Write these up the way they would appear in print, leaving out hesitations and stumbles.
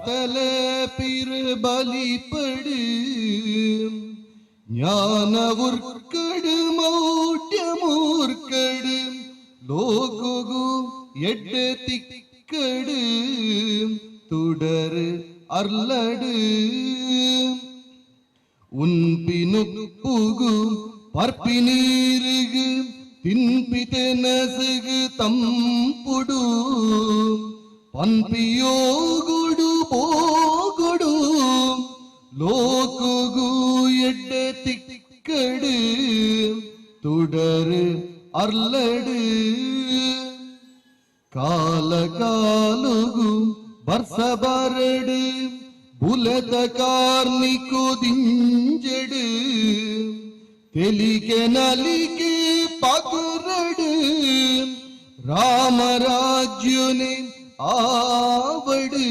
ಕತ್ತಲೆ ಪಿರು ಬಲಿಪಡು ಜ್ಞಾನ ಉರ್ಕಡು ಮೌಢ್ಯ ಮೂರ್ಕಡು ಲೋಕಗು ಎಡ್ಡೆ ತಿಕ್ಕಡು ತುಡರು ಅರ್ಲಡು ಉನ್ಪಿನುಪ್ಪುಗು ಪರ್ಪಿ ನೀರುಗು ತಿನ್ಪಿ ತೆನಸುಗು ತಂಪುಡು ಪನ್ಪಿಯೋಗುಡು ಪೋಗುಡು ಲೋಕಗು ಎಡ್ಡೆ ತಿಕ್ಕಡು ತುಡರು ಅರ್ಲಡು ಕಾಲ ಕಾಲುಗು ಬರ್ಸ ಬರಡು ಬುಲದ ಕಾರ್ನಿಕು ದಿಂಜಡು ತೆಲಿಕೆ ನಲಿಕೆ ಪಗುರಡು ರಾಮರಾಜ್ಯುನೆ ಆವಡು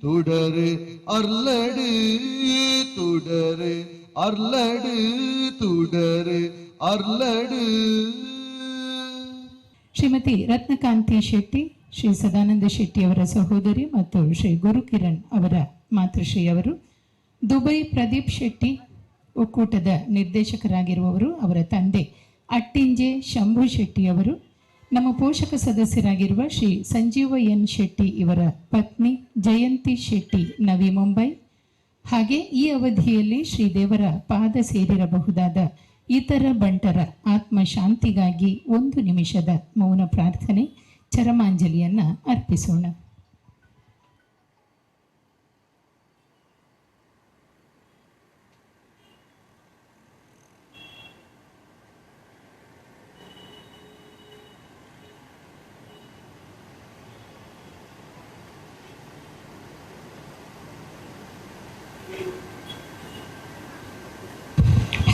ತುಡರು ಅರ್ಲಡು ತುಡರು ಅರ್ಲಡು ತುಡರು ಅರ್ಲಡು. ಶ್ರೀಮತಿ ರತ್ನಕಾಂತಿ ಶೆಟ್ಟಿ, ಶ್ರೀ ಸದಾನಂದ ಶೆಟ್ಟಿ ಅವರ ಸಹೋದರಿ ಮತ್ತು ಶ್ರೀ ಗುರುಕಿರಣ್ ಅವರ ಮಾತೃಶ್ರೀಯವರು, ದುಬೈ ಪ್ರದೀಪ್ ಶೆಟ್ಟಿ ಒಕ್ಕೂಟದ ನಿರ್ದೇಶಕರಾಗಿರುವವರು, ಅವರ ತಂದೆ ಅಟ್ಟಿಂಜೆ ಶಂಭು ಶೆಟ್ಟಿ ಅವರು, ನಮ್ಮ ಪೋಷಕ ಸದಸ್ಯರಾಗಿರುವ ಶ್ರೀ ಸಂಜೀವ ಎನ್ ಶೆಟ್ಟಿ ಇವರ ಪತ್ನಿ ಜಯಂತಿ ಶೆಟ್ಟಿ ನವಿ ಮುಂಬೈ, ಹಾಗೆ ಈ ಅವಧಿಯಲ್ಲಿ ಶ್ರೀದೇವರ ಪಾದ ಸೇರಿರಬಹುದಾದ ಇತರ ಬಂಟರ ಆತ್ಮಶಾಂತಿಗಾಗಿ ಒಂದು ನಿಮಿಷದ ಮೌನ ಪ್ರಾರ್ಥನೆ ಚರಮಾಂಜಲಿಯನ್ನು ಅರ್ಪಿಸೋಣ.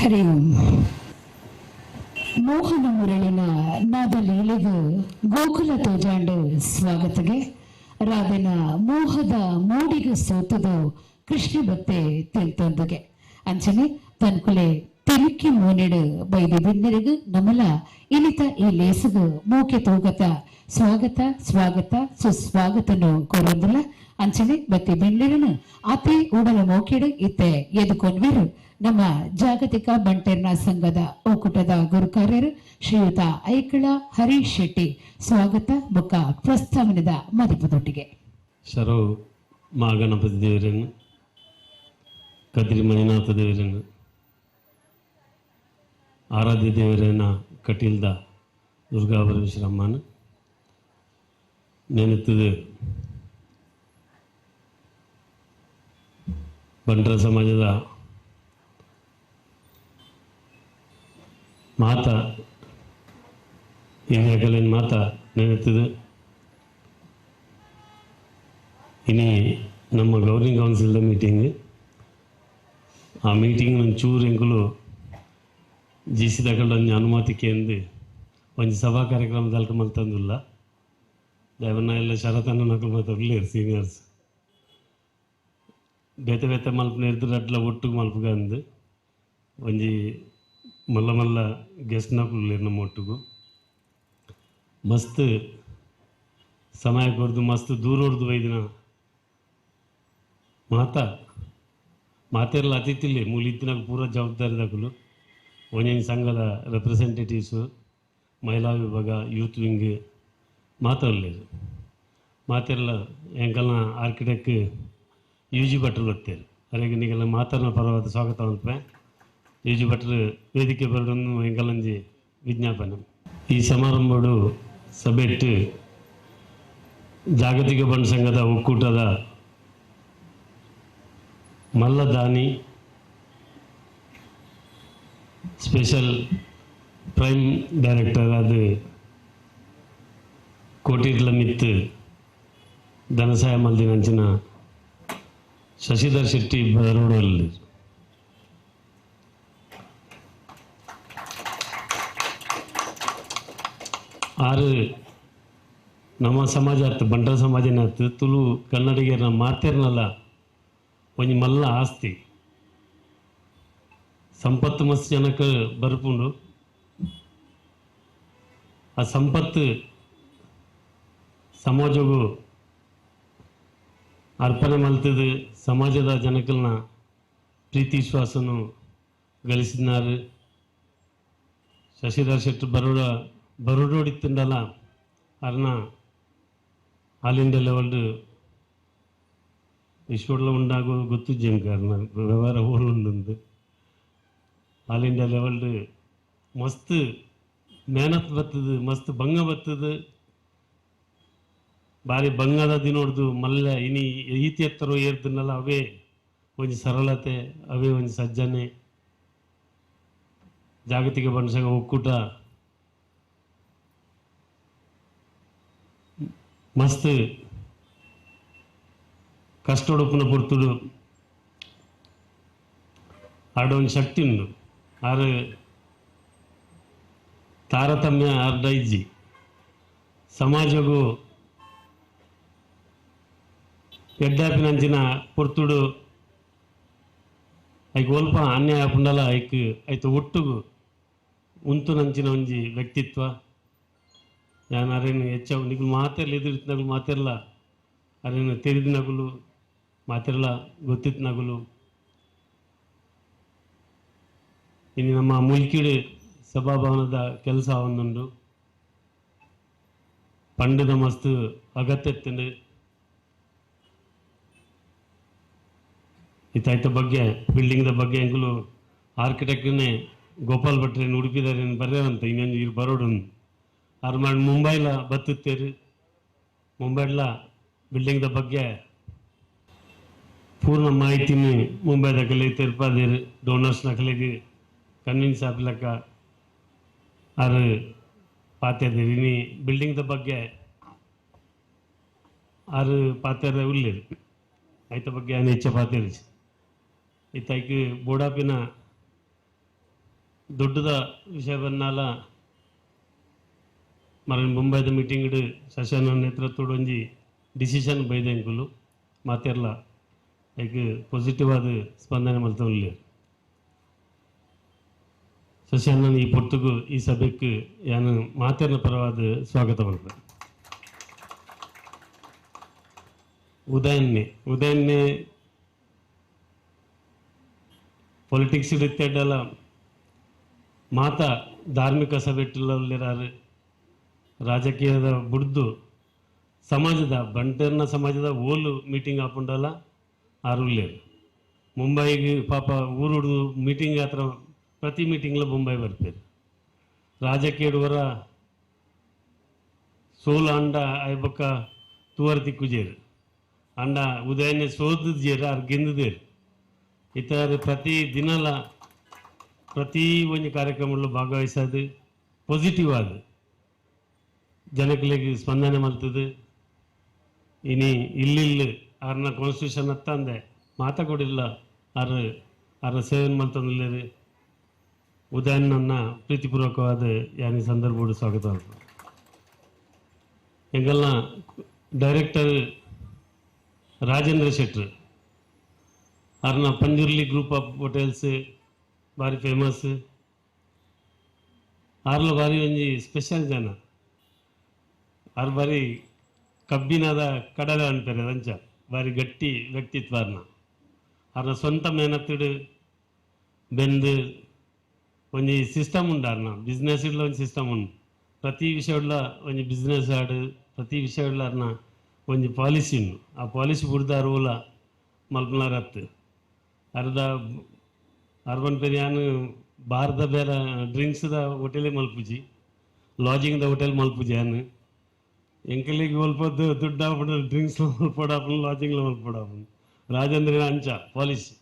ಹರಿ ಓಂ. ಮೋಹನ ಮುರಳಿನ ನಾದಲೀಲೆಗು ಗೋಕುಲ ತೋಜಾಂಡು ಸ್ವಾಗತಗೆ ರಾಧನ ಮೋಹದ ಮೋಡಿಗೆ ಸೋತದು ಕೃಷ್ಣ ಭಕ್ತೆ ತಿಳ್ತೊಂದುಗೆ ಅಂಚನೆ ತನ್ಕುಲೆ ತಿರುಕಿ ಮೋನೆಡು ಬೈದಿ ಬಿಂದಿರಿಗು ನಮಲ ಇನಿತ ಈ ಲೇಸುಗು ಮೂಕೆ ತೂಗತ ಸ್ವಾಗತ ಸ್ವಾಗತ ಸುಸ್ವಾಗತನು ಕೋರೊಂದುಲ. ಅಂಚನೆ ಬತ್ತಿ ಬೆಂಡಿರನು ಆತೆ ಉಡಲ ಮೋಕೆಡು ಇತ್ತೆ ಎದುಕೊನ್ವೆರು ನಮ್ಮ ಜಾಗತಿಕ ಬಂಟೆರ್ನ ಸಂಘದ ಒಕ್ಕೂಟದ ಗುರುಕಾರ್ಯರು ಶ್ರೀಯುತ ಐಕಳ ಹರೀಶ್ ಶೆಟ್ಟಿ ಸ್ವಾಗತ ಬೊಕ್ಕ ಪ್ರಸ್ತಾವನೆದ ಮದಿಪುದೊಟ್ಟಿಗೆ. ಶರವು ಮಹಾಗಣಪತಿ ದೇವರನ್ನು, ಕದ್ರಿ ಮಂಜುನಾಥ ದೇವರನ್ನು, ಆರಾಧ್ಯ ದೇವರನ್ನ ಕಟೀಲ್ದ ದುರ್ಗಾ ಪರಮೇಶ್ವರಮ್ಮನ ನೆನೆತದು ಬಂಟರ ಸಮಾಜದ ಮಾತ ಹಿರಿಯಕಲಿನ ಮಾತ ನೆನೆತದು. ಇನಿ ನಮ್ಮ ಗವರ್ನಿಂಗ್ ಕೌನ್ಸಿಲ್ದ ಮೀಟಿಂಗ್, ಆ ಮೀಟಿಂಗ್ ಒಂಚೂರು ಎಂಕುಲು ಜಿ ಸಿ ತಗೊಂಡು ಒಂಜಿ ಅನುಮತಿ ಕೇಂದು ಒಂಜಿ ಸಭಾ ಕಾರ್ಯಕ್ರಮ ದಲ್ಕ ಮಲ್ತಂದುಲ್ಲ. ದೇವನ್ನ ಎಲ್ಲ ಶರತನ್ನ ನಕಲು ಮಾತಾಡ್ಲೇರು ಸೀನಿಯರ್ಸ್ ಬೇತೆ ಬೇತೆ ಮಲ್ಪನ ಎದ್ದು ಅಡ್ಲ ಒಟ್ಟಿಗೆ ಮಲ್ಪಗಂದು ಒಂಜಿ ಮಲ್ಲ ಮಲ್ಲ ಗೆಸ್ಟ್ ನಕಲು ನಮ್ಮ ಒಟ್ಟಿಗೂ ಮಸ್ತ್ ಸಮಯ ಕೊರ್ದು ಮಸ್ತ್ ದೂರ ಹೊಡೆದು ಒಯ್ದಿನ ಮಾತಾ ಮಾತೆರ್ಲ ಅತಿಥಿಲಿ ಮೂಲಿತ್ತಿನಾಗ ಪೂರ ಜವಾಬ್ದಾರಿ ದಕಲು ಒಂಜೊಂಜಿ ಸಂಘದ ರೆಪ್ರೆಸೆಂಟೇಟಿವ್ಸು, ಮಹಿಳಾ ವಿಭಾಗ, ಯೂತ್ ವಿಂಗ್ ಮಾತಾಡಲೇರು ಮಾತೆರ್ಲ ಎಂಕಲ್ನ ಆರ್ಕಿಟೆಕ್ಟ್ ಯು ಜಿ ಭಟ್ರು ಬರ್ತಾರೆ. ಅರೆಗೆ ನೀಗೆಲ್ಲ ಮಾತಾಡಿನ ಪರವಾದ ಸ್ವಾಗತ ಮಲ್ಪೆ. ಯು ಜಿ ಭಟ್ರು ವೇದಿಕೆ ಬರಡನ್ನು ಎಂಕಲಂಜಿ ವಿಜ್ಞಾಪನೆ. ಈ ಸಮಾರಂಭಡು ಸಭೆಟ್ಟು ಜಾಗತಿಕ ಬಂಡ ಸಂಘದ ಒಕ್ಕೂಟದ ಮಲ್ಲದಾನಿ ಸ್ಪೆಷಲ್ ಪ್ರೈಮ್ ಡೈರೆಕ್ಟರ್ ಅದು ಕೋಟಿರ್ಲ ಮಿತ್ತು ಧನಸಹಾಯ ಮಲ್ದಿನಂಚಿನ ಶಶಿಧರ್ ಶೆಟ್ಟಿ ಬರೋಡಲ್ಲಿ ಆರು ನಮ್ಮ ಸಮಾಜ ಆತು ಬಂಟರ ಸಮಾಜನ ಆತು ತುಳು ಕನ್ನಡಿಗರನ್ನ ಮಾತೇರ್ನಲ್ಲ ಒಂಜಿ ಮಲ್ಲ ಆಸ್ತಿ ಸಂಪತ್ತು ಮಸ್ತ್ ಜನಕ್ಕೆ ಬರ್ಪುಂಡು. ಆ ಸಂಪತ್ತು ಸಮಾಜಗೂ ಅರ್ಪಣೆ ಮಲ್ತದು ಸಮಾಜದ ಜನಕಲ್ನ ಪ್ರೀತಿ ವಿಶ್ವಾಸನು ಗಳಿಸಿದ್ದಾರೆ. ಶಶಿಧರ್ ಶೆಟ್ಟಿ ಬರೋಡೋಡಿತ್ತಂಡಲ್ಲ ಅರ್ನ ಆಲ್ ಇಂಡಿಯಾ ಲೆವೆಲ್ ವಿಶ್ವಡ್ಲ ಉಂಡಾಗೋ ಗೊತ್ತು ಜಿಂಕ ಅರ್ನ ವ್ಯವಹಾರ ಹೋಲು ಆಲ್ ಇಂಡಿಯಾ ಲೆವೆಲ್ ಮಸ್ತ್ ಮೇಹನತ್ ಬರ್ತದೆ, ಮಸ್ತ್ ಭಂಗ ಬರ್ತದೆ. ಭಾರಿ ಬಂಗದ ದಿನೋಡ್ದು ಮಲ್ಲ ಇನಿ ಈತಿ ಎತ್ತರ ಏರ್ದನ್ನಲ್ಲ ಅವೇ ಒಂಜಿ ಸರಳತೆ, ಅವೇ ಒಂಜಿ ಸಜ್ಜನೆ. ಜಾಗತಿಕ ಬಣಸಗ ಒಕ್ಕೂಟ ಮಸ್ತ್ ಕಷ್ಟೊಡುಪುನ ಪೊರ್ತುಡು ಆಡ ಒಂಜಿ ಶಕ್ತಿ ಉಂಡು. ಆರು ತಾರತಮ್ಯ ಆರ್ಡ ಇಜ್ಜಿ ಸಮಾಜಗೂ ಎಡ್ಡಾಪಿನಂಚಿನ ಪೊರ್ತುಡು ಐಕ್ ಒಲ್ಪ ಅನ್ಯಾಯ ಪುಂಡಲ ಐಕ್ ಐತ ಒಟ್ಟುಗು ಉಂತುನಂಚಿನ ಒಂಜಿ ವ್ಯಕ್ತಿತ್ವ. ಯಾನ್ ಅರೇನು ಹೆಚ್ಚ ನಿಗುಲು ಮಾತೆರ್ಲ ಎದುರಿತ್ತಿನಗುಲು ಮಾತೆರ್ಲ ಅರೇನು ತೆರಿದಿನಗುಲು ಮಾತೆರ್ಲ ಗೊತ್ತಿತ್ತಿನಗುಲು. ಇನ್ನು ನಮ್ಮ ಮುಲ್ಕಿಡು ಸಭಾಭವನದ ಕೆಲಸ ಒಂದುಂಡು ಪಂಡದ ಮಸ್ತ್ ಅಗತ್ಯ ಇತ್ತಾಯ್ತ ಬಗ್ಗೆ ಬಿಲ್ಡಿಂಗ್ದ ಬಗ್ಗೆ ಎಂಕುಲು ಆರ್ಕಿಟೆಕ್ಟ್ನೇ ಗೋಪಾಲ್ ಭಟ್ರೇನು ಉಡುಪಿದಾರೇನು ಬರ್ರೇವಂತ ಇನ್ನೊಂದು ಇರು ಬರೋಡು ಆರು ಮಾಡಿ ಮುಂಬೈಲ ಬತ್ತುತ್ತೇರು. ಮುಂಬೈಲ ಬಿಲ್ಡಿಂಗ್ದ ಬಗ್ಗೆ ಪೂರ್ಣ ಮಾಹಿತಿನಿ ಮುಂಬೈದ ಕಲೆ ತೆರ್ಪಾದೇರು ಡೋನರ್ಸ್ನ ಕಲೆಗೆ ಕನ್ವಿನ್ಸ್ ಆಪ್ಲಕ್ಕ ಆರು ಪಾತ್ಯದೇರು. ಇನಿ ಬಿಲ್ಡಿಂಗ್ದ ಬಗ್ಗೆ ಆರು ಪಾತ್ಯರ ಉಳ್ಳೇರು ಐತ ಬಗ್ಗೆ ಆನೆ ಹೆಚ್ಚ ಪಾತ್ಯರು. ಇತ್ತಾಯ್ಕೆ ಬೋಡಾಪಿನ ದೊಡ್ಡದ ವಿಷಯ ಬನ್ನಾಲ ಮರನ್ ಮುಂಬೈದ ಮೀಟಿಂಗ್ ಶಶನ ನೇತೃತ್ವದ ಒಂಜಿ ಡಿಸಿಷನ್ ಬೈದೆಂಕುಲು ಮಾತೆರ್ಲ ಐಕ್ ಪಾಸಿಟಿವ್ ಆದ ಸ್ಪಂದನೆ ಮಲ್ತೊಂದುಲ್ಲೆರ್. ಶಶನ ಈ ಪೊರ್ತುಗು ಈ ಸಭೆಕ್ ಯಾನು ಮಾತೆರ್ನ ಪರವಾದ ಸ್ವಾಗತ ಮಲ್ಪೆ. ಉದಯನ್ನೇ ಪೊಲಿಟಿಕ್ಸ್ ಇತ್ತೆಡ್ಡಲ್ಲ ಮಾತಾ ಧಾರ್ಮಿಕ ಸಭೆಟ್ಟಿಲ್ಲಲ್ಲಿರಾರು ರಾಜಕೀಯದ ಬುಡ್ದು ಸಮಾಜದ ಬಂಟರ್ನ ಸಮಾಜದ ಓಲು ಮೀಟಿಂಗ್ ಹಾಕೊಂಡಲ್ಲ ಆರುಲ್ಲೇರು. ಮುಂಬೈಗೆ ಪಾಪ ಊರುಡ್ದು ಮೀಟಿಂಗ್ ಹತ್ರ ಪ್ರತಿ ಮೀಟಿಂಗ್ಲ ಮುಂಬೈ ಬರ್ತಾರೆ. ರಾಜಕೀಯದವರ ಸೋಲು ಅಂಡ ಐಬಕ್ಕ ತೂವರ್ ತಿಕ್ಕುಜೇರು ಅಂಡ ಉದಯನೇ ಸೋದು ಜೇರು ಆರು ಗೆಂದುದೇರು. ಇತರ ಪ್ರತಿ ದಿನಲ ಪ್ರತಿ ಒಂದು ಕಾರ್ಯಕ್ರಮಗಳು ಭಾಗವಹಿಸೋದು ಪಾಸಿಟಿವ್ ಆದ ಜನಗಳಿಗೆ ಸ್ಪಂದನೆ ಮಲ್ತದೆ. ಇನಿ ಇಲ್ಲಿ ಆರ್ನ ಕಾನ್ಸ್ಟಿಟ್ಯೂಷನ್ ಅತ್ತಂದೆ ಮಾತಾ ಕೊಡಿಲ್ಲ ಆರು ಆರ್ನ ಸೇವೆ ಮಲ್ತಂದಿಲ್ಲ. ಉದಯನನ್ನ ಪ್ರೀತಿಪೂರ್ವಕವಾದ ಯಾನಿ ಸಂದರ್ಭ ಸ್ವಾಗತ. ಎಂಗಲ್ನ ಡೈರೆಕ್ಟರ್ ರಾಜೇಂದ್ರ ಶೆಟ್ರು ಅರ್ನ ಪಂಜುರ್ಲಿ ಗ್ರೂಪ್ ಆಫ್ ಹೋಟೆಲ್ಸ್ ಭಾರಿ ಫೇಮಸ್. ಆರ್ಲ ಭಾರಿ ಒಂಜಿ ಸ್ಪೆಷಲ್ ಜನ. ಆರು ಬಾರಿ ಕಬ್ಬಿನದ ಕಡಲೆ ಅಂತಾರೆ ಅಂಚ ಭಾರಿ ಗಟ್ಟಿ ವ್ಯಕ್ತಿತ್ವ ಅರ್ನ. ಅರ್ನ ಸ್ವಂತ ಮೇಹನತ್ತಿಡು ಬೆಂದು ಒಂಜಿ ಸಿಸ್ಟಮ್ ಉಂಡು ಅರ್ನ ಬಿಸ್ನೆಸ್ ಇಡ್ಲ ಒಂಜಿ ಸಿಸ್ಟಮ್ ಉಂಡು. ಪ್ರತಿ ವಿಷಯಡ್ಲ ಒಂಜಿ ಬಿಸ್ನೆಸ್ ಆಡು ಪ್ರತಿ ವಿಷಯಡ್ಲ ಅರ್ನ ಒಂಜಿ ಪಾಲಿಸಿ ಉಂಡು. ಆ ಪಾಲಿಸಿ ಬುಡ್ದು ಅರುವುಲ ಮಲ್ಪನಾರತ್ತು ಅರ್ಧ ಅರ್ಬನ್ ಪೆರಿಯಾನು ಬಾರ್ದ ಬೇರೆ ಡ್ರಿಂಕ್ಸ್ದ ಹೋಟೆಲೇ ಮಲ್ಪುಜಿ, ಲಾಜಿಂಗ್ದ ಹೋಟೆಲ್ ಮಲ್ಪುಜಿ. ಅನ್ ಎಂಕಲಿಗೆ ಒಲ್ಪದ್ದು ದುಡ್ಡು ಹಾಪುಂಡು ಡ್ರಿಂಕ್ಸ್ ಮಲ್ಪೊಡಾಪುಂಡು ಲಾಜಿಂಗ್ಲ ಮಲ್ಪೊಡಾಪುಂಡು ರಾಜೇಂದ್ರ ಅಂಚ ಪಾಲಿಸಿ.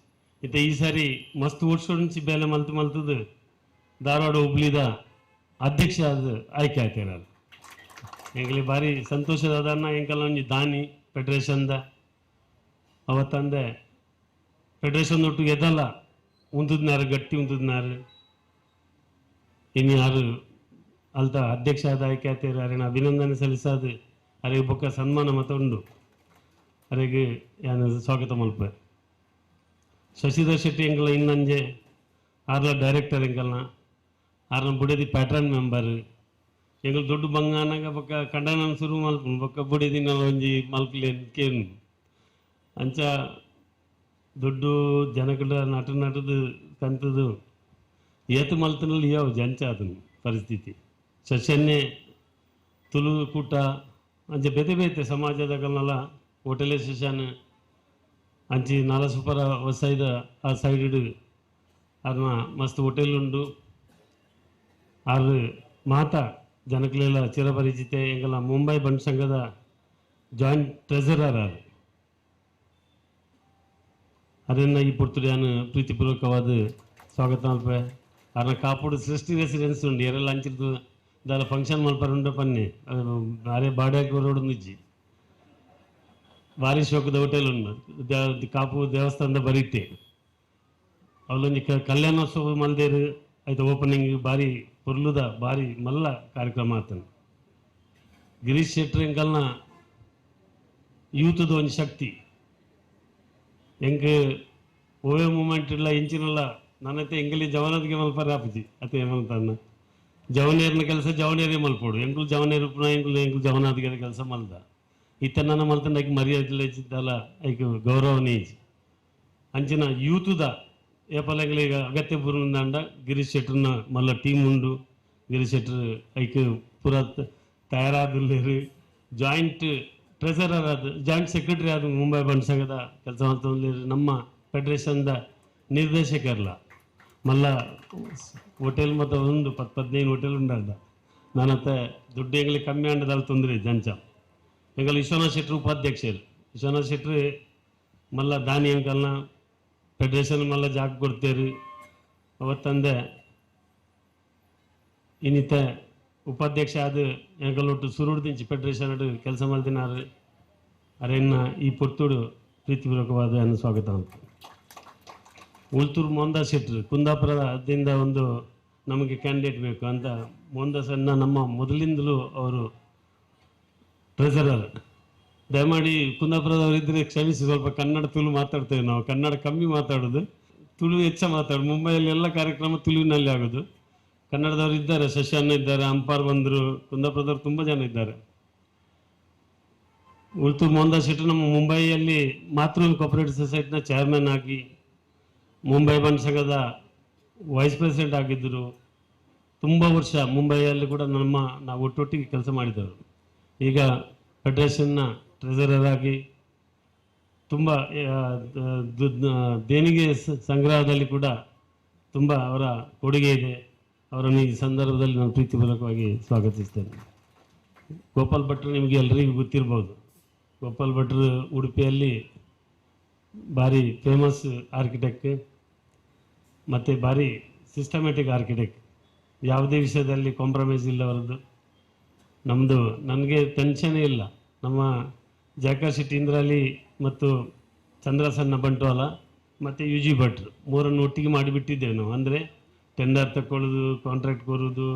ಇತ್ತ ಈ ಸಾರಿ ಮಸ್ತ್ ಓಡ್ಸೋಂಚಿ ಬೇಲೆ ಮಲ್ತು ಮಲ್ತದು ಧಾರವಾಡ ಹುಬ್ಳಿದ ಅಧ್ಯಕ್ಷ ಅದು ಆಯ್ಕೆ ಆಯ್ತಾರ. ಎಂಕಲಿ ಭಾರಿ ಸಂತೋಷದ ಅದನ್ನ ಎಂಕಲ್ ಒಂಜಿ ದಾನಿ ಫೆಡರೇಷನ್ದ ಅವತ್ತಂದೆ ಫೆಡರೇಷನ್ ಒಟ್ಟು ಎದಲ್ಲ ಉಂತುದ್ನಾರು ಗಟ್ಟಿ ಉಂತುದ್ನಾರು. ಇನ್ನು ಯಾರು ಅಲ್ತ ಅಧ್ಯಕ್ಷ ಆದ ಆಯ್ಕೆ ಆಯ್ತಾರ ಅರೇನ ಅಭಿನಂದನೆ ಸಲ್ಲಿಸಾದು ಅರೆಗೆ ಬೊಕ್ಕ ಸನ್ಮಾನ ಮತ ಉಂಡು ಅರೆಗೆ ಯಾನು ಸ್ವಾಗತ ಮಲ್ಪೆ. ಶಶಿಧರ್ ಶೆಟ್ಟಿ ಎಂಕಲ ಇನ್ನಂಜೆ ಆರ್ಲ ಡೈರೆಕ್ಟರ್ ಎಂಕಲ್ನ ಆರ್ನ ಬುಡದಿ ಪ್ಯಾಟ್ರನ್ ಮೆಂಬರ್. ಎಂಕಲ್ ದೊಡ್ಡ ಬಂಗಾನಾಗ ಬೊಕ್ಕ ಕಂಡನ ಶುರು ಮಲ್ಪುನು ಬೊಕ್ಕ ಬುಡದಿನ ಒಂಜಿ ಮಲ್ಪಲೆ ಕೇನು. ಅಂಚ ದುಡ್ಡು ಜನಕಡ ನಟ ನಟದು ಕಂತದು ಏತು ಮಲ್ತನಲ್ಲಿ ಯಾವ ಜಂಚ ಅದನ್ನು ಪರಿಸ್ಥಿತಿ. ಸಸ್ಯನ್ನೇ ತುಳು ಕೂಟ ಅಂಚ ಬೇತೆ ಬೇತೆ ಸಮಾಜದ ಕಲ್ನಲ್ಲ ಹೋಟೆಲೇ ಸಸ್ಯಾನ ಅಂಚಿ ನಾಲಸುಪರ ಹೊಸೈದ ಆ ಸೈಡ್ ಅದನ್ನ ಮಸ್ತ್ ಹೋಟೆಲ್ ಉಂಡು. ಆರು ಮಾತಾ ಜನಕ್ಲೆಲ್ಲ ಚಿರಪರಿಚಿತೆ. ಎಂಗಲ ಮುಂಬೈ ಬಂಟ್ ಸಂಘದ ಜಾಯಿಂಟ್ ಟ್ರೆಸರರ್ ಆರು. ಅದನ್ನು ಈ ಪುರ್ತುಡಿಯಾನು ಪ್ರೀತಿಪೂರ್ವಕವಾದ ಸ್ವಾಗತ ಮಲ್ಪೆ. ಅರ್ನ ಕಾಪುಡು ಸೃಷ್ಟಿ ರೆಸಿಡೆನ್ಸ್ ಉಂಡು. ಎರೆಲ್ಲ ಅಂಚಿರ್ದು ದಾಲ ಫಂಕ್ಷನ್ ಮಲ್ಪರ ಉಂಡು ಪನ್ನಿ ಅರೆ ಬಾಡ್ಯಾಗ ರೋಡ್ ನಿಜ್ಜಿ ಭಾರಿ ಶೋಕದ ಹೋಟೆಲ್ ಉಂಡು. ಕಾಪು ದೇವಸ್ಥಾನದ ಬರಿಟ್ಟೆ ಅವಲೊಂಜಿ ಕಲ್ಯಾಣೋತ್ಸವ ಮಲ್ದೇರು ಆಯ್ತು ಓಪನಿಂಗ್ ಭಾರಿ ಪೊರ್ಲುದ ಭಾರಿ ಮಲ್ಲ ಕಾರ್ಯಕ್ರಮ ಆತನು. ಗಿರೀಶ್ ಶೆಟ್ಟರ್ ಎಂಕಲ್ನ ಯೂತ್ದ ಒಂಜಿ ಶಕ್ತಿ. ಎಂಕ್ ಓವೇ ಮೂಮೆಂಟ್ ಇಲ್ಲ ಇಂಚಿನಲ್ಲ ನನ್ನತ್ತೆ ಎಂಗಲಿ ಜವನದಿಗೆ ಮಲ್ಪರೆ ಆಪುಜಿ ಅತ್ತೆ ಏಮಲ್ತಾನ ಜವನೇರ್ನ ಕೆಲಸ ಜವನೇರೇ ಮಲ್ಪೋಡು. ಎಂಕುಲು ಜವನೇರು ಉಪ್ಪುನ ಎಂಕುಲು ಎಂಕುಲು ಜವನಾದಿಗೆ ಕೆಲಸ ಮಲ್ದ ಇತ್ತ ನನ್ನ ಮಲ್ತಂಡ ಐಕ್ ಮರ್ಯಾದೆ ಇಜ್ಜಿದ್ದಲ್ಲ ಐಕ್ ಗೌರವನೇ ಇಜ್ಜಿ. ಅಂಚಿನ ಯೂತುದ ಏಪಲ ಎಂಗ್ಲಿಗ್ ಅಗತ್ಯ ಪೂರ್ಣಂದಾಂಡ ಗಿರೀಶ್ ಶೆಟ್ಟರ್ನ ಮಲ್ಲ ಟೀಮ್ ಉಂಡು. ಗಿರೀಶ್ ಶೆಟ್ಟರ್ ಐಕ್ ಪೂರ ತಯಾರಾದುಲ್ಲೇರು. ಜಾಯಿಂಟ್ ಟ್ರೆಸರರ್ ಆದ ಜಾಯಿಂಟ್ ಸೆಕ್ರೆಟರಿ ಆದ ಮುಂಬೈ ಬಂಟ್ ಸಂಘದ ಕೆಲಸ ಮಾಡ್ತಂದ್ರೆ ನಮ್ಮ ಫೆಡರೇಷನ್ದ ನಿರ್ದೇಶಕರ್ಲ ಮಲ್ಲ ಹೋಟೆಲ್ ಮತ್ತು ಒಂದು 10-15 ಹೋಟೆಲ್ ಉಂಡಾರ್ದ ನಾನತ್ತೆ ದುಡ್ಡು ಎಂಗ್ಲಿಗೆ ಕಮ್ಮಿ ಅಂಡದಲ್ಲಿ ತೊಂದರೆ ಜಂಚ. ಎಂಗಲ್ ವಿಶ್ವನಾಥ್ ಶೆಟ್ಟರು ಉಪಾಧ್ಯಕ್ಷರು. ವಿಶ್ವನಾಥ್ ಶೆಟ್ಟರು ಮಲ್ಲ ದಾನಿ ಅಂಕಲ್ನ ಫೆಡರೇಷನ್ ಮಲ್ಲ ಜಾಗ ಕೊಡ್ತೇರು. ಅವತ್ತಂದೆ ಇನ್ನಿತ ಉಪಾಧ್ಯಕ್ಷ ಆದ ಎಂಕಲ್ ಒಟ್ಟು ಸುರುಡ್ದಿಂಚಿ ಫೆಡರೇಷನ್ ಕೆಲಸ ಮಲ್ದಿನಾರು. ಅರೆನ್ನ ಈ ಪೊರ್ತುಡು ಪ್ರೀತಿಪೂರ್ವಕವಾದ ಸ್ವಾಗತ ಅಂತ. ಉಳ್ತೂರು ಮೋಹನ್ದಾಸ್ ಶೆಟ್ಟರು ಕುಂದಾಪುರದಿಂದ ಒಂದು ನಮಗೆ ಕ್ಯಾಂಡಿಡೇಟ್ ಬೇಕು ಅಂತ ಮೋಹನ್ದಾಸ್ ಅನ್ನ ನಮ್ಮ ಮೊದಲಿಂದಲೂ ಅವರು ಟ್ರೆಸರರ್. ದಯಮಾಡಿ ಕುಂದಾಪುರದವರಿದ್ದರೆ ಕ್ಷಮಿಸಿ, ಸ್ವಲ್ಪ ಕನ್ನಡ ತುಳು ಮಾತಾಡ್ತೇವೆ ನಾವು. ಕನ್ನಡ ಕಮ್ಮಿ ಮಾತಾಡೋದು, ತುಳು ಹೆಚ್ಚ ಮಾತಾಡೋದು. ಮುಂಬೈಯಲ್ಲಿ ಎಲ್ಲ ಕಾರ್ಯಕ್ರಮ ತುಳುವಿನಲ್ಲಿ ಆಗೋದು. ಕನ್ನಡದವರು ಇದ್ದಾರೆ, ಶಶಿ ಇದ್ದಾರೆ, ಅಂಪಾರ್ ಬಂದರು, ಕುಂದಾಪುರದವರು ತುಂಬ ಜನ ಇದ್ದಾರೆ. ಉಳ್ತೂರು ಮೋಹನ್ದಾಸ್ ಶೆಟ್ಟರು ನಮ್ಮ ಮುಂಬೈಯಲ್ಲಿ ಮಾತೃ ಕೋಪರೇಟಿವ್ ಸೊಸೈಟಿನ ಚೇರ್ಮನ್ ಆಗಿ ಮುಂಬೈ ಬಂಟ್ ಸಂಘದ ವೈಸ್ ಪ್ರೆಸಿಡೆಂಟ್ ಆಗಿದ್ದರು. ತುಂಬ ವರ್ಷ ಮುಂಬೈಯಲ್ಲಿ ಕೂಡ ನಾವು ಒಟ್ಟೊಟ್ಟಿಗೆ ಕೆಲಸ ಮಾಡಿದವರು. ಈಗ ಫೆಡರೇಷನ್ನ ಟ್ರೆಸರರ್ ಆಗಿ ತುಂಬ ದೇಣಿಗೆ ಸಂಗ್ರಹದಲ್ಲಿ ಕೂಡ ತುಂಬ ಅವರ ಕೊಡುಗೆ ಇದೆ. ಅವರನ್ನು ಈ ಸಂದರ್ಭದಲ್ಲಿ ನಾನು ಪ್ರೀತಿಪೂರ್ವಕವಾಗಿ ಸ್ವಾಗತಿಸ್ತೇನೆ. ಗೋಪಾಲ್ ಭಟ್ರು ನಿಮಗೆ ಎಲ್ಲರಿಗೂ ಗೊತ್ತಿರ್ಬೋದು. ಗೋಪಾಲ್ ಭಟ್ರು ಉಡುಪಿಯಲ್ಲಿ ಭಾರಿ ಫೇಮಸ್ ಆರ್ಕಿಟೆಕ್ಟ್ ಮತ್ತು ಭಾರಿ ಸಿಸ್ಟಮೆಟಿಕ್ ಆರ್ಕಿಟೆಕ್ಟ್. ಯಾವುದೇ ವಿಷಯದಲ್ಲಿ ಕಾಂಪ್ರಮೈಸ್ ಇಲ್ಲ ಅವರದ್ದು. ನಮ್ಮದು ನನಗೆ ಟೆನ್ಷನೇ ಇಲ್ಲ. ನಮ್ಮ ಜಯಕರ್ ಶೆಟ್ಟಿ ಇಂದ್ರಾಲಿ ಮತ್ತು ಚಂದ್ರಸನ್ನ ಬಂಟ್ವಾಲ ಮತ್ತು ಯು ಜಿ ಭಟ್ರು ಮೂರನ್ನು ಒಟ್ಟಿಗೆ ಮಾಡಿಬಿಟ್ಟಿದ್ದೇವೆ ನಾವು. ಅಂದರೆ ಟೆಂಡರ್ ತಗೊಳ್ಳೋದು, ಕಾಂಟ್ರಾಕ್ಟ್ ಕೋರೋದು,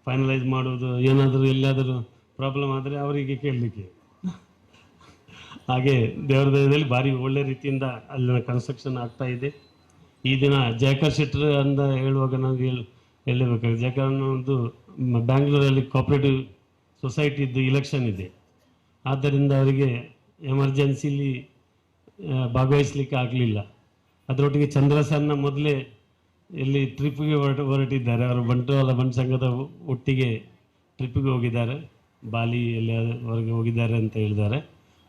ಫೈನಲೈಸ್ ಮಾಡೋದು, ಏನಾದರೂ ಎಲ್ಲಿಯಾದರೂ ಪ್ರಾಬ್ಲಮ್ ಆದರೆ ಅವರಿಗೆ ಕೇಳಲಿಕ್ಕೆ. ಹಾಗೆ ದೇವರ ದಯದಲ್ಲಿ ಭಾರಿ ಒಳ್ಳೆ ರೀತಿಯಿಂದ ಅಲ್ಲಿನ ಕನ್ಸ್ಟ್ರಕ್ಷನ್ ಆಗ್ತಾಯಿದೆ. ಈ ದಿನ ಜಯಕರ್ ಶೆಟ್ಟರ್ ಅಂತ ಹೇಳುವಾಗ ನನಗೆ ಹೇಳಬೇಕಾಗಿದೆ. ಜಯಕರ್ ಅನ್ನೋದು ಬ್ಯಾಂಗ್ಳೂರಲ್ಲಿ ಕೋಆಪ್ರೇಟಿವ್ ಸೊಸೈಟಿದ್ದು ಇಲೆಕ್ಷನ್ ಇದೆ, ಆದ್ದರಿಂದ ಅವರಿಗೆ ಎಮರ್ಜೆನ್ಸಿಲಿ ಭಾಗವಹಿಸಲಿಕ್ಕೆ ಆಗಲಿಲ್ಲ. ಅದರೊಟ್ಟಿಗೆ ಚಂದ್ರಸನ್ನ ಮೊದಲೇ ಇಲ್ಲಿ ಟ್ರಿಪ್ಪಿಗೆ ಹೊರಟಿದ್ದಾರೆ. ಅವರು ಬಂಟ್ವಾಳ ಬಂಟ್ ಸಂಘದ ಒಟ್ಟಿಗೆ ಟ್ರಿಪ್ಪಿಗೆ ಹೋಗಿದ್ದಾರೆ, ಬಾಲಿ ಎಲ್ಲಿವರೆಗೆ ಹೋಗಿದ್ದಾರೆ ಅಂತ ಹೇಳಿದ್ದಾರೆ.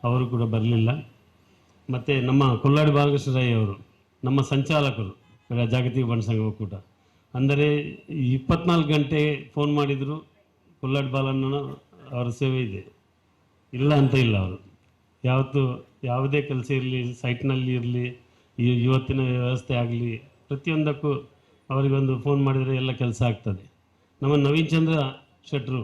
ಅವರು ಕೂಡ ಬರಲಿಲ್ಲ. ಮತ್ತು ನಮ್ಮ ಕೊಲ್ಲಾಡಿ ಬಾಲಕೃಷ್ಣ ರೈ ಅವರು ನಮ್ಮ ಸಂಚಾಲಕರು ಜಾಗತಿಕ ಬಂಟ್ ಸಂಘ ಒಕ್ಕೂಟ. ಅಂದರೆ 24 ಗಂಟೆ ಫೋನ್ ಮಾಡಿದರು ಕೊಲ್ಲಾಡಿ ಬಾಲಣ್ಣ ಅವರ ಸೇವೆ ಇದೆ, ಇಲ್ಲ ಅಂತ ಇಲ್ಲ. ಅವರು ಯಾವತ್ತು ಯಾವುದೇ ಕೆಲಸ ಇರಲಿ, ಸೈಟ್ನಲ್ಲಿ ಇರಲಿ, ಇವತ್ತಿನ ವ್ಯವಸ್ಥೆ ಆಗಲಿ, ಪ್ರತಿಯೊಂದಕ್ಕೂ ಅವರಿಗೊಂದು ಫೋನ್ ಮಾಡಿದರೆ ಎಲ್ಲ ಕೆಲಸ ಆಗ್ತದೆ. ನಮ್ಮ ನವೀನ್ ಚಂದ್ರ ಶೆಟ್ಟರು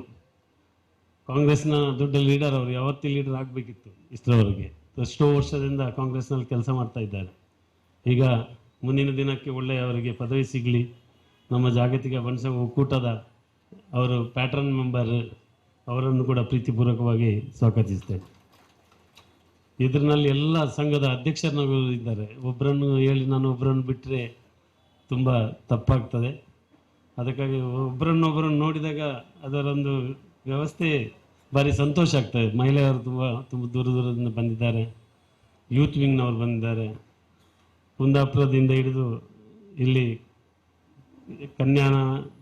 ಕಾಂಗ್ರೆಸ್ನ ದೊಡ್ಡ ಲೀಡರ್, ಅವರು ಯಾವತ್ತೂ ಲೀಡರ್ ಆಗಬೇಕಿತ್ತು ಇಷ್ಟರವರೆಗೆ. ಎಷ್ಟೋ ವರ್ಷದಿಂದ ಕಾಂಗ್ರೆಸ್ನಲ್ಲಿ ಕೆಲಸ ಮಾಡ್ತಾ ಇದ್ದಾರೆ. ಈಗ ಮುಂದಿನ ದಿನಕ್ಕೆ ಒಳ್ಳೆಯ ಅವರಿಗೆ ಪದವಿ ಸಿಗಲಿ. ನಮ್ಮ ಜಾಗತಿಕ ಬಂಟ್ ಸಂಘ ಒಕ್ಕೂಟದ ಅವರು ಪ್ಯಾಟ್ರನ್ ಮೆಂಬರ್, ಅವರನ್ನು ಕೂಡ ಪ್ರೀತಿಪೂರ್ವಕವಾಗಿ ಸ್ವಾಗತಿಸ್ತೇನೆ. ಇದರಲ್ಲಿ ಎಲ್ಲ ಸಂಘದ ಅಧ್ಯಕ್ಷರನ್ನು ಇದ್ದಾರೆ. ಒಬ್ಬರನ್ನು ಹೇಳಿ ನಾನು ಒಬ್ಬರನ್ನು ಬಿಟ್ಟರೆ ತುಂಬ ತಪ್ಪಾಗ್ತದೆ. ಅದಕ್ಕಾಗಿ ಒಬ್ಬರನ್ನೊಬ್ಬರನ್ನು ನೋಡಿದಾಗ ಅದರೊಂದು ವ್ಯವಸ್ಥೆ ಭಾರಿ ಸಂತೋಷ ಆಗ್ತದೆ. ಮಹಿಳೆಯರು ತುಂಬ ತುಂಬ ದೂರ ದೂರದಿಂದ ಬಂದಿದ್ದಾರೆ. ಯೂತ್ ವಿಂಗ್ನವರು ಬಂದಿದ್ದಾರೆ. ಕುಂದಾಪುರದಿಂದ ಹಿಡಿದು ಇಲ್ಲಿ ಕನ್ಯಾನ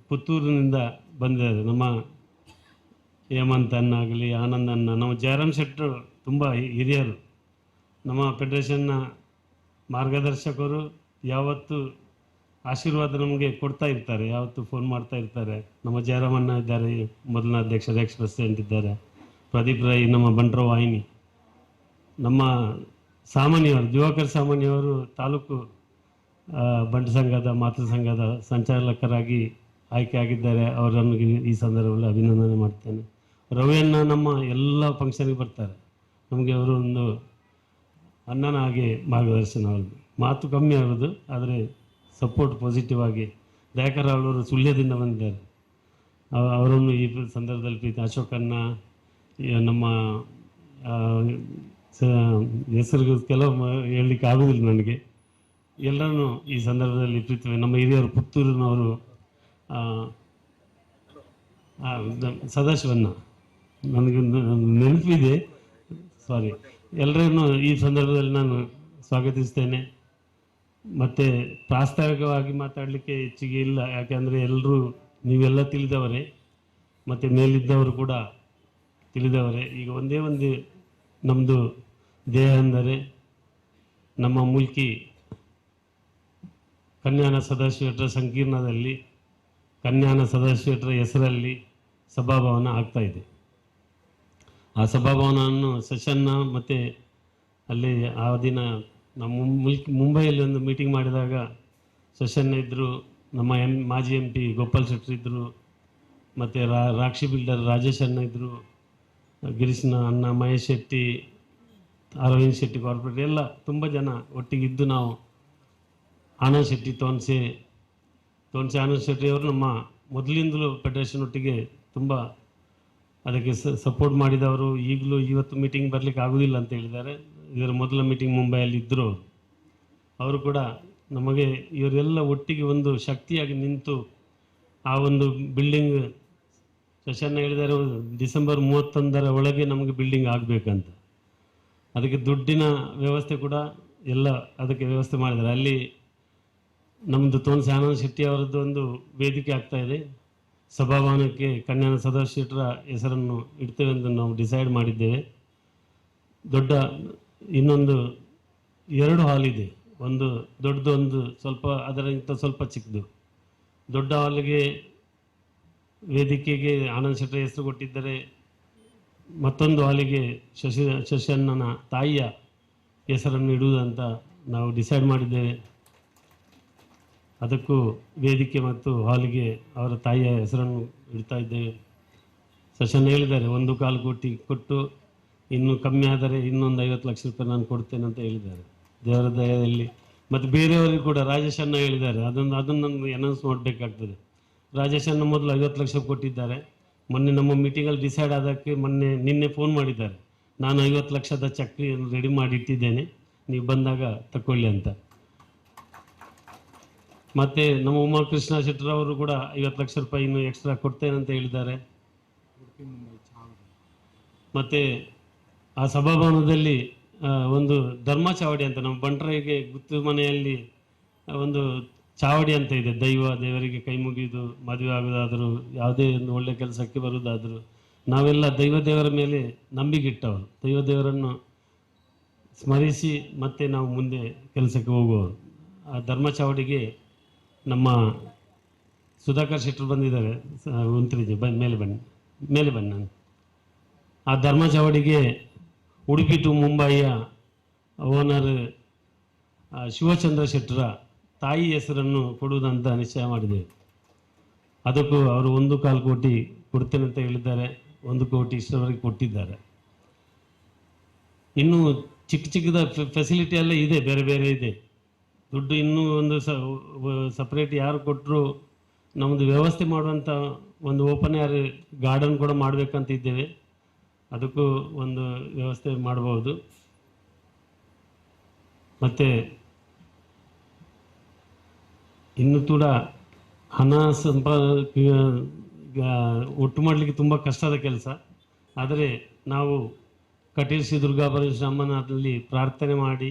ಪುತ್ತೂರಿನಿಂದ ಬಂದಿದ್ದಾರೆ. ನಮ್ಮ ಹೇಮಂತ್ ಅನ್ನಾಗಲಿ, ಆನಂದ್ ಅನ್ನ, ನಮ್ಮ ಜಯರಾಮ್ ಶೆಟ್ಟರು ತುಂಬ ಹಿರಿಯರು, ನಮ್ಮ ಫೆಡರೇಷನ್ನ ಮಾರ್ಗದರ್ಶಕರು. ಯಾವತ್ತೂ ಆಶೀರ್ವಾದ ನಮಗೆ ಕೊಡ್ತಾ ಇರ್ತಾರೆ, ಯಾವತ್ತೂ ಫೋನ್ ಮಾಡ್ತಾ ಇರ್ತಾರೆ. ನಮ್ಮ ಜಯರಾಮಣ್ಣ ಇದ್ದಾರೆ, ಮೊದಲನ ಅಧ್ಯಕ್ಷರು, ಎಕ್ಸ್ ಪ್ರೆಸಿಡೆಂಟ್ ಇದ್ದಾರೆ. ಪ್ರದೀಪ್ ರೈ, ನಮ್ಮ ಬಂಟ್ರ ವಾಹಿನಿ, ನಮ್ಮ ಸಾಮಾನ್ಯವರು ದಿವಾಕರ್ ಸಾಮಾನ್ಯವರು ತಾಲೂಕು ಬಂಟ ಸಂಘದ ಮಾತೃ ಸಂಘದ ಸಂಚಾಲಕರಾಗಿ ಆಯ್ಕೆಯಾಗಿದ್ದಾರೆ. ಅವರನ್ನು ಈ ಸಂದರ್ಭದಲ್ಲಿ ಅಭಿನಂದನೆ ಮಾಡ್ತೇನೆ. ರವಿಯಣ್ಣ ನಮ್ಮ ಎಲ್ಲ ಫಂಕ್ಷನ್ಗೆ ಬರ್ತಾರೆ, ನಮಗೆ ಅವರು ಒಂದು ಅಣ್ಣನ ಹಾಗೆ ಮಾರ್ಗದರ್ಶನ. ಅವ್ರದ್ದು ಮಾತು ಕಮ್ಮಿ ಆಗೋದು, ಆದರೆ ಸಪೋರ್ಟ್ ಪಾಸಿಟಿವ್ ಆಗಿ. ದಯಾಕರ್ ಅವರು ಸುಳ್ಯದಿಂದ ಬಂದಿದ್ದಾರೆ, ಅವರನ್ನು ಈ ಸಂದರ್ಭದಲ್ಲಿ ಪ್ರೀತಿ. ಅಶೋಕಣ್ಣ, ನಮ್ಮ ಹೆಸರು ಕೆಲವು ಹೇಳಲಿಕ್ಕೆ ಆಗೋದಿಲ್ಲ ನನಗೆ. ಎಲ್ಲರನ್ನೂ ಈ ಸಂದರ್ಭದಲ್ಲಿ ಪ್ರೀತಿ. ನಮ್ಮ ಹಿರಿಯರು ಪುತ್ತೂರಿನವರು ಸದಾಶಿವಣ್ಣ, ನನಗೆ ನೆನಪಿದೆ, ಸಾರಿ. ಎಲ್ಲರನ್ನೂ ಈ ಸಂದರ್ಭದಲ್ಲಿ ನಾನು ಸ್ವಾಗತಿಸ್ತೇನೆ. ಮತ್ತು ಪ್ರಾಸ್ತಾವಿಕವಾಗಿ ಮಾತಾಡಲಿಕ್ಕೆ ಹೆಚ್ಚಿಗೆ ಇಲ್ಲ, ಯಾಕೆಂದರೆ ಎಲ್ಲರೂ ನೀವೆಲ್ಲ ತಿಳಿದವರೇ, ಮತ್ತು ಮೇಲಿದ್ದವರು ಕೂಡ ತಿಳಿದವರೇ. ಈಗ ಒಂದೇ ಒಂದು ನಮ್ಮದು ದೇಹ ಅಂದರೆ ನಮ್ಮ ಮುಲ್ಕಿ ಕನ್ಯಾನ ಸದಾಶಿವರ ಸಂಕೀರ್ಣದಲ್ಲಿ ಕನ್ಯಾನ ಸದಾಶಿವರ ಹೆಸರಲ್ಲಿ ಸಭಾಭವನ ಆಗ್ತಾಯಿದೆ. ಆ ಸಭಾಭವನವನ್ನು ಸೆಷನ್ನ ಮತ್ತು ಅಲ್ಲಿ ಆ ದಿನ ನಮ್ಮ ಮುಂಬೈಯಲ್ಲಿ ಒಂದು ಮೀಟಿಂಗ್ ಮಾಡಿದಾಗ ಸೆಷನ್ ಇದ್ದರು, ನಮ್ಮ ಮಾಜಿ ಎಂ ಪಿ ಗೋಪಾಲ್ ಶೆಟ್ಟರ್ ಇದ್ದರು, ಮತ್ತು ರಾಕ್ಷಿ ಬಿಲ್ಡರ್ ರಾಜೇಶ್ ಅಣ್ಣ ಇದ್ದರು, ಗಿರೀಶ್ನ ಅಣ್ಣ, ಮಹೇಶ್ ಶೆಟ್ಟಿ, ಅರವಿಂದ್ ಶೆಟ್ಟಿ ಕಾರ್ಪೊರೇಟ್, ಎಲ್ಲ ತುಂಬ ಜನ ಒಟ್ಟಿಗಿದ್ದು ನಾವು ಆನಂದ್ ಶೆಟ್ಟಿ ತೋನ್ಸೆ ಆನಂದ್ ಶೆಟ್ಟಿಯವರು ನಮ್ಮ ಮೊದಲಿಂದಲೂ ಫೆಡರೇಷನ್ ಒಟ್ಟಿಗೆ ತುಂಬ ಅದಕ್ಕೆ ಸಪೋರ್ಟ್ ಮಾಡಿದವರು. ಈಗಲೂ ಇವತ್ತು ಮೀಟಿಂಗ್ ಬರಲಿಕ್ಕೆ ಆಗೋದಿಲ್ಲ ಅಂತ ಹೇಳಿದ್ದಾರೆ. ಇದರ ಮೊದಲ ಮೀಟಿಂಗ್ ಮುಂಬೈಯಲ್ಲಿ ಇದ್ದರು ಅವರು ಕೂಡ ನಮಗೆ ಇವರೆಲ್ಲ ಒಟ್ಟಿಗೆ ಒಂದು ಶಕ್ತಿಯಾಗಿ ನಿಂತು ಆ ಒಂದು ಬಿಲ್ಡಿಂಗ್ ಸೆಷನ್ ಹೇಳಿದ್ದಾರೆ, ಡಿಸೆಂಬರ್ 31 ಒಳಗೆ ನಮಗೆ ಬಿಲ್ಡಿಂಗ್ ಆಗಬೇಕಂತ. ಅದಕ್ಕೆ ದುಡ್ಡಿನ ವ್ಯವಸ್ಥೆ ಕೂಡ ಎಲ್ಲ ಅದಕ್ಕೆ ವ್ಯವಸ್ಥೆ ಮಾಡಿದ್ದಾರೆ. ಅಲ್ಲಿ ನಮ್ಮದು ತೋನ್ಸೆ ಆನಂದ್ ಶೆಟ್ಟಿ ಅವರದ್ದು ಒಂದು ವೇದಿಕೆ ಆಗ್ತಾಯಿದೆ. ಸಭಾಭವನಕ್ಕೆ ಕನ್ಯಾನ ಸದಾಶಿವರ ಹೆಸರನ್ನು ಇಡ್ತೇವೆ ಅಂತ ನಾವು ಡಿಸೈಡ್ ಮಾಡಿದ್ದೇವೆ. ದೊಡ್ಡ ಇನ್ನೊಂದು 2 ಹಾಲ್ ಇದೆ, ಒಂದು ದೊಡ್ಡದು, ಒಂದು ಸ್ವಲ್ಪ ಅದಕ್ಕಿಂತ ಸ್ವಲ್ಪ ಚಿಕ್ಕದು. ದೊಡ್ಡ ಹಾಲಿಗೆ ವೇದಿಕೆಗೆ ಆನಂದ್ ಶೆಟ್ಟರ ಹೆಸರು ಕೊಟ್ಟಿದ್ದರೆ, ಮತ್ತೊಂದು ಹಾಲಿಗೆ ಶಶಿಯಣ್ಣನ ತಾಯಿಯ ಹೆಸರನ್ನು ಇಡುವುದಂತ ನಾವು ಡಿಸೈಡ್ ಮಾಡಿದ್ದೇವೆ. ಅದಕ್ಕೂ ವೇದಿಕೆ ಮತ್ತು ಹಾಲಿಗೆ ಅವರ ತಾಯಿಯ ಹೆಸರನ್ನು ಇಡ್ತಾ ಇದ್ದೇವೆ. ಸಶನ್ ಹೇಳಿದ್ದಾರೆ 1.25 ಕೋಟಿ ಕೊಟ್ಟು ಇನ್ನೂ ಕಮ್ಮಿ ಆದರೆ ಇನ್ನೊಂದು 50 ಲಕ್ಷ ರೂಪಾಯಿ ನಾನು ಕೊಡ್ತೇನೆ ಅಂತ ಹೇಳಿದ್ದಾರೆ, ದೇವರ ದಯದಲ್ಲಿ. ಮತ್ತು ಬೇರೆಯವರಿಗೆ ಕೂಡ ರಾಜೇಶ್ ಅಣ್ಣ ಹೇಳಿದ್ದಾರೆ, ಅದನ್ನು ನಮಗೆ ಅನೌನ್ಸ್ ಮಾಡಬೇಕಾಗ್ತದೆ. ರಾಜೇಶ್ ಅಣ್ಣ ಮೊದಲು 50 ಲಕ್ಷ ಕೊಟ್ಟಿದ್ದಾರೆ. ಮೊನ್ನೆ ನಮ್ಮ ಮೀಟಿಂಗಲ್ಲಿ ಡಿಸೈಡ್ ಆದಕ್ಕೆ ನಿನ್ನೆ ಫೋನ್ ಮಾಡಿದ್ದಾರೆ, ನಾನು 50 ಲಕ್ಷದ ಚೆಕ್ ರೆಡಿ ಮಾಡಿ ಇಟ್ಟಿದ್ದೇನೆ, ನೀವು ಬಂದಾಗ ತಗೊಳ್ಳಿ ಅಂತ. ಮತ್ತು ನಮ್ಮ ಉಮಾಕೃಷ್ಣ ಶೆಟ್ಟರ್ ಅವರು ಕೂಡ 50 ಲಕ್ಷ ರೂಪಾಯಿ ಇನ್ನೂ ಎಕ್ಸ್ಟ್ರಾ ಕೊಡ್ತೇನೆ ಅಂತ ಹೇಳಿದ್ದಾರೆ. ಮತ್ತು ಆ ಸಭಾಭವನದಲ್ಲಿ ಒಂದು ಧರ್ಮ ಚಾವಡಿ ಅಂತ ನಮ್ಮ ಬಂಟರಿಗೆ ಗುತ್ತು ಮನೆಯಲ್ಲಿ ಒಂದು ಚಾವಡಿ ಅಂತ ಇದೆ. ದೈವ ದೇವರಿಗೆ ಕೈ ಮುಗಿದು ಮದುವೆ ಆಗೋದಾದರೂ, ಯಾವುದೇ ಒಂದು ಒಳ್ಳೆಯ ಕೆಲಸಕ್ಕೆ ಬರುವುದಾದರೂ ನಾವೆಲ್ಲ ದೈವ ದೇವರ ಮೇಲೆ ನಂಬಿಕೆ ಇಟ್ಟವರು, ದೈವ ದೇವರನ್ನು ಸ್ಮರಿಸಿ ಮತ್ತೆ ನಾವು ಮುಂದೆ ಕೆಲಸಕ್ಕೆ ಹೋಗುವವರು. ಆ ಧರ್ಮ ಚಾವಡಿಗೆ ನಮ್ಮ ಸುಧಾಕರ್ ಶೆಟ್ಟರು ಬಂದಿದ್ದಾರೆ, ಉಂತ್ರಿಜಿ ಮೇಲೆ ಬನ್ನಿ, ಮೇಲೆ ಬನ್ನಿ. ನಾನು ಆ ಧರ್ಮ ಚಾವಡಿಗೆ ಉಡುಪಿ ಟು ಮುಂಬಯಿಯ ಓನರ್ ಶಿವಚಂದ್ರ ಶೆಟ್ಟರ ತಾಯಿ ಹೆಸರನ್ನು ಕೊಡುವುದಂತ ನಿಶ್ಚಯ ಮಾಡಿದ್ದೇವೆ. ಅದಕ್ಕೂ ಅವರು 1.25 ಕೋಟಿ ಕೊಡ್ತೇನೆ ಅಂತ ಹೇಳಿದ್ದಾರೆ, 1 ಕೋಟಿ ಇಷ್ಟರವರೆಗೆ ಕೊಟ್ಟಿದ್ದಾರೆ. ಇನ್ನೂ ಚಿಕ್ಕ ಚಿಕ್ಕದ ಫೆಸಿಲಿಟಿ ಎಲ್ಲ ಇದೆ, ಬೇರೆ ಬೇರೆ ಇದೆ. ದುಡ್ಡು ಇನ್ನೂ ಒಂದು ಸಪ್ರೇಟ್ ಯಾರು ಕೊಟ್ಟರು ನಮ್ಮದು ವ್ಯವಸ್ಥೆ ಮಾಡುವಂಥ ಒಂದು ಓಪನ್ ಏರ್ ಗಾರ್ಡನ್ ಕೂಡ ಮಾಡಬೇಕಂತ ಇದ್ದೇವೆ, ಅದಕ್ಕೂ ಒಂದು ವ್ಯವಸ್ಥೆ ಮಾಡ್ಬೋದು. ಮತ್ತು ಇನ್ನು ಕೂಡ ಹಣ ಒಟ್ಟು ಮಾಡಲಿಕ್ಕೆ ತುಂಬ ಕಷ್ಟದ ಕೆಲಸ. ಆದರೆ ನಾವು Kateel Shri Durga Parameshwara ಅಮ್ಮನಲ್ಲಿ ಪ್ರಾರ್ಥನೆ ಮಾಡಿ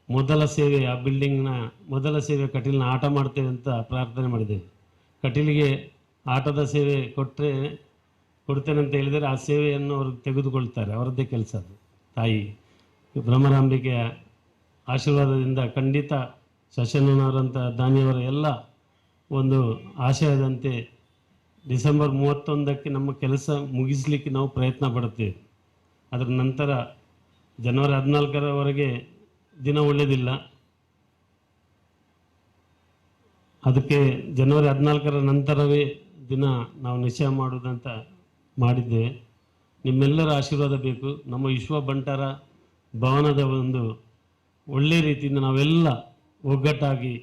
ಮೊದಲ ಸೇವೆ, ಆ ಬಿಲ್ಡಿಂಗ್ನ ಮೊದಲ ಸೇವೆ ಕಟೀಲಿನ ಆಟ ಮಾಡ್ತೇವೆ ಅಂತ ಪ್ರಾರ್ಥನೆ ಮಾಡಿದ್ದೇವೆ. ಕಟೀಲಿಗೆ ಆಟದ ಸೇವೆ ಕೊಡ್ತೇನೆ ಅಂತ ಹೇಳಿದರೆ ಆ ಸೇವೆಯನ್ನು ಅವರು ತೆಗೆದುಕೊಳ್ತಾರೆ, ಅವರದ್ದೇ ಕೆಲಸ ಅದು. ತಾಯಿ ಭ್ರಮರಾಂಬಿಕೆಯ ಆಶೀರ್ವಾದದಿಂದ ಖಂಡಿತ ಶಶನವರಂಥ ದಾನಿಯವರ ಎಲ್ಲ ಒಂದು ಆಶಯದಂತೆ ಡಿಸೆಂಬರ್ 31ಕ್ಕೆ ನಮ್ಮ ಕೆಲಸ ಮುಗಿಸಲಿಕ್ಕೆ ನಾವು ಪ್ರಯತ್ನ ಪಡುತ್ತೇವೆ. ಅದರ ನಂತರ ಜನವರಿ 14ರವರೆಗೆ ದಿನ ಒಳ್ಳೆಯದಿಲ್ಲ, ಅದಕ್ಕೆ ಜನವರಿ 14ರ ನಂತರವೇ ದಿನ ನಾವು ನಿಶ್ಚಯ ಮಾಡುವುದಂತ ಮಾಡಿದ್ದೇವೆ. ನಿಮ್ಮೆಲ್ಲರ ಆಶೀರ್ವಾದ ಬೇಕು. ನಮ್ಮ ವಿಶ್ವ ಬಂಟರ ಭವನದ ಒಂದು ಒಳ್ಳೆಯ ರೀತಿಯಿಂದ ನಾವೆಲ್ಲ ಒಗ್ಗಟ್ಟಾಗಿ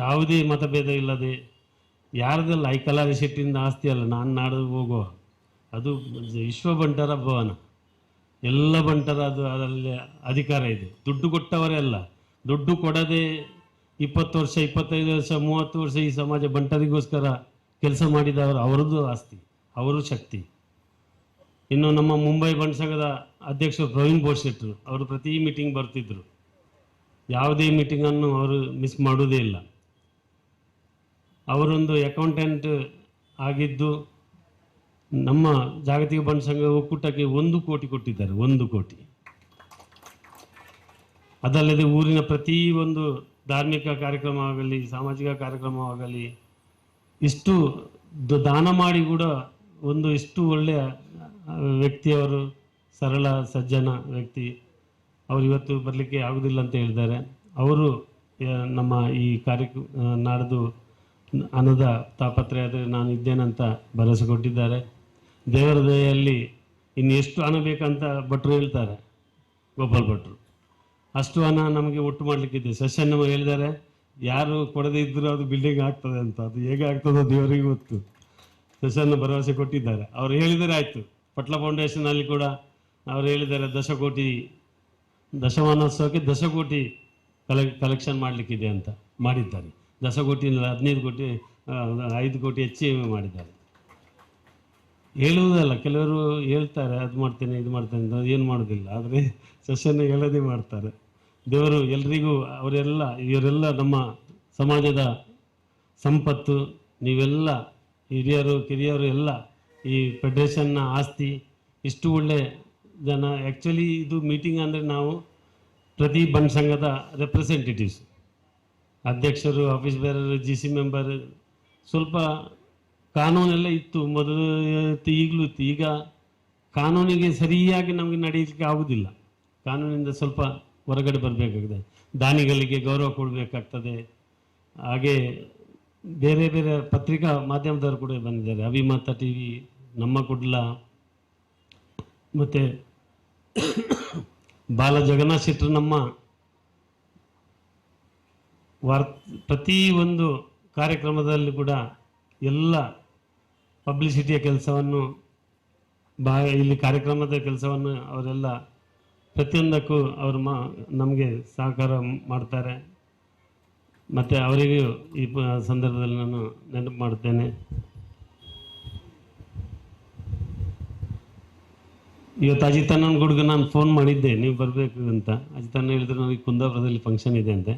ಯಾವುದೇ ಮತಭೇದ ಇಲ್ಲದೆ, ಯಾರದಲ್ಲ, ಐಕಲಾರಿ ಶೆಟ್ಟಿಯಿಂದ ಆಸ್ತಿ ಅಲ್ಲ, ನಾನು ನಾಡು ಹೋಗುವ ಅದು ವಿಶ್ವ ಬಂಟರ ಭವನ, ಎಲ್ಲ ಬಂಟರ ಅದು ಅದರಲ್ಲಿ ಅಧಿಕಾರ ಇದೆ. ದುಡ್ಡು ಕೊಟ್ಟವರೇ ಅಲ್ಲ, ದುಡ್ಡು ಕೊಡದೆ 20 ವರ್ಷ, 25 ವರ್ಷ, 30 ವರ್ಷ ಈ ಸಮಾಜ ಬಂಟರಿಗೋಸ್ಕರ ಕೆಲಸ ಮಾಡಿದವರು, ಅವರದ್ದು ಆಸ್ತಿ, ಅವರು ಶಕ್ತಿ. ಇನ್ನು ನಮ್ಮ ಮುಂಬೈ ಬಂಟ ಸಂಘದ ಅಧ್ಯಕ್ಷರು ಪ್ರವೀಣ್ ಬೋಸ್ ಶೆಟ್ಟರು ಅವರು ಪ್ರತಿ ಮೀಟಿಂಗ್ ಬರ್ತಿದ್ದರು, ಯಾವುದೇ ಮೀಟಿಂಗನ್ನು ಅವರು ಮಿಸ್ ಮಾಡೋದೇ ಇಲ್ಲ. ಅವರೊಂದು ಅಕೌಂಟೆಂಟ್ ಆಗಿದ್ದು ನಮ್ಮ ಜಾಗತಿಕ ಬಂಟ ಸಂಘ ಒಕ್ಕೂಟಕ್ಕೆ 1 ಕೋಟಿ ಕೊಟ್ಟಿದ್ದಾರೆ, 1 ಕೋಟಿ. ಅದಲ್ಲದೆ ಊರಿನ ಪ್ರತಿ ಒಂದು ಧಾರ್ಮಿಕ ಕಾರ್ಯಕ್ರಮ ಆಗಲಿ, ಸಾಮಾಜಿಕ ಕಾರ್ಯಕ್ರಮವಾಗಲಿ, ಇಷ್ಟು ದಾನ ಮಾಡಿ ಕೂಡ ಒಂದು ಇಷ್ಟು ಒಳ್ಳೆಯ ವ್ಯಕ್ತಿಯವರು, ಸರಳ ಸಜ್ಜನ ವ್ಯಕ್ತಿ ಅವರು ಇವತ್ತು ಬರಲಿಕ್ಕೆ ಆಗೋದಿಲ್ಲ ಅಂತ ಹೇಳಿದ್ದಾರೆ. ಅವರು ನಮ್ಮ ಈ ಕಾರ್ಯ ನಾಡ್ದು ಹಣದ ತಾಪತ್ರೆ ಆದರೆ ನಾನು ಇದ್ದೇನಂತ ಭರವಸೆ ಕೊಟ್ಟಿದ್ದಾರೆ. ದೇವರ ದಯೆಯಲ್ಲಿ ಇನ್ನು ಎಷ್ಟು ಹಣ ಬೇಕಂತ ಭಟ್ರು ಹೇಳ್ತಾರೆ, ಗೋಪಾಲ್ ಭಟ್ರು, ಅಷ್ಟು ಹಣ ನಮಗೆ ಒಟ್ಟು ಮಾಡಲಿಕ್ಕಿದೆ. ಸಸ್ಯನ್ನ ಹೇಳಿದ್ದಾರೆ, ಯಾರು ಕೊಡದೇ ಇದ್ದರೂ ಅದು ಬಿಲ್ಡಿಂಗ್ ಆಗ್ತದೆ ಅಂತ, ಅದು ಹೇಗೆ ಆಗ್ತದೋ ದೇವರಿಗೆ ಗೊತ್ತು. ಸಸ್ಯನ ಭರವಸೆ ಕೊಟ್ಟಿದ್ದಾರೆ, ಅವರು ಹೇಳಿದರೆ ಆಯಿತು. ಪಟ್ಲ ಫೌಂಡೇಶನಲ್ಲಿ ಕೂಡ ಅವರು ಹೇಳಿದ್ದಾರೆ 10 ಕೋಟಿ, ದಶಮಾನೋತ್ಸವಕ್ಕೆ 10 ಕೋಟಿ ಕಲೆಕ್ಷನ್ ಮಾಡಲಿಕ್ಕಿದೆ ಅಂತ ಮಾಡಿದ್ದಾರೆ. 10 ಕೋಟಿ, 15 ಕೋಟಿ, 5 ಕೋಟಿ ಹೆಚ್ಚು ಮಾಡಿದ್ದಾರೆ. ಹೇಳುವುದಲ್ಲ, ಕೆಲವರು ಹೇಳ್ತಾರೆ ಅದು ಮಾಡ್ತೇನೆ ಇದು ಮಾಡ್ತೇನೆ ಅಂತ, ಏನು ಮಾಡೋದಿಲ್ಲ. ಆದರೆ ಸಸ್ಯನ ಹೇಳೋದೇ ಮಾಡ್ತಾರೆ. ದೇವರು ಎಲ್ರಿಗೂ, ಅವರೆಲ್ಲ ಇವರೆಲ್ಲ ನಮ್ಮ ಸಮಾಜದ ಸಂಪತ್ತು, ನೀವೆಲ್ಲ ಹಿರಿಯರು ಕಿರಿಯರು ಎಲ್ಲ ಈ ಫೆಡ್ರೇಷನ್ನ ಆಸ್ತಿ. ಇಷ್ಟು ಒಳ್ಳೆ ಜನ. ಆ್ಯಕ್ಚುಲಿ ಇದು ಮೀಟಿಂಗ್ ಅಂದರೆ ನಾವು ಪ್ರತಿ ಬಂಟ ಸಂಘದ ರೆಪ್ರೆಸೆಂಟೇಟಿವ್ಸ್, ಅಧ್ಯಕ್ಷರು, ಆಫೀಸ್ ಬೇರರು, G C member, ಸ್ವಲ್ಪ ಕಾನೂನೆಲ್ಲ ಇತ್ತು ಮೊದಲು, ಇತ್ತು, ಈಗಲೂ ಇತ್ತು. ಈಗ ಕಾನೂನಿಗೆ ಸರಿಯಾಗಿ ನಮಗೆ ನಡೆಯಲಿಕ್ಕೆ ಆಗುವುದಿಲ್ಲ, ಕಾನೂನಿಂದ ಸ್ವಲ್ಪ ಹೊರಗಡೆ ಬರಬೇಕಾಗ್ತದೆ. ದಾನಿಗಳಿಗೆ ಗೌರವ ಕೊಡಬೇಕಾಗ್ತದೆ. ಹಾಗೆ ಬೇರೆ ಬೇರೆ ಪತ್ರಿಕಾ ಮಾಧ್ಯಮದವರು ಕೂಡ ಬಂದಿದ್ದಾರೆ, ಅಭಿಮತ ಟಿ ವಿ, ನಮ್ಮ ಕುಡ್ಲ, ಮತ್ತು ಬಾಲ ಜಗನ್ನಾಥ್ ಶೆಟ್ಟರು ನಮ್ಮ ಪ್ರತಿ ಒಂದು ಕಾರ್ಯಕ್ರಮದಲ್ಲಿ ಕೂಡ ಎಲ್ಲ ಪಬ್ಲಿಸಿಟಿಯ ಕೆಲಸವನ್ನು, ಇಲ್ಲಿ ಕಾರ್ಯಕ್ರಮದ ಕೆಲಸವನ್ನು ಅವರೆಲ್ಲ ಪ್ರತಿಯೊಂದಕ್ಕೂ ಅವರು ನಮಗೆ ಸಹಕಾರ ಮಾಡ್ತಾರೆ. ಮತ್ತು ಅವರಿಗೂ ಈ ಸಂದರ್ಭದಲ್ಲಿ ನಾನು ನೆನಪು ಮಾಡ್ತೇನೆ. ಇವತ್ತು ಅಜಿತಣ್ಣನ ಗುಡ್ಗೆ ನಾನು ಫೋನ್ ಮಾಡಿದ್ದೆ, ನೀವು ಬರಬೇಕು ಅಂತ. ಅಜಿತಣ್ಣ ಹೇಳಿದ್ರು ನನಗೆ ಕುಂದಾಪುರದಲ್ಲಿ ಫಂಕ್ಷನ್ ಇದೆ ಅಂತೆ.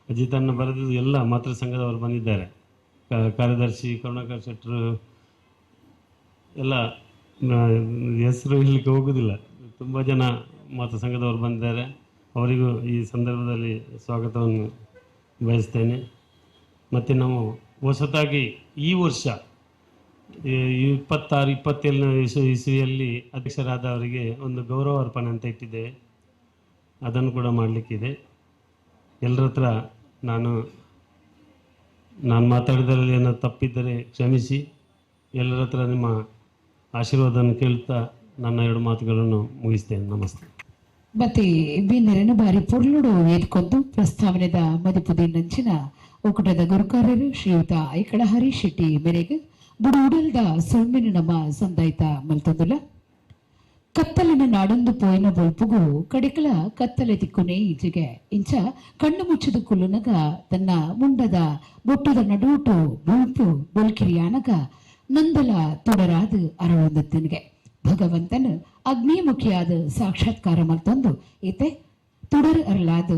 ಅಜಿತಣ್ಣ ಬರೆದಿದ್ದು ಎಲ್ಲ ಮಾತೃ ಸಂಘದವರು ಬಂದಿದ್ದಾರೆ, ಕಾರ್ಯದರ್ಶಿ ಕರುಣಾಕರ್ ಶೆಟ್ಟರು, ಎಲ್ಲ ಹೆಸರು ಹೇಳಲಿಕ್ಕೆ ಹೋಗೋದಿಲ್ಲ, ತುಂಬ ಜನ ಮಾತೃ ಸಂಘದವರು ಬಂದಿದ್ದಾರೆ. ಅವರಿಗೂ ಈ ಸಂದರ್ಭದಲ್ಲಿ ಸ್ವಾಗತವನ್ನು ಬಯಸ್ತೇನೆ. ಮತ್ತು ನಾವು ಹೊಸತಾಗಿ ಈ ವರ್ಷ 26, 27ನೇ ಇಸ್ವಿಯಲ್ಲಿ ಅಧ್ಯಕ್ಷರಾದವರಿಗೆ ಒಂದು ಗೌರವ ಅರ್ಪಣೆ ಅಂತ ಇಟ್ಟಿದ್ದೇವೆ, ಅದನ್ನು ಕೂಡ ಮಾಡಲಿಕ್ಕಿದೆ. ಎಲ್ಲರ ಹತ್ರ ನಾನು ಮಾತಾಡಿದರಲ್ಲಿ ಏನಾದ್ರು ತಪ್ಪಿದ್ದರೆ ಕ್ಷಮಿಸಿ. ಎಲ್ಲರ ಹತ್ರ ನಿಮ್ಮ ಆಶೀರ್ವಾದವನ್ನು ಕೇಳ್ತಾ ನನ್ನ 2 ಮಾತುಗಳನ್ನು ಮುಗಿಸ್ತೇನೆ. ನಮಸ್ತೆ. ಮತ್ತೆ ಬಿನ್ನೆರನ ಬಾರಿ ಪೊರ್ಲುಡು ಏರ್ಕೊಂದು ಪ್ರಸ್ತಾವನೆದ ಮದಿಪುದಿನಂಚಿನ ಒಕ್ಕೂಟದ ಗುರುಕಾರರು ಶ್ರೀಯುತ ಐಕಳ ಹರೀಶ್ ಶೆಟ್ಟಿ ಮೇರೆಗೆ ಬುಡು ಉಡಲ್ದ ಸೊಮ್ಮಿನ ನಮ್ಮ ಸಂದಾಯ್ತ ಮಲ್ತೊಂದುಲ. ಕತ್ತಲಿನ ನಾಡೊಂದು ಪೋಯಿನ ಬೊಲ್ಪುಗು ಕಡಿಕಲ ಕತ್ತಲೆ ತಿಕ್ಕುನೆ ಈಚೆಗೆ ಇಂಚ ಕಣ್ಣು ಮುಚ್ಚದ ಕುಲ್ಲುನಗ ತನ್ನ ಮುಂಡದ ಬೊಟ್ಟದ ನಡುಟು ಬೊಲ್ಪು ಬೊಲ್ಕಿರಿಯಾನಗ ನಂದಲ ತೊಡರಾದ ಅರಳೊಂದತ್ತನಿಗೆ ಭಗವಂತನ ಅಗ್ನಿಮುಖಿಯಾದ ಸಾಕ್ಷಾತ್ಕಾರ ಮಲ್ತೊಂದು ಇತ್ತೆ ತುಡರ್ ಅರಳಾದ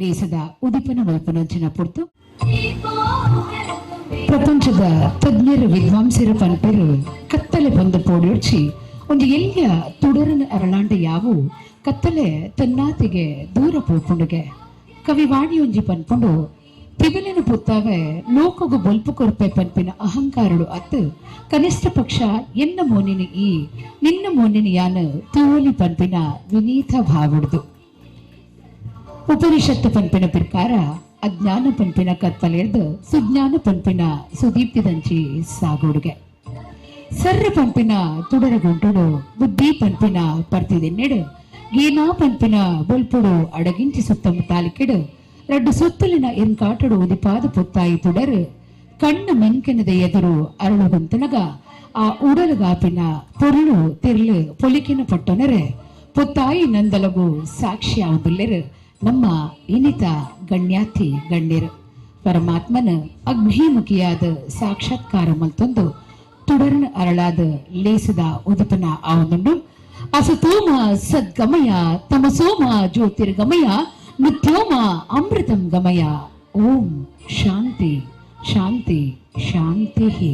ಲೇಸದ ಉದಿಪನ ಮಲ್ಪನಂಚಿನ ಪುರ್ತು. ಪ್ರಪಂಚದ ತಜ್ಞರು ವಿದ್ವಾಂಸರು ಪನ್ಪೆರು ಕತ್ತಲೆ ಬಂದು ಪೋಡಿಯೊಡ್ಚಿ ಒಂದು ಎಲ್ಲಿಯ ತುಡರನ ಅರಳಾಂಡ ಯಾವು ಕತ್ತಲೆ ತನ್ನಾತಿಗೆ ದೂರ ಪೋಪುಂಡುಗೆ. ಕವಿವಾಣಿಯೊಂಜಿ ಪನ್ಪುಂಡು ತಿಬಿಲಿನ ಪುತ್ತಾವೆ ಲೋಕಗು ಬೊಲ್ಪು ಕೊರ್ಪೆ ಪನ್ಪಿನ ಅಹಂಕಾರಡು ಅತ್ತು ಕನಿಷ್ಠ ಪಕ್ಷ ಎನ್ನ ಮೋನಿನ ಈ ನಿನ್ನ ಮೋನಿನ ಯಾನ ತೋಲಿ ಪನ್ಪಿನ ವಿನೀತ ಭಾವಡ್ದು. ಉಪನಿಷತ್ತು ಪನ್ಪಿನ ಪ್ರಕಾರ ಅಜ್ಞಾನ ಪನ್ಪಿನ ಕತ್ತಲೆರ್ದು ಸುಜ್ಞಾನ ಪನ್ಪಿನ ಸುದೀಪ್ತಿದಂಚಿ ಸಾಗೋಡುಗೆ. ಸರ್ರ ಪಂಪಿನ ತುಡರ ಗುಂಟುಡು ಬುದ್ಧಿ ಪಂಪಿನ ಪರ್ತಿದೆನ್ನೆಡು ಗೀನಾ ಪಂಪಿನ ಬೊಲ್ಪುಡು ಅಡಗಿಂಚಿ ಸುತ್ತಮುತ್ತಾಲಿಕೆಡು ರಡ್ಡು ಸುತ್ತಲಿನ ಎನ್ಕಾಟಡು ಉದಿಪಾದ ಪುತ್ತಾಯಿ ತುಡರು ಕಣ್ಣು ಮೆಂಕೆನದ ಎದುರು ಅರಳುಗುಂತನಗ ಆ ಉಡಲುಗಾಪಿನ ಪೊರುಳು ತಿರ್ಲು ಪೊಲಿಕಿನ ಪಟ್ಟೊನರೆ ಪುತ್ತಾಯಿ ನಂದಲಗು ಸಾಕ್ಷಿ ಆವುದಿಲ್ಲೆರು ನಮ್ಮ ಇನಿತ ಗಣ್ಯಾತಿ ಗಣ್ಯರು. ಪರಮಾತ್ಮನ ಅಗ್ನಿಮುಖಿಯಾದ ಸಾಕ್ಷಾತ್ಕಾರ ಮಲ್ತೊಂದು ತುಡರನ ಅರಳಾದ ಲೇಸದ ಉದಿಪನ ಆವೊಂದುಂಡು. ಅಸತೋಮ ಸದ್ಗಮಯ ತಮಸೋಮ ಜ್ಯೋತಿರ್ಗಮಯ ನಿತ್ಯೋಮ ಅಮೃತಂ ಗಮಯ. ಓಂ ಶಾಂತಿ ಶಾಂತಿ ಶಾಂತಿ.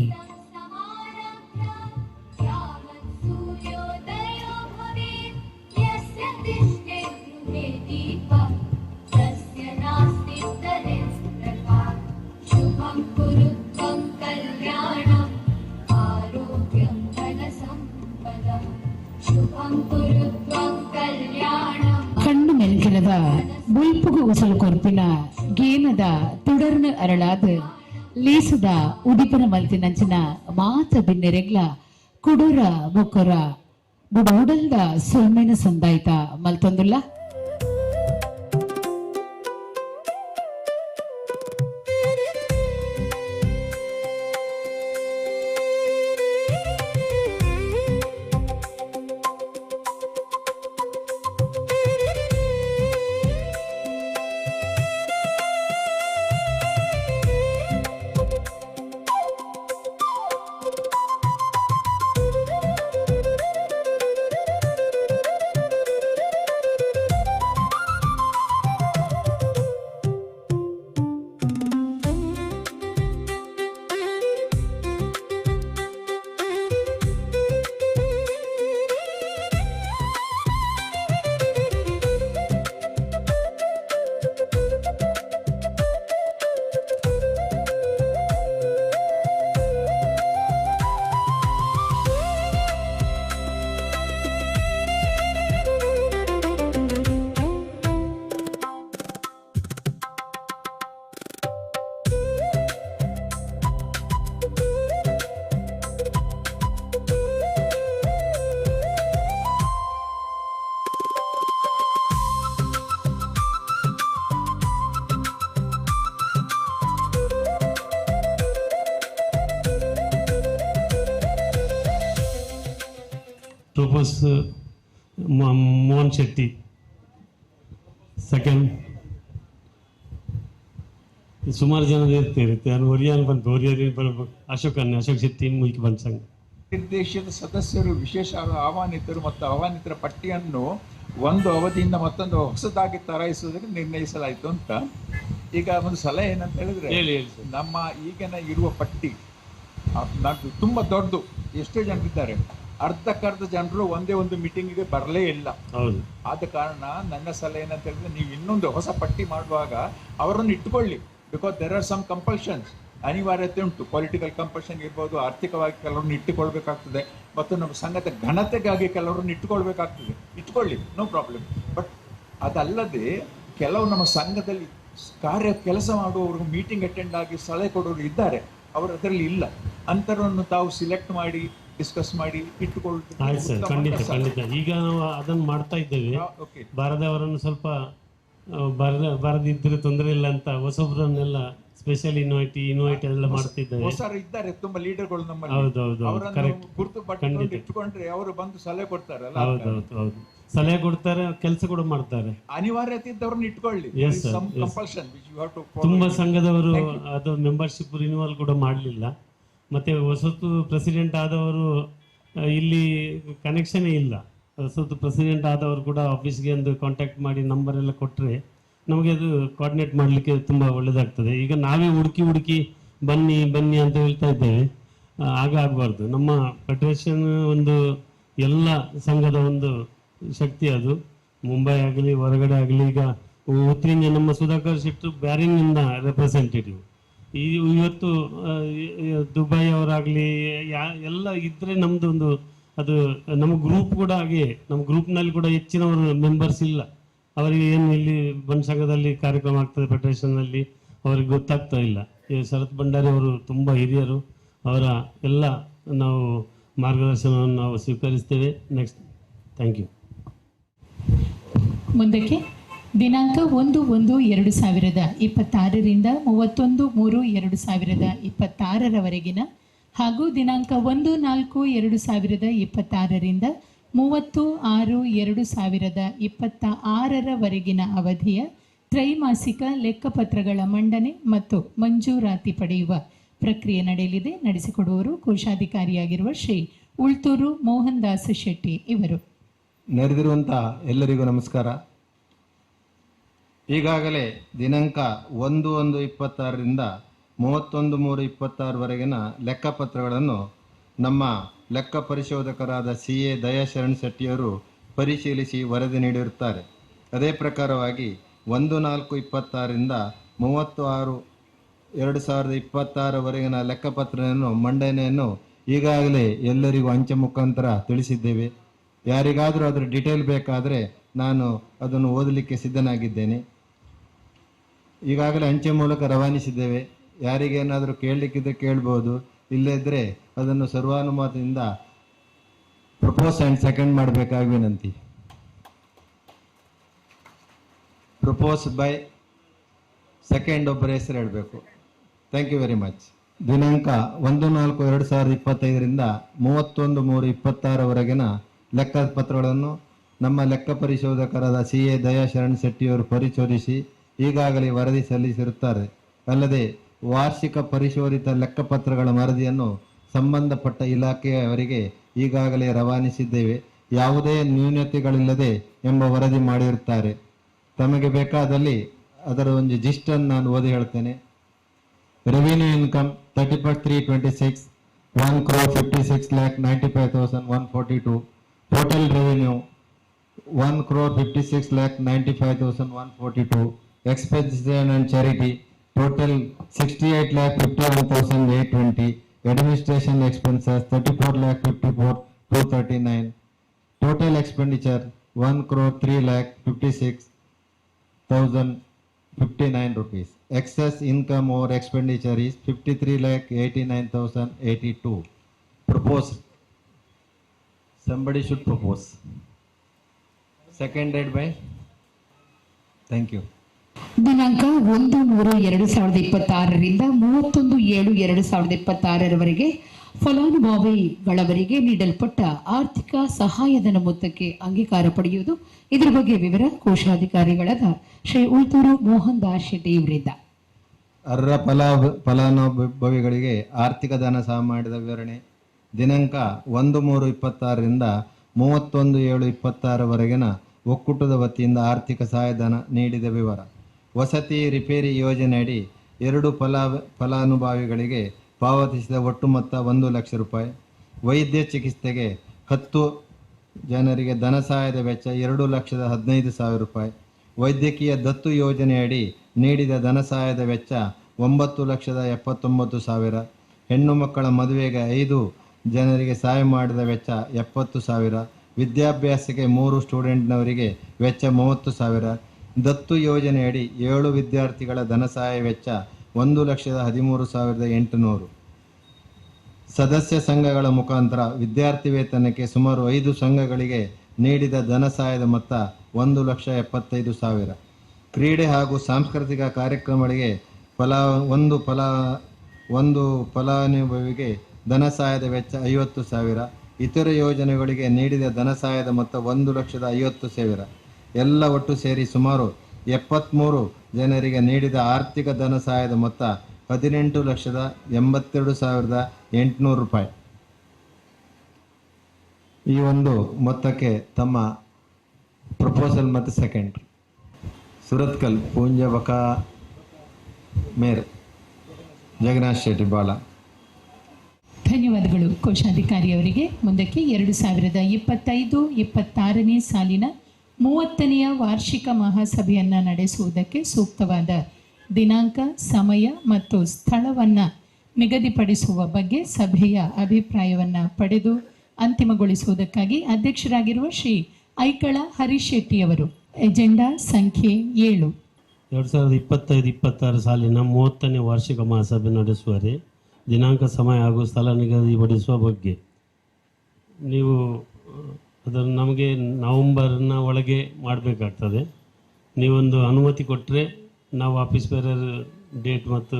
ಕಣ್ಣು ಮೆಲ್ಕಿನದ ಬುಲ್ಪುಗು ಉಸಲು ಕೊರ್ಪಿನ ಗೇನದ ತುಡರ್ನ ಅರಳಾದ ಲೇಸದ ಉದಿಪನ ಮಲ್ತಿನಂಚಿನ ಮಾತ ಬಿನ್ನೆರೆಗ್ಲ ಕುಡುರ ಬೊಕ್ಕರ ಬುಡೋಡಲ್ದ ಸೊಲ್ಮೆನ ಸಂದಾಯ್ತ ಮಲ್ತೊಂದುಲ್ಲ. Topos Mohan Shetty second. ಸುಮಾರು ಜನ ಇರ್ತೀರಿ ನಾನು ಒರಿಯಾನ್ ಬಂತು ಒರಿಯರ್ ಅಶೋಕ್ ಅನ್ನ ಅಶೋಕ್ ಶೆಟ್ಟಿ ಮುಲ್ಕಿ ಬಂದ ಸಂಘ. ನಿರ್ದೇಶಿತ ಸದಸ್ಯರು ವಿಶೇಷ ಆಹ್ವಾನಿತರು ಮತ್ತು ಆಹ್ವಾನಿತರ ಪಟ್ಟಿಯನ್ನು ಒಂದು ಅವಧಿಯಿಂದ ಮತ್ತೊಂದು ಹೊಸದಾಗಿ ತರಾಯಿಸುವುದಕ್ಕೆ ನಿರ್ಣಯಿಸಲಾಯಿತು ಅಂತ. ಈಗ ಒಂದು ಸಲಹೆ ಏನಂತ ಹೇಳಿದ್ರೆ, ನಮ್ಮ ಈಗಿನ ಇರುವ ಪಟ್ಟಿ ತುಂಬ ದೊಡ್ಡದು, ಎಷ್ಟೋ ಜನರಿದ್ದಾರೆ, ಅರ್ಧಕ್ಕರ್ಧ ಜನರು ಒಂದೇ ಒಂದು ಮೀಟಿಂಗಿಗೆ ಬರಲೇ ಇಲ್ಲ. ಆದ ಕಾರಣ ನನ್ನ ಸಲಹೆ ಏನಂತ ಹೇಳಿದ್ರೆ, ನೀವು ಇನ್ನೊಂದು ಹೊಸ ಪಟ್ಟಿ ಮಾಡುವಾಗ ಅವರನ್ನು ಇಟ್ಟುಕೊಳ್ಳಿ. Because there are some compulsions, ಅನಿವಾರ್ಯತೆ ಉಂಟು. ಪೊಲಿಟಿಕಲ್ ಕಂಪಲ್ಷನ್ ಇರ್ಬೋದು, ಆರ್ಥಿಕವಾಗಿ ಕೆಲವರನ್ನು ಇಟ್ಟುಕೊಳ್ಬೇಕಾಗ್ತದೆ, ಮತ್ತು ನಮ್ಮ ಸಂಘದ ಘನತೆಗಾಗಿ ಕೆಲವರನ್ನು ಇಟ್ಟುಕೊಳ್ಬೇಕಾಗ್ತದೆ. ಇಟ್ಕೊಳ್ಳಿ, ನೋ ಪ್ರಾಬ್ಲಮ್. ಬಟ್ ಅದಲ್ಲದೆ ಕೆಲವು ನಮ್ಮ ಸಂಘದಲ್ಲಿ ಕೆಲಸ ಮಾಡುವವರು, ಮೀಟಿಂಗ್ ಅಟೆಂಡ್ ಆಗಿ ಸಲಹೆ ಕೊಡೋರು ಇದ್ದಾರೆ, ಅವರು ಅದರಲ್ಲಿ ಇಲ್ಲ. ಅಂಥವರನ್ನು ತಾವು ಸಿಲೆಕ್ಟ್ ಮಾಡಿ ಡಿಸ್ಕಸ್ ಮಾಡಿ ಇಟ್ಟುಕೊಳ್ಳಿ. ಆಯ್ತು ಸರ್, ಖಂಡಿತ ಖಂಡಿತ. ಈಗ ನಾವು ಅದನ್ನು ಮಾಡ್ತಾ ಇದ್ದೇವೆ. ಬಾರದವರನ್ನು ಸ್ವಲ್ಪ ಬಾರದಿದ್ದರೆ ತೊಂದರೆ ಇಲ್ಲ ಅಂತ ಹೊಸೊಬ್ಬರನ್ನೆಲ್ಲ ಸ್ಪೆಷಲ್ ಇನ್ವೈಟ್ ಎಲ್ಲ ಮಾಡ್ತಿದ್ದಾರೆ. ಹೊಸರು ಇದ್ದಾರೆ, ತುಂಬಾ ಲೀಡರ್ಗಳು ನಮ್ಮಲ್ಲಿ. ಹೌದೌದು, ಕರೆಕ್ಟ್. ಗುರುತು ಪಟ್ಟಿಕೊಂಡು ಇಟ್ಟುಕೊಂಡ್ರೆ ಅವರು ಬಂದು ಸಲಹೆ ಕೊಡ್ತಾರಲ್ಲ. ಹೌದೌದು ಹೌದು, ಸಲಹೆ ಕೊಡ್ತಾರೆ, ಕೆಲಸ ಕೂಡ ಮಾಡ್ತಾರೆ. ಅನಿವಾರ್ಯತೆ ಇದ್ದವ್ರನ್ನ ಇಟ್ಕೊಳ್ಳಿ. ತುಂಬಾ ಸಂಘದವರು ಅದು ಮೆಂಬರ್ಶಿಪ್ ರಿನ್ಯೂವಲ್ ಕೂಡ ಮಾಡಲಿಲ್ಲ. ಮತ್ತೆ ಹೊಸತು ಪ್ರೆಸಿಡೆಂಟ್ ಆದವರು ಇಲ್ಲಿ ಕನೆಕ್ಷನೇ ಇಲ್ಲ. ಹೊಸತು ಪ್ರೆಸಿಡೆಂಟ್ ಆದವರು ಕೂಡ ಆಫೀಸ್ಗೆ ಒಂದು ಕಾಂಟ್ಯಾಕ್ಟ್ ಮಾಡಿ ನಂಬರ್ ಎಲ್ಲ ಕೊಟ್ಟರೆ ನಮಗೆ ಅದು ಕೋಆರ್ಡಿನೇಟ್ ಮಾಡಲಿಕ್ಕೆ ತುಂಬ ಒಳ್ಳೆಯದಾಗ್ತದೆ. ಈಗ ನಾವೇ ಹುಡುಕಿ ಹುಡುಕಿ ಬನ್ನಿ ಬನ್ನಿ ಅಂತ ಹೇಳ್ತಾ ಇದ್ದೇವೆ, ಆಗ ಆಗಬಾರ್ದು. ನಮ್ಮ ಫೆಡರೇಷನ್ ಒಂದು ಎಲ್ಲ ಸಂಘದ ಒಂದು ಶಕ್ತಿ ಅದು, ಮುಂಬೈ ಆಗಲಿ ಹೊರಗಡೆ ಆಗಲಿ. ಈಗ ಉತ್ತರಿಂದ ನಮ್ಮ ಸುಧಾಕರ್ ಶೆಟ್ಟಿ ಬ್ಯಾರಿನ್ನಿಂದ ರೆಪ್ರೆಸೆಂಟೇಟಿವ್, ಈ ಇವತ್ತು ದುಬೈ ಅವರಾಗಲಿ ಎಲ್ಲ ಇದ್ದರೆ ನಮ್ಮದು ಒಂದು ಅದು ನಮ್ಮ ಗ್ರೂಪ್ ಕೂಡ ಹಾಗೆ, ನಮ್ಮ ಗ್ರೂಪ್ನಲ್ಲಿ ಕೂಡ ಹೆಚ್ಚಿನವರು ಮೆಂಬರ್ಸ್ ಇಲ್ಲ. ಅವರಿಗೆ ಏನು ಇಲ್ಲಿ ಬಂಡ್ ಸಂಘದಲ್ಲಿ ಕಾರ್ಯಕ್ರಮ ಆಗ್ತದೆ ಫೆಡರೇಷನ್ನಲ್ಲಿ ಅವ್ರಿಗೆ ಗೊತ್ತಾಗ್ತಾ ಇಲ್ಲ. ಶರತ್ ಭಂಡಾರಿ ಅವರು ತುಂಬ ಹಿರಿಯರು, ಅವರ ಎಲ್ಲ ನಾವು ಮಾರ್ಗದರ್ಶನವನ್ನು ನಾವು ಸ್ವೀಕರಿಸ್ತೇವೆ. Next, thank you. ಮುಂದಕ್ಕೆ ದಿನಾಂಕ 1/1/2026ರಿಂದ 31/3/2026ರವರೆಗಿನ ಹಾಗೂ ದಿನಾಂಕ 1/4/2026ರಿಂದ 30/6/2026ರವರೆಗಿನ ಅವಧಿಯ ತ್ರೈಮಾಸಿಕ ಲೆಕ್ಕಪತ್ರಗಳ ಮಂಡನೆ ಮತ್ತು ಮಂಜೂರಾತಿ ಪಡೆಯುವ ಪ್ರಕ್ರಿಯೆ ನಡೆಯಲಿದೆ. ನಡೆಸಿಕೊಡುವವರು ಕೋಶಾಧಿಕಾರಿಯಾಗಿರುವ ಶ್ರೀ ಉಳ್ತೂರು ಮೋಹನ್ ದಾಸ್ ಶೆಟ್ಟಿ ಇವರು. ನೆರೆದಿರುವಂಥ ಎಲ್ಲರಿಗೂ ನಮಸ್ಕಾರ. ಈಗಾಗಲೇ ದಿನಾಂಕ 1/1/26ರಿಂದ 31/3/26ವರೆಗಿನ ಲೆಕ್ಕಪತ್ರಗಳನ್ನು ನಮ್ಮ ಲೆಕ್ಕ ಪರಿಶೋಧಕರಾದ CA Dayasharan ಶೆಟ್ಟಿಯವರು ಪರಿಶೀಲಿಸಿ ವರದಿ ನೀಡಿರುತ್ತಾರೆ. ಅದೇ ಪ್ರಕಾರವಾಗಿ 1/4/26ರಿಂದ 36/2026ವರೆಗಿನ ಲೆಕ್ಕಪತ್ರವನ್ನು ಮಂಡನೆಯನ್ನು ಈಗಾಗಲೇ ಎಲ್ಲರಿಗೂ ಅಂಚೆ ಮುಖಾಂತರ ತಿಳಿಸಿದ್ದೇವೆ. ಯಾರಿಗಾದರೂ ಅದರ ಡೀಟೇಲ್ ಬೇಕಾದರೆ ನಾನು ಅದನ್ನು ಓದಲಿಕ್ಕೆ ಸಿದ್ಧನಾಗಿದ್ದೇನೆ. ಈಗಾಗಲೇ ಅಂಚೆ ಮೂಲಕ ರವಾನಿಸಿದ್ದೇವೆ. ಯಾರಿಗೇನಾದರೂ ಕೇಳಲಿಕ್ಕಿದ್ರೆ ಕೇಳ್ಬೋದು, ಇಲ್ಲದಿದ್ದರೆ ಅದನ್ನು ಸರ್ವಾನುಮತದಿಂದ ಪ್ರಪೋಸ್ ಆ್ಯಂಡ್ ಸೆಕೆಂಡ್ ಮಾಡಬೇಕಾಗಿ ವಿನಂತಿ. ಪ್ರಪೋಸ್ ಬೈ ಸೆಕೆಂಡ್ ಒಬ್ಬರ ಹೆಸರು ಹೇಳಬೇಕು. Thank you very much. ದಿನಾಂಕ 1/4/2025ರಿಂದ 31/3/26ವರೆಗಿನ ಲೆಕ್ಕಪತ್ರಗಳನ್ನು ನಮ್ಮ ಲೆಕ್ಕ ಪರಿಶೋಧಕರಾದ CA Dayasharan ಶೆಟ್ಟಿಯವರು ಪರಿಶೋಧಿಸಿ ಈಗಾಗಲೇ ವರದಿ ಸಲ್ಲಿಸಿರುತ್ತಾರೆ. ಅಲ್ಲದೆ ವಾರ್ಷಿಕ ಪರಿಶೋಧಿತ ಲೆಕ್ಕಪತ್ರಗಳ ವರದಿಯನ್ನು ಸಂಬಂಧಪಟ್ಟ ಇಲಾಖೆಯವರಿಗೆ ಈಗಾಗಲೇ ರವಾನಿಸಿದ್ದೇವೆ. ಯಾವುದೇ ನ್ಯೂನತೆಗಳಿಲ್ಲದೆ ಎಂಬ ವರದಿ ಮಾಡಿರುತ್ತಾರೆ. ತಮಗೆ ಬೇಕಾದಲ್ಲಿ ಅದರ ಒಂದು ಜಿಸ್ಟನ್ನು ನಾನು ಓದಿ ಹೇಳ್ತೇನೆ. Revenue income 31/3/26 1,56,95,142. Total revenue 1,56,95,142. Expenditure and charity total 68,51,820. Administration expenses 34,54,239. Total expenditure 1,03,56,059 rupees. Excess income over expenditure is 53,89,082. Propose. Somebody should propose. Seconded by. Thank you. ದಿನಾಂಕ 1/3/2026ರಿಂದ 31/7/2026ರವರೆಗೆ ಫಲಾನುಭವಿಗಳವರಿಗೆ ನೀಡಲ್ಪಟ್ಟ ಆರ್ಥಿಕ ಸಹಾಯಧನ ಮೊತ್ತಕ್ಕೆ ಅಂಗೀಕಾರ ಪಡೆಯುವುದು. ಇದರ ಬಗ್ಗೆ ವಿವರ ಕೋಶಾಧಿಕಾರಿಗಳಾದ ಶ್ರೀ ಉಳ್ತೂರು ಮೋಹನ್ ದಾಸ್ ಶೆಟ್ಟಿ ಇವರಿಂದ. ಅರ್ಹ ಫಲಾನುಭವಿಗಳಿಗೆ ಆರ್ಥಿಕ ಧನ ಸಹಾಯ ಮಾಡಿದ ವಿವರಣೆ. ದಿನಾಂಕ 1/3/26ರಿಂದ 31/7/26ವರೆಗಿನ ಒಕ್ಕೂಟದ ವತಿಯಿಂದ ಆರ್ಥಿಕ ಸಹಾಯಧನ ನೀಡಿದ ವಿವರ. ವಸತಿ ರಿಪೇರಿ ಯೋಜನೆಯಡಿ 2 ಫಲಾನುಭವಿಗಳಿಗೆ ಪಾವತಿಸಿದ ಒಟ್ಟು ಮೊತ್ತ 1 ಲಕ್ಷ ರೂಪಾಯಿ. ವೈದ್ಯ ಚಿಕಿತ್ಸೆಗೆ 10 ಜನರಿಗೆ ಧನ ಸಹಾಯದ ವೆಚ್ಚ 2,15,000 ರೂಪಾಯಿ. ವೈದ್ಯಕೀಯ ದತ್ತು ಯೋಜನೆಯಡಿ ನೀಡಿದ ಧನ ಸಹಾಯದ ವೆಚ್ಚ 9,79,000. ಹೆಣ್ಣು ಮಕ್ಕಳ ಮದುವೆಗೆ 5 ಜನರಿಗೆ ಸಹಾಯ ಮಾಡಿದ ವೆಚ್ಚ 70,000. ವಿದ್ಯಾಭ್ಯಾಸಕ್ಕೆ 3 ಸ್ಟೂಡೆಂಟ್ನವರಿಗೆ ವೆಚ್ಚ 30,000. ದತ್ತು ಯೋಜನೆಯಡಿ 7 ವಿದ್ಯಾರ್ಥಿಗಳ ಧನ ಸಹಾಯ ವೆಚ್ಚ 1,13,800. ಸದಸ್ಯ ಸಂಘಗಳ ಮುಖಾಂತರ ವಿದ್ಯಾರ್ಥಿ ವೇತನಕ್ಕೆ ಸುಮಾರು 5 ಸಂಘಗಳಿಗೆ ನೀಡಿದ ಧನ ಸಹಾಯದ ಮೊತ್ತ 1,75,000. ಕ್ರೀಡೆ ಹಾಗೂ ಸಾಂಸ್ಕೃತಿಕ ಕಾರ್ಯಕ್ರಮಗಳಿಗೆ ಒಂದು ಫಲಾನುಭವಿಗೆ ಧನ ಸಹಾಯದ ವೆಚ್ಚ 50,000. ಇತರೆ ಯೋಜನೆಗಳಿಗೆ ನೀಡಿದ ಧನ ಸಹಾಯದ ಮೊತ್ತ 1,50,000. ಎಲ್ಲ ಒಟ್ಟು ಸೇರಿ ಸುಮಾರು 73 ಜನರಿಗೆ ನೀಡಿದ ಆರ್ಥಿಕ ಧನ ಸಹಾಯದ ಮೊತ್ತ 18,82,800 ರೂಪಾಯಿ. ಈ ಒಂದು ಮೊತ್ತಕ್ಕೆ ತಮ್ಮ ಪ್ರಪೋಸಲ್ ಮತ್ತು ಸೆಕೆಂಡ್. ಸುರತ್ಕಲ್ ಪೂಂಜಬಕ ಮೇರ್ ಜಗನ್ನಾಥ್ ಶೆಟ್ಟಿ ಬಾಳ. ಧನ್ಯವಾದಗಳು ಕೋಶಾಧಿಕಾರಿಯವರಿಗೆ. ಮುಂದಕ್ಕೆ 2025-26ನೇ ಸಾಲಿನ 30ನೆಯ ವಾರ್ಷಿಕ ಮಹಾಸಭೆಯನ್ನು ನಡೆಸುವುದಕ್ಕೆ ಸೂಕ್ತವಾದ ದಿನಾಂಕ, ಸಮಯ ಮತ್ತು ಸ್ಥಳವನ್ನು ನಿಗದಿಪಡಿಸುವ ಬಗ್ಗೆ ಸಭೆಯ ಅಭಿಪ್ರಾಯವನ್ನು ಪಡೆದು ಅಂತಿಮಗೊಳಿಸುವುದಕ್ಕಾಗಿ ಅಧ್ಯಕ್ಷರಾಗಿರುವ ಶ್ರೀ ಐಕಳ ಹರೀಶ್ ಶೆಟ್ಟಿಯವರು. ಎಜೆಂಡಾ ಸಂಖ್ಯೆ 7. 2025-26 ಸಾಲಿನ 30ನೇ ವಾರ್ಷಿಕ ಮಹಾಸಭೆ ನಡೆಸುವರೆ ದಿನಾಂಕ, ಸಮಯ ಹಾಗೂ ಸ್ಥಳ ನಿಗದಿಪಡಿಸುವ ಬಗ್ಗೆ ನೀವು ಅದನ್ನು ನಮಗೆ ನವಂಬರ್ನ ಒಳಗೆ ಮಾಡಬೇಕಾಗ್ತದೆ. ನೀವೊಂದು ಅನುಮತಿ ಕೊಟ್ಟರೆ ನಾವು ಆಫೀಸ್ ಬೇರರ್ ಡೇಟ್ ಮತ್ತು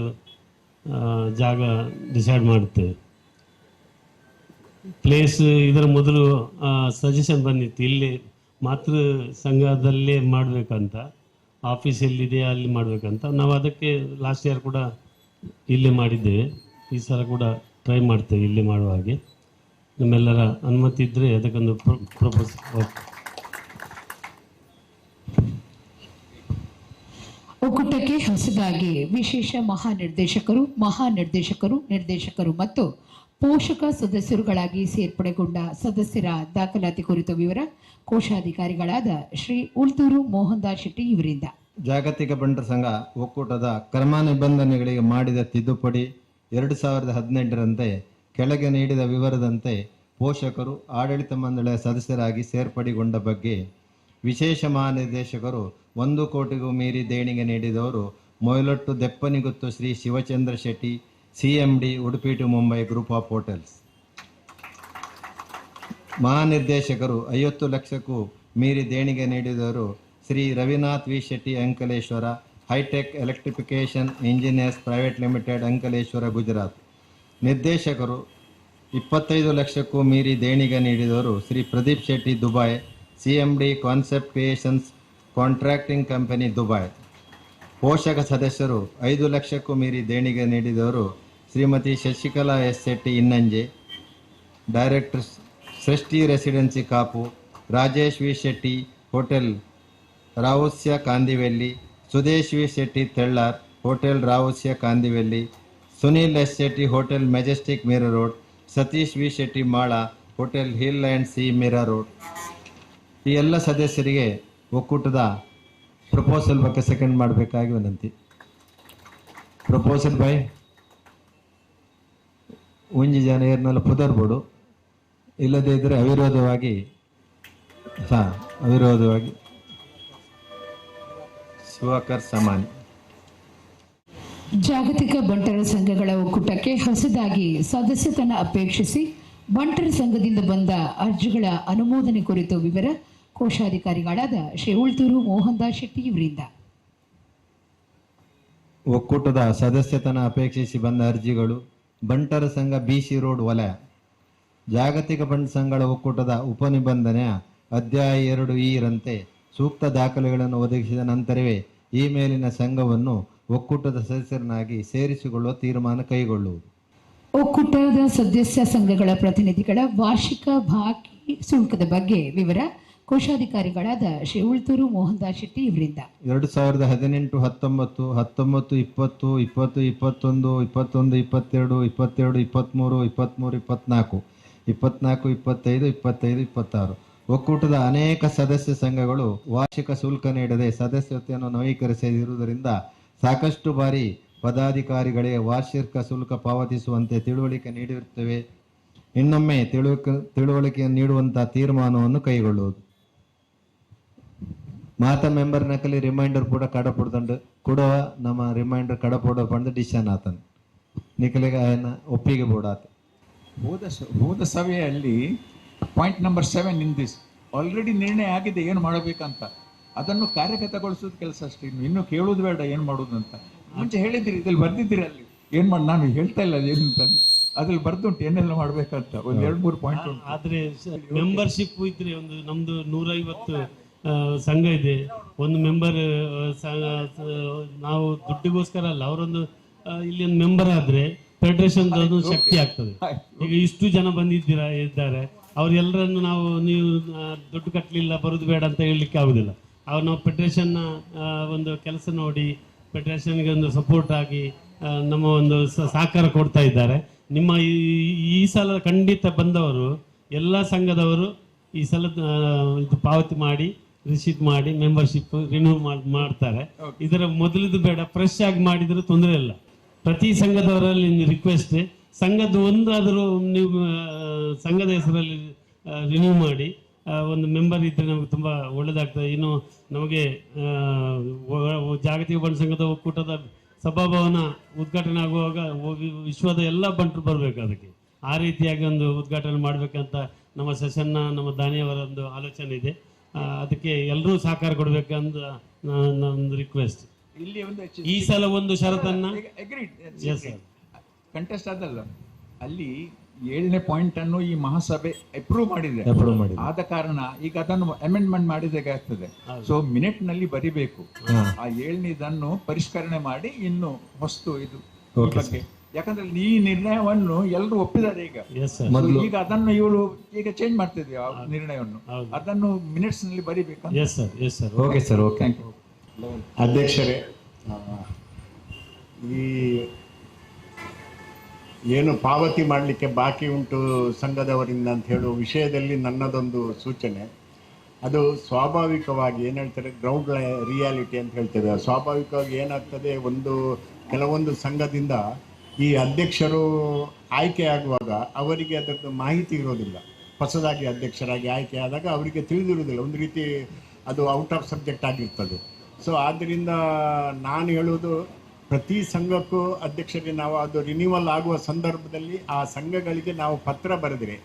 ಜಾಗ ಡಿಸೈಡ್ ಮಾಡುತ್ತೇವೆ. ಪ್ಲೇಸ್ ಇದರ ಮೊದಲು ಸಜೆಷನ್ ಬಂದಿತ್ತು, ಇಲ್ಲಿ ಮಾತೃ ಸಂಘದಲ್ಲೇ ಮಾಡಬೇಕಂತ, ಆಫೀಸ್ ಎಲ್ಲಿದೆ ಅಲ್ಲಿ ಮಾಡಬೇಕಂತ. ನಾವು ಅದಕ್ಕೆ ಲಾಸ್ಟ್ ಇಯರ್ ಕೂಡ ಇಲ್ಲೇ ಮಾಡಿದ್ದೇವೆ, ಈ ಸಲ ಕೂಡ ಟ್ರೈ ಮಾಡ್ತೇವೆ ಇಲ್ಲೇ ಮಾಡುವ ಹಾಗೆ. ನಿಮ್ಮೆಲ್ಲರ ಅನುಮತಿ ಇದ್ದರೆ ಅದಕ್ಕೊಂದು ಪ್ರಪೋಸ್. ಒಕ್ಕೂಟಕ್ಕೆ ಹೊಸದಾಗಿ ವಿಶೇಷ ಮಹಾನಿರ್ದೇಶಕರು, ಮಹಾನಿರ್ದೇಶಕರು, ನಿರ್ದೇಶಕರು ಮತ್ತು ಪೋಷಕ ಸದಸ್ಯರುಗಳಾಗಿ ಸೇರ್ಪಡೆಗೊಂಡ ಸದಸ್ಯರ ದಾಖಲಾತಿ ಕುರಿತ ವಿವರ ಕೋಶಾಧಿಕಾರಿಗಳಾದ ಶ್ರೀ ಉಳ್ತೂರು ಮೋಹನ್ ದಾಸ್ ಶೆಟ್ಟಿ ಇವರಿಂದ. ಜಾಗತಿಕ ಬಂಟರ ಸಂಘ ಒಕ್ಕೂಟದ ಕ್ರಮ ನಿಬಂಧನೆಗಳಿಗೆ ಮಾಡಿದ ತಿದ್ದುಪಡಿ 2018ರಂತೆ ಕೆಳಗೆ ನೀಡಿದ ವಿವರದಂತೆ ಪೋಷಕರು ಆಡಳಿತ ಮಂಡಳಿಯ ಸದಸ್ಯರಾಗಿ ಸೇರ್ಪಡೆಗೊಂಡ ಬಗ್ಗೆ ವಿಶೇಷ ಮಹಾನಿರ್ದೇಶಕರು 1 ಕೋಟಿಗೂ ಮೀರಿ ದೇಣಿಗೆ ನೀಡಿದವರು Moyilottu Deppaniguttu Shri Shivachandra Shetty, CMD, Udupi to Mumbai group of hotels. ಮಹಾನಿರ್ದೇಶಕರು 50 ಲಕ್ಷಕ್ಕೂ ಮೀರಿ ದೇಣಿಗೆ ನೀಡಿದವರು Shri Ravinath V Shetty, Ankaleshwar, hitech electrification engineers private limited, Ankaleshwar, Gujarat. ನಿರ್ದೇಶಕರು 25 ಲಕ್ಷಕ್ಕೂ ಮೀರಿ ದೇಣಿಗೆ ನೀಡಿದವರು Shri Pradeep Shetty, Dubai, CMD, concept creations contracting company, Dubai. ಪೋಷಕ ಸದಸ್ಯರು 5 ಲಕ್ಷಕ್ಕೂ ಮೀರಿ ದೇಣಿಗೆ ನೀಡಿದವರು Shrimati Shashikala S Shetty Innanje, director, Srishti residency Kapu, Rajesh V Shetty, hotel Ravusya Kandiveli, Sudesh V Shetty Thellar, hotel Ravusya Kandiveli, Sunil S Shetty, hotel Majestic Mira road, Satish V Shetty Mala, hotel hill and sea Mira road. ಈ ಎಲ್ಲ ಸದಸ್ಯರಿಗೆ ಒಕ್ಕೂಟದ proposal ಬಗ್ಗೆ second ಮಾಡಬೇಕಾಗಿ ವಿನಂತಿ. Proposal ಬೈ ಒಂಜಿ ಜನ ಏರ್ನೆಲ್ಲ ಪುದರ್ಬೋಡು, ಇಲ್ಲದೇ ಇದ್ದರೆ ಅವಿರೋಧವಾಗಿ ಅವಿರೋಧವಾಗಿ ಶಿವಕರ್ ಸಮಾನಿ. ಜಾಗತಿಕ ಬಂಟರ ಸಂಘಗಳ ಒಕ್ಕೂಟಕ್ಕೆ ಹೊಸದಾಗಿ ಸದಸ್ಯತನ ಅಪೇಕ್ಷಿಸಿ ಬಂಟರ ಸಂಘದಿಂದ ಬಂದ ಅರ್ಜಿಗಳ ಅನುಮೋದನೆ ಕುರಿತು ವಿವರ ಕೋಶಾಧಿಕಾರಿಗಳಾದ ಶ್ರೀ ಉಳ್ತೂರು ಮೋಹನ್ ದಾಸ್ ಶೆಟ್ಟಿ ಇವರಿಂದ. ಒಕ್ಕೂಟದ ಸದಸ್ಯತನ ಅಪೇಕ್ಷಿಸಿ ಬಂದ ಅರ್ಜಿಗಳು ಬಂಟರ ಸಂಘ ಬಿಸಿ ರೋಡ್ ವಲಯ ಜಾಗತಿಕ ಬಂಟ ಸಂಘಗಳ ಒಕ್ಕೂಟದ ಉಪನಿಬಂಧನೆಯ ಅಧ್ಯಾಯ 2E ರಂತೆ ಸೂಕ್ತ ದಾಖಲೆಗಳನ್ನು ಒದಗಿಸಿದ ನಂತರವೇ ಈ ಮೇಲಿನ ಸಂಘವನ್ನು ಒಕ್ಕೂಟದ ಸದಸ್ಯರನ್ನಾಗಿ ಸೇರಿಸಿಕೊಳ್ಳುವ ತೀರ್ಮಾನ ಕೈಗೊಳ್ಳುವುದು. ಒಕ್ಕೂಟದ ಸದಸ್ಯ ಸಂಘಗಳ ಪ್ರತಿನಿಧಿಗಳ ವಾರ್ಷಿಕ ಬಾಕಿ ಶುಲ್ಕದ ಬಗ್ಗೆ ವಿವರ ಕೋಶಾಧಿಕಾರಿಗಳಾದ ಶ್ರೀ ಉಳ್ತೂರು ಮೋಹನ್ ದಾಸ್ ಶೆಟ್ಟಿ ಇವರಿಂದ. 2018 19 19 20 20 21 21 22 22 23 23 24 24 25 25 26 ಒಕ್ಕೂಟದ ಅನೇಕ ಸದಸ್ಯ ಸಂಘಗಳು ವಾರ್ಷಿಕ ಶುಲ್ಕ ನೀಡದೆ ಸದಸ್ಯತೆಯನ್ನು ನವೀಕರಿಸದಿರುವುದರಿಂದ ಸಾಕಷ್ಟು ಬಾರಿ ಪದಾಧಿಕಾರಿಗಳಿಗೆ ವಾರ್ಷಿಕ ಶುಲ್ಕ ಪಾವತಿಸುವಂತೆ ತಿಳುವಳಿಕೆ ನೀಡಿರುತ್ತೇವೆ. ಇನ್ನೊಮ್ಮೆ ತಿಳುವಳಿಕೆ ನೀಡುವಂಥ ತೀರ್ಮಾನವನ್ನು ಕೈಗೊಳ್ಳುವುದು. ಮಾತಾ ಮೆಂಬರ್ ನಕಲಿ ರಿಮೈಂಡರ್ ಕೂಡ ಕಡಪುಡ್ದಂಡು ಕೊಡುವ ನಮ್ಮ ರಿಮೈಂಡರ್ ಕಡಪುಡ ಪಂಡು ಡಿಸಿಷನ್ ಆತನು ನಿಕಲಿಗೆ ఆయన ಒಪ್ಪಿಗೆ ಬೋಡಾತ. ಹೋದ ಸಭೆಯಲ್ಲಿ point number 7 in this already ನಿರ್ಣಯ ಆಗಿದೆ ಏನು ಮಾಡಬೇಕಂತ, ಅದನ್ನು ಕಾರ್ಯಗತಗೊಳಿಸೋದು ಕೆಲಸ ಅಷ್ಟೇ. ಇನ್ನು ಕೇಳೋದು ಬೇಡ ಏನು ಮಾಡೋದು ಅಂತ. ಮುಂಚೆ ಹೇಳಿದ್ದೀರಿ, ಇದ್ರಲ್ಲಿ ಬರ್ದಿದ್ದೀರಿ, ಅಲ್ಲಿ ಏನು ಮಾಡಿ ನಾನು ಹೇಳ್ತಾ ಇಲ್ಲ ಏನು ಅಂತ, ಅದ್ರಲ್ಲಿ ಬರ್ದುಂಟು ಏನೆಲ್ಲ ಮಾಡ್ಬೇಕಂತ ಒಂದು 2-3 ಪಾಯಿಂಟ್ ಉಂಟು. ಆದರೆ ಮೆಂಬರ್ಶಿಪ್ ಇದ್ರೆ ಒಂದು ನಮ್ದು 150 ಸಂಘ ಇದೆ, ಒಂದು ಮೆಂಬರ್ ನಾವು ದುಡ್ಡಿಗೋಸ್ಕರ ಅಲ್ಲ, ಅವರೊಂದು ಇಲ್ಲಿ ಒಂದು ಮೆಂಬರ್ ಆದ್ರೆ ಫೆಡರೇಷನ್ ಶಕ್ತಿ ಆಗ್ತದೆ. ಈಗ ಇಷ್ಟು ಜನ ಬಂದಿದ್ದೀರಾ ಇದ್ದಾರೆ, ಅವರೆಲ್ಲರನ್ನು ನಾವು ನೀವು ದುಡ್ಡು ಕಟ್ಟಲಿಲ್ಲ ಬರೋದು ಬೇಡ ಅಂತ ಹೇಳಲಿಕ್ಕೆ ಆಗೋದಿಲ್ಲ. ಅವ್ರು ನಾವು ಫೆಡರೇಷನ್ನ ಒಂದು ಕೆಲಸ ನೋಡಿ ಫೆಡರೇಷನ್ಗೆ ಒಂದು ಸಪೋರ್ಟ್ ಆಗಿ ನಮ್ಮ ಒಂದು ಸಹಕಾರ ಕೊಡ್ತಾ ಇದ್ದಾರೆ. ನಿಮ್ಮ ಈ ಸಲ ಖಂಡಿತ ಬಂದವರು ಎಲ್ಲ ಸಂಘದವರು ಈ ಸಲ ಇದು ಪಾವತಿ ಮಾಡಿ ರಿಸೀಟ್ ಮಾಡಿ ಮೆಂಬರ್ಶಿಪ್ ರಿನ್ಯೂ ಮಾಡ್ತಾರೆ. ಇದರ ಮೊದಲಿದ್ದು ಬೇಡ, ಫ್ರೆಶ್ ಆಗಿ ಮಾಡಿದರೂ ತೊಂದರೆ ಇಲ್ಲ. ಪ್ರತಿ ಸಂಘದವರಲ್ಲಿ ರಿಕ್ವೆಸ್ಟ್, ಸಂಘದ ಒಂದಾದರೂ ನೀವು ಸಂಘದ ಹೆಸರಲ್ಲಿ ರಿನ್ಯೂ ಮಾಡಿ ಒಂದು ಮೆಂಬರ್ ಇದ್ದರೆ ನಮಗೆ ತುಂಬ ಒಳ್ಳೆಯದಾಗ್ತದೆ. ಇನ್ನು ನಮಗೆ ಜಾಗತಿಕ ಬಂಟ ಸಂಘದ ಒಕ್ಕೂಟದ ಸಭಾಭವನ ಉದ್ಘಾಟನೆ ಆಗುವಾಗ ವಿಶ್ವದ ಎಲ್ಲ ಬಂಟರು ಬರಬೇಕು. ಅದಕ್ಕೆ ಆ ರೀತಿಯಾಗಿ ಒಂದು ಉದ್ಘಾಟನೆ ಮಾಡಬೇಕಂತ ನಮ್ಮ ಸೆಷನ್ನ ನಮ್ಮ ದಾನಿಯವರ ಒಂದು ಆಲೋಚನೆ ಇದೆ. ಅದಕ್ಕೆ ಎಲ್ಲರೂ ಸಹಕಾರ ಕೊಡಬೇಕಂತ ಒಂದು ರಿಕ್ವೆಸ್ಟ್. ಇಲ್ಲಿ ಒಂದು ಈ ಸಲ ಒಂದು ಷರತ್ತನ್ನ ಕಂಟೆಸ್ಟ್ ಅದಲ್ಲ, ಅಲ್ಲಿ 7ನೇ ಪಾಯಿಂಟ್ ಅನ್ನು ಈ ಮಹಾಸಭೆ ಅಪ್ರೂವ್ ಮಾಡಿದೆ. ಆದ ಕಾರಣ ಈಗ ಅದನ್ನು ಅಮೆಂಡ್ಮೆಂಟ್ ಮಾಡಿದಾಗ ಆಗ್ತದೆ. ಸೊ ಮಿನಿಟ್ ನಲ್ಲಿ ಬರಿಬೇಕು ಆ 7ನೇದನ್ನು ಪರಿಷ್ಕರಣೆ ಮಾಡಿ ಇನ್ನು ಹೊಸ್ತು ಇದು ಬಗ್ಗೆ. ಯಾಕಂದ್ರೆ ಈ ನಿರ್ಣಯವನ್ನು ಎಲ್ಲರೂ ಒಪ್ಪಿದ್ದಾರೆ ಈಗ. ಈಗ ಅದನ್ನು ಇವರು ಈಗ ಚೇಂಜ್ ಮಾಡ್ತಿದ್ವಿ ಆ ನಿರ್ಣಯವನ್ನು, ಅದನ್ನು ಮಿನಿಟ್ಸ್ ನಲ್ಲಿ ಬರಿಬೇಕು. Okay sir, okay. ಅಧ್ಯಕ್ಷರೇ, ಈ ಏನು ಪಾವತಿ ಮಾಡಲಿಕ್ಕೆ ಬಾಕಿ ಉಂಟು ಸಂಘದವರಿಂದ ಅಂತ ಹೇಳುವ ವಿಷಯದಲ್ಲಿ ನನ್ನದೊಂದು ಸೂಚನೆ. ಅದು ಸ್ವಾಭಾವಿಕವಾಗಿ ಏನು ಹೇಳ್ತಾರೆ, ಗ್ರೌಂಡ್ ರಿಯಾಲಿಟಿ ಅಂತ ಹೇಳ್ತೇವೆ. ಸ್ವಾಭಾವಿಕವಾಗಿ ಏನಾಗ್ತದೆ, ಒಂದು ಕೆಲವೊಂದು ಸಂಘದಿಂದ ಈ ಅಧ್ಯಕ್ಷರು ಆಯ್ಕೆಯಾಗುವಾಗ ಅವರಿಗೆ ಅದರದ್ದು ಮಾಹಿತಿ ಇರೋದಿಲ್ಲ. ಹೊಸದಾಗಿ ಅಧ್ಯಕ್ಷರಾಗಿ ಆಯ್ಕೆಯಾದಾಗ ಅವರಿಗೆ ತಿಳಿದಿರುವುದಿಲ್ಲ, ಒಂದು ರೀತಿ ಅದು ಔಟ್ ಆಫ್ ಸಬ್ಜೆಕ್ಟ್ ಆಗಿರ್ತದೆ. ಸೊ ಆದ್ದರಿಂದ ನಾನು ಹೇಳುವುದು, ಪ್ರತಿ ಸಂಘಕ್ಕೂ ಅಧ್ಯಕ್ಷರಿಗೆ ನಾವು ಅದು ರಿನ್ಯೂವಲ್ ಆಗುವ ಸಂದರ್ಭದಲ್ಲಿ ಆ ಸಂಘಗಳಿಗೆ ನಾವು ಪತ್ರ ಬರೆದರೆ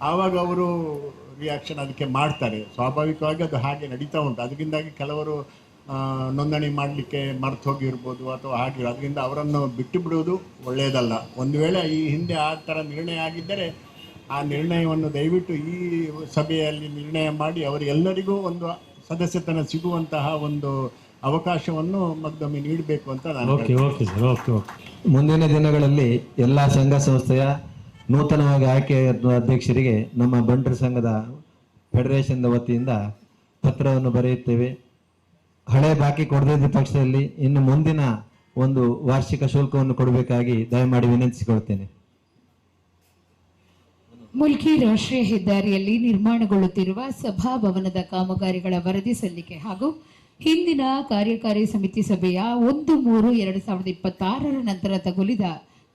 ಆವಾಗ ಅವರು ರಿಯಾಕ್ಷನ್ ಅದಕ್ಕೆ ಮಾಡ್ತಾರೆ. ಸ್ವಾಭಾವಿಕವಾಗಿ ಅದು ಹಾಗೆ ನಡೀತಾ ಉಂಟು. ಅದರಿಂದಾಗಿ ಕೆಲವರು ನೋಂದಣಿ ಮಾಡಲಿಕ್ಕೆ ಮರೆತು ಹೋಗಿರ್ಬೋದು ಅಥವಾ ಹಾಗೆ, ಅದರಿಂದ ಅವರನ್ನು ಬಿಟ್ಟು ಬಿಡುವುದು ಒಳ್ಳೆಯದಲ್ಲ. ಒಂದು ವೇಳೆ ಈ ಹಿಂದೆ ಆ ಥರ ನಿರ್ಣಯ ಆಗಿದ್ದರೆ ಆ ನಿರ್ಣಯವನ್ನು ದಯವಿಟ್ಟು ಈ ಸಭೆಯಲ್ಲಿ ನಿರ್ಣಯ ಮಾಡಿ ಅವರೆಲ್ಲರಿಗೂ ಒಂದು ಸದಸ್ಯತನ ಸಿಗುವಂತಹ ಒಂದು ಅವಕಾಶವನ್ನು ಮತ್ತೊಮ್ಮೆ ನೀಡಬೇಕು ಅಂತ ನಾನು. Okay okay sir, okay okay. ಮುಂದಿನ ದಿನಗಳಲ್ಲಿ ಎಲ್ಲ ಸಂಘ ಸಂಸ್ಥೆಯ ನೂತನವಾಗಿ ಆಯ್ಕೆಯ ಅಧ್ಯಕ್ಷರಿಗೆ ನಮ್ಮ ಬಂಟರ ಸಂಘದ ಫೆಡರೇಷನ್ ವತಿಯಿಂದ ಪತ್ರವನ್ನು ಬರೆಯುತ್ತೇವೆ. ಹಳೆ ಬಾಕಿ ಕೊಡದಿದ್ದ ಪಕ್ಷದಲ್ಲಿ ಇನ್ನು ಮುಂದಿನ ಒಂದು ವಾರ್ಷಿಕ ಶುಲ್ಕವನ್ನು ಕೊಡಬೇಕಾಗಿ ದಯಮಾಡಿ ವಿನಂತಿಸಿಕೊಳ್ತೇನೆ. ಮುಲ್ಕಿ ರಾಷ್ಟ್ರೀಯ ಹೆದ್ದಾರಿಯಲ್ಲಿ ನಿರ್ಮಾಣಗೊಳ್ಳುತ್ತಿರುವ ಸಭಾಭವನದ ಕಾಮಗಾರಿಗಳ ವರದಿ ಸಲ್ಲಿಕೆ ಹಾಗೂ ಹಿಂದಿನ ಕಾರ್ಯಕಾರಿ ಸಮಿತಿ ಸಭೆಯ 1/3/2026 ನಂತರ ತಗುಲಿದ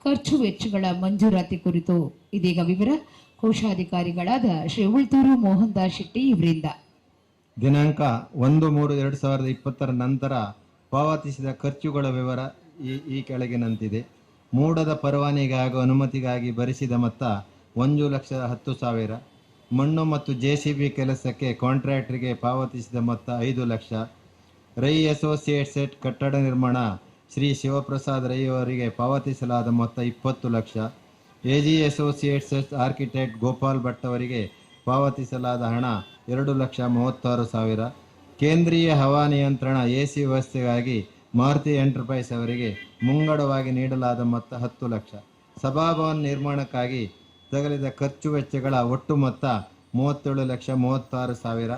ಖರ್ಚು ವೆಚ್ಚಗಳ ಮಂಜೂರಾತಿ ಕುರಿತು ಇದೀಗ ವಿವರ ಕೋಶಾಧಿಕಾರಿಗಳಾದ ಶ್ರೀ ಉಳ್ತೂರು ಮೋಹನ್ ದಾಸ್ ಶೆಟ್ಟಿ ಇವರಿಂದ. ದಿನಾಂಕ 1/3/2020 ನಂತರ ಪಾವತಿಸಿದ ಖರ್ಚುಗಳ ವಿವರ ಈ ಕೆಳಗಿನಂತಿದೆ. ಮೂಡದ ಪರವಾನಿಗೆ ಹಾಗೂ ಅನುಮತಿಗಾಗಿ ಭರಿಸಿದ ಮೊತ್ತ 1,10,000. ಮಣ್ಣು ಮತ್ತು JCB ಕೆಲಸಕ್ಕೆ ಕಾಂಟ್ರಾಕ್ಟರ್ಗೆ ಪಾವತಿಸಿದ ಮೊತ್ತ 5 ಲಕ್ಷ. ರೈ ಅಸೋಸಿಯೇಟ್ಸ್ ಕಟ್ಟಡ ನಿರ್ಮಾಣ ಶ್ರೀ ಶಿವಪ್ರಸಾದ್ ರೈ ಅವರಿಗೆ ಪಾವತಿಸಲಾದ ಮೊತ್ತ 20 lakh. AG associates architect Gopal Bhat ಅವರಿಗೆ ಪಾವತಿಸಲಾದ ಹಣ 2,36,000. ಕೇಂದ್ರೀಯ ಹವಾನಿಯಂತ್ರಣ AC ವ್ಯವಸ್ಥೆಗಾಗಿ ಮಾರುತಿ ಎಂಟರ್ಪ್ರೈಸ್ ಅವರಿಗೆ ಮುಂಗಡವಾಗಿ ನೀಡಲಾದ ಮೊತ್ತ 10 ಲಕ್ಷ. ಸಭಾಭವನ ನಿರ್ಮಾಣಕ್ಕಾಗಿ ತಗಲಿದ ಖರ್ಚು ವೆಚ್ಚಗಳ ಒಟ್ಟು ಮೊತ್ತ 37,36,000.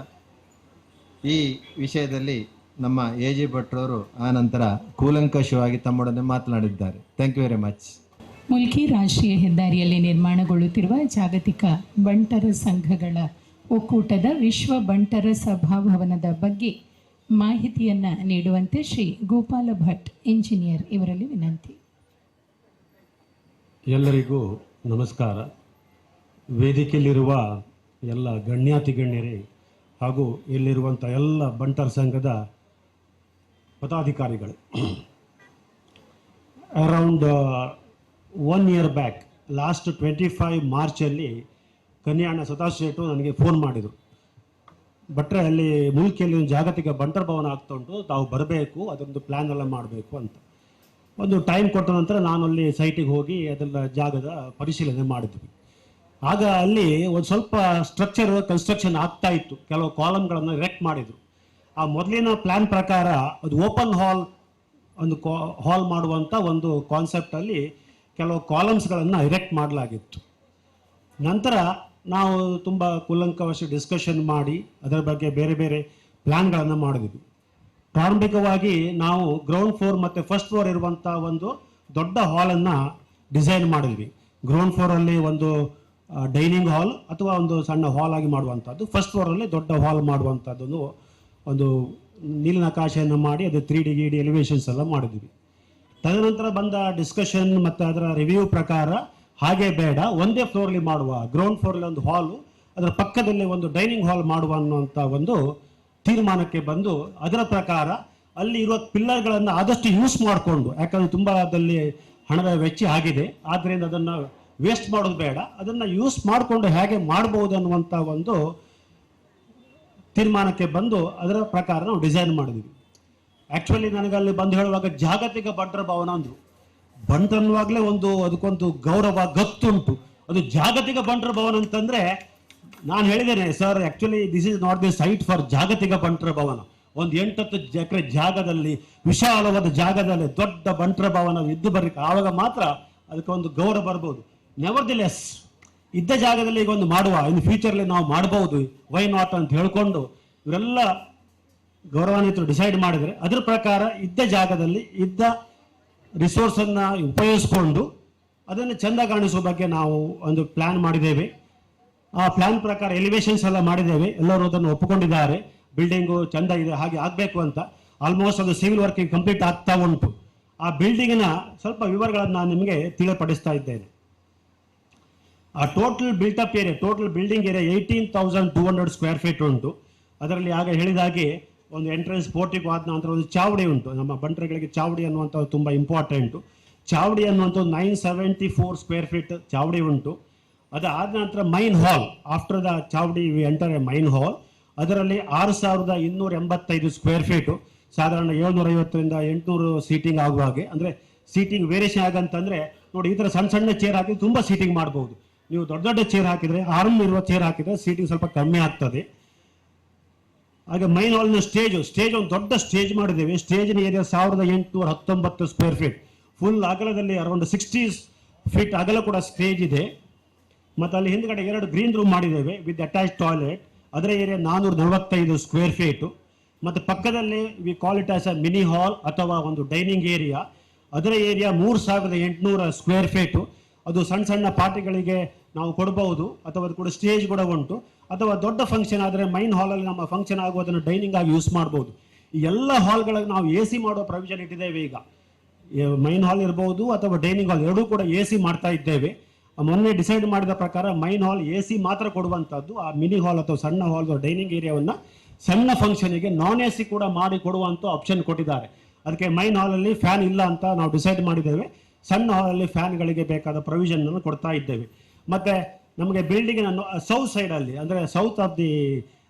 ಈ ವಿಷಯದಲ್ಲಿ ನಮ್ಮ ಎ ಜಿ ಭಟ್ರವರು ಆ ನಂತರ ಕೂಲಂಕಷವಾಗಿ ತಮ್ಮೊಡನೆ ಮಾತನಾಡಿದ್ದಾರೆ. Thank you very much. Mulki ರಾಷ್ಟ್ರೀಯ ಹೆದ್ದಾರಿಯಲ್ಲಿ ನಿರ್ಮಾಣಗೊಳ್ಳುತ್ತಿರುವ ಜಾಗತಿಕ ಬಂಟರ ಸಂಘಗಳ ಒಕ್ಕೂಟದ ವಿಶ್ವ ಬಂಟರ ಸಭಾಭವನದ ಬಗ್ಗೆ ಮಾಹಿತಿಯನ್ನು ನೀಡುವಂತೆ ಶ್ರೀ ಗೋಪಾಲ ಭಟ್ ಇಂಜಿನಿಯರ್ ಇವರಲ್ಲಿ ವಿನಂತಿ. ಎಲ್ಲರಿಗೂ ನಮಸ್ಕಾರ. ವೇದಿಕೆಯಲ್ಲಿರುವ ಎಲ್ಲ ಗಣ್ಯಾತಿ ಗಣ್ಯರೇ ಹಾಗೂ ಇಲ್ಲಿರುವಂಥ ಎಲ್ಲ ಬಂಟರ ಸಂಘದ ಪದಾಧಿಕಾರಿಗಳು, around 1 year back last 25 ಮಾರ್ಚಲ್ಲಿ Kanyana ಸದಾಶ್ Shetu ನನಗೆ ಫೋನ್ ಮಾಡಿದರು. ಭಟ್ರೆ, ಅಲ್ಲಿ ಮುಲ್ಕಿಯಲ್ಲಿ ಒಂದು ಜಾಗತಿಕ ಬಂಟರ ಭವನ ಆಗ್ತಾ ಉಂಟು, ತಾವು ಬರಬೇಕು, ಅದೊಂದು ಪ್ಲ್ಯಾನ್ ಎಲ್ಲ ಮಾಡಬೇಕು ಅಂತ ಒಂದು ಟೈಮ್ ಕೊಟ್ಟ ನಂತರ ನಾನು ಅಲ್ಲಿ ಸೈಟಿಗೆ ಹೋಗಿ ಅದೆಲ್ಲ ಜಾಗದ ಪರಿಶೀಲನೆ ಮಾಡಿದ್ವಿ. ಆಗ ಅಲ್ಲಿ ಒಂದು ಸ್ವಲ್ಪ ಸ್ಟ್ರಕ್ಚರ್ ಕನ್ಸ್ಟ್ರಕ್ಷನ್ ಆಗ್ತಾ ಇತ್ತು, ಕೆಲವು ಕಾಲಮ್ಗಳನ್ನು ಎರೆಕ್ಟ್ ಮಾಡಿದರು. ಆ ಮೊದಲಿನ ಪ್ಲ್ಯಾನ್ ಪ್ರಕಾರ ಅದು ಓಪನ್ ಹಾಲ್ ಒಂದು ಹಾಲ್ ಮಾಡುವಂಥ ಒಂದು ಕಾನ್ಸೆಪ್ಟಲ್ಲಿ ಕೆಲವು ಕಾಲಮ್ಸ್ಗಳನ್ನು ಎರೆಕ್ಟ್ ಮಾಡಲಾಗಿತ್ತು. ನಂತರ ನಾವು ತುಂಬ ಕೂಲಂಕಷ ಡಿಸ್ಕಷನ್ ಮಾಡಿ ಅದರ ಬಗ್ಗೆ ಬೇರೆ ಬೇರೆ ಪ್ಲ್ಯಾನ್ಗಳನ್ನು ಮಾಡಿದ್ವಿ. ಪ್ರಾರಂಭಿಕವಾಗಿ ನಾವು ಗ್ರೌಂಡ್ ಫ್ಲೋರ್ ಮತ್ತು ಫಸ್ಟ್ ಫ್ಲೋರ್ ಇರುವಂಥ ಒಂದು ದೊಡ್ಡ ಹಾಲನ್ನು ಡಿಸೈನ್ ಮಾಡಿದ್ವಿ. ಗ್ರೌಂಡ್ ಫ್ಲೋರಲ್ಲಿ ಒಂದು ಡೈನಿಂಗ್ ಹಾಲ್ ಅಥವಾ ಒಂದು ಸಣ್ಣ ಹಾಲ್ ಆಗಿ ಮಾಡುವಂಥದ್ದು, ಫಸ್ಟ್ ಫ್ಲೋರಲ್ಲಿ ದೊಡ್ಡ ಹಾಲ್ ಮಾಡುವಂಥದ್ದೊಂದು ಒಂದು ನೀಲನಕಾಶೆಯನ್ನು ಮಾಡಿ ಅದು 3D ಗಿಡಿ ಎಲಿವೇಶನ್ಸ್ ಎಲ್ಲ ಮಾಡಿದ್ವಿ. ತದನಂತರ ಬಂದ ಡಿಸ್ಕಷನ್ ಮತ್ತು ಅದರ ರಿವ್ಯೂ ಪ್ರಕಾರ ಹಾಗೆ ಬೇಡ, ಒಂದೇ ಫ್ಲೋರ್ಲಿ ಮಾಡುವ, ಗ್ರೌಂಡ್ ಫ್ಲೋರ್ಲಿ ಒಂದು ಹಾಲು, ಅದರ ಪಕ್ಕದಲ್ಲಿ ಒಂದು ಡೈನಿಂಗ್ ಹಾಲ್ ಮಾಡುವ ಅನ್ನುವಂಥ ಒಂದು ತೀರ್ಮಾನಕ್ಕೆ ಬಂದು ಅದರ ಪ್ರಕಾರ ಅಲ್ಲಿ ಇರುವ ಪಿಲ್ಲರ್ಗಳನ್ನು ಆದಷ್ಟು ಯೂಸ್ ಮಾಡಿಕೊಂಡು, ಯಾಕಂದರೆ ತುಂಬ ಅದರಲ್ಲಿ ಹಣದ ವೆಚ್ಚ ಆಗಿದೆ, ಆದ್ದರಿಂದ ಅದನ್ನು ವೇಸ್ಟ್ ಮಾಡೋದು ಬೇಡ, ಅದನ್ನು ಯೂಸ್ ಮಾಡಿಕೊಂಡು ಹೇಗೆ ಮಾಡ್ಬೋದು ಅನ್ನುವಂಥ ಒಂದು ತೀರ್ಮಾನಕ್ಕೆ ಬಂದು ಅದರ ಪ್ರಕಾರ ನಾವು ಡಿಸೈನ್ ಮಾಡಿದ್ವಿ. ಆ್ಯಕ್ಚುಲಿ ನನಗಲ್ಲಿ ಬಂದು ಹೇಳುವಾಗ ಜಾಗತಿಕ ಬಂಟರ ಭವನ ಅಂದರು. ಬಂಟರ್ ಅನ್ನುವಾಗಲೇ ಒಂದು ಅದಕ್ಕೊಂದು ಗೌರವ ಗತ್ತುಂಟು. ಅದು ಜಾಗತಿಕ ಬಂಟರ ಭವನ ಅಂತಂದರೆ ನಾನು ಹೇಳಿದ್ದೇನೆ, sir actually this is not the site for ಜಾಗತಿಕ ಬಂಟರ ಭವನ. ಒಂದು 8-10 ಎಕರೆ ಜಾಗದಲ್ಲಿ, ವಿಶಾಲವಾದ ಜಾಗದಲ್ಲಿ ದೊಡ್ಡ ಬಂಟರ ಭವನ ಇದ್ದು ಬರಲಿಕ್ಕೆ ಆವಾಗ ಮಾತ್ರ ಅದಕ್ಕೆ ಒಂದು ಗೌರವ ಬರ್ಬೋದು. ನೆವರ್ the less ಇದ್ದ ಜಾಗದಲ್ಲಿ ಈಗ ಒಂದು ಮಾಡುವ, ಇನ್ನು ಫ್ಯೂಚರ್ಲಿ ನಾವು ಮಾಡ್ಬೋದು, why not ಅಂತ ಹೇಳ್ಕೊಂಡು ಇವರೆಲ್ಲ ಗೌರವಾನ್ವಿತರು ಡಿಸೈಡ್ ಮಾಡಿದರೆ ಅದರ ಪ್ರಕಾರ ಇದ್ದ ಜಾಗದಲ್ಲಿ ಇದ್ದ ರಿಸೋರ್ಸನ್ನು ಉಪಯೋಗಿಸ್ಕೊಂಡು ಅದನ್ನು ಚೆಂದ ಕಾಣಿಸುವ ಬಗ್ಗೆ ನಾವು ಒಂದು ಪ್ಲ್ಯಾನ್ ಮಾಡಿದ್ದೇವೆ. ಆ ಪ್ಲ್ಯಾನ್ ಪ್ರಕಾರ ಎಲಿವೇಶನ್ಸ್ ಎಲ್ಲ ಮಾಡಿದ್ದೇವೆ, ಎಲ್ಲರೂ ಅದನ್ನು ಒಪ್ಪಿಕೊಂಡಿದ್ದಾರೆ. ಬಿಲ್ಡಿಂಗು ಚೆಂದ ಇದೆ, ಹಾಗೆ ಆಗಬೇಕು ಅಂತ. ಆಲ್ಮೋಸ್ಟ್ ಅದು ಸಿವಿಲ್ ವರ್ಕಿಂಗ್ ಕಂಪ್ಲೀಟ್ ಆಗ್ತಾ ಉಂಟು. ಆ ಬಿಲ್ಡಿಂಗಿನ ಸ್ವಲ್ಪ ವಿವರಗಳನ್ನು ನಾನು ನಿಮಗೆ ತಿಳಿಪಡಿಸ್ತಾ ಇದ್ದೇನೆ. ಆ total built up area, total building area 18,200 square feet ಉಂಟು. ಅದರಲ್ಲಿ ಆಗ ಹೇಳಿದಾಗೆ ಒಂದು ಎಂಟ್ರೆನ್ಸ್ ಪೋರ್ಟಿಕೋ ಆದ ನಂತರ ಒಂದು ಚಾವಡಿ ಉಂಟು. ನಮ್ಮ ಬಂಟರುಗಳಿಗೆ ಚಾವಡಿ ಅನ್ನುವಂಥದ್ದು ತುಂಬ ಇಂಪಾರ್ಟೆಂಟು. ಚಾವಡಿ ಅನ್ನುವಂಥದ್ದು 974 ಸ್ಕ್ವೇರ್ ಫೀಟ್ ಚಾವಡಿ ಉಂಟು. ಅದಾದ ನಂತರ main hall, after the chavadi we enter a main hall. ಅದರಲ್ಲಿ 6,285 ಸ್ಕ್ವೇರ್ ಫೀಟು, ಸಾಧಾರಣ 750 ರಿಂದ 800 ಸೀಟಿಂಗ್ ಆಗುವ ಹಾಗೆ. ಅಂದರೆ ಸೀಟಿಂಗ್ ವೇರಿಯೇಷನ್ ಆಗಂತಂದರೆ ನೋಡಿ, ಈ ಥರ ಸಣ್ಣ ಸಣ್ಣ ಚೇರ್ ಹಾಕಿ ತುಂಬ ಸೀಟಿಂಗ್ ಮಾಡ್ಬೋದು. ನೀವು ದೊಡ್ಡ ದೊಡ್ಡ ಚೇರ್ ಹಾಕಿದರೆ, ಆರ್ಮ್ ಇರುವ ಚೇರ್ ಹಾಕಿದರೆ ಸೀಟಿಂಗ್ ಸ್ವಲ್ಪ ಕಮ್ಮಿ ಆಗ್ತದೆ. ಹಾಗೆ ಮೈನ್ ಹಾಲ್ನ ಸ್ಟೇಜ್ ಒಂದು ದೊಡ್ಡ ಸ್ಟೇಜ್ ಮಾಡಿದ್ದೇವೆ. ಸ್ಟೇಜಿನ ಏರಿಯಾ 1,819 ಸ್ಕ್ವೇರ್ ಫೀಟ್, ಫುಲ್ ಅಗಲದಲ್ಲಿ ಅರೌಂಡ್ 60 ಫೀಟ್ ಅಗಲ ಕೂಡ ಸ್ಟೇಜ್ ಇದೆ. ಮತ್ತು ಅಲ್ಲಿ ಹಿಂದ್ಗಡೆ 2 ಗ್ರೀನ್ ರೂಮ್ ಮಾಡಿದ್ದೇವೆ ವಿತ್ ಅಟ್ಯಾಚ್ ಟಾಯ್ಲೆಟ್, ಅದರ ಏರಿಯಾ 445 ಸ್ಕ್ವೇರ್ ಫೀಟು. ಮತ್ತು ಪಕ್ಕದಲ್ಲಿ we call it as a mini hall ಅಥವಾ ಒಂದು ಡೈನಿಂಗ್ ಏರಿಯಾ, ಅದರ ಏರಿಯಾ 3,800 ಸ್ಕ್ವೇರ್ ಫೀಟು. ಅದು ಸಣ್ಣ ಸಣ್ಣ ಪಾರ್ಟಿಗಳಿಗೆ ನಾವು ಕೊಡ್ಬೋದು, ಅಥವಾ ಅದು ಕೂಡ ಸ್ಟೇಜ್ ಕೂಡ ಉಂಟು. ಅಥವಾ ದೊಡ್ಡ ಫಂಕ್ಷನ್ ಆದರೆ ಮೈನ್ ಹಾಲಲ್ಲಿ ನಮ್ಮ ಫಂಕ್ಷನ್ ಆಗುವುದನ್ನು ಡೈನಿಂಗ್ ಆಗಿ ಯೂಸ್ ಮಾಡ್ಬೋದು. ಈ ಎಲ್ಲ ಹಾಲ್ಗಳಿಗೆ ನಾವು ಎ ಸಿ ಮಾಡೋ ಪ್ರೊವಿಷನ್ ಇಟ್ಟಿದ್ದೇವೆ. ಈಗ ಮೈನ್ ಹಾಲ್ ಇರ್ಬೋದು ಅಥವಾ ಡೈನಿಂಗ್ ಹಾಲ್ ಎರಡೂ ಕೂಡ ಎ ಸಿ ಮಾಡ್ತಾ ಇದ್ದೇವೆ. ಮೊನ್ನೆ ಡಿಸೈಡ್ ಮಾಡಿದ ಪ್ರಕಾರ ಮೈನ್ ಹಾಲ್ ಎ ಸಿ ಮಾತ್ರ ಕೊಡುವಂಥದ್ದು, ಆ ಮಿನಿ ಹಾಲ್ ಅಥವಾ ಸಣ್ಣ ಹಾಲ್ ಡೈನಿಂಗ್ ಏರಿಯಾವನ್ನು ಸಣ್ಣ ಫಂಕ್ಷನಿಗೆ ನಾನ್ ಎ ಸಿ ಕೂಡ ಮಾಡಿ ಕೊಡುವಂಥ ಆಪ್ಷನ್ ಕೊಟ್ಟಿದ್ದಾರೆ. ಅದಕ್ಕೆ ಮೈನ್ ಹಾಲಲ್ಲಿ ಫ್ಯಾನ್ ಇಲ್ಲ ಅಂತ ನಾವು ಡಿಸೈಡ್ ಮಾಡಿದ್ದೇವೆ. ಸಣ್ಣ ಹಾಲಲ್ಲಿ ಫ್ಯಾನ್ಗಳಿಗೆ ಬೇಕಾದ ಪ್ರೊವಿಷನ್ ಕೊಡ್ತಾ ಇದ್ದೇವೆ. ಮತ್ತು ನಮಗೆ ಬಿಲ್ಡಿಂಗಿನ ಸೌತ್ ಸೈಡಲ್ಲಿ, ಅಂದರೆ ಸೌತ್ ಆಫ್ the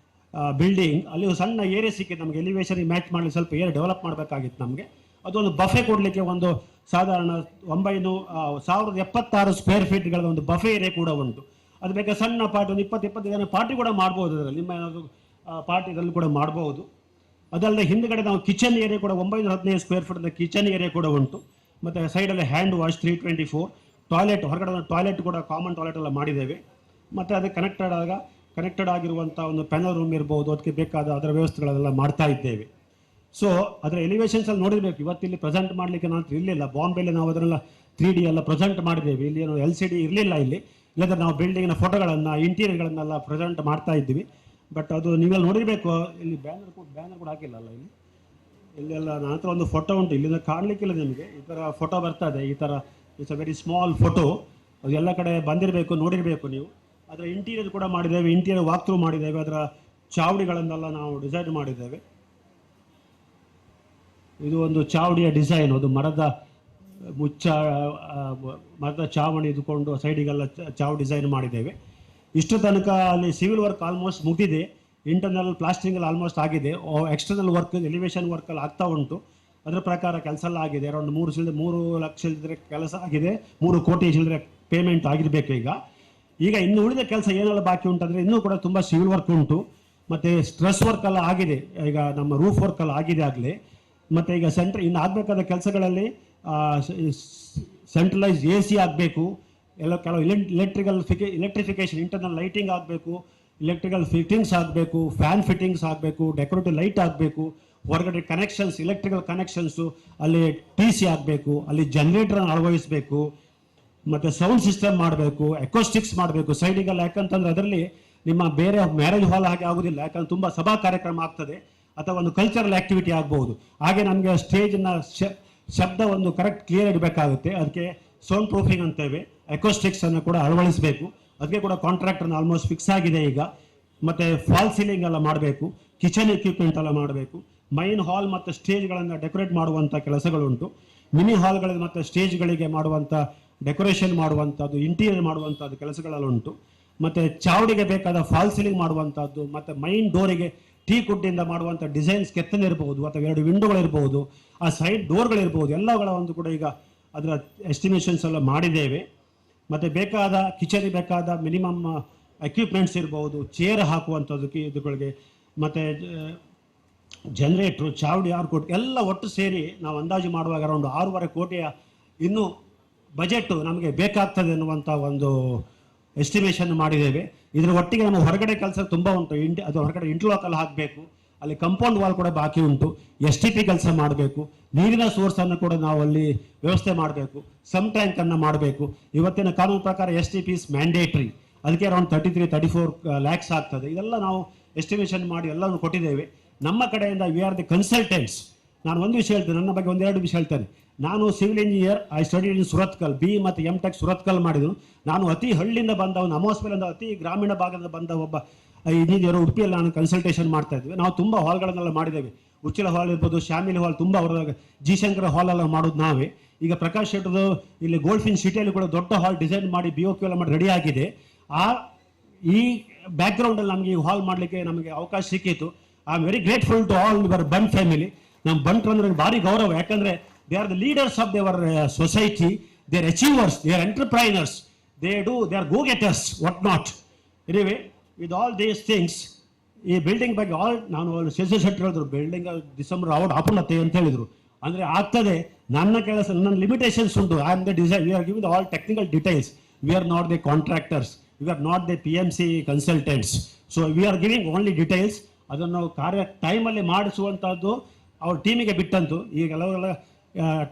building ಅಲ್ಲಿ ಸಣ್ಣ ಏರಿಯಾ ಸಿಕ್ಕಿದೆ ನಮಗೆ. ಎಲಿವೇಶನ್ ಮ್ಯಾಚ್ ಮಾಡಲಿ ಸ್ವಲ್ಪ ಏರಿಯಾ ಡೆವಲಪ್ ಮಾಡಬೇಕಾಗಿತ್ತು ನಮಗೆ. ಅದೊಂದು ಬಫೆ ಕೊಡಲಿಕ್ಕೆ ಒಂದು ಸಾಧಾರಣ 1,076 ಸ್ಕ್ವೇರ್ ಫೀಟ್ಗಳ ಒಂದು ಬಫೆ ಏರಿಯಾ ಕೂಡ ಉಂಟು. ಅದು ಬೇಕಾದ ಸಣ್ಣ ಪಾರ್ಟಿ, ಒಂದು 20-25 ಜನ ಪಾರ್ಟಿ ಕೂಡ ಮಾಡ್ಬೋದು ಅದರಲ್ಲಿ, ನಿಮ್ಮ ಏನಾದರೂ ಪಾರ್ಟಿ ಇದರಲ್ಲಿ ಕೂಡ ಮಾಡ್ಬೋದು. ಅದಲ್ಲದೆ ಹಿಂದ್ಗಡೆ ನಾವು ಕಿಚನ್ ಏರಿಯಾ ಕೂಡ 915 ಸ್ಕ್ವೇರ್ ಫೀಟ್ ಕಿಚನ್ ಏರಿಯಾ ಕೂಡ ಉಂಟು. ಮತ್ತು ಸೈಡಲ್ಲಿ ಹ್ಯಾಂಡ್ ವಾಶ್ 324, ಟಾಯ್ಲೆಟ್, ಹೊರಗಡೆ ಟಾಯ್ಲೆಟ್ ಕೂಡ ಕಾಮನ್ ಟಾಯ್ಲೆಟ್ ಎಲ್ಲ ಮಾಡಿದ್ದೇವೆ. ಮತ್ತು ಅದಕ್ಕೆ ಕನೆಕ್ಟೆಡ್ ಆಗಿರುವಂಥ ಒಂದು ಪ್ಯಾನಲ್ ರೂಮ್ ಇರ್ಬೋದು, ಅದಕ್ಕೆ ಬೇಕಾದ ಅದರ ವ್ಯವಸ್ಥೆಗಳೆಲ್ಲ ಮಾಡ್ತಾ ಇದ್ದೇವೆ. ಸೊ ಅದರ ಎಲಿವೇಶನ್ಸಲ್ಲಿ ನೋಡಿರಬೇಕು. ಇವತ್ತಿಲ್ಲಿ ಪ್ರೆಸೆಂಟ್ ಮಾಡಲಿಕ್ಕೆ ನಾನು ಇರಲಿಲ್ಲ. ಬಾಂಬೆಯಲ್ಲಿ ನಾವು ಅದನ್ನೆಲ್ಲ 3D ಎಲ್ಲ ಪ್ರೆಸೆಂಟ್ ಮಾಡಿದ್ದೇವೆ. ಇಲ್ಲಿ ಏನು LCD ಇರಲಿಲ್ಲ ಇಲ್ಲಿ, ಇಲ್ಲದ್ರೆ ನಾವು ಬಿಲ್ಡಿಂಗಿನ ಫೋಟೋಗಳನ್ನು, ಇಂಟೀರಿಯರ್ಗಳನ್ನೆಲ್ಲ ಪ್ರೆಸೆಂಟ್ ಮಾಡ್ತಾ ಇದ್ವಿ. ಬಟ್ ಅದು ನೀವೆಲ್ಲ ನೋಡಿರಬೇಕು. ಇಲ್ಲಿ ಬ್ಯಾನರ್ ಕೂಡ ಹಾಕಿಲ್ಲ ಅಲ್ಲ ಇಲ್ಲಿ. ಇಲ್ಲೆಲ್ಲ ನನ್ನ ಹತ್ರ ಒಂದು ಫೋಟೋ ಉಂಟು, ಇಲ್ಲಿಂದ ಕಾಣಲಿಕ್ಕಿಲ್ಲ ನಿಮಗೆ. ಈ ಥರ ಫೋಟೋ ಬರ್ತದೆ, ಈ ಥರ it's a very small photo. ಅದು ಎಲ್ಲ ಕಡೆ ಬಂದಿರಬೇಕು, ನೋಡಿರಬೇಕು ನೀವು. ಅದರ ಇಂಟೀರಿಯರ್ ಕೂಡ ಮಾಡಿದ್ದೇವೆ, ಇಂಟೀರಿಯರ್ ವಾಕ್ ಥ್ರೂ ಮಾಡಿದ್ದೇವೆ, ಅದರ ಚಾವಡಿಗಳನ್ನೆಲ್ಲ ನಾವು ಡಿಸೈನ್ ಮಾಡಿದ್ದೇವೆ. ಇದು ಒಂದು ಚಾವಡಿಯ ಡಿಸೈನ್, ಅದು ಮರದ ಮರದ ಚಾವಣಿ ಇದ್ಕೊಂಡು ಸೈಡಿಗೆಲ್ಲ ಚಾವ್ ಡಿಸೈನ್ ಮಾಡಿದ್ದೇವೆ. ಇಷ್ಟು ತನಕ ಅಲ್ಲಿ ಸಿವಿಲ್ ವರ್ಕ್ ಆಲ್ಮೋಸ್ಟ್ ಮುಗಿದಿದೆ, ಇಂಟರ್ನಲ್ ಪ್ಲಾಸ್ಟಿಂಗ್ ಎಲ್ಲ ಆಲ್ಮೋಸ್ಟ್ ಆಗಿದೆ, ಎಕ್ಸ್ಟರ್ನಲ್ ವರ್ಕ್ ಎಲಿವೇಶನ್ ವರ್ಕಲ್ಲಿ ಆಗ್ತಾ ಉಂಟು. ಅದರ ಪ್ರಕಾರ ಕೆಲಸ ಎಲ್ಲ ಆಗಿದೆ. ಅರೌಂಡ್ 3 ಲಕ್ಷ ಚಿಲ್ಲರೆ ಕೆಲಸ ಆಗಿದೆ, 3 ಕೋಟಿ ಚಿಲ್ಲರೆ ಪೇಮೆಂಟ್ ಆಗಿರಬೇಕು. ಈಗ ಈಗ ಇನ್ನು ಉಳಿದ ಕೆಲಸ ಏನೆಲ್ಲ ಬಾಕಿ ಉಂಟಂದರೆ ಇನ್ನೂ ಕೂಡ ತುಂಬ ಸಿವಿಲ್ ವರ್ಕ್ ಉಂಟು, ಮತ್ತು ಸ್ಟ್ರೆಸ್ ವರ್ಕ್ ಎಲ್ಲ ಆಗಿದೆ, ಈಗ ನಮ್ಮ ರೂಫ್ ವರ್ಕ್ ಎಲ್ಲ ಆಗಿದೆ ಆಗಲೇ. ಮತ್ತು ಈಗ ಇನ್ನು ಆಗಬೇಕಾದ ಕೆಲಸಗಳಲ್ಲಿ ಸೆಂಟ್ರಲೈಸ್ ಎ ಸಿ ಆಗಬೇಕು, ಎಲ್ಲ ಕೆಲವು ಎಲೆಕ್ಟ್ರಿಫಿಕೇಷನ್, ಇಂಟರ್ನಲ್ ಲೈಟಿಂಗ್ ಆಗಬೇಕು, ಎಲೆಕ್ಟ್ರಿಕಲ್ ಫಿಟ್ಟಿಂಗ್ಸ್ ಆಗಬೇಕು, ಫ್ಯಾನ್ ಫಿಟ್ಟಿಂಗ್ಸ್ ಆಗಬೇಕು, ಡೆಕೋರೇಟಿವ್ ಲೈಟ್ ಆಗಬೇಕು, ಹೊರಗಡೆ ಕನೆಕ್ಷನ್ಸ್, ಎಲೆಕ್ಟ್ರಿಕಲ್ ಕನೆಕ್ಷನ್ಸು, ಅಲ್ಲಿ ಟಿ ಸಿ ಆಗಬೇಕು, ಅಲ್ಲಿ ಜನರೇಟರ್ನ ಅಳವಡಿಸಬೇಕು, ಮತ್ತು ಸೌಂಡ್ ಸಿಸ್ಟಮ್ ಮಾಡಬೇಕು, ಎಕೋಸ್ಟಿಕ್ಸ್ ಮಾಡಬೇಕು ಸೈಡಿಗೆಲ್ಲ. ಯಾಕಂತಂದರೆ ಅದರಲ್ಲಿ ನಿಮ್ಮ ಬೇರೆ ಮ್ಯಾರೇಜ್ ಹಾಲ್ ಹಾಗೆ ಆಗೋದಿಲ್ಲ, ಯಾಕಂದ್ರೆ ತುಂಬ ಸಭಾ ಕಾರ್ಯಕ್ರಮ ಆಗ್ತದೆ ಅಥವಾ ಒಂದು ಕಲ್ಚರಲ್ ಆ್ಯಕ್ಟಿವಿಟಿ ಆಗ್ಬೋದು. ಹಾಗೆ ನಮಗೆ ಸ್ಟೇಜನ್ನ ಶಬ್ದ ಒಂದು ಕರೆಕ್ಟ್ ಕ್ಲಿಯರ್ ಇಡಬೇಕಾಗುತ್ತೆ. ಅದಕ್ಕೆ ಸೌಂಡ್ ಪ್ರೂಫಿಂಗ್ ಅಂತೇವೆ, ಎಕೋಸ್ಟಿಕ್ಸನ್ನು ಕೂಡ ಅಳವಡಿಸಬೇಕು. ಅದಕ್ಕೆ ಕೂಡ ಕಾಂಟ್ರಾಕ್ಟರ್ನ ಆಲ್ಮೋಸ್ಟ್ ಫಿಕ್ಸ್ ಆಗಿದೆ ಈಗ. ಮತ್ತು ಫಾಲ್ ಸೀಲಿಂಗ್ ಎಲ್ಲ ಮಾಡಬೇಕು, ಕಿಚನ್ ಎಕ್ವಿಪ್ಮೆಂಟ್ ಎಲ್ಲ ಮಾಡಬೇಕು, ಮೈನ್ ಹಾಲ್ ಮತ್ತು ಸ್ಟೇಜ್ಗಳನ್ನು ಡೆಕೋರೇಟ್ ಮಾಡುವಂಥ ಕೆಲಸಗಳುಂಟು. ಮಿನಿ ಹಾಲ್ಗಳಿಗೆ ಮತ್ತು ಸ್ಟೇಜ್ಗಳಿಗೆ ಮಾಡುವಂಥ ಡೆಕೋರೇಷನ್ ಮಾಡುವಂಥದ್ದು, ಇಂಟೀರಿಯರ್ ಮಾಡುವಂಥದ್ದು ಕೆಲಸಗಳೆಲ್ಲ ಉಂಟು. ಮತ್ತು ಚಾವಡಿಗೆ ಬೇಕಾದ ಫಾಲ್ ಸೀಲಿಂಗ್ ಮಾಡುವಂಥದ್ದು, ಮತ್ತು ಮೈನ್ ಡೋರಿಗೆ ಟೀ ಕುಡ್ಡಿಂದ ಮಾಡುವಂಥ ಡಿಸೈನ್ಸ್ ಕೆತ್ತನೆ ಇರಬಹುದು ಅಥವಾ 2 ವಿಂಡೋಗಳಿರ್ಬೋದು, ಆ ಸೈಡ್ ಡೋರ್ಗಳಿರ್ಬೋದು, ಎಲ್ಲಗಳ ಒಂದು ಕೂಡ ಈಗ ಅದರ ಎಸ್ಟಿಮೇಷನ್ಸ್ ಎಲ್ಲ ಮಾಡಿದ್ದೇವೆ. ಮತ್ತು ಬೇಕಾದ ಕಿಚನಿಗೆ ಬೇಕಾದ ಮಿನಿಮಮ್ ಎಕ್ವಿಪ್ಮೆಂಟ್ಸ್ ಇರ್ಬೋದು, ಚೇರ್ ಹಾಕುವಂಥದ್ದಕ್ಕೆ ಇದುಗಳಿಗೆ, ಮತ್ತು ಜನರೇಟ್ರು, ಚಾವಡಿ, 6 ಕೋಟಿ ಎಲ್ಲ ಒಟ್ಟು ಸೇರಿ ನಾವು ಅಂದಾಜು ಮಾಡುವಾಗ ಅರೌಂಡ್ 6.5 ಕೋಟಿಯ ಇನ್ನೂ ಬಜೆಟ್ಟು ನಮಗೆ ಬೇಕಾಗ್ತದೆ ಅನ್ನುವಂಥ ಒಂದು ಎಸ್ಟಿಮೇಷನ್ ಮಾಡಿದ್ದೇವೆ. ಇದರ ಒಟ್ಟಿಗೆ ನಮ್ಮ ಹೊರಗಡೆ ಕೆಲಸ ತುಂಬ ಉಂಟು. ಅದು ಹೊರಗಡೆ ಇಂಟರ್ಲಾಕಲ್ಲಿ ಹಾಕಬೇಕು, ಅಲ್ಲಿ ಕಂಪೌಂಡ್ ವಾಲ್ ಕೂಡ ಬಾಕಿ ಉಂಟು, STP ಕೆಲಸ ಮಾಡಬೇಕು, ನೀರಿನ ಸೋರ್ಸನ್ನು ಕೂಡ ನಾವು ಅಲ್ಲಿ ವ್ಯವಸ್ಥೆ ಮಾಡಬೇಕು, ಸಮ್ ಟ್ಯಾಂಕನ್ನು ಮಾಡಬೇಕು. ಇವತ್ತಿನ ಕಾನೂನು ಪ್ರಕಾರ STP is mandatory, ಅದಕ್ಕೆ ಅರೌಂಡ್ 33-34 ಲ್ಯಾಕ್ಸ್ ಆಗ್ತದೆ. ಇದೆಲ್ಲ ನಾವು ಎಸ್ಟಿಮೇಷನ್ ಮಾಡಿ ಎಲ್ಲವನ್ನು ಕೊಟ್ಟಿದ್ದೇವೆ. ನಮ್ಮ ಕಡೆಯಿಂದ we are the consultants. ನಾನು ಒಂದು ವಿಷಯ ಹೇಳ್ತೇನೆ, ನನ್ನ ಬಗ್ಗೆ ಒಂದೆರಡು ವಿಷಯ ಹೇಳ್ತೇನೆ. ನಾನು civil engineer, I studied in Surathkal, B ಮತ್ತು M Tech Surathkal ಮಾಡಿದ್ದು. ನಾನು ಅತಿ ಹಳ್ಳಿಯಿಂದ ಬಂದವನು, ಅಮೋಸ್ಮೇಲಿಂದ ಅತಿ ಗ್ರಾಮೀಣ ಭಾಗದಿಂದ ಬಂದ ಒಬ್ಬ ಇಂಜಿನಿಯರು. ಉಡುಪಿಯಲ್ಲಿ ನಾನು ಕನ್ಸಲ್ಟೇಷನ್ ಮಾಡ್ತಾ ಇದ್ವಿ. ನಾವು ತುಂಬ ಹಾಲ್ಗಳನ್ನೆಲ್ಲ ಮಾಡಿದ್ದೇವೆ. ಉಚ್ಚಿಲ ಹಾಲ್ ಇರ್ಬೋದು, ಶ್ಯಾಮಿಲಿ ಹಾಲ್, ತುಂಬ ಅವರ ಜಿ ಶಂಕರ ಹಾಲೆಲ್ಲ ಮಾಡೋದು ನಾವೇ. ಈಗ ಪ್ರಕಾಶ್ ಶೆಟ್ಟರ್ದು ಇಲ್ಲಿ ಗೋಲ್ಡ್ ಫಿನ್ ಸಿಟಿಯಲ್ಲಿ ಕೂಡ ದೊಡ್ಡ ಹಾಲ್ ಡಿಸೈನ್ ಮಾಡಿ BOQ ಎಲ್ಲ ಮಾಡಿ ರೆಡಿ ಆಗಿದೆ. ಈ ಬ್ಯಾಕ್ಗ್ರೌಂಡಲ್ಲಿ ನಮಗೆ ಈ ಹಾಲ್ ಮಾಡಲಿಕ್ಕೆ ನಮಗೆ ಅವಕಾಶ ಸಿಕ್ಕಿತು. I am very grateful to all your Bunt family. ನಮ್ಮ ಬಂಟ್ರು ಅಂದ್ರೆ ಭಾರಿ ಗೌರವ, ಯಾಕಂದರೆ they are the leaders of their society, they are achievers, they are entrepreneurs, they are go getters, what not. Anyway, with all these things, ಈ building ಬಗ್ಗೆ ಆಲ್ ನಾನು ಶೇಷ ಶೆಟ್ಟರ್ ಹೇಳಿದ್ರು, ಬಿಲ್ಡಿಂಗ್ ಡಿಸೆಂಬರ್ ಔಟ್ ಆಪುಣತ್ತೆ ಅಂತ ಹೇಳಿದರು. ಅಂದರೆ ಆಗ್ತದೆ. ನನ್ನ ಕೆಲಸ, ನನ್ನ ಲಿಮಿಟೇಷನ್ಸ್ ಉಂಟು. I am the design, we are giving all technical details. We are not the contractors, we are not the PMC consultants. So we are giving only details. ಅದನ್ನು ಕಾರ್ಯ ಟೈಮಲ್ಲಿ ಮಾಡಿಸುವಂಥದ್ದು ಅವ್ರ ಟೀಮಿಗೆ ಬಿಟ್ಟಂತು. ಈಗ ಕೆಲವರೆಲ್ಲ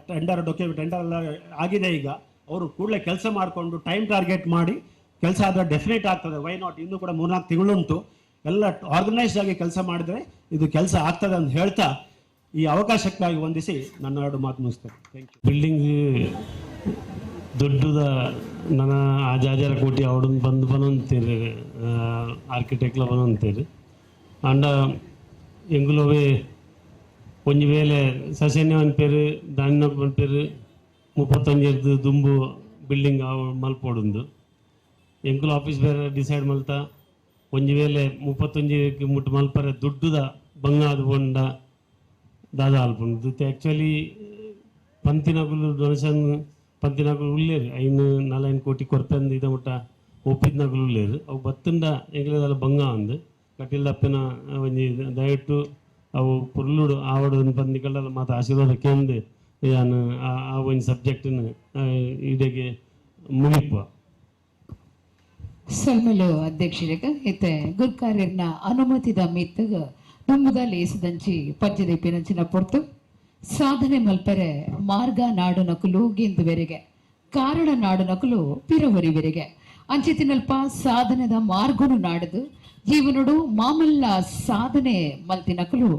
ಟೆಂಡರ್ ಡಾಕ್ಯುಮೆಂಟ್ ಟೆಂಡರ್ ಎಲ್ಲ ಆಗಿದೆ. ಈಗ ಅವರು ಕೂಡಲೇ ಕೆಲಸ ಮಾಡಿಕೊಂಡು ಟೈಮ್ ಟಾರ್ಗೆಟ್ ಮಾಡಿ ಕೆಲಸ ಆದರೆ ಡೆಫಿನೆಟ್ ಆಗ್ತದೆ. Why not? ಇನ್ನೂ ಕೂಡ 3-4 ತಿಂಗಳುಂಟು. ಎಲ್ಲ ಆರ್ಗನೈಸ್ಡ್ ಆಗಿ ಕೆಲಸ ಮಾಡಿದರೆ ಇದು ಕೆಲಸ ಆಗ್ತದೆ ಅಂತ ಹೇಳ್ತಾ ಈ ಅವಕಾಶಕ್ಕಾಗಿ ವಂದಿಸಿ ನನ್ನ ಎರಡು ಮಾತು ಮುಗಿಸ್ತೇನೆ. Thank you. Building ದೊಡ್ಡದ ನನ್ನ 5,000 ಕೋಟಿ ಅವಡನ್ನು ಬಂದು ಬನಂತೀರಿ, ಆರ್ಕಿಟೆಕ್ಟ್ಲ ಬನಂತೀರಿ. ಅಂಡ ಎಂಗುಲೋವೆ ಒಂಜಿ ವೇಳೆ ಸಸೆನೆ ಪನ್ಪೇರು, ದಾನ್ನ ಪನ್ಪೇರು, 35 ದುಂಬು ಬಿಲ್ಡಿಂಗ್ ಮಲ್ಪೋಡುಂದು. ಎಂಕುಲು ಆಫೀಸ್ ಬೇರೆ ಡಿಸೈಡ್ ಮಲ್ತ ಒಂಜಿ ವೇಳೆ 31 ಮುಟ್ಟು ಮಲ್ಪರೆ ದುಡ್ಡುದ ಬಂಗಾದ ಬೊಂಡ ದಾದ ಅಲ್ಪುಂಡು. ಆ್ಯಕ್ಚುಲಿ ಪಂತಿನಕುಲು ಡೊನೇಷನ್ ಪಂತಿನಕುಲು ಉಲ್ಲೇರು 5-4 ಕೋಟಿ ಕೊರ್ಪೆಂದು ಇದ ಮುಟ್ಟ ಒಪ್ಪಿದ್ನಕುಲು ಉಲ್ಲೇರು. ಅವು ಬತ್ತುಂಡ ಎಂಕ್ಲೆದಾಲ ಬಂಗ ಅಂದು ಕಟೀಲ್ದಪ್ಪನ ಒಂಜಿ ದಯವಿಟ್ಟು ಅವು ಪುರ್ಲುಡು ಆವಡು ಪಂದಿಕಲ್ಲೆಲ್ಲ ಮಾತ ಆಶೀರ್ವಾದ ಕೇಂದು ಯಾನ್ ಆ ಒಂಜಿ ಸಬ್ಜೆಕ್ಟ್ನು ಇಡೆಗೆ ಮುಗಿಪುವ. ಸಲ್ಮಲು ಅಧ್ಯಕ್ಷರಿಗೆ ಇತ್ತೆ ಗುರ್ಕಾರ್ಯರ್ನ ಅನುಮತಿದ ಮಿತ್ತಗ ದುಂಬುದ ಲೇಸದಂಚಿ ಪಜ್ಜದೀಪಿನಂಚಿನ ಪೊರ್ತು ಸಾಧನೆ ಮಲ್ಪೆರೆ ಮಾರ್ಗ ನಾಡು ನಕಲು ಗೆಂದುವೆರಿಗೆ ಕಾರಣ ನಾಡು ನಕಲು ಪಿರವರಿವೆರಿಗೆ ಅಂಚಿತಿನಲ್ಪ ಸಾಧನೆದ ಮಾರ್ಗನು ನಾಡದು ಜೀವನಡು ಮಾಮಲ್ಲ ಸಾಧನೆ ಮಲ್ತಿನಕಲು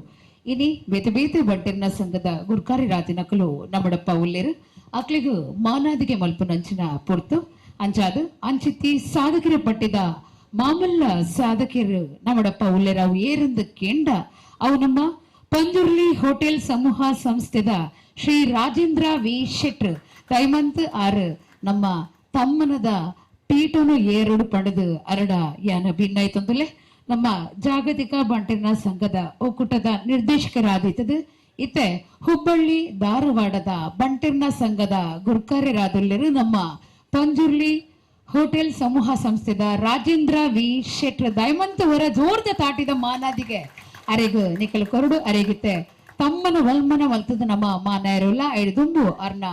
ಇನಿ ಬೇತೆ ಬೇತೆ ಬಂಟೆರ್ನ ಸಂಘದ ಗುರ್ಕಾರಿ ರಾತಿನಕಲು ನಮ್ಮಡಪ್ಪ ಉಲ್ಲೇರು ಅಕ್ಲಿಗು ಮಾನಾದಿಗೆ ಮಲ್ಪುನಂಚಿನ ಪೊರ್ತು ಅಂಚಾದ ಅಂಚಿತಿ ಸಾಧಕರ ಪಟ್ಟಿದ ಮಾಮಲ್ಲ ಸಾಧಕರು ನಮ್ಮಡಪ್ಪ ಉಲ್ಲೇರಾವು ಏರಂದು ಕೇಂಡ ಅವು ನಮ್ಮ ಪಂಜುರ್ಲಿ ಹೋಟೆಲ್ ಸಮೂಹ ಸಂಸ್ಥೆದ ಶ್ರೀ ರಾಜೇಂದ್ರ ವಿ ಶೆಟ್ರ್ ದಯಮಂತ್ ಆರ್ ನಮ್ಮ ತಮ್ಮನದ ಪೀಠನು ಏರುಡು ಪಡೆದು ಅರಡ ಯಾನ ಭಿನ್ನಾಯ್ತಂದುಲೆ ನಮ್ಮ ಜಾಗತಿಕ ಬಂಟಿನ ಸಂಘದ ಒಕ್ಕೂಟದ ನಿರ್ದೇಶಕರಾದಿತ್ತದು ಇತ್ತೆ ಹುಬ್ಬಳ್ಳಿ ಧಾರವಾಡದ ಬಂಟಿರ್ನ ಸಂಘದ ಗುರ್ಕಾರ್ಯರಾದುಲ್ಲೆರು ನಮ್ಮ ಪಂಜುರ್ಲಿ ಹೋಟೆಲ್ ಸಮೂಹ ಸಂಸ್ಥೆದ ರಾಜೇಂದ್ರ ವಿ ಶೆಟ್ರ್ ದಯಮಂತವರ ಜೋರ್ದ ತಾಟಿದ ಮಾನಾದಿಗೆ ಅರೆಗು ನಿಕಲ್ ಕೊರಡು ಅರೆಗಿತ್ತೆ ತಮ್ಮನ ವಲ್ಮನ ವಲ್ತದ ನಮ್ಮ ಮಾನಾಯರುಲ್ಲ ಐದುಂಬು ಅರ್ನ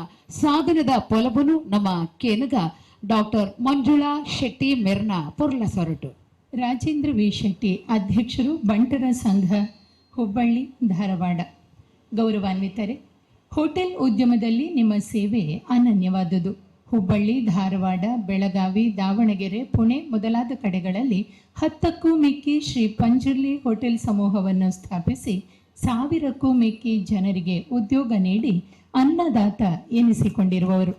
ಸಾಧನದ ಪೊಲಬನು ನಮ್ಮ ಕೇನಗ ಡಾಕ್ಟರ್ ಮಂಜುಳಾ ಶೆಟ್ಟಿ ಮೆರ್ನ ಪೊರ್ಲ ಸೊರಟು. ರಾಜೇಂದ್ರ ವಿ ಶೆಟ್ಟಿ ಅಧ್ಯಕ್ಷರು, ಬಂಟರ ಸಂಘ, ಹುಬ್ಬಳ್ಳಿ, ಧಾರವಾಡ. ಗೌರವಾನ್ವಿತರೆ, ಹೋಟೆಲ್ ಉದ್ಯಮದಲ್ಲಿ ನಿಮ್ಮ ಸೇವೆ ಅನನ್ಯವಾದುದು. ಹುಬ್ಬಳ್ಳಿ, ಧಾರವಾಡ, ಬೆಳಗಾವಿ, ದಾವಣಗೆರೆ, ಪುಣೆ ಮೊದಲಾದ ಕಡೆಗಳಲ್ಲಿ 10ಕ್ಕೂ ಮಿಕ್ಕಿ ಶ್ರೀ ಪಂಜುರ್ಲಿ ಹೋಟೆಲ್ ಸಮೂಹವನ್ನು ಸ್ಥಾಪಿಸಿ 1000ಕ್ಕೂ ಮಿಕ್ಕಿ ಜನರಿಗೆ ಉದ್ಯೋಗ ನೀಡಿ ಅನ್ನದಾತ ಎನಿಸಿಕೊಂಡಿರುವವರು.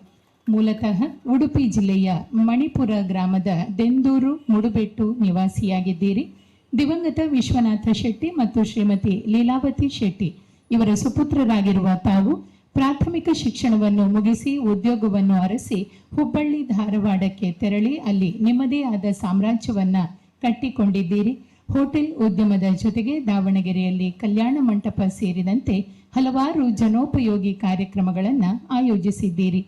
ಮೂಲತಃ ಉಡುಪಿ ಜಿಲ್ಲೆಯ ಮಣಿಪುರ ಗ್ರಾಮದ ದೆಂದೂರು ಮುಡುಬೆಟ್ಟು ನಿವಾಸಿಯಾಗಿದ್ದೀರಿ. ದಿವಂಗತ ವಿಶ್ವನಾಥ ಶೆಟ್ಟಿ ಮತ್ತು ಶ್ರೀಮತಿ ಲೀಲಾವತಿ ಶೆಟ್ಟಿ ಇವರ ಸುಪುತ್ರರಾಗಿರುವ ತಾವು ಪ್ರಾಥಮಿಕ ಶಿಕ್ಷಣವನ್ನು ಮುಗಿಸಿ ಉದ್ಯೋಗವನ್ನು ಅರಸಿ ಹುಬ್ಬಳ್ಳಿ ಧಾರವಾಡಕ್ಕೆ ತೆರಳಿ ಅಲ್ಲಿ ನಿಮ್ಮದೇ ಆದ ಸಾಮ್ರಾಜ್ಯವನ್ನು ಕಟ್ಟಿಕೊಂಡಿದ್ದೀರಿ. ಹೋಟೆಲ್ ಉದ್ಯಮದ ಜೊತೆಗೆ ದಾವಣಗೆರೆಯಲ್ಲಿ ಕಲ್ಯಾಣ ಮಂಟಪ ಸೇರಿದಂತೆ ಹಲವಾರು ಜನೋಪಯೋಗಿ ಕಾರ್ಯಕ್ರಮಗಳನ್ನು ಆಯೋಜಿಸಿದ್ದೀರಿ.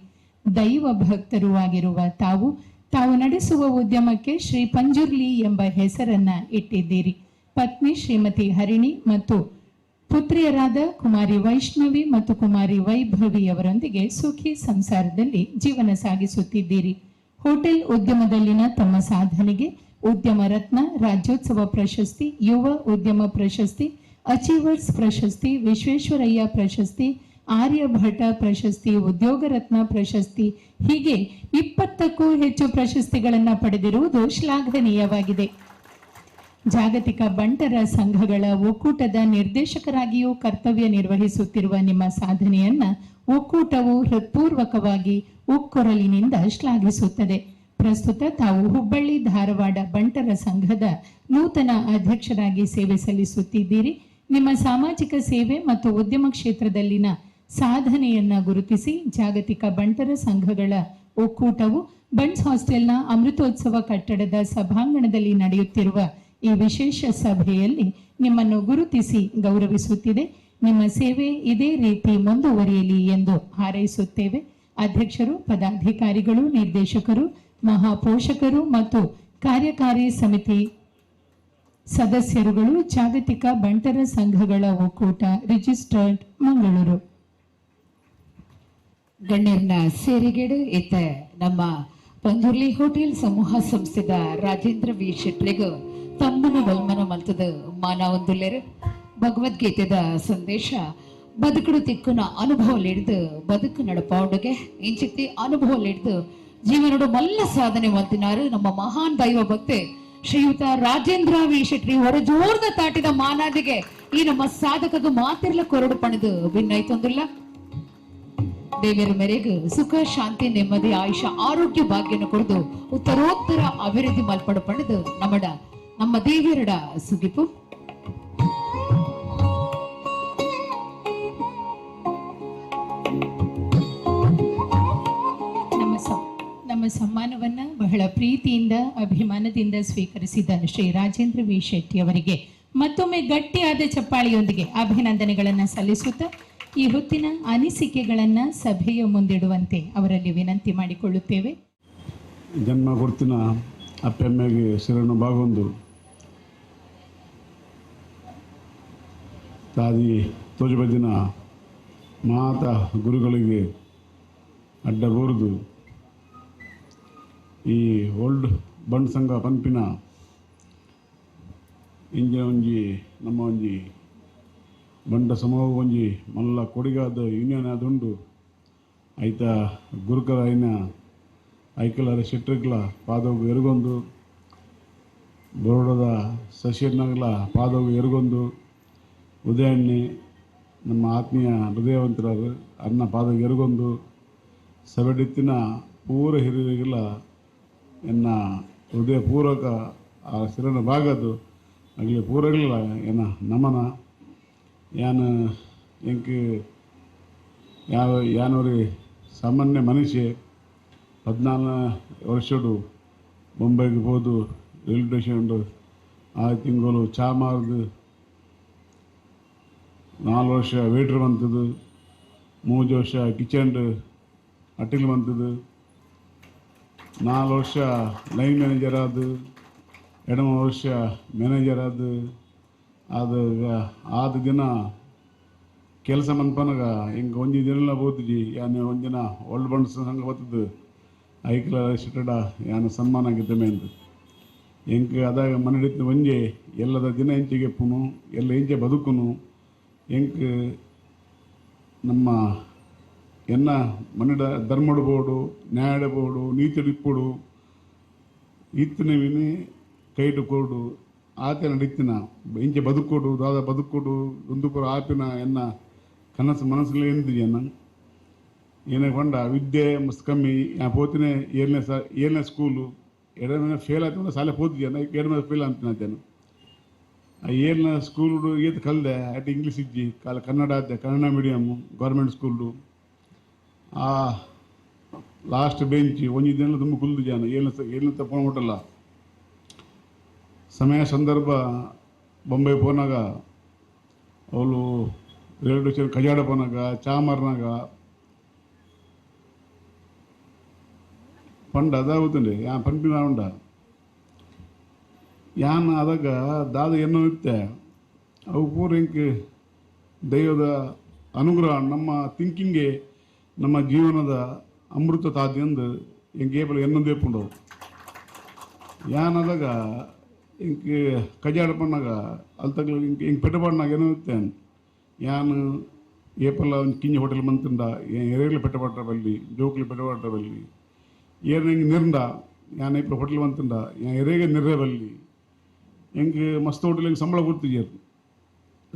ದೈವ ಭಕ್ತರೂ ಆಗಿರುವ ತಾವು ತಾವು ನಡೆಸುವ ಉದ್ಯಮಕ್ಕೆ ಶ್ರೀ ಪಂಜುರ್ಲಿ ಎಂಬ ಹೆಸರನ್ನ ಇಟ್ಟಿದ್ದೀರಿ. ಪತ್ನಿ ಶ್ರೀಮತಿ ಹರಿಣಿ ಮತ್ತು ಪುತ್ರಿಯರಾದ ಕುಮಾರಿ ವೈಷ್ಣವಿ ಮತ್ತು ಕುಮಾರಿ ವೈಭವಿ ಅವರೊಂದಿಗೆ ಸುಖಿ ಸಂಸಾರದಲ್ಲಿ ಜೀವನ ಸಾಗಿಸುತ್ತಿದ್ದೀರಿ. ಹೋಟೆಲ್ ಉದ್ಯಮದಲ್ಲಿನ ತಮ್ಮ ಸಾಧನೆಗೆ ಉದ್ಯಮ ರತ್ನ, ರಾಜ್ಯೋತ್ಸವ ಪ್ರಶಸ್ತಿ, ಯುವ ಉದ್ಯಮ ಪ್ರಶಸ್ತಿ, ಅಚೀವರ್ಸ್ ಪ್ರಶಸ್ತಿ, ವಿಶ್ವೇಶ್ವರಯ್ಯ ಪ್ರಶಸ್ತಿ, ಆರ್ಯಭಟ ಪ್ರಶಸ್ತಿ, ಉದ್ಯೋಗ ರತ್ನ ಪ್ರಶಸ್ತಿ, ಹೀಗೆ 20ಕ್ಕೂ ಹೆಚ್ಚು ಪ್ರಶಸ್ತಿಗಳನ್ನು ಪಡೆದಿರುವುದು ಶ್ಲಾಘನೀಯವಾಗಿದೆ. ಜಾಗತಿಕ ಬಂಟರ ಸಂಘಗಳ ಒಕ್ಕೂಟದ ನಿರ್ದೇಶಕರಾಗಿಯೂ ಕರ್ತವ್ಯ ನಿರ್ವಹಿಸುತ್ತಿರುವ ನಿಮ್ಮ ಸಾಧನೆಯನ್ನ ಒಕ್ಕೂಟವು ಹೃತ್ಪೂರ್ವಕವಾಗಿ ಒಕ್ಕೊರಲಿನಿಂದ ಶ್ಲಾಘಿಸುತ್ತದೆ. ಪ್ರಸ್ತುತ ತಾವು ಹುಬ್ಬಳ್ಳಿ ಧಾರವಾಡ ಬಂಟರ ಸಂಘದ ನೂತನ ಅಧ್ಯಕ್ಷರಾಗಿ ಸೇವೆ ಸಲ್ಲಿಸುತ್ತಿದ್ದೀರಿ. ನಿಮ್ಮ ಸಾಮಾಜಿಕ ಸೇವೆ ಮತ್ತು ಉದ್ಯಮ ಕ್ಷೇತ್ರದಲ್ಲಿನ ಸಾಧನೆಯನ್ನ ಗುರುತಿಸಿ ಜಾಗತಿಕ ಬಂಟರ ಸಂಘಗಳ ಒಕ್ಕೂಟವು ಬಂಟ್ಸ್ ಹಾಸ್ಟೆಲ್ನ ಅಮೃತೋತ್ಸವ ಕಟ್ಟಡದ ಸಭಾಂಗಣದಲ್ಲಿ ನಡೆಯುತ್ತಿರುವ ಈ ವಿಶೇಷ ಸಭೆಯಲ್ಲಿ ನಿಮ್ಮನ್ನು ಗುರುತಿಸಿ ಗೌರವಿಸುತ್ತಿದೆ. ನಿಮ್ಮ ಸೇವೆ ಇದೇ ರೀತಿ ಮುಂದುವರಿಯಲಿ ಎಂದು ಹಾರೈಸುತ್ತೇವೆ. ಅಧ್ಯಕ್ಷರು, ಪದಾಧಿಕಾರಿಗಳು, ನಿರ್ದೇಶಕರು, ಮಹಾಪೋಷಕರು ಮತ್ತು ಕಾರ್ಯಕಾರಿ ಸಮಿತಿ ಸದಸ್ಯರುಗಳು, ಜಾಗತಿಕ ಬಂಟರ ಸಂಘಗಳ ಒಕ್ಕೂಟ, ರಿಜಿಸ್ಟರ್ಡ್, ಮಂಗಳೂರು. ಗಣ್ಯರನ್ನ ಸೇರಿಗೇಡು ಇತ್ತ ನಮ್ಮ ಪಂಜುರ್ಲಿ ಹೋಟೆಲ್ ಸಮೂಹ ಸಂಸ್ಥೆದ ರಾಜೇಂದ್ರ ವಿ ಶೆಟ್ರಿಗೂ ತಮ್ಮನ ಬಲ್ಮನ ಮಲ್ತದ ಮಾನವೊಂದುಲ್ಲೇರು. ಭಗವದ್ಗೀತೆದ ಸಂದೇಶ ಬದುಕುಡು ತಿಕ್ಕುನ ಅನುಭವ ಹಿಡಿದು ಬದುಕು ನಡಪಾವುಡುಗೆ ಇಂಚಿತ್ತಿ ಅನುಭವ ಹಿಡಿದು ಜೀವನಡು ಮಲ್ಲ ಸಾಧನೆ ಮಲ್ತಿನಾರು ನಮ್ಮ ಮಹಾನ್ ದೈವ ಭಕ್ತೆ ಶ್ರೀಯುತ ರಾಜೇಂದ್ರ ವಿ ಶೆಟ್ಟಿ ಹೊರ ಜೋರ್ದ ತಾಟಿದ ಮಾನಾದಿಗೆ ಈ ನಮ್ಮ ಸಾಧಕಗ ಮಾತಿರ್ಲ ಕೊರಡು ಪಣದು ಭಿನ್ನೈತೊಂದಿಲ್ಲ. ದೇವರ ಮೇರೆಗೆ ಸುಖ ಶಾಂತಿ ನೆಮ್ಮದಿ ಆಯುಷ ಆರೋಗ್ಯ ಭಾಗ್ಯನ ಕೊಡದು ಉತ್ತರೋತ್ತರ ಅಭಿವೃದ್ಧಿ ಮಲ್ಪಡು ಪಣದು ನಮ್ಮಡ ನಮ್ಮ ದೇವಿಯರಡ ಸುಗಿಪು. ನಮ್ಮ ಸಮ್ಮಾನವನ್ನ ಬಹಳ ಪ್ರೀತಿಯಿಂದ ಅಭಿಮಾನದಿಂದ ಸ್ವೀಕರಿಸಿದ ಶ್ರೀ ರಾಜೇಂದ್ರ ವಿ ಶೆಟ್ಟಿ ಅವರಿಗೆ ಮತ್ತೊಮ್ಮೆ ಗಟ್ಟಿಯಾದ ಚಪ್ಪಾಳಿಯೊಂದಿಗೆ ಅಭಿನಂದನೆಗಳನ್ನು ಸಲ್ಲಿಸುತ್ತಾ ಈ ಹೊತ್ತಿನ ಅನಿಸಿಕೆಗಳನ್ನು ಸಭೆಯ ಮುಂದಿಡುವಂತೆ ಅವರಲ್ಲಿ ವಿನಂತಿ ಮಾಡಿಕೊಳ್ಳುತ್ತೇವೆ. ಜನ್ಮ ಗುರುತಿನ ಅಪ್ಪೆಮ್ಮೆಗೆ ಶರಣು ಬಾಗೊಂದು ತಾದಿ ತೋಜಬದಿನ ಮಾತ ಗುರುಗಳಿಗೆ ಅಡ್ಡಬೋರ್ದು ಈ ಓಲ್ಡ್ ಬಂಡ್ ಸಂಘ ಪನ್ಪಿನ ಇಂಜ ಒಂಜಿ ನಮ್ಮ ಒಂಜಿ ಬಂಡ ಸಮೂಹ ಒಂಜಿ ಮಲ್ಲ ಕೊಡಿಗಾದ ಯೂನಿಯನ್ ಆದುಂಡು. ಐತ ಗುರುಕರಾಯಿನ ಐಕಲಾರ ಶೆಟ್ರಿಗ್ಲ ಪಾದವು ಎರುಗೊಂದು, ಬರೋಡದ ಸಶೀರ್ನಾಗ್ಲ ಪಾದವು ಎರುಗೊಂದು, ಉದಯಣ್ಣಿ ನಮ್ಮ ಆತ್ಮೀಯ ಹೃದಯವಂತರಾರು ಅನ್ನ ಪಾದವು ಎರುಗೊಂದು, ಸಬೆಡಿತ್ತಿನ ಪೂರ ಹಿರಿಯರಿಗೆಲ್ಲ ಎನ್ನ ಹೃದಯಪೂರ್ವಕ ಆ ಶಿರನ ಭಾಗದು ಆಗಲಿ ಪೂರಗಲ ಎನ್ನ ನಮನ. ಯಾನ ಎಂಕ್ ಯಾವ ಯಾನೋರಿ ಸಾಮಾನ್ಯ ಮನುಷ್ಯ 14 ವರ್ಷಡು ಬೊಂಬೈಗೆ ಹೋದು ರೈಲ್ವೆ ಸ್ಟೇಷನ್ ಉಂಡು ಆ ತಿಂಗಳು ಚಾ ಮಾರ್ದು 4 ವರ್ಷ ವೇಟ್ರ್ ಬಂತದ್ದು, 3 ವರ್ಷ ಕಿಚನ್ ಅಟಿಲ್ ಬಂತದ್ದು, 4 ವರ್ಷ ಲೈನ್ ಮ್ಯಾನೇಜರ್ ಆದು, 2 ವರ್ಷ ಮ್ಯಾನೇಜರ್ ಆದು. ಅದು ಆದ ದಿನ ಕೆಲಸ ಮನ್ಪನಗ ಹಿಂಗೆ ಒಂಜಿ ದಿನ ಬೋತಿಜಿ ಯಾನೆ ಒಂದಿನ ಓಲ್ಡ್ ಬಂಡ್ಸ್ ಸಂಘ ಬರ್ತದ್ದು ಐಕ್ಲ ಶೆಟ್ಟಡ ಯಾನ ಸನ್ಮಾನ ಆಗಿದ್ದಮೇಂದು ಎಂಕ್ ಅದಾಗ ಮನಡಿತ್ತು ಒಂಜೆ ಎಲ್ಲದ ದಿನ ಎಂಚಿಗೆ ಪುನು ಎಲ್ಲ ಎಂಚೆ ಬದುಕುನು ಎಂಕ್ ನಮ್ಮ ಎನ್ನ ಮನಡ ಧರ್ಮಡು ಬೋಡು ನ್ಯಾಯಡ ಬೋಡು ನೀತಿಡಿಪ್ಪುಡು ಇತ್ತನವಿನಿ ಕೈಡು ಕೊಡು ಆತೆ ನಡಿತ್ತಿನ ಇಂಚೆ ಬದುಕೋಡು ದಾದ ಬದುಕೋಡು ಒಂದು ಪುರ ಆಪಿನ ಎನ್ನ ಕನಸು ಮನಸ್ಸಲ್ಲಿ ಎಂದಿಜನ ಏನೇ ಕೊಂಡ ವಿದ್ಯೆ ಮಸ್ತ್ ಕಮ್ಮಿ ಪೋತಿನೇ ಏಳನೇ ಸ್ಕೂಲು ಎರಡನೇ ಫೇಲ್ ಆಯ್ತು ಶಾಲೆ ಪೋತಿದ್ದೆ ಎರಡನೇ ಫೇಲ್ ಅಂತಾನು ಆ ಏಳನೇ ಸ್ಕೂಲು ಏತ್ ಕಲ್ದೆ ಅಟ್ ಇಂಗ್ಲೀಷ್ ಇಜ್ಜಿ ಕಾಲ ಕನ್ನಡ ಆತೆ ಕನ್ನಡ ಮೀಡಿಯಮ್ಮು ಗೌರ್ಮೆಂಟ್ ಸ್ಕೂಲು ಆ ಲಾಸ್ಟ್ ಬೆಂಚ್ ಒಂಜಿ ದಿನ ತುಂಬ ಕುಲ್ದು ಜನ ಏಳನೇ ತಪ್ಪು ಹೋಟಲ್ಲ ಸಮಯ ಸಂದರ್ಭ ಬೊಂಬೆ ಪೋನಾಗ ಅವಳು ರೈಲ್ವೆ ಸ್ಟೇಷನ್ ಕಜಾಡ ಪೋನಾಗ ಚಾಮರ್ನಾಗ ಪಂಡ ಅದಾಗುತ್ತಂಡೆ ಯಾ ಪಂಪಿನ ಉಂಡ ಯಾನ್ ಅದಾಗ ದಾದ ಎನ್ನೋ ಇತ್ತೆ ಅವು ಪೂರ ಇಂಕ್ ದೈವದ ಅನುಗ್ರಹ ನಮ್ಮ ಥಿಂಕಿಂಗ್ಗೆ ನಮ್ಮ ಜೀವನದ ಅಮೃತ ತಾದಿ ಎಂದು ಎಂಕ್ ಏಪಲ ಎನ್ನೊಂದು ಏಪುಂಡವು ಯಾನ್ ಅದಾಗ ಇಂಕ್ ಕಜಾಡ ಪಣ್ಣಾಗ ಅಲ್ತಗ್ಲ ಇಂಕ್ ಇಂಕ್ ಪೆಟ್ಟಪಾಡ್ನಾಗ ಏನೋ ಇತ್ತೆ ಯಾನ್ ಏಪಲ ಒಂದು ಕಿಂಜಿ ಹೋಟೆಲ್ ಮಂತುಂಡ ಎರೇಗ್ಲು ಪೆಟ್ಟಪಾಟ್ರ ಬಲ್ಲಿ ಜೋಕ್ಲು ಪೆಟ್ಟಪಾಟ್ರ ಬಲ್ಲಿ ಏರ್ ಎಂಗ್ ನಿರ್ಂಡ ಯಾನ್ ಏಪಲ ಹೋಟೆಲ್ ಮಂತುಂಡ ಯಾನ್ ಎರೇಗ ನಿರ್ರೆ ಬಲ್ಲಿ ಎಂಕ್ ಮಸ್ತ್ ಹೋಟೆಲ್ ಎಂಕ್ ಸಂಬಳ ಕೊಡ್ತಿದ್ಯರು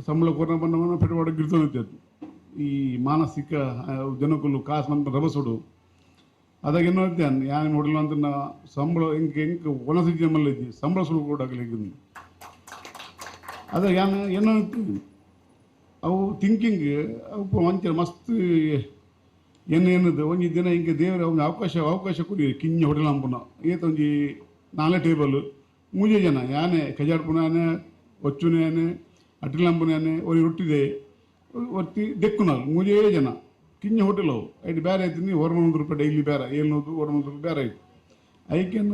ಸಂಬಳ ಕೊರ್ನ ಬಣ್ಣ ಪೆಟ್ಟಪಾಡ ಗಿರ್ತೋದಿತ್ತು ಈ ಮಾನಸಿಕ ಜನಕುಲು ಕಾಸು ಮಂತ ರಭಸುಡು ಅದಾಗ ಏನೋ ಇದ್ದಾನೆ ಯಾನ್ ಹೋಟೆಲ್ ಅಂತ ಸಂಬಳ ಎಂಕ್ ಎಂಕ್ ಒಣಸಿದ್ಯ ಮಲ್ಲಿದ್ದಿ ಸಂಬಳ ಸುಡು ಕೊಡಾಗಲಿ ಅದ ಯಾನ್ ಏನೋ ಅವು ಥಿಂಕಿಂಗ್ ಅವು ಒಂಚ ಮಸ್ತ್ ಏನು ಏನದು ಒಂಜಿ ದಿನ ಹಿಂಗೆ ದೇವರ ಒಂದು ಅವಕಾಶ ಅವಕಾಶ ಕೊಡಿ ಕಿಂಜಿ ಹೋಟೆಲ್ ಅಂಪುನ ಏತ ಒಂಜಿ ನಾಲ್ನೇ ಟೇಬಲ್ ಮೂಜೆ ಜನ ಯಾನೆ ಕಜಾಡ್ಪುನಾನೆ ಒಚ್ಚುನೇನೆ ಅಟಿಲಂಬುನೇನೆ ಒರಿ ರೊಟ್ಟಿದೆ ಒತ್ತಿ ದೆಕ್ಕುನಾಲ್ ಮೂಜೇ ಜನ ಕಿಂಜಿ ಹೋಟೆಲ್ ಅವು ಐದು ಬೇರೆ ಐತೀನಿ 100 ರೂಪಾಯಿ ಡೈಲಿ ಬೇರೆ 700 100 ರೂಪಾಯಿ ಬೇರೆ ಐತು ಐಕೆನ್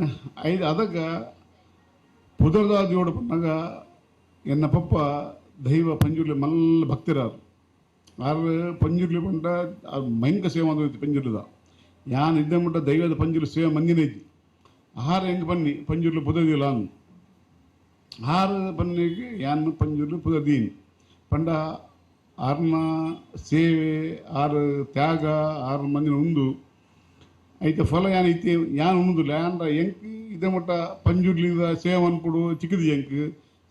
ಐದು ಅದಕ್ಕೆ ಪುದರ್ದಾದಿಯೋಡು ಪನ್ನಾಗ ಎನ್ನ ಪಪ್ಪ ದೈವ ಪಂಜುರ್ಲಿ ಮಲ್ಲ ಭಕ್ತಿರಾರು ಆರು ಪಂಜುರ್ಲಿ ಪಂಡ ಭಯಂಕರ ಸೇವೆ ಮಾಡೋದು ಪಂಜುರ್ಲಿದ ಯಾನ್ ಇದ್ದ ಮುಟ್ಟ ದೈವದ ಪಂಜುರ್ಲಿ ಸೇವೆ ಮಂದಿನ ಐತಿ ಆಹಾರ ಹೆಂಗೆ ಬನ್ನಿ ಪಂಜುರ್ಲಿ ಪುದದಿಲ್ಲ ಅನ್ ಆಹಾರ ಬನ್ನಿಗೆ ಯಾನ್ ಪಂಜುರ್ಲಿ ಪುದದೀನಿ ಪಂಡ ಆರ್ನ ಸೇವೆ ಆರು ತ್ಯಾಗ ಆರು ಮಂದಿನ ಉಂದು ಐತೆ ಫಲ ಯಾನ್ ಐತೆ ಯಾನ್ ಉಣ್ಣುದಿಲ್ಲ ಯಾನ್ರ ಎಂಕ್ ಇದೇ ಮಟ್ಟ ಪಂಜುರ್ಲಿದ ಸೇವೆ ಅನ್ಪುಡು ಚಿಕ್ಕದು ಎಂಕ್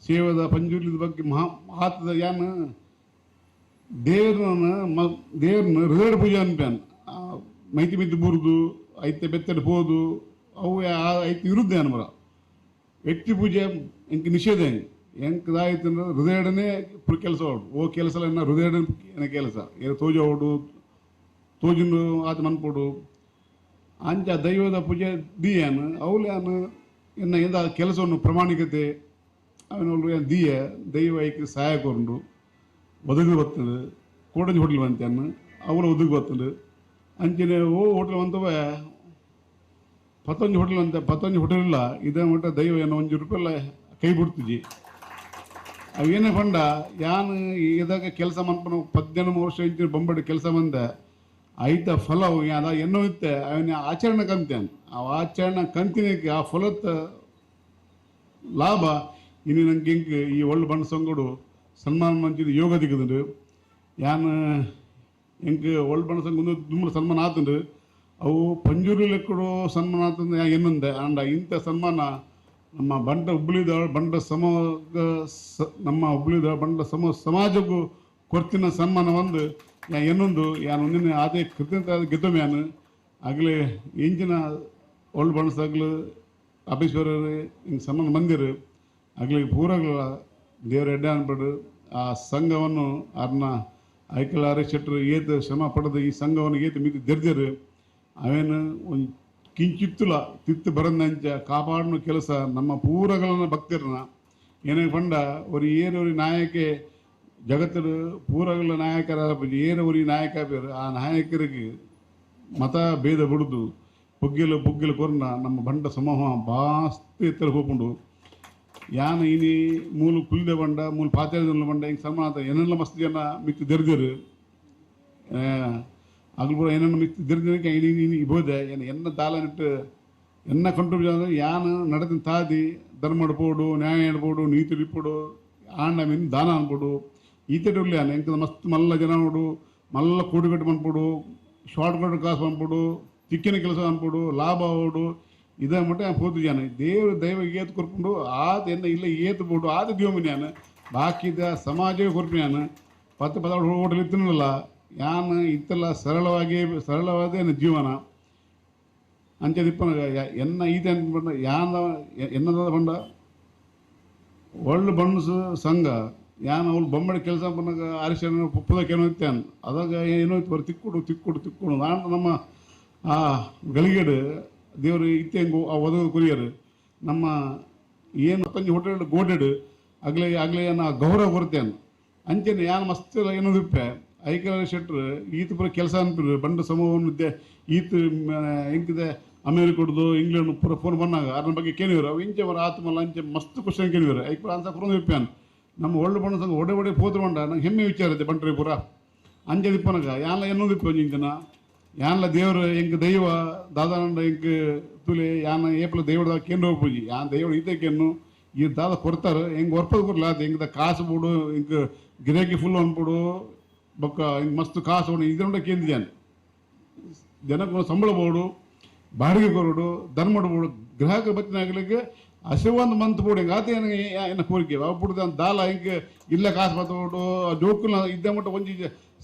ಸೇವೆದ ಪಂಜುರ್ಲಿದ ಬಗ್ಗೆ ಮಹಾ ಮಹಾತ್ದ ಯಾನ್ ದೇವ್ರನ್ನ ದೇವ್ರನ್ನ ಹೃದಯ ಪೂಜೆ ಅನ್ಪ್ಯಾನ್ ಮೈತಿ ಮಿತಿ ಬುರ್ದು ಐತೆ ಬೆತ್ತಡೆ ಪೋದು ಅವು ಐತೆ ವಿರುದ್ಧ ಅನ್ಬರ ವ್ಯಕ್ತಿ ಪೂಜೆ ಎಂಕ್ ನಿಷೇಧ ಹೆಂಗೆ ಎಂಕ್ ದಾಯ್ತು ಅಂದ್ರೆ ಹೃದಯಡನೆ ಕೆಲಸ ಹೊಡು ಓ ಕೆಲಸ ಎಲ್ಲ ಹೃದಯಡನೆ ಕೆಲಸ ಏನು ತೋಜ ಹೊಡು ತೋಜಿನ ಆತ ಮನ್ಪೊಡು ಅಂಚ ದೈವದ ಪೂಜೆ ದಿಯಾನು ಅವಳು ಯಾನು ಎನ್ನ ಎಂದ ಕೆಲಸವನ್ನು ಪ್ರಾಮಾಣಿಕತೆ ಅವನವಳು ಏನು ದಿಯ ದೈವ ಐಕ್ ಸಹಾಯ ಕೊರಂಡು ಒದಗಿ ಬರ್ತದೆ ಕೋಡಂಜಿ ಹೋಟ್ಲ್ ಬಂತಾನು ಅವಳು ಒದಗಿ ಬರ್ತದೆ ಅಂಚನೆ ಓ ಹೋಟ್ಲ್ ಬಂತವ ಪತಂಜಿ ಹೋಟೆಲ್ ಅಂತ ಪತಂಜಿ ಹೋಟೆಲ್ ಇಲ್ಲ ಇದೇ ಮಟ್ಟ ದೈವ ಏನೋ 1 ರೂಪಾಯಿ ಕೈ ಬಿಡ್ತಿದ್ವಿ ಅವೇನೇ ಪಂಡ ಯಾನ್ ಇದಾಗ ಕೆಲಸ ಮನ್ಪನ 18 ವರ್ಷ ಇಂಚಿನ ಬೊಂಬಡಿ ಕೆಲಸ ಬಂದ ಐತ ಫಲ ಅದ ಎನ್ನೋ ಇತ್ತೆ ಅವನ ಆಚರಣೆ ಕಂತೇನೆ ಆ ಆಚರಣೆ ಕಂತಿನಕ್ಕೆ ಆ ಫಲದ ಲಾಭ ಇನ್ನು ನಂಗೆ ಹಿಂಗೆ ಈ ಒಳ್ಳೆ ಬಣ್ಣ ಸಂಗಡು ಸನ್ಮಾನ ಮಂಚಿದ ಯೋಗ ದಿಕ್ಕದುಂಡು ಯಾನ್ ಎಂಕ್ ಒಳ್ಳೆ ಬಣ್ಣ ಸಂಘ ದುಮ್ಮು ಸನ್ಮಾನ ಆತುಂಡು ಅವು ಪಂಜುರ್ಲಿ ಲೆಕ್ಕಡು ಸನ್ಮಾನ ಆತಂದು ಎನ್ನಂದೆ ಅಂಡ ಇಂಥ ಸನ್ಮಾನ ನಮ್ಮ ಬಂಡ ಹುಬ್ಳಿದ ಬಂಡ ಸಮ ನಮ್ಮ ಹುಬ್ಳಿದ ಬಂಡ ಸಮ ಸಮಾಜಕ್ಕೂ ಕೊರ್ತಿನ ಸನ್ಮಾನ ಒಂದು ಏನೊಂದು ಯಾನ್ ಒಂದಿನ ಅದೇ ಕೃತಜ್ಞತೆ ಗೆದ್ದೊಮ್ಮೆ ಯಾನು ಆಗಲೇ ಎಂಜಿನ ಒಳ್ಳೆ ಬಣಸಾಗ್ಲು ಆಫೀಸ್ವರರು ಹಿಂಗೆ ಸನ್ಮಾನ ಮಂದಿರು ಆಗಲಿ ಪೂರಗಳ ದೇವರ ಎಡ್ಡೆ ಅನ್ಬಿಡು ಆ ಸಂಘವನ್ನು ಅರ್ನ ಐಕಲಾರಿ ಶೆಟ್ಟರು ಏತು ಶ್ರಮ ಪಡೆದು ಈ ಸಂಘವನ್ನು ಏತು ಮಿತಿ ದೆರ್ಜರು ಅವೇನು ಒಂದು ಕಿಂಚಿತ್ತುಲ ತಿತ್ತು ಬರಂದಂಚ ಕಾಪಾಡೋ ಕೆಲಸ ನಮ್ಮ ಪೂರಗಳನ್ನು ಭಕ್ತಿರನ ಏನೇ ಪಂಡ ஒரு ಏರೊರಿ ನಾಯಕೆ ಜಗತ್ತಡು ಪೂರಗಳ ನಾಯಕರ ಏರೊರಿ ನಾಯಕ ಬೇರು ಆ ನಾಯಕರಿಗೆ ಮತ ಭೇದ ಬಿಡುದು ಪುಗ್ಗಿಲು ಪುಗ್ಗಿಲು ಕೊರ್ನ ನಮ್ಮ ಬಂಡ ಸಮೂಹ ಬಾಸ್ತಿ ಎತ್ತರ ಹೋಗ್ಕೊಂಡು ಯಾನ್ ಇನಿ ಮೂಲು ಕುಲ್ದೆ ಬಂಡ ಮೂಲು ಪಾತ್ರೆ ಬಂಡ ಹಿಂಗೆ ಸಮಾನ ಏನೆಲ್ಲ ಮಸ್ತ್ ಜನ ಮಿತ್ತು ದೆರ್ಜರು ಅಗ್ಲು ಪೂರ ಏನನ್ನು ಮಿತ್ ದಿರ್ದಿನಕ್ಕೆ ಇಬೋದೆ ಏನು ಎನ್ನ ದಾಲನಿಟ್ಟು ಎನ್ನ ಕಂಟ್ರಿಬ್ಯೂಷನ್ ಯಾನ್ ನಡೆದಿನ ತಾದಿ ಧರ್ಮ ಪೋಡು ನ್ಯಾಯ ಇಡ್ಬೋಡು ನೀತಿ ಇಪ್ಪಡು ಆಂಡ ಮೀನ್ ದಾನ ಅನ್ಬೋಡು ಈತೆಡುರ್ಲಿ ಯಾನ್ ಎಂಕದ ಮಸ್ತ್ ಮಲ್ಲ ಜನ ನೋಡು ಮಲ್ಲ ಕೂಡುಗಟ್ಟು ಮನ್ಪೋಡು ಶಾರ್ಟ್ ಕಟ್ ಕಾಸು ಅನ್ಪೋಡು ತಿಕ್ಕಿನ ಕೆಲಸ ಅನ್ಪೋಡು ಲಾಭ ಆವೋಡು ಇದೇ ಮಟ್ಟ ಪೋತು ಜಾನ ದೇವ್ರ ದೈವ ಏತು ಕೊರ್ಪುಂಡು ಆತ ಎನ್ನ ಇಲ್ಲ ಏತು ಬೋಡು ಆತ ದೇವಮನ್ಯಾನ ಬಾಕಿದ ಸಮಾಜವೇ ಕೊರ್ಪಿಯಾನ ಪತ್ತು ಪದ ಹೋಟೆಲ್ ಇತ್ತಿನಲ್ಲ ಯಾನ್ ಇತ್ತೆಲ್ಲ ಸರಳವಾಗಿ ಸರಳವಾದ ಎನ್ನ ಜೀವನ ಅಂಚೆ ದಿಪ್ಪನ ಎನ್ನ ಈತೆ ಅನ್ಪಂಡ ಯಾನ ಎನ್ನದ ಬಂಡ ಒಳ್ಳೆ ಬಣ್ಣಸು ಸಂಘ ಯಾನ್ ಅವ್ಳು ಬೊಮ್ಮಡಿ ಕೆಲಸ ಬಂದಾಗ ಅರಿಶಿನ ಪುಪ್ಪದಕ್ಕೆ ಏನೋ ಇತ್ತೇನು ಅದಾಗ ಏನೋ ಇತ್ತು ಬರೀ ತಿಕ್ಕುಡು ತಿಕ್ಕುಡು ತಿಕ್ಕುಡು ನಾನು ನಮ್ಮ ಆ ಗಳಿಗೆಡು ದೇವರು ಇತ್ತೆ ಹೆಂಗು ಆ ಒದಗ ಕುರಿಯರು ನಮ್ಮ ಏನು ತಂಜಿ ಹೋಟೆಲ್ ಗೋಡೆಡು ಅಗ್ಲೆ ಅಗ್ಲೆ ಏನ ಗೌರವ ಕೊರತೇನು ಅಂಚೆನೆ ಯಾನ್ ಮಸ್ತ್ ಏನೋ ಇಪ್ಪೆ ಐಕಲ ಶೆಟ್ರು ಈತ ಪೂರ ಕೆಲಸ ಅನ್ಪಿರು ಬಂಡ ಸಮೂಹವನ್ನು ಈತ ಹೆಂಗಿದೆ ಅಮೇರಿಕಡ್ದು ಇಂಗ್ಲೆಂಡ್ ಪೂರ ಫೋನ್ ಬಂದಾಗ ಅದ್ರ ಬಗ್ಗೆ ಕೇಳಿದ್ರು ಅವು ಇಂಚೆ ಅವರ ಆತ್ಮಲ್ಲ ಅಂಚೆ ಮಸ್ತ್ ಕ್ವಶನ್ ಕೇಳಿದ್ರು ಐಕ್ ಪೂರ ಆನ್ಸರ್ ಕೊಡೋದು ಇಪ್ಪೇನು ನಮ್ಮ ಒಳ್ಳೆ ಬಣ್ಣ ಸಂಘ ಒಡೆ ಒಡೆ ಪೋತ್ರ ಬಂಡ ನಂಗೆ ಹೆಮ್ಮೆ ವಿಚಾರ ಇದೆ ಬಂಟ್ರಿ ಪೂರ ಅಂಚೆ ದಿಪ್ಪನಗ ಯಾನ್ಲ ಎನ್ನೋದು ಇಪ್ಪ ಒಂಜಿನ ಯಾನ್ಲ ದೇವರು ಎಂಕ್ ದೈವ ದಾದಾನಂಡ ಎಂಕ್ ತುಲೆ ಯಾನ ಏಪಲ ದೈವದ ಕೇಂದ್ರ ಪೂಜಿ ಯಾನ್ ದೈವ ಈತಕ್ಕೆನ್ನು ಈ ದಾದ ಕೊಡ್ತಾರೆ ಹೆಂಗೆ ಒರ್ಪದ ಕೊರ್ಲ ಅದು ಹೆಂಗದ ಕಾಸು ಬಿಡು ಹಿಂಗೆ ಗಿರಾಕಿ ಫುಲ್ ಅನ್ಬಿಡು ಬೊಕ್ಕ ಹಿಂಗೆ ಮಸ್ತ್ ಕಾಸು ಬಿಡು ಇದರಿಂದ ಕೇಂದ್ರ ಜಾನ ಜನಕ್ಕೆ ಸಂಬಳ ಬೋಡು ಬಾಡಿಗೆ ಕೊರಡು ಧರ್ಮ ಬೋಡು ಗ್ರಾಹಕ ಬತ್ತಿನಾಗಲಿಕ್ಕೆ ಹಸಿವೊಂದು ಮಂತ್ ಬೋಡು ಹಿಂಗೆ ಆತ ಏನು ಏನ ಕೋರಿಕೆ ಅವು ಬಿಡ್ದು ದಾಲ ಹಿಂಗೆ ಇಲ್ಲ ಕಾಸು ಬತ್ತೋಡು ಜೋಕುಲ ಇದ್ದ ಮಟ್ಟ ಒಂಜಿ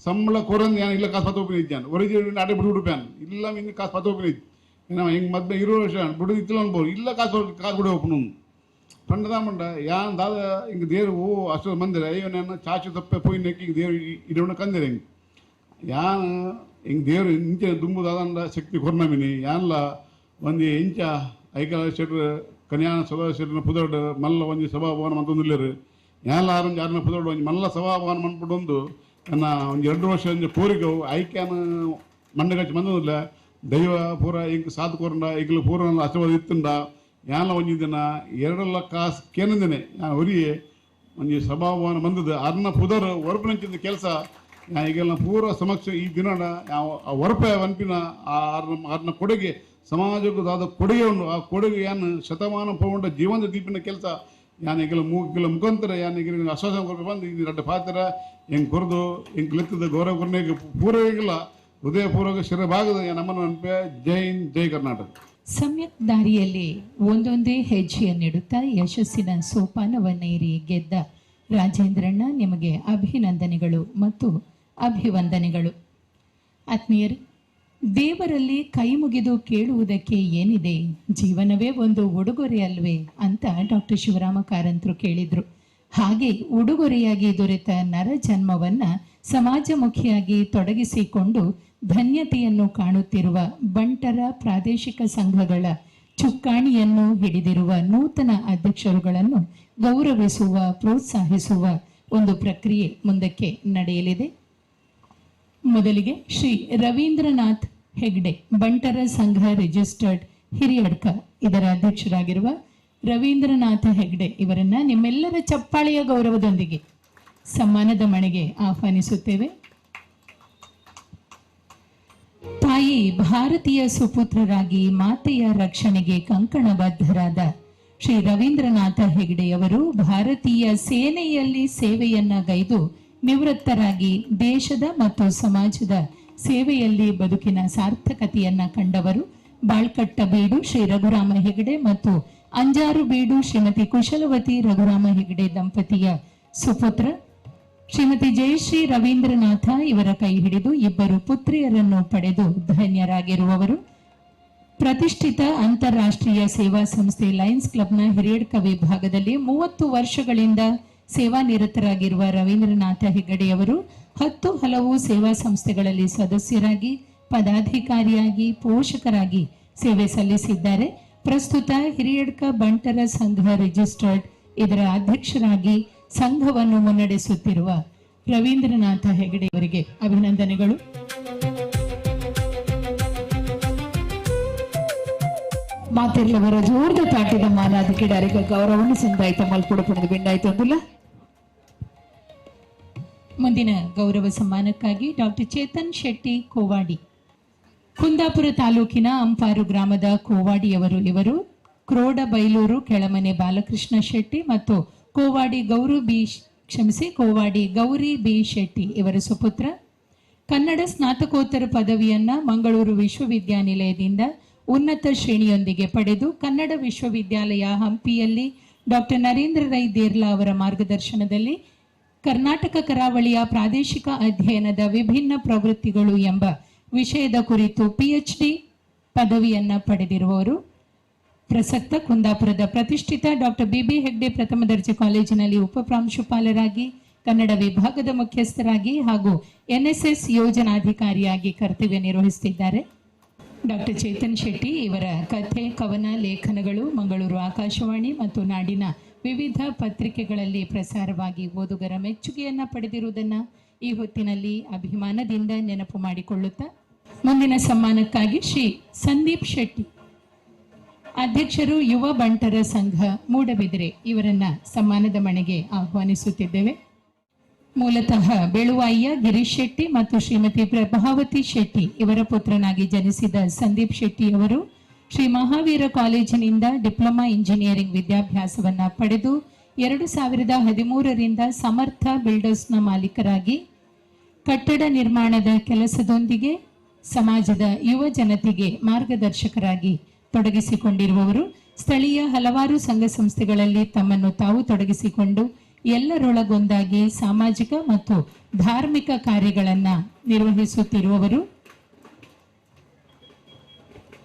ಸಂಬಳ ಕೊರಂದು ಏನು ಇಲ್ಲ ಕಾಸು ಪತ್ತ ಇದ್ದಾನೆ ಒರಿಜಿನಲ್ ಅಡೆ ಬಿಡು ಬಿಡುಪ್ಯಾನ್ ಇಲ್ಲ ಇನ್ನು ಕಾಸು ಪತ್ತ ಇದ್ದು ನಾವು ಹಿಂಗೆ ಮದ್ವೆ ಇರೋ ವರ್ಷ ಬಿಡು ಇತ್ತಿಲ್ಲ ಅನ್ಬೋದು ಇಲ್ಲ ಕಾಸು ಕಾಸು ಬಿಡು ಹೋಗ್ನು ಪಂಡದ ಮಂಡ ಯಾನ್ ದಾದ ಹಿಂಗೆ ದೇರು ಓ ಅಷ್ಟು ಮಂದಿರ ಅಯ್ಯೋ ನಾನು ಚಾಚು ತಪ್ಪೆ ಪೋಯಿ ನೆಕ್ಕಿ ಹಿಂಗೆ ದೇರು ಇಡೋಣ ಕಂದಿರ ಹಿಂಗೆ ಯಾನ್ ಹಿಂಗೆ ದೇವರು ಇಂಚೆ ದುಂಬು ದಾದಂಡ ಶಕ್ತಿ ಕೊರ್ನಮಿನಿ ಯಾನ್ಲ ಒಂದು ಇಂಚ ಐಕಲ ಶೆಟ್ರು ಕನ್ಯಾಣ ಸಭಾ ಶೆಟ್ರನ ಪುದರ್ಡು ಮಲ್ಲ ಒಂಜಿ ಸಭಾಭವನ ಮಂತೊಂದುಲ್ಲೇರು ಯಾನ್ಲ ಆರೊಂಜಿ ಆರನ ಪುದರ್ಡು ಒಂಜಿ ಮಲ್ಲ ಸಭಾಭವನ ಮನ್ಪುಡೊಂದು ನನ್ನ ಒಂದು 2 ವರ್ಷ ಒಂಜಿ ಪೂರಿಗವು ಐಕ್ಯಾನ ಮಂಡಗಚ್ಚಿ ಮಂದೊಂದಿಲ್ಲ ದೈವ ಪೂರ ಇಂಕ್ ಸಾಧು ಕೊರಂಡ ಈಗಲೂ ಪೂರ ಆಶೀರ್ವಾದ ಇತ್ತುಂಡ ಯಾನ್ಲ ಒಂಜಿ ದಿನ 2 ಲಕ್ಷ ಕಾಸು ಕೇನಂದಿನಿ ಯಾನ್ ಒರಿಯೆ ಒಂಜಿ ಸಭಾಭವನ ಬಂದದ್ದು ಅರ್ನ ಪುದರ್ ಒರಪಿನಂಚಿನ ಕೆಲಸ ಈಗೆಲ್ಲ ಪೂರ ಸಮಕ್ಷ ಈ ದಿನ ಆ ಒರಪೆ ವನ್ಪಿನ ಆ ಅರ್ನ ಕೊಡುಗೆ ಸಮಾಜಕ್ಕೂ ದಾದ ಕೊಡುಗೆ ಉಂಡು ಆ ಕೊಡುಗೆ ಯಾನ್ ಶತಮಾನ ಪೌಂಡ ಜೀವನ ದೀಪಿನ ಕೆಲಸ ಯಾನ್ ಈಗೆಲ್ಲ ಮೂಗಿಲ ಮುಖಾಂತರ ಯಾನ್ ಈಗ ಆಶ್ವಾಸನೆ ಕೊರಪೆ ಬಂದು ಈ ರಡ್ಡ ಪಾತ್ರ ಹೆಂಗೆ ಕೊರದು ಹೆಂಗೆ ಲೆತ್ತದ ಗೌರವ ಕೊರನೆಗೆ ಪೂರೈಗಿಲ್ಲ ಹೃದಯಪೂರ್ವಕ ಶಿರಭಾಗದ ನಮ್ಮನ್ನು ಅನ್ಪೆ. ಜೈ ಹಿಂದ್, ಜೈ ಕರ್ನಾಟಕ. ಸಮ್ಯಕ್ ದಾರಿಯಲ್ಲಿ ಒಂದೊಂದೇ ಹೆಜ್ಜೆಯನ್ನಿಡುತ್ತಾ ಯಶಸ್ಸಿನ ಸೋಪಾನವನ್ನೇರಿ ಗೆದ್ದ ರಾಜೇಂದ್ರಣ್ಣ ನಿಮಗೆ ಅಭಿನಂದನೆಗಳು ಮತ್ತು ಅಭಿವಂದನೆಗಳು. ಆತ್ಮೀಯರೇ, ದೇವರಲ್ಲಿ ಕೈ ಮುಗಿದು ಕೇಳುವುದಕ್ಕೆ ಏನಿದೆ, ಜೀವನವೇ ಒಂದು ಉಡುಗೊರೆ ಅಲ್ವೇ ಅಂತ ಡಾಕ್ಟರ್ ಶಿವರಾಮ ಕಾರಂತರು ಕೇಳಿದರು. ಹಾಗೆ ಉಡುಗೊರೆಯಾಗಿ ದೊರೆತ ನರ ಜನ್ಮವನ್ನು ಸಮಾಜಮುಖಿಯಾಗಿ ತೊಡಗಿಸಿಕೊಂಡು ಧನ್ಯತೆಯನ್ನು ಕಾಣುತ್ತಿರುವ ಬಂಟರ ಪ್ರಾದೇಶಿಕ ಸಂಘಗಳ ಚುಕ್ಕಾಣಿಯನ್ನು ಹಿಡಿದಿರುವ ನೂತನ ಅಧ್ಯಕ್ಷರುಗಳನ್ನು ಗೌರವಿಸುವ, ಪ್ರೋತ್ಸಾಹಿಸುವ ಒಂದು ಪ್ರಕ್ರಿಯೆ ಮುಂದಕ್ಕೆ ನಡೆಯಲಿದೆ. ಮೊದಲಿಗೆ ಶ್ರೀ ರವೀಂದ್ರನಾಥ್ ಹೆಗ್ಡೆ, ಬಂಟರ ಸಂಘ ರಿಜಿಸ್ಟರ್ಡ್ ಹಿರಿಯಡ್ಕ ಇದರ ಅಧ್ಯಕ್ಷರಾಗಿರುವ ರವೀಂದ್ರನಾಥ ಹೆಗ್ಡೆ ಇವರನ್ನ ನಿಮ್ಮೆಲ್ಲರ ಚಪ್ಪಾಳೆಯ ಗೌರವದೊಂದಿಗೆ ಸಮ್ಮಾನದ ಮಣೆಗೆ ಆಹ್ವಾನಿಸುತ್ತೇವೆ. ತಾಯಿ ಭಾರತೀಯ ಸುಪುತ್ರರಾಗಿ ಮಾತೆಯ ರಕ್ಷಣೆಗೆ ಕಂಕಣಬದ್ಧರಾದ ಶ್ರೀ ರವೀಂದ್ರನಾಥ ಹೆಗ್ಡೆಯವರು ಭಾರತೀಯ ಸೇನೆಯಲ್ಲಿ ಸೇವೆಯನ್ನ ಗೈದು ನಿವೃತ್ತರಾಗಿ ದೇಶದ ಮತ್ತು ಸಮಾಜದ ಸೇವೆಯಲ್ಲಿ ಬದುಕಿನ ಸಾರ್ಥಕತೆಯನ್ನ ಕಂಡವರು. ಬಾಳ್ಕಟ್ಟ ಬೀಡು ಶ್ರೀ ರಘುರಾಮ ಹೆಗಡೆ ಮತ್ತು ಅಂಜಾರು ಬೀಡು ಶ್ರೀಮತಿ ಕುಶಲವತಿ ರಘುರಾಮ ಹೆಗಡೆ ದಂಪತಿಯ ಸುಪುತ್ರ ಶ್ರೀಮತಿ ಜಯಶ್ರೀ ರವೀಂದ್ರನಾಥ ಇವರ ಕೈ ಹಿಡಿದು ಇಬ್ಬರು ಪುತ್ರಿಯರನ್ನು ಪಡೆದು ಧನ್ಯರಾಗಿರುವವರು. ಪ್ರತಿಷ್ಠಿತ ಅಂತಾರಾಷ್ಟ್ರೀಯ ಸೇವಾ ಸಂಸ್ಥೆ ಲಯನ್ಸ್ ಕ್ಲಬ್ನ ಹಿರಿಯಡ್ಕ ವಿಭಾಗದಲ್ಲಿ 30 ವರ್ಷಗಳಿಂದ ಸೇವಾ ನಿರತರಾಗಿರುವ ರವೀಂದ್ರನಾಥ ಹೆಗಡೆಯವರು 10 ಹಲವು ಸೇವಾ ಸಂಸ್ಥೆಗಳಲ್ಲಿ ಸದಸ್ಯರಾಗಿ, ಪದಾಧಿಕಾರಿಯಾಗಿ, ಪೋಷಕರಾಗಿ ಸೇವೆ ಸಲ್ಲಿಸಿದ್ದಾರೆ. ಪ್ರಸ್ತುತ ಹಿರಿಯಡ್ಕ ಬಂಟರ ಸಂಘ ರಿಜಿಸ್ಟರ್ಡ್ ಇದರ ಅಧ್ಯಕ್ಷರಾಗಿ ಸಂಘವನ್ನು ಮುನ್ನಡೆಸುತ್ತಿರುವ ರವೀಂದ್ರನಾಥ ಹೆಗಡೆ ಅವರಿಗೆ ಅಭಿನಂದನೆಗಳು. ಮಾತಿರ್ಲವರ ಜೋರ್ದ ತಾಟಿದ ಮಾನಾಧಿಕಾರಿಗ ಗೌರವವನ್ನು ಸಂದಾಯಿತ ಮಲ್ಪುಡ ಪಡೆದು ಬೆಂಡಾಯ್ತು ಅಂದಿಲ್ಲ. ಮುಂದಿನ ಮುಂದಿನ ಗೌರವ ಸಮ್ಮಾನಕ್ಕಾಗಿ ಡಾಕ್ಟರ್ ಚೇತನ್ ಶೆಟ್ಟಿ ಕೋವಾಡಿ, ಕುಂದಾಪುರ ತಾಲೂಕಿನ ಅಂಪಾರು ಗ್ರಾಮದ ಕೋವಾಡಿಯವರು. ಇವರು ಕ್ರೋಡಬೈಲೂರು ಕೆಳಮನೆ ಬಾಲಕೃಷ್ಣ ಶೆಟ್ಟಿ ಮತ್ತು ಕೋವಾಡಿ ಗೌರಿ ಬಿ ಶೆಟ್ಟಿ ಇವರ ಸುಪುತ್ರ. ಕನ್ನಡ ಸ್ನಾತಕೋತ್ತರ ಪದವಿಯನ್ನ ಮಂಗಳೂರು ವಿಶ್ವವಿದ್ಯಾನಿಲಯದಿಂದ ಉನ್ನತ ಶ್ರೇಣಿಯೊಂದಿಗೆ ಪಡೆದು ಕನ್ನಡ ವಿಶ್ವವಿದ್ಯಾಲಯ ಹಂಪಿಯಲ್ಲಿ ಡಾಕ್ಟರ್ ನರೇಂದ್ರ ರೈ ದೇರ್ಲಾ ಅವರ ಮಾರ್ಗದರ್ಶನದಲ್ಲಿ ಕರ್ನಾಟಕ ಕರಾವಳಿಯ ಪ್ರಾದೇಶಿಕ ಅಧ್ಯಯನದ ವಿಭಿನ್ನ ಪ್ರವೃತ್ತಿಗಳು ಎಂಬ ವಿಷಯದ ಕುರಿತು PhD ಪದವಿಯನ್ನು ಪಡೆದಿರುವವರು. ಪ್ರಸಕ್ತ ಕುಂದಾಪುರದ ಪ್ರತಿಷ್ಠಿತ ಡಾಕ್ಟರ್ ಬಿಬಿ ಹೆಗ್ಡೆ ಪ್ರಥಮ ದರ್ಜೆ ಕಾಲೇಜಿನಲ್ಲಿ ಉಪಪ್ರಾಂಶುಪಾಲರಾಗಿ, ಕನ್ನಡ ವಿಭಾಗದ ಮುಖ್ಯಸ್ಥರಾಗಿ ಹಾಗೂ NSS ಯೋಜನಾಧಿಕಾರಿಯಾಗಿ ಕರ್ತವ್ಯ ನಿರ್ವಹಿಸುತ್ತಿದ್ದಾರೆ. ಡಾಕ್ಟರ್ ಚೇತನ್ ಶೆಟ್ಟಿ ಇವರ ಕಥೆ, ಕವನ, ಲೇಖನಗಳು ಮಂಗಳೂರು ಆಕಾಶವಾಣಿ ಮತ್ತು ನಾಡಿನ ವಿವಿಧ ಪತ್ರಿಕೆಗಳಲ್ಲಿ ಪ್ರಸಾರವಾಗಿ ಓದುಗರ ಮೆಚ್ಚುಗೆಯನ್ನು ಪಡೆದಿರುವುದನ್ನು ಈ ಹೊತ್ತಿನಲ್ಲಿ ಅಭಿಮಾನದಿಂದ ನೆನಪು ಮಾಡಿಕೊಳ್ಳುತ್ತಾ ಮುಂದಿನ ಸಮ್ಮಾನಕ್ಕಾಗಿ ಶ್ರೀ ಸಂದೀಪ್ ಶೆಟ್ಟಿ, ಅಧ್ಯಕ್ಷರು ಯುವ ಬಂಟರ ಸಂಘ ಮೂಡಬಿದಿರೆ ಇವರನ್ನ ಸಮ್ಮಾನದ ಮಣೆಗೆ ಆಹ್ವಾನಿಸುತ್ತಿದ್ದೇವೆ. ಮೂಲತಃ ಬೆಳುವಾಯಿಯ ಗಿರೀಶ್ ಶೆಟ್ಟಿ ಮತ್ತು ಶ್ರೀಮತಿ ಪ್ರಭಾವತಿ ಶೆಟ್ಟಿ ಇವರ ಪುತ್ರನಾಗಿ ಜನಿಸಿದ ಸಂದೀಪ್ ಶೆಟ್ಟಿ ಅವರು ಶ್ರೀ ಮಹಾವೀರ ಕಾಲೇಜಿನಿಂದ ಡಿಪ್ಲೊಮಾ ಇಂಜಿನಿಯರಿಂಗ್ ವಿದ್ಯಾಭ್ಯಾಸವನ್ನು ಪಡೆದು 2013ರಿಂದ ಸಮರ್ಥ ಬಿಲ್ಡರ್ಸ್ನ ಮಾಲೀಕರಾಗಿ ಕಟ್ಟಡ ನಿರ್ಮಾಣದ ಕೆಲಸದೊಂದಿಗೆ ಸಮಾಜದ ಯುವ ಜನತೆಗೆ ಮಾರ್ಗದರ್ಶಕರಾಗಿ ತೊಡಗಿಸಿಕೊಂಡಿರುವವರು. ಸ್ಥಳೀಯ ಹಲವಾರು ಸಂಘ ಸಂಸ್ಥೆಗಳಲ್ಲಿ ತಮ್ಮನ್ನು ತಾವು ತೊಡಗಿಸಿಕೊಂಡು ಎಲ್ಲರೊಳಗೊಂದಾಗಿ ಸಾಮಾಜಿಕ ಮತ್ತು ಧಾರ್ಮಿಕ ಕಾರ್ಯಗಳನ್ನು ನಿರ್ವಹಿಸುತ್ತಿರುವವರು.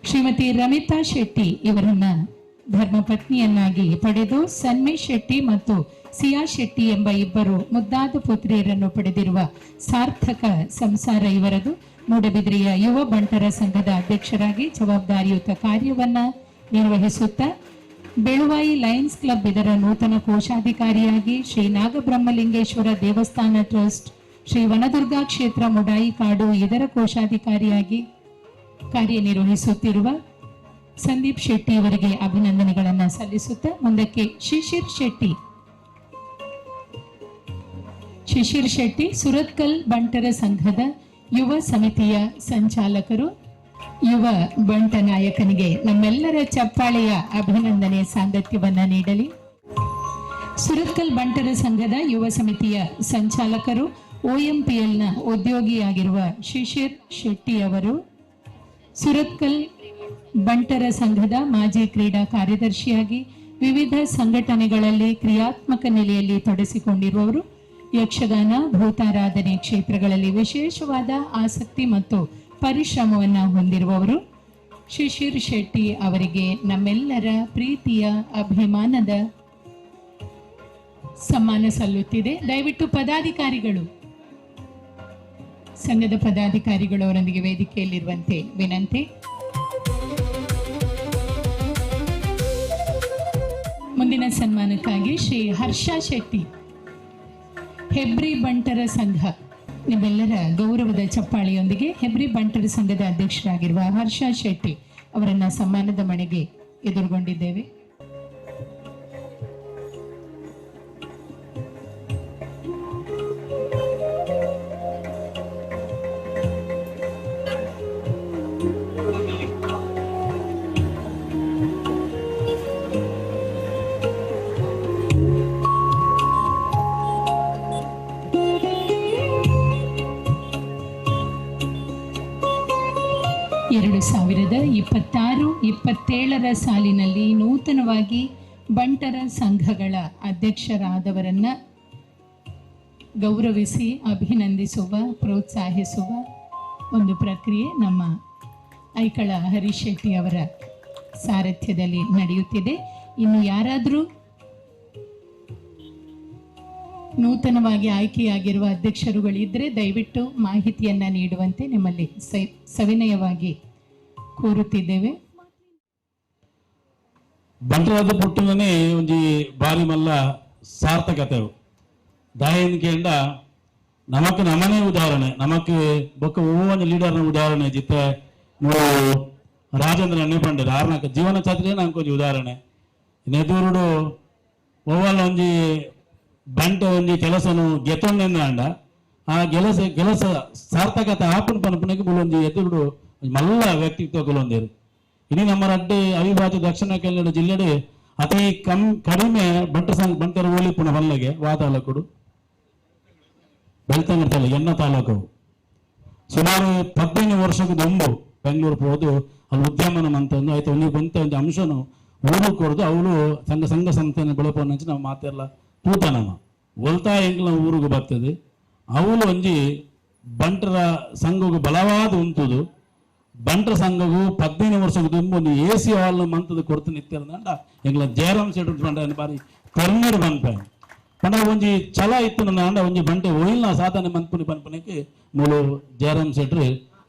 ಶ್ರೀಮತಿ ರಮಿತಾ ಶೆಟ್ಟಿ ಇವರನ್ನ ಧರ್ಮಪತ್ನಿಯನ್ನಾಗಿ ಪಡೆದು ಸನ್ಮಿ ಶೆಟ್ಟಿ ಮತ್ತು ಸಿಯಾ ಶೆಟ್ಟಿ ಎಂಬ ಇಬ್ಬರು ಮುದ್ದಾದ ಪುತ್ರಿಯರನ್ನು ಪಡೆದಿರುವ ಸಾರ್ಥಕ ಸಂಸಾರ ಇವರದು. ಮೂಡಬಿದ್ರೆಯ ಯುವ ಬಂಟರ ಸಂಘದ ಅಧ್ಯಕ್ಷರಾಗಿ ಜವಾಬ್ದಾರಿಯುತ ಕಾರ್ಯವನ್ನ ನಿರ್ವಹಿಸುತ್ತಾ ಬೆಳುವಾಯಿ ಲಯನ್ಸ್ ಕ್ಲಬ್ ಇದರ ನೂತನ ಕೋಶಾಧಿಕಾರಿಯಾಗಿ ಶ್ರೀ ನಾಗಬ್ರಹ್ಮಲಿಂಗೇಶ್ವರ ದೇವಸ್ಥಾನ ಟ್ರಸ್ಟ್, ಶ್ರೀ ವನದುರ್ಗಾ ಕ್ಷೇತ್ರ ಮುಡಾಯಿ ಕಾಡು ಇದರ ಕೋಶಾಧಿಕಾರಿಯಾಗಿ ಕಾರ್ಯನಿರ್ವಹಿಸುತ್ತಿರುವ ಸಂದೀಪ್ ಶೆಟ್ಟಿ ಅವರಿಗೆ ಅಭಿನಂದನೆಗಳನ್ನು ಸಲ್ಲಿಸುತ್ತಾ ಮುಂದಕ್ಕೆ ಶಿಶಿರ್ ಶೆಟ್ಟಿ. ಶಿಶಿರ್ ಶೆಟ್ಟಿ ಸುರತ್ಕಲ್ ಬಂಟರ ಸಂಘದ ಯುವ ಸಮಿತಿಯ ಸಂಚಾಲಕರು. ಯುವ ಬಂಟ ನಾಯಕನಿಗೆ ನಮ್ಮೆಲ್ಲರ ಚಪ್ಪಾಳೆಯ ಅಭಿನಂದನೆ ಸಾಂಗತ್ಯವನ್ನ ನೀಡಲಿ. ಸುರತ್ಕಲ್ ಬಂಟರ ಸಂಘದ ಯುವ ಸಮಿತಿಯ ಸಂಚಾಲಕರು OMPLನ ಉದ್ಯೋಗಿಯಾಗಿರುವ ಶಿಶಿರ್ ಶೆಟ್ಟಿ ಅವರು ಸುರತ್ಕಲ್ ಬಂಟರ ಸಂಘದ ಮಾಜಿ ಕ್ರೀಡಾ ಕಾರ್ಯದರ್ಶಿಯಾಗಿ ವಿವಿಧ ಸಂಘಟನೆಗಳಲ್ಲಿ ಕ್ರಿಯಾತ್ಮಕ ನೆಲೆಯಲ್ಲಿ ತೊಡಗಿಸಿಕೊಂಡಿರುವವರು. ಯಕ್ಷಗಾನ, ಭೂತಾರಾಧನೆ ಕ್ಷೇತ್ರಗಳಲ್ಲಿ ವಿಶೇಷವಾದ ಆಸಕ್ತಿ ಮತ್ತು ಪರಿಶ್ರಮವನ್ನು ಹೊಂದಿರುವವರು. ಶಿಶಿರ್ ಶೆಟ್ಟಿ ಅವರಿಗೆ ನಮ್ಮೆಲ್ಲರ ಪ್ರೀತಿಯ ಅಭಿಮಾನದ ಸಮ್ಮಾನ ಸಲ್ಲುತ್ತಿದೆ. ದಯವಿಟ್ಟು ಪದಾಧಿಕಾರಿಗಳು, ಸಂಘದ ಪದಾಧಿಕಾರಿಗಳು ಅವರೊಂದಿಗೆ ವೇದಿಕೆಯಲ್ಲಿರುವಂತೆ ವಿನಂತಿ. ಮುಂದಿನ ಸನ್ಮಾನಕ್ಕಾಗಿ ಶ್ರೀ ಹರ್ಷ ಶೆಟ್ಟಿ, ಹೆಬ್ರಿ ಬಂಟರ ಸಂಘ. ನಿಮ್ಮೆಲ್ಲರ ಗೌರವದ ಚಪ್ಪಾಳೆಯೊಂದಿಗೆ ಹೆಬ್ರಿ ಬಂಟರ ಸಂಘದ ಅಧ್ಯಕ್ಷರಾಗಿರುವ ಹರ್ಷ ಶೆಟ್ಟಿ ಅವರನ್ನ ಸಮ್ಮಾನದ ಮಣೆಗೆ ಎದುರುಗೊಂಡಿದ್ದೇವೆ. ಎರಡು 2026-27 ಸಾಲಿನಲ್ಲಿ ನೂತನವಾಗಿ ಬಂಟರ ಸಂಘಗಳ ಅಧ್ಯಕ್ಷರಾದವರನ್ನು ಗೌರವಿಸಿ ಅಭಿನಂದಿಸುವ, ಪ್ರೋತ್ಸಾಹಿಸುವ ಒಂದು ಪ್ರಕ್ರಿಯೆ ನಮ್ಮ ಐಕಳ ಹರೀಶ್ ಶೆಟ್ಟಿ ಅವರ ಸಾರಥ್ಯದಲ್ಲಿ ನಡೆಯುತ್ತಿದೆ. ಇನ್ನು ಯಾರಾದರೂ ನೂತನವಾಗಿ ಆಯ್ಕೆಯಾಗಿರುವ ಅಧ್ಯಕ್ಷರುಗಳಿದ್ದರೆ ದಯವಿಟ್ಟು ಮಾಹಿತಿಯನ್ನು ನೀಡುವಂತೆ ನಿಮ್ಮಲ್ಲಿ ಸವಿನಯವಾಗಿ ಕೋರುತ್ತಿದ್ದೇವೆ. ಬಂಟರಾದ ಪುಟ್ಟನೇ ಒಂಜಿ ಬಾರಿ ಮಲ್ಲ ಸಾರ್ಥಕತೆ ದಾಯನ್ ಕೇಂಡ ನಮಕ್ ನಮನೇ ಉದಾಹರಣೆ, ನಮಕ್ ಬೊಕ್ಕ ಒಂಜಿ ಲೀಡರ್ನ ಉದಾಹರಣೆ ಜಿತ್ತೆ ರಾಜೇಂದ್ರ ಅನ್ನೆ ಆರ್ನಕ ಜೀವನ ಛಾತ್ರಿ ನಂಗೆ ಒಂಜಿ ಉದಾಹರಣೆ. ನೆದೂರುಡು ಒವ್ವಲ್ಲ ಒಂಜಿ ಬಂಟ ಒಂಜಿ ಕೆಲಸನು ಗೆತ್ತೊಂಡೆಂದ ಅಂಡ ಆ ಗೆಲಸ ಗೆಲಸ ಸಾರ್ಥಕತೆ ಆಪುನ ಪನ್ಪುನಕ್ಕೆ ಮುಲೊಂಜಿ ಎದುರುಡು ಮಲ್ಲ ವ್ಯಕ್ತಿತ್ವ ಕೊಲೊಂದೇರು. ಇನಿ ನಮ್ಮ ರಡ್ಡು ಅವಿಭಾಜ್ಯ ದಕ್ಷಿಣ ಕನ್ನಡ ಜಿಲ್ಲೆಡು ಅತಿ ಕಡಿಮೆ ಬಂಟ ಸಂಘ ಬಂಟರ ಓಲಿ ಪುನಃ ಹೊಲ್ಲಗೆ ವಾತಾಲಕ್ಕುಡು ಬೆಳ್ತಂಗಡಿ ಎನ್ನ ತಾಲೂಕು ಸುಮಾರು 15 ವರ್ಷಕ್ಕೆ ದುಂಬು ಬೆಂಗಳೂರು ಹೋದು ಅಲ್ಲಿ ಉದ್ಯಮನ ಅಂತಂದು ಆಯ್ತು ಒಂದಿಗೆ ಬಂತ ಒಂದು ಅಂಶನು ಊರು ಕೊಡದು ಅವಳು ಸಂಘ ಸಂಘ ಸಂಸ್ಥೆಯನ್ನು ಬೆಳಪನ್ನ ನಾವು ಮಾತೆಲ್ಲ ತೂತನಮ್ಮ ಒಲ್ತಾ ಎಂಗ್ಲ ಊರಿಗೆ ಬರ್ತದೆ. ಅವಳು ಒಂಜಿ ಬಂಟರ ಸಂಘకు ಬಲವಾದ ಉಂಟುದು. ಬಂಟರ ಸಂಘಗೂ 15 ವರ್ಷಕ್ಕೆ ದುಂಬು ಒಂದು ಎ ಸಿ ಹಾಲ್ ಮಂತದ ಕೊಡ್ತು ನಿತ್ಯಂಡ ಎಂಗ್ಲ ಜಯರಾಮ್ ಶೆಟ್ಟಿ ಬಂಡ ಬಾರಿ ಕರ್ನೀರು ಬಂತ ಪಂಡ ಒಂಜಿ ಛಲ ಇತ್ತು ನನ್ನ ಒಂಜಿ ಬಂಟೆ ಒಯಿಲ್ನ ಸಾಧನೆ ಮನ್ಪುನಿ ಪನ್ಪುನಕ್ಕೆ ಮೂಲು ಜಯರಾಮ್ ಶೆಟ್ರು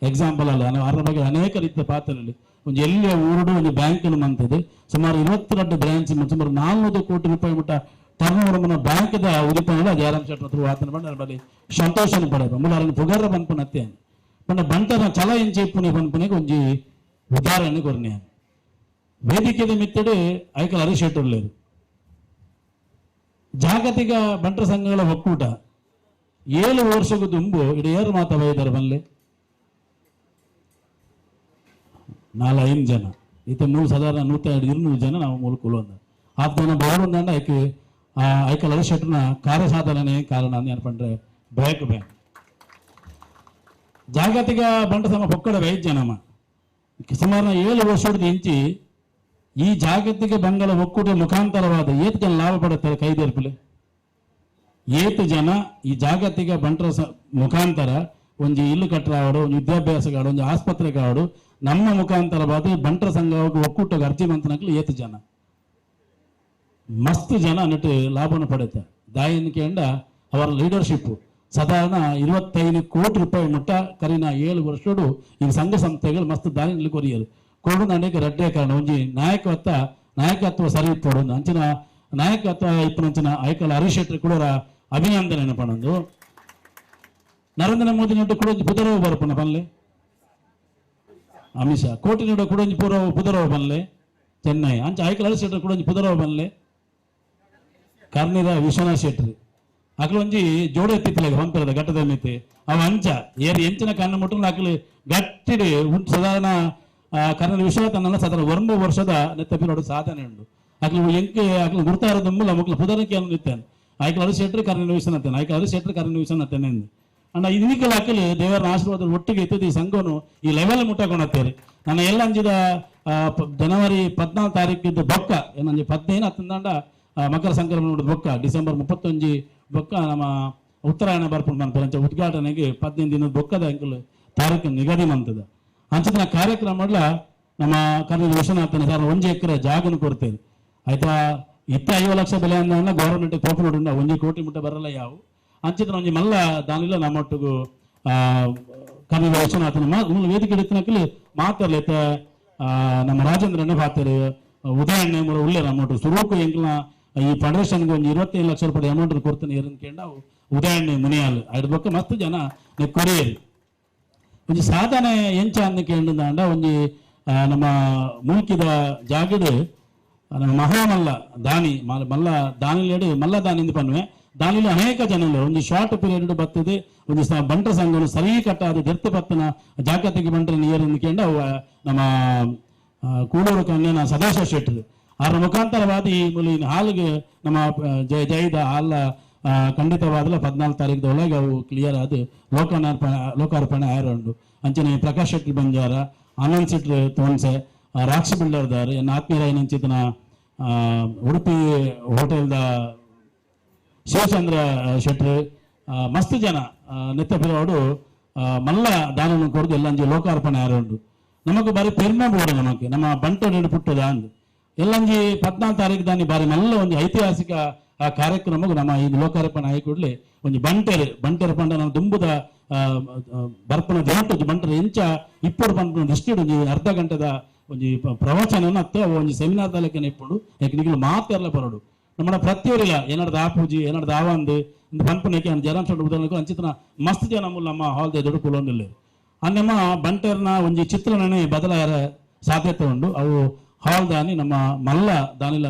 ಎಕ್ಸಾಂಪಲ್ ಅಲ್ಲ. ಅದರ ಬಗ್ಗೆ ಅನೇಕ ರೀತಿಯ ಪಾತ್ರದಲ್ಲಿ ಒಂಜಿ ಎಲ್ಲಿಯ ಊರುಡು ಒಂದು ಬ್ಯಾಂಕ್ ಮಂತದೆ ಸುಮಾರು 22 ಬ್ರಾಂಚ್ ಸುಮಾರು 400 ಕೋಟಿ ರೂಪಾಯಿ ಮುಟ್ಟ ಟರ್ನ್ ಓವರ್ ಬ್ಯಾಂಕ್ದ ಉದಿಪನ ಜಯರಾಮ್ ಶೆಟ್ಟಿ ಹತ್ರ ಆತನ ಬಂಡ ಬಳಿ ಸಂತೋಷನ ಪಡೆದ ಮೂಲ ಅದನ್ನು ಪುಗರ ಪನ್ಪುನತ್ತೆ ಪಂಡ ಬಂಟನ ಛಲ ಎಂಚೆಪ್ಪುನಿ ಪನ್ಪುನಿಗೆ ಒಂಜಿ ಉದಾಹರಣೆ ಕೊರ್ನೆ. ವೇದಿಕೆದ ಮಿತ್ತಡು ಐಕಲ್ ಹರೀಶ್ ಶೆಟ್ಟರ್ ಲೇರು. ಜಾಗತಿಕ ಬಂಟರ ಸಂಘಗಳ ಒಕ್ಕೂಟ 7 ವರ್ಷಕ್ಕೂ ದುಂಬು ಇಡ ಏರು ಮಾತ ಬೈದಾರ ಬಲ್ಲೆ 4-5 ಜನ ಈತ ಮೂರು ಸಾಧಾರಣ 102 ಜನ ನಾವು ಮೂಲ ಕುಲೊಂದ ಆತನ ಬಾಳುಂದಂಡ ಐಕೆ ಐಕಲ್ ಹರೀಶ್ ಶೆಟ್ಟರ್ನ ಕಾರ್ಯಸಾಧನೆ ಕಾರಣ ಅಂತ ಪಂಡ್ರೆ ಬ್ಯಾಕ್ ಬ್ಯಾಂಕ್ ಜಾಗತಿಕ ಬಂಟ ಸಮ ಪೊಕ್ಕಡ ವೈದ್ಯನಮ್ಮ ಸುಮಾರು 7 ವರ್ಷದ ಇಂಚಿ ಈ ಜಾಗತಿಕ ಬಂಗಳ ಒಕ್ಕೂಟ ಮುಖಾಂತರವಾದ ಏತು ಜನ ಲಾಭ ಪಡುತ್ತಾರೆ ಕೈದೇರ್ಪಲೆ ಏತು ಜನ ಈ ಜಾಗತಿಕ ಬಂಟರ ಮುಖಾಂತರ ಒಂಜಿ ಇಲ್ಲು ಕಟ್ಟರಾವಡು ಒಂದು ವಿದ್ಯಾಭ್ಯಾಸಗಾಡು ಒಂದು ಆಸ್ಪತ್ರೆಗಾಡು ನಮ್ಮ ಮುಖಾಂತರವಾದ ಬಂಟರ ಸಂಘ ಒಕ್ಕೂಟ ಅರ್ಜಿ ಮಂತನಕ್ಲು ಏತು ಜನ ಮಸ್ತ್ ಜನ ಅನ್ನಟ್ಟು ಲಾಭವನ್ನು ಪಡುತ್ತೆ. ದಾಯಿನ ಕೇಂಡ ಅವರ ಲೀಡರ್ಶಿಪ್ ಸಾಧಾರಣ 25 ಕೋಟಿ ರೂಪಾಯಿ ಮುಟ್ಟ ಕರಿನ 7 ವರ್ಷಡು ಈ ಸಂಘ ಸಂಸ್ಥೆಗಳು ಮಸ್ತ್ ದಾರಿನಲ್ಲಿ ಕೊರಿಯರು ಕೊಡು ನನಗೆ ರಡ್ಡೆ ಕಾರಣ ಒಂಜಿ ನಾಯಕತ್ವ ಸರಿ ಇಪ್ಪಡು ಅಂಚಿನ ನಾಯಕತ್ವ ಇಪ್ಪನಂಚಿನ ಐಕಲ್ ಹರೀಶ್ ಶೆಟ್ಟರ್ ಕೂಡ ಅಭಿನಂದನೆ ಪಣಂದು. ನರೇಂದ್ರ ಮೋದಿ ನಟ್ಟು ಕೂಡ ಪುದರವು ಬರಪಣ ಪನ್ಲೆ ಅಮಿತ್ ಶಾ ಕೋಟಿ ನಡು ಕೂಡ ಪೂರ ಪುದರವು ಬನ್ಲೆ ಚೆನ್ನೈ ಅಂಚ ಐಕಲ್ ಹರೀಶ್ ಶೆಟ್ಟರ್ ಕೂಡ ಪುದರವು ಬನ್ಲೆ ಕರ್ನಿದ ವಿಶ್ವನಾಥ್ ಶೆಟ್ಟರ್ ಅಕ್ಲು ಒಂಜಿ ಜೋಡಿ ಎತ್ತಿತ್ತಲಾಗ ಹೊಂಪರದ ಘಟ್ಟದ ಮಿತಿ ಅವ ಅಂಚ ಏರು ಎಂಚಿನ ಕಣ್ಣು ಮುಟ್ಟು ಅಕ್ಲು ಗಟ್ಟಿಡಿ ಉಂಟು ಸಾಧಾರಣ ಕರ್ನಾಟಕ ವಿಶ್ವನಾಥನ ಸಾಧಾರಣ 9 ವರ್ಷದ ನೆತ್ತಪಿರೋಡು ಸಾಧನೆ ಉಂಟು. ಅಕ್ಲು ಎಂಕ್ ಅಕ್ಲು ಗುರ್ತಾರ ದುಂಬುಲ ಮಕ್ಕಳು ಪುದರಕ್ಕೆ ನಿತ್ತಾನೆ ಐಕಲ್ ಹರೀಶ್ ಶೆಟ್ಟರ್ ಕರ್ನಾಟಕ ವಿಶ್ವನಾಥನ್ ಐಕಲ್ ಹರೀಶ್ ಶೆಟ್ಟರ್ ಕರ್ನಾಟಕ ವಿಶ್ವನಾಥನ್ ಎಂದು ಅಂಡ ಇದೀಗಲ ಅಕ್ಕಲು ದೇವರ ಆಶೀರ್ವಾದ ಒಟ್ಟಿಗೆ ಇತ್ತದ ಈ ಸಂಘನು ಈ ಲೆವೆಲ್ ಮುಟ್ಟಕೊಂಡತ್ತಾರೆ. ನನ್ನ ಎಲ್ಲ ಅಂಜಿದ ಜನವರಿ 14 ತಾರೀಕಿದ್ದು ಬೊಕ್ಕ ಏನಂಜಿ 15 ಹತ್ತಂದಾಂಡ ಮಕರ ಸಂಕ್ರಮಣ ಬೊಕ್ಕ ಡಿಸೆಂಬರ್ 31 ಬೊಕ್ಕ ನಮ್ಮ ಉತ್ತರಾಯಣ ಬರ್ಪುಂಡು ಮನ್ಪುನ ಅಂಚ ಉದ್ಘಾಟನೆಗೆ 15 ದಿನದ ಬೊಕ್ಕದ ಅಂಕಲ್ ತಾರೀಕು ನಿಗದಿ ಮಂತದ ಅಂಚಿನ ಕಾರ್ಯಕ್ರಮ ನಮ್ಮ ಕರ್ನಾಟಕ ವಿಶ್ವನಾಥನ ಸರ್ 1 ಎಕರೆ ಜಾಗನು ಕೊಡ್ತೇವೆ ಆಯ್ತಾ. ಇತ್ತ 50 ಲಕ್ಷ ಬೆಲೆ ಅಂದ ಗೌರ್ಮೆಂಟ್ ಕೋಪನೋಡು 1 ಕೋಟಿ ಮುಟ್ಟ ಬರಲ್ಲ ಯಾವ ಅಂಚಿನ ಒಂಜಿ ಮಲ್ಲ ದಾನಿಲ್ಲ ನಮ್ಮೊಟ್ಟಿಗೂ ಕರ್ನಾಟಕ ವಿಶ್ವನಾಥನ ಮೂಲ ವೇದಿಕೆ ಹಿಡಿತನಕಲಿ ಮಾತಾಡ್ಲೈತ ನಮ್ಮ ರಾಜೇಂದ್ರನೇ ಪಾತಾರೆ ಉದಾಹರಣೆ ಮೂಲ ಉಳ್ಳೆ ನಮ್ಮೊಟ್ಟು ಸುರೂಕು ಎಂಕ್ಲ ಈ ಫೆಡರೇಷನ್ಗೆ ಒಂದು 25 ಲಕ್ಷ ರೂಪಾಯಿ ಅಮೌಂಟ್ ಕೊಡ್ತಾನೆ ಏರಂದ್ಕೊಂಡು ಅವು ಉದಾಹರಣೆ ಮುನಿಯಾಲು ಅದ್ರ ಬೊಕ್ಕ ಮಸ್ತ್ ಜನ ಕೊರಿಯರು ಒಂಜಿ ಸಾಧನೆ ಎಂಚ ಅಂದ ಒಂಜಿ ನಮ್ಮ ಮೂಲ್ಕಿದ ಜಾಗಡು ನಮ್ಮ ಮಹಾಮಲ್ಲ ದಾನಿ ಮಲ್ಲ ದಾನಿಲೇಡು ಮಲ್ಲ ದಾನಿಂದ ಪನ್ನುವೆ ದಾನಿಲು ಅನೇಕ ಜನರು ಒಂದು ಶಾರ್ಟ್ ಪೀರಿಯಡ್ ಬರ್ತದೆ ಒಂದು ಬಂಟರ ಸಂಘನು ಸರಿ ಕಟ್ಟಾದ ದೆರ್ತ ಪತ್ತನ ಜಾಗತಿಕ ಬಂಟರ ನೀರು ಅಂದ್ಕೊಂಡು ಅವು ನಮ್ಮ ಕೂಡೂರು ಕನ್ಯನ ಸದಾಶಿವ ಶೆಟ್ಟರು ಅದರ ಮುಖಾಂತರವಾದ ಈ ಮೂಲ ಹಾಲಿಗೆ ನಮ್ಮ ಜಯ ಜೈದ ಹಾಲ ಖಂಡಿತವಾದಲ 14 ತಾರೀಕು ಒಳಗೆ ಅವು ಕ್ಲಿಯರ್ ಆದ ಲೋಕಾರ್ಪಣೆ ಆಯರುಂಡು. ಅಂಚನೆ ಪ್ರಕಾಶ್ ಶೆಟ್ಟಿ ಬಂಜಾರ ಆನಂದ್ ಶೆಟ್ಟಿ ತೋನ್ಸೆ ರಾಕ್ಷಿ ಬಿಲ್ಡರ್ದಾರ್ ಎನ್ನ ಆತ್ಮೀಯರಾಯನಂಚಿತನ ಉಡುಪಿ ಹೋಟೆಲ್ದ ಶಿವಚಂದ್ರ ಶೆಟ್ರು ಮಸ್ತ್ ಜನ ನೆತ್ತಪಿರೋಡು ಮಲ್ಲ ದಾನವನ್ನು ಕೊಡದು ಎಲ್ಲ ಅಂಜಿ ಲೋಕಾರ್ಪಣೆ ಆರುಂಡು. ನಮಗ್ ಬಾರಿ ಪೆರ್ಮೆ ಬೋಡು ನಮಕ್ ನಮ್ಮ ಬಂಟೋಡು ಪುಟ್ಟದ ಅಂದು ಎಲ್ಲಂಜಿ 14 ತಾರೀಕು ದಾನಿ ಬಾರಿ ಮಲ್ಲ ಒಂದು ಐತಿಹಾಸಿಕ ಆ ಕಾರ್ಯಕ್ರಮಕ್ಕೆ ನಮ್ಮ ಈ ಲೋಕಾರ್ಪಣೆ ಆಗಿ ಕೂಡಲೇ ಒಂದು ಬಂಟೆರು ಬಂಟೆರು ಪಂಡ ನಮ್ಮ ದುಂಬುದ ಬರ್ಪನ ದಿನಟ್ಟು ಬಂಟರ ಎಂಚ ಇಪ್ಪಡು ಪಂಪನ ದೃಷ್ಟಿ ಒಂಜಿ ಅರ್ಧ ಗಂಟೆದ ಒಂಜಿ ಪ್ರವಚನ ಅತ್ತ ಒಂಜಿ ಸೆಮಿನಾರ್ ತಲೆಕನೆ ಇಪ್ಪುಂಡು. ಯಾಕೆ ನಿಗಲು ಮಾತೆಲ್ಲ ಬರೋಡು ನಮ್ಮ ಪ್ರತಿಯೊರಿಲ್ಲ ಏನಾಡ್ದು ಆ ಪೂಜೆ ಏನಾಡ್ದು ಆವಂದು ಪಂಪನಕ್ಕೆ ಜಯರಾಮ್ ಶೆಟ್ಟಿ ಉದಾಹರಣೆ ಅಂಚಿತನ ಮಸ್ತ್ ಜನ ಮೂಲ ನಮ್ಮ ಹಾಲ್ ದೊಡ್ಡ ಕುಲೊಂದಿಲ್ಲ ಅನ್ನಮ್ಮ ಬಂಟರ್ನ ಒಂಜಿ ಚಿತ್ರಣನೇ ಬದಲಾಯ ಸಾಧ್ಯತೆ ಉಂಡು. ಅವು ಹಾಲ್ ದಾನಿ ನಮ್ಮ ಮಲ್ಲ ದಾನಿಲ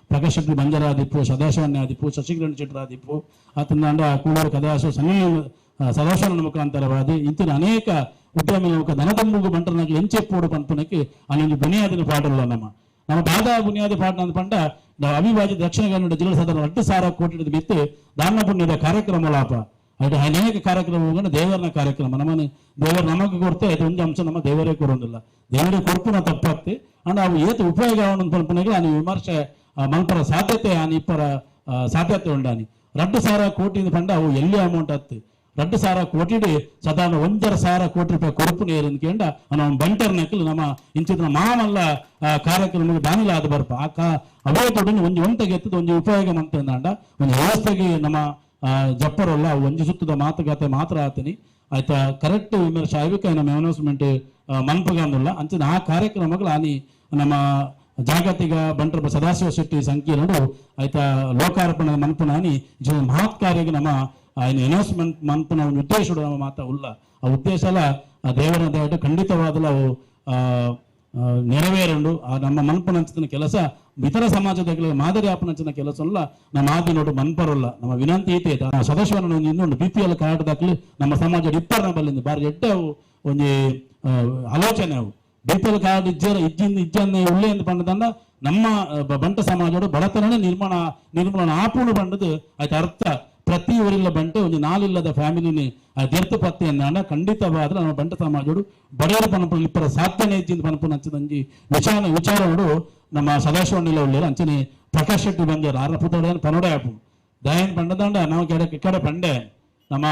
ಪ್ರಕಾಶ್ ಶೆಟ್ಟಿ ಬಂಜಾರ ಆದಿಪ್ಪು ಸದಾಶಿವಣ್ಣ ಆದಿಪ್ಪು ಶಶಿಕಿರಣ್ ಶೆಟ್ಟರ್ ಆದಿಪ್ಪು ಆತಂದಾಂಡ ಕೂಡೂರು ಕದಾಶ ಸನಿ ಸದಾಶಿವನ ಮುಖಾಂತರವಾದ ಇಂಚಿನ ಅನೇಕ ಉದ್ಯಮಿಗಳ ದನದಂಬುಗು ಬಂಟರ್ನಾಗ ಎಂಚೆಪ್ಪೋಡು ಪನ್ಪುನಕ್ಕೆ ಅನ್ನೊಂದು ಬುನಿಯಾದಿನ ಪಾಡಲ್ಲ. ನಮ್ಮ ನಮ್ಮ ದಾದಾ ಬುನಿಯಾದಿ ಪಾಠ ಅಂತ ಪಂಡ ಅವಿಭಾಜ್ಯ ದಕ್ಷಿಣ ಕನ್ನಡ ಜಿಲ್ಲೆ ಸಾಧಾರಣ 2,000 ಕೋಟಿ ಬಿತ್ತು ದಾನ ಪುಣ್ಯದ ಕಾರ್ಯಕ್ರಮ ಲಾಭ ಅದು ಅನೇಕ ಕಾರ್ಯಕ್ರಮ ದೇವರನ ಕಾರ್ಯಕ್ರಮ ನಮ್ಮನೆ ದೇವರ ನಮಗೆ ಕೊಡ್ತೆ ಅದು ಒಂದು ಅಂಶ ನಮ್ಮ ದೇವರೇ ಕೊಡೋದಿಲ್ಲ, ದೇವರೇ ಕೊಡ್ಪುನ ತಪ್ಪಾಗ್ತಿ ಅಂಡ್ ಅವು ಏತು ಉಪಯೋಗ ಪನ್ಪುನಗೆ ಆನಿ ವಿಮರ್ಶೆ ಮನ್ಪರ ಸಾಧ್ಯತೆ ಆನಿ ಇಪ್ಪರ ಸಾಧ್ಯತೆ ಉಂಡಾನಿ. 2,000 ಕೋಟಿ ಪಂಡ ಅವು ಎಲ್ಲಿ ಅಮೌಂಟ್ ಹತ್ತು 2,000 ಕೋಟಿ ಸಾಧಾರಣ 1,500 ಕೋಟಿ ರೂಪಾಯಿ ಕೊರಪು ನೇರು ಕೇಂಡ ನಮ್ಮ ಬಂಟರ್ ನಕಲು ನಮ್ಮ ಇಂಚಿನ ಮಾಮಲ್ಲ ಕಾರ್ಯಕ್ರಮ ದಾನಿಲ ಆದ ಬರ್ಪ ಆ ಅವೇ ತೊಡನೆ ಒಂಜಿ ಒಂತೆಗೆ ಎತ್ತದ ಒಂಜಿ ಉಪಯೋಗ ಮಂತಂದಾಂಡ ಒಂದು ವ್ಯವಸ್ಥೆಗೆ ನಮ್ಮ ಜಪ್ಪರಲ್ಲ ಒಂಜಿ ಸುತ್ತದ ಮಾತುಕತೆ ಮಾತ್ರ ಆತನಿ ಆಯ್ತಾ ಕರೆಕ್ಟ್ ವಿಮರ್ಶೆ ಆಯ್ಬೇಕು ನಮ್ಮ ಅನೌನ್ಸ್ಮೆಂಟ್ ಮನ್ಪಗಂದಿಲ್ಲ. ಅಂಚಿನ ಆ ಕಾರ್ಯಕ್ರಮಗಳು ಆನಿ ನಮ್ಮ ಜಾಗತಿಕ ಬಂಟರ ಸದಾಶಿವ ಶೆಟ್ಟಿ ಸಂಕೀರ್ಣಡು ಆಯ್ತಾ ಲೋಕಾರ್ಪಣೆ ಮನ್ಪುನಾನಿ ಮಹತ್ ಕಾರ್ಯಕ್ಕೆ ನಮ್ಮ ఆయన అనೌನ್ಸ್ಮೆಂಟ್ ಮನ್ಪುನ ಒಂದು ಉದ್ದೇಶ ನಮ್ಮ ಮಾತ ಉಲ್ಲ ಆ ಉದ್ದೇಶ ಅಲ್ಲ ಆ ದೇವರ ದಯಟ್ಟು ಖಂಡಿತವಾದಲ ಅವು ನೆರವೇರಂಡು. ಆ ನಮ್ಮ ಮನ್ಪುನಂಚಿನ ಕೆಲಸ ಇತರ ಸಮಾಜದ ಮಾದರಿ ಆಪನಂಚಿನ ಕೆಲಸ ಅಲ್ಲ ನಮ್ಮ ಆದಿ ನೋಡು ಮನ್ಪರಲ್ಲ. ನಮ್ಮ ವಿನಂತಿ ಐತೆ ಸದಸ್ಯನ ಇನ್ನೊಂದು BPL card ದಾಖಲು ನಮ್ಮ ಸಮಾಜ ಇಪ್ಪರನ ಬಲ್ಲಿಂದ ಬಾರಿ ಎಡ್ಡೆ ಅವು ಒಂಜಿ ಆಲೋಚನೆ ಅವು BPL card ಇಜ್ಜರ ಇಜ್ಜಿಂದ ಇಜ್ಜನ್ನ ಉಳ್ಳೆ ಅಂತ ಪಂಡದಂಡ ನಮ್ಮ ಬಂಟ ಸಮಾಜೋಡು ಬಡತನನೇ ನಿರ್ಮೂಲನ ಆಪುಣು ಬಂಡದು ಆಯ್ತು ಅರ್ಥ. ಪ್ರತಿ ಊರಿಲ್ಲ ಬಂಟೆ ಒಂದು ನಾಲಿಲ್ಲದ ಫ್ಯಾಮಿಲಿನಿ ದೆರ್ತ ಪತ್ತೆ ಅಂದಾಂಡ ಖಂಡಿತವಾದ್ರೆ ನಮ್ಮ ಬಂಟ ಸಮಾಜೋಡು ಬಡವರ ಪನಪು ಇಪ್ಪರ ಸಾಧ್ಯನೇ ಇಜ್ಜಿಂದ ಪನಪು ನಂಚಿದಂಜಿ ವಿಚಾರಗಳು ನಮ್ಮ ಸದಾಶಿವಣ್ಣಿಲ್ಲ ಉಳ್ಳೇರು ಅಂಚನೆ ಪ್ರಕಾಶ್ ಶೆಟ್ಟಿ ಬಂದರು ಆರ ಪುತ್ತಡ ಪನೋಡೆ ಆಪು ದಯನ್ ಪಂಡದಂಡ ನಾವು ಕೆಡೆ ಪಂಡೆ ನಮ್ಮ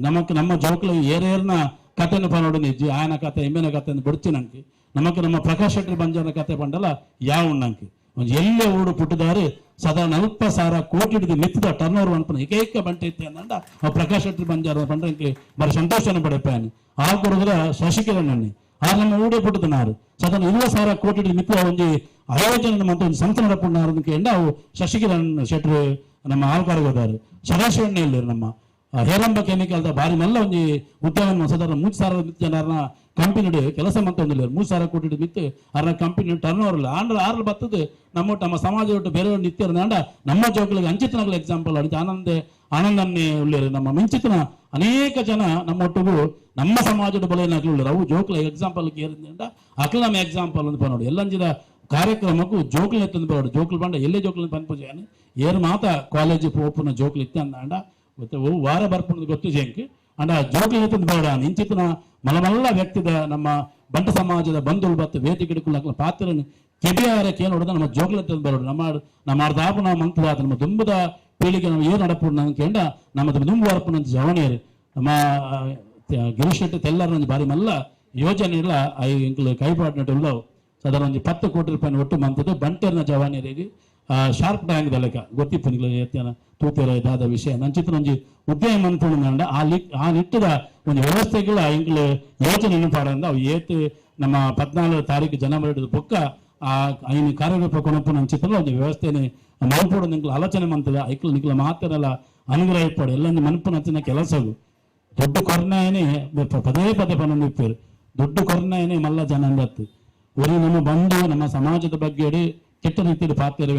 ನಮಕ್ ನಮ್ಮ ಜೋಕ್ಲು ಏರೇರ್ನ ಕಥೆನ ಪನೋಡು ನಿಜ್ಜಿ ಆಯನ ಕತೆ ಎಮ್ಮೆನ ಕತೆ ಬುಡ್ಚಿ ನಂಗೆ ನಮಕ್ ನಮ್ಮ ಪ್ರಕಾಶ್ ಶೆಟ್ಟಿ ಬಂಜನ ಕತೆ ಪಂಡಲ ಯಾವ ಉಣ್ಣಂಗೆ ಒಂದು ಎಲ್ಲೇ ಊಡು ಪುಟ್ಟದಾರು ಸಾಧಾರಣ 40,000 ಕೋಟಿ ಹಿಡಿದು ಮಿತ್ತದ ಟರ್ನ್ ಓವರ್ ಅನ್ಪನ ಏಕೈಕ ಬಂಟೆ ಇತ್ತೆ ಅಂದ ಆ ಪ್ರಕಾಶ್ ಶೆಟ್ಟಿ ಬಂಜಾರ ಬಂಡಂಗೆ ಬರ ಸಂತೋಷನ ಪಡೆಪಾನಿ ಆ ಕೊಡುದ್ರ ಶಶಿಕಿರಣ್ ಅನ್ನಿ ಆ ನಮ್ಮ ಊಡೇ ಪುಟ್ಟದನಾರು ಸಾಧಾರಣ 20,000 ಕೋಟಿ ಹಿಡಿದು ಮಿತ್ತ ಒಂದು ಆಯೋಜನೆ ಮತ್ತು ಒಂದು ಸಂಸ್ಥೆ ನಡಪುಣ್ಣಾರು ಕೇಂಡ ಅವು ಶಶಿಕಿರಣ್ ಶೆಟ್ಟರು ನಮ್ಮ ಆಳ್ಕಾರಗೋದಾರು ಸದಾಶಿವಣ್ಣ ಇಲ್ಲರು ನಮ್ಮ ಹೇರಂಬ ಕೆಮಿಕಲ್ದ ಬಾರಿ ಮಲ್ಲ ಒಂದು ಉದ್ಯಮ ಸಾಧಾರಣ 3,000 ಜನರನ್ನ ಕಂಪನಿ ಕೆಲಸ ಅಂತ ಒಂದಿಲ್ಲ 3,000 ಕೋಟಿ ಮಿತ್ತು ಅರ company turn over ಇಲ್ಲ ಆಂಡ್ರ ಆರ್ಲ್ ಬರ್ತದೆ ನಮ್ಮ ನಮ್ಮ ಸಮಾಜ ಒಟ್ಟು ಬೇರೆ ನಿತ್ಯ ಅಂಡ ನಮ್ಮ ಜೋಕ್ಗಳಿಗೆ ಅಂಚಿತನಗಳ ಎಕ್ಸಾಂಪಲ್ ಅಡಿತ ಆನಂದನ್ನೇ ಉಳ್ಳೇರು ನಮ್ಮ ಮಿಂಚಿತನ ಅನೇಕ ಜನ ನಮ್ಮ ಒಟ್ಟಿಗೂ ನಮ್ಮ ಸಮಾಜದ ಬಲ ಉಳ್ಳೇರು ಅವು ಜೋಕ್ಲ ಎಕ್ಸಾಂಪಲ್ ಕೇರಿಂದ ಅಕ್ಲ ನಮ್ಮ ಎಕ್ಸಾಂಪಲ್ ಅಂತ ನೋಡಿ ಎಲ್ಲಂಜಿದ ಕಾರ್ಯಕ್ರಮಕ್ಕೂ ಜೋಕ್ಲು ಎತ್ತಂದು ಬರೋಡು ಜೋಕ್ಲು ಬಂಡ ಎಲ್ಲೇ ಜೋಕ್ಲು ಪನ್ಪುಜಾನೆ ಏರು ಮಾತ ಕಾಲೇಜ್ ಪೋಪುನ ಜೋಕ್ಲು ಇತ್ತ ಅಂದ ಗೊತ್ತ ವಾರ ಬರ್ಪುನದು ಗೊತ್ತು ಜಂಕ್ ಅಂಡ ಜೋಕ್ಲು ಎತ್ತಂದು ಬೇಡ ಇಂಚಿತನ ಮಲಮಲ್ಲ ವ್ಯಕ್ತಿದ ನಮ್ಮ ಬಂಟ ಸಮಾಜದ ಬಂಧುಗಳು ಬತ್ತು ವೇದಿಕೆ ಹಿಡ್ಕೊಳ್ಳ ಪಾತ್ರನ ಕೆಬಿಯಾರಕ್ಕೆ ಏನು ಹೊಡೆದ ನಮ್ಮ ಜೋಗ್ಲ ಎತ್ತಂದು ಬರೋಡು ನಮ್ಮ ನಮ್ಮ ಅರ್ಧಾಪು ನಾವು ಮಂತದಾದ ನಮ್ಮ ದುಂಬದ ಪೀಳಿಗೆ ನಾವು ಏನು ನಡಪು ಕೇಂಡ ನಮ್ಮ ದುಂಬು ವರಪುನ ಜವಣಿಯರು ನಮ್ಮ ಗಿರೀಶ್ ಶೆಟ್ಟಿ ತೆಲ್ಲರ ಬಾರಿ ಮಲ್ಲ ಯೋಜನೆ ಇಲ್ಲ I ಎಂಕ್ಲು ಕೈಪಾಡಿನಟ್ಟು ಸಾಧಾರಣ ಒಂದು 10 ಕೋಟಿ ರೂಪಾಯಿ ಒಟ್ಟು ಮಂತದ್ದು ಬಂಟರ್ನ ಜವಾನಿಯರಿಗೆ ಶಾರ್ಪ್ ಟ್ಯಾಂಕ್ ಲೆಕ್ಕ ಗೊತ್ತಿಪ್ಪು ಎತ್ತಿನ ತೂತಿರ ಇದಾದ ವಿಷಯ ನಂಚಿತ ಒಂಜಿ ಉದ್ಯಮ ಅನ್ಕೊಂಡು ಆ ನಿಟ್ಟದ ಒಂದು ವ್ಯವಸ್ಥೆಗಳ ಎಂಕ್ಲು ಯೋಜನೆ ಪಾಡಂದ ಅವು ಏತ್ ನಮ್ಮ 14 ತಾರೀಕು ಜನವರಿ ಬೊಕ್ಕ ಆ ಐನು ಕಾರ್ಯರೂಪ ಕೊನಪು ನಂಚಿತಲ್ಲ ಒಂದು ವ್ಯವಸ್ಥೆನೆ ಮನ್ಪೋಡು ನಿಂಕ್ಲು ಆಲೋಚನೆ ಮಂತದ ಐಕ್ಲು ನಿಕ್ಲ ಮಾತನಲ್ಲ ಅನುಗ್ರಹ ಇಪ್ಪಡು ಎಲ್ಲ ಮನ್ಪು ನಂಚಿನ ಕೆಲಸವು ದುಡ್ಡು ಕೊರ್ನಾಯನೆ ಪದೇ ಪದೇ ಪನೊಂದಿಪ್ಪೇರು ದುಡ್ಡು ಕೊರ್ನಾಯನೆ ಮಲ್ಲ ಜನ ಅಂದತ್ತು ಒರಿ ನಮ್ಮ ಬಂಧು ನಮ್ಮ ಸಮಾಜದ ಬಗ್ಗೆ ಕೆಟ್ಟ ರೀತಿಯಲ್ಲಿ ಪಾತ್ರ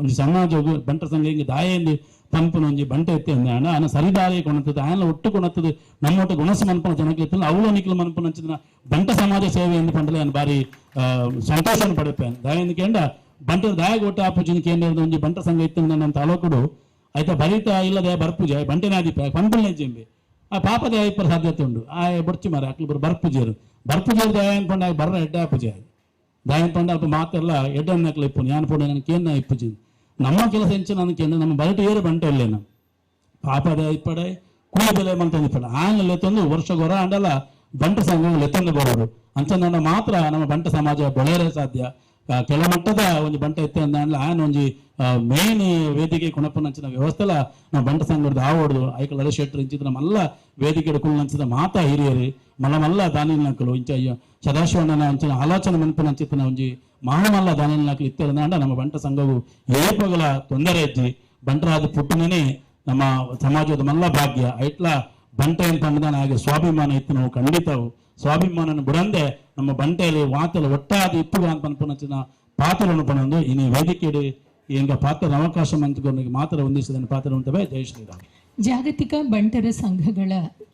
ಒಂದು ಸಮಾಜವು ಬಂಟ ಸಂಘ ಹಿಂಗೆ ದಾಯಲ್ಲಿ ಪಂಪನ ಒಂಜಿ ಬಂಟ ಎತ್ತಿ ಅಂದಾಂಡ ಆನ ಸರಿದಾರಿ ಕೊಣತದ ಆಯನ ಒಟ್ಟು ಕೊಣತದ ನಮ್ಮ ಒಟ್ಟು ಗುಣಸ ಮನ್ಪನ ಜನಕ್ಕೆ ಇತ್ತಲ್ಲ ಅವಳು ನಿಕ್ಲು ಮನ್ಪನ ಹಂಚಿದ ಬಂಟ ಸಮಾಜ ಸೇವೆ ಎಂದು ಪಂಡಲೆ ನಾನು ಬಾರಿ ಸಂತೋಷನ ಪಡೆಪೇನೆ ದಾಯಿಂದ ಕೇಂಡ ಬಂಟ ದಾಯ ಒಟ್ಟು ಆಪುಜಿನ ಕೇಂದ್ರ ಒಂಜಿ ಬಂಟ ಸಂಘ ಇತ್ತು ನನ್ನ ತಾಲೂಕುಡು ಆಯ್ತಾ ಬರಿತ ಇಲ್ಲದೆ ಬರ್ಪುಜೆ ಬಂಟೆನಾದಿಪ ಪಂಪಲ್ನೇ ಜೆಂಬೆ ಆ ಪಾಪದ ಇಪ್ಪರ ಸಾಧ್ಯತೆ ಉಂಡು ಆ ಬೊಡ್ಚಿ ಮಾರ ಅಕ್ಲು ಬರ್ಪುಜೇರು ಬರ್ಪುಜೇರು ದಯ ಅನ್ಪಂಡ ಬರ್ರ ಎಡ್ಡೆ ಆಪುಜೆ ದಯನ್ ಪಂಡ ಅಲ್ಪ ಮಾತೆಲ್ಲ ಎಡ್ಡನ್ನಕ್ಲು ಇಪ್ಪು ಯಾನ್ ಪೋಡು ನನ್ನ ಕೇಂದ್ರ ಇಪ್ಪುಜಿ ನಮ್ಮ ಕೆಲಸ ಹೆಂಚು ನನ್ನ ಕೇಂದ್ರ ನಮ್ಮ ಬರಟು ಏರು ಬಂಟೆ ಇಲ್ಲೇನ ಪಾಪದ ಇಪ್ಪಡೆ ಕೂಲಿ ಬೆಲೆ ಮಂತಂದು ಇಪ್ಪಡೆ ಆಯನ ಲೆತ್ತೊಂದು ವರ್ಷ ಗೊರ ಅಂಡಲ್ಲ ಬಂಟ ಸಂಘ ಲೆತ್ತೊಂದು ಬರೋರು ಅಂಚಂದ ಮಾತ್ರ ನಮ್ಮ ಬಂಟ ಸಮಾಜ ಬೆಳೆಯಲೇ ಸಾಧ್ಯ. ಕೆಳಮಟ್ಟದ ಒಂದು ಬಂಟ ಇತ್ತೆ ಅಂದ ಆಯನ ಒಂಜಿ ಮೇನ್ ವೇದಿಕೆ ಕೊಣಪನಂಚಿನ ವ್ಯವಸ್ಥೆಲ ನಾವು ಬಂಟ ಸಂಘದ ಆವೋಡು ಐಕಲ್ ಶೆಟ್ಟರು ಇಂಚಿದ ನಮ್ಮೆಲ್ಲ ವೇದಿಕೆ ಕುಳ್ಳಂಚಿದ ಮಾತಾ ಹಿರಿಯರು ಮಲ್ಲ ಮಲ್ಲ ದಾನಿನಕಲು ಇಂಚ ಸದಾಶಿವಣ್ಣನ ಅಂಚಿನ ಆಲೋಚನೆ ಮನ್ಪನಂಚಿತನ ಒಂಜಿ ಮಹಾಮಲ್ಲ ದಾನಿನಕಲು ಇತ್ತಿರಂದ ನಮ್ಮ ಬಂಟ ಸಂಘವು ಏಪಗಲ ತೊಂದರೆ ಇಜ್ಜಿ ಬಂಟರಾದ ಪುಟ್ಟನೇ ನಮ್ಮ ಸಮಾಜದ ಮಲ್ಲ ಭಾಗ್ಯ ಐಟ್ಲ ಬಂಟ ಅಂತ ಹಾಗೆ ಸ್ವಾಭಿಮಾನ ಇತ್ತು ನಾವು ಖಂಡಿತವು ಸ್ವಾಭಿಮಾನನ ಬುಡಂದೆ ನಮ್ಮ ಬಂಟೆಯಲ್ಲಿ ವಾತಲು ಒಟ್ಟಾದ ಇಪ್ಪುಗ ಅಂತ ಪನ್ಪುನಂಚಿನ ಪಾತ್ರವನ್ನು ಪಣಂದು ಇನ್ನು ವೇದಿಕೆ ಎಂಗ ಪಾತ್ರ ಅವಕಾಶ ಮಂತ್ಕೊಂಡು ಮಾತ್ರ ಹೊಂದಿಸಿದ ಪಾತ್ರ ಉಂಟವೆ. ಜೈ ಶ್ರೀರಾಮ್. ಜಾಗತಿಕ ಬಂಟರ ಸಂಘಗಳ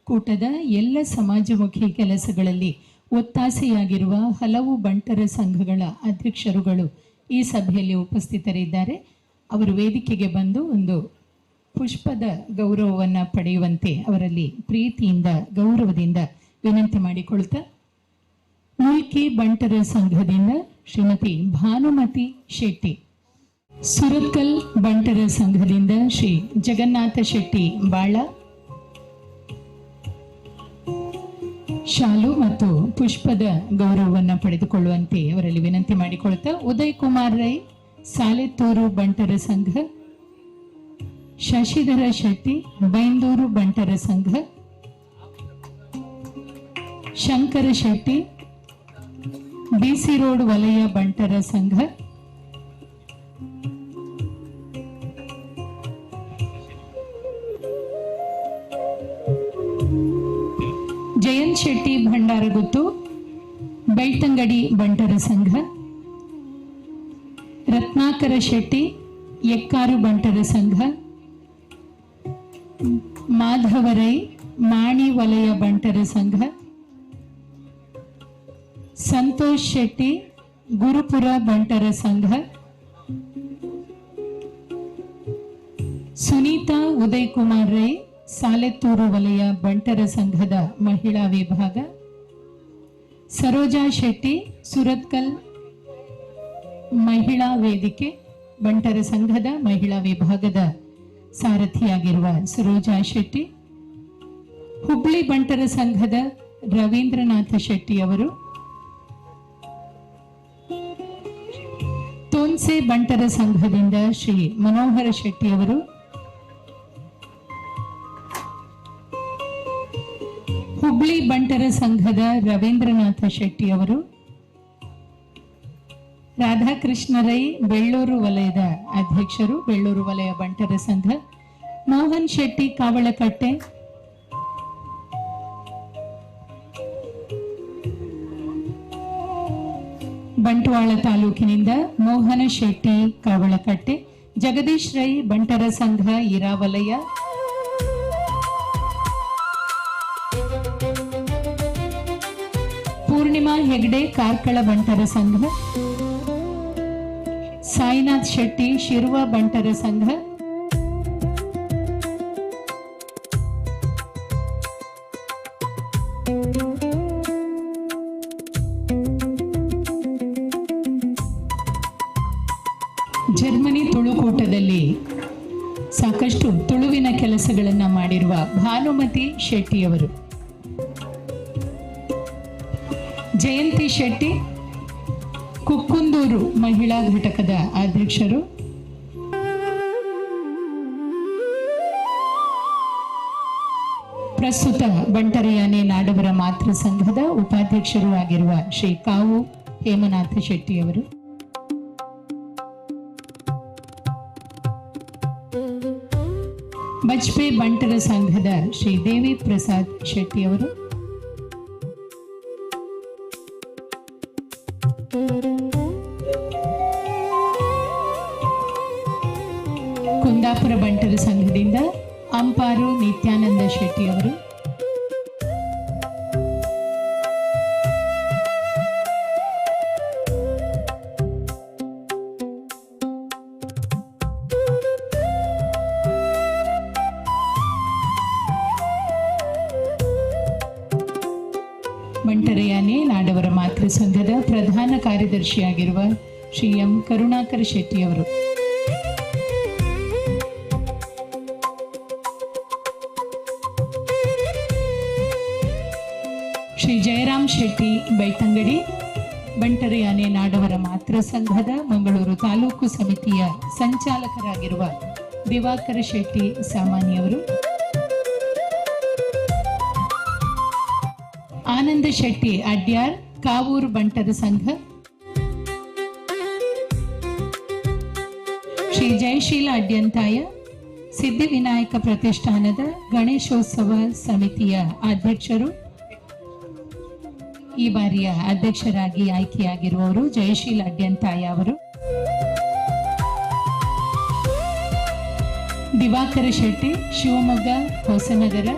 ಕೂಟದ ಎಲ್ಲ ಸಮಾಜಮುಖಿ ಕೆಲಸಗಳಲ್ಲಿ ಒತ್ತಾಸೆಯಾಗಿರುವ ಹಲವು ಬಂಟರ ಸಂಘಗಳ ಅಧ್ಯಕ್ಷರುಗಳು ಈ ಸಭೆಯಲ್ಲಿ ಉಪಸ್ಥಿತರಿದ್ದಾರೆ. ಅವರು ವೇದಿಕೆಗೆ ಬಂದು ಒಂದು ಪುಷ್ಪದ ಗೌರವವನ್ನು ಪಡೆಯುವಂತೆ ಅವರಲ್ಲಿ ಪ್ರೀತಿಯಿಂದ ಗೌರವದಿಂದ ವಿನಂತಿ ಮಾಡಿಕೊಳ್ತಾ, ಮುಲ್ಕಿ ಬಂಟರ ಸಂಘದಿಂದ ಶ್ರೀಮತಿ ಭಾನುಮತಿ ಶೆಟ್ಟಿ, ಸುರತ್ಕಲ್ ಬಂಟರ ಸಂಘದಿಂದ ಶ್ರೀ ಜಗನ್ನಾಥ ಶೆಟ್ಟಿ ಬಾಳ, ಶಾಲು ಮತ್ತು ಪುಷ್ಪದ ಗೌರವವನ್ನು ಪಡೆದುಕೊಳ್ಳುವಂತೆ ಅವರಲ್ಲಿ ವಿನಂತಿ ಮಾಡಿಕೊಳ್ತಾ, ಉದಯ್ ಕುಮಾರ್ ರೈ ಸಾಲೆತ್ತೂರು ಬಂಟರ ಸಂಘ, ಶಶಿಧರ ಶೆಟ್ಟಿ ಬೈಂದೂರು ಬಂಟರ ಸಂಘ, ಶಂಕರ ಶೆಟ್ಟಿ ಬಿಸಿ ರೋಡ್ ವಲಯ ಬಂಟರ ಸಂಘ, ಜಯಂತ್ ಶೆಟ್ಟಿ ಭಂಡಾರಗುತ್ತು ಬೆಳ್ತಂಗಡಿ ಬಂಟರ ಸಂಘ, ರತ್ನಾಕರ ಶೆಟ್ಟಿ ಎಕ್ಕಾರು ಬಂಟರ ಸಂಘ, ಮಾಧವರೈ ಮಾಣಿ ವಲಯ ಬಂಟರ ಸಂಘ, ಸಂತೋಷ್ ಶೆಟ್ಟಿ ಗುರುಪುರ ಬಂಟರ ಸಂಘ, ಸುನೀತಾ ಉದಯ್ ಕುಮಾರ್ ರೈ ಸಾಲೆತ್ತೂರು ವಲಯ ಬಂಟರ ಸಂಘದ ಮಹಿಳಾ ವಿಭಾಗ, ಸರೋಜಾ ಶೆಟ್ಟಿ ಸುರತ್ಕಲ್ ಮಹಿಳಾ ವೇದಿಕೆ ಬಂಟರ ಸಂಘದ ಮಹಿಳಾ ವಿಭಾಗದ ಸಾರಥಿಯಾಗಿರುವ ಸರೋಜಾ ಶೆಟ್ಟಿ, ಹುಬ್ಳಿ ಬಂಟರ ಸಂಘದ ರವೀಂದ್ರನಾಥ ಶೆಟ್ಟಿ ಅವರು, ತೋನ್ಸೆ ಬಂಟರ ಸಂಘದಿಂದ ಶ್ರೀ ಮನೋಹರ ಶೆಟ್ಟಿ ಅವರು, ಹುಬ್ಳಿ ಬಂಟರ ಸಂಘದ ರವೀಂದ್ರನಾಥ ಶೆಟ್ಟಿ ಅವರು, ರಾಧಾಕೃಷ್ಣ ರೈ ಬೆಳ್ಳೂರು ವಲಯದ ಅಧ್ಯಕ್ಷರು ಬೆಳ್ಳೂರು ವಲಯ ಬಂಟರ ಸಂಘ, ಮೋಹನ್ ಶೆಟ್ಟಿ ಕಾವಳಕಟ್ಟೆ, ಬಂಟ್ವಾಳ ತಾಲೂಕಿನಿಂದ ಮೋಹನ ಶೆಟ್ಟಿ ಕಾವಳಕಟ್ಟೆ, ಜಗದೀಶ್ ರೈ ಬಂಟರ ಸಂಘ ಇರಾವಲಯ, ಪೂರ್ಣಿಮಾ ಹೆಗ್ಡೆ ಕಾರ್ಕಳ ಬಂಟರ ಸಂಘ, ಸಾಯಿನಾಥ್ ಶೆಟ್ಟಿ ಶಿರುವ ಬಂಟರ ಸಂಘ, ಜರ್ಮನಿ ತುಳುಕೂಟದಲ್ಲಿ ಸಾಕಷ್ಟು ತುಳುವಿನ ಕೆಲಸಗಳನ್ನು ಮಾಡಿರುವ ಭಾನುಮತಿ ಶೆಟ್ಟಿಯವರು, ಜಯಂತಿ ಶೆಟ್ಟಿ ಕುಕ್ಕುಂದೂರು ಮಹಿಳಾ ಘಟಕದ ಅಧ್ಯಕ್ಷರು, ಪ್ರಸ್ತುತ ಬಂಟರಯಾನೆ ನಾಡವರ ಮಾತೃ ಸಂಘದ ಉಪಾಧ್ಯಕ್ಷರು ಆಗಿರುವ ಶ್ರೀ ಕಾವು ಹೇಮನಾಥ ಶೆಟ್ಟಿಯವರು, ಬಜ್ಪೆ ಬಂಟರ ಸಂಘದ ಶ್ರೀ ದೇವಿ ಪ್ರಸಾದ್ ಶೆಟ್ಟಿಯವರು, ಕುಂದಾಪುರ ಬಂಟರ ಸಂಘದಿಂದ ಅಂಪಾರು ನಿತ್ಯಾನಂದ ಶೆಟ್ಟಿಯವರು, ಬಂಟರಯಾನೆ ನಾಡವರ ಮಾತೃ ಸಂಘದ ಪ್ರಧಾನ ಕಾರ್ಯದರ್ಶಿಯಾಗಿರುವ ಶ್ರೀ ಎಂ ಕರುಣಾಕರ ಶೆಟ್ಟಿಯವರು, ಶ್ರೀ ಜಯರಾಮ್ ಶೆಟ್ಟಿ ಬೆಳ್ತಂಗಡಿ ಬಂಟರಯಾನೆ ನಾಡವರ ಮಾತೃ ಸಂಘದ ಮಂಗಳೂರು ತಾಲೂಕು ಸಮಿತಿಯ ಸಂಚಾಲಕರಾಗಿರುವ ದಿವಾಕರ ಶೆಟ್ಟಿ ಸಾಮಾನ್ಯವರು, ಆನಂದ ಶೆಟ್ಟಿ ಅಡ್ಯಾರ್ ಕಾವೂರು ಬಂಟರ ಸಂಘ, ಶ್ರೀ ಜಯಶೀಲ ಅಡ್ಯಂತಾಯ ಸಿದ್ಧಿವಿನಾಯಕ ಪ್ರತಿಷ್ಠಾನದ ಗಣೇಶೋತ್ಸವ ಸಮಿತಿಯ ಅಧ್ಯಕ್ಷರು, ಈ ಬಾರಿಯ ಅಧ್ಯಕ್ಷರಾಗಿ ಆಯ್ಕೆಯಾಗಿರುವವರು ಜಯಶೀಲ ಅಡ್ಯಂತಾಯ ಅವರು, ದಿವಾಕರ ಶೆಟ್ಟಿ, ಶಿವಮೊಗ್ಗ ಹೊಸನಗರ.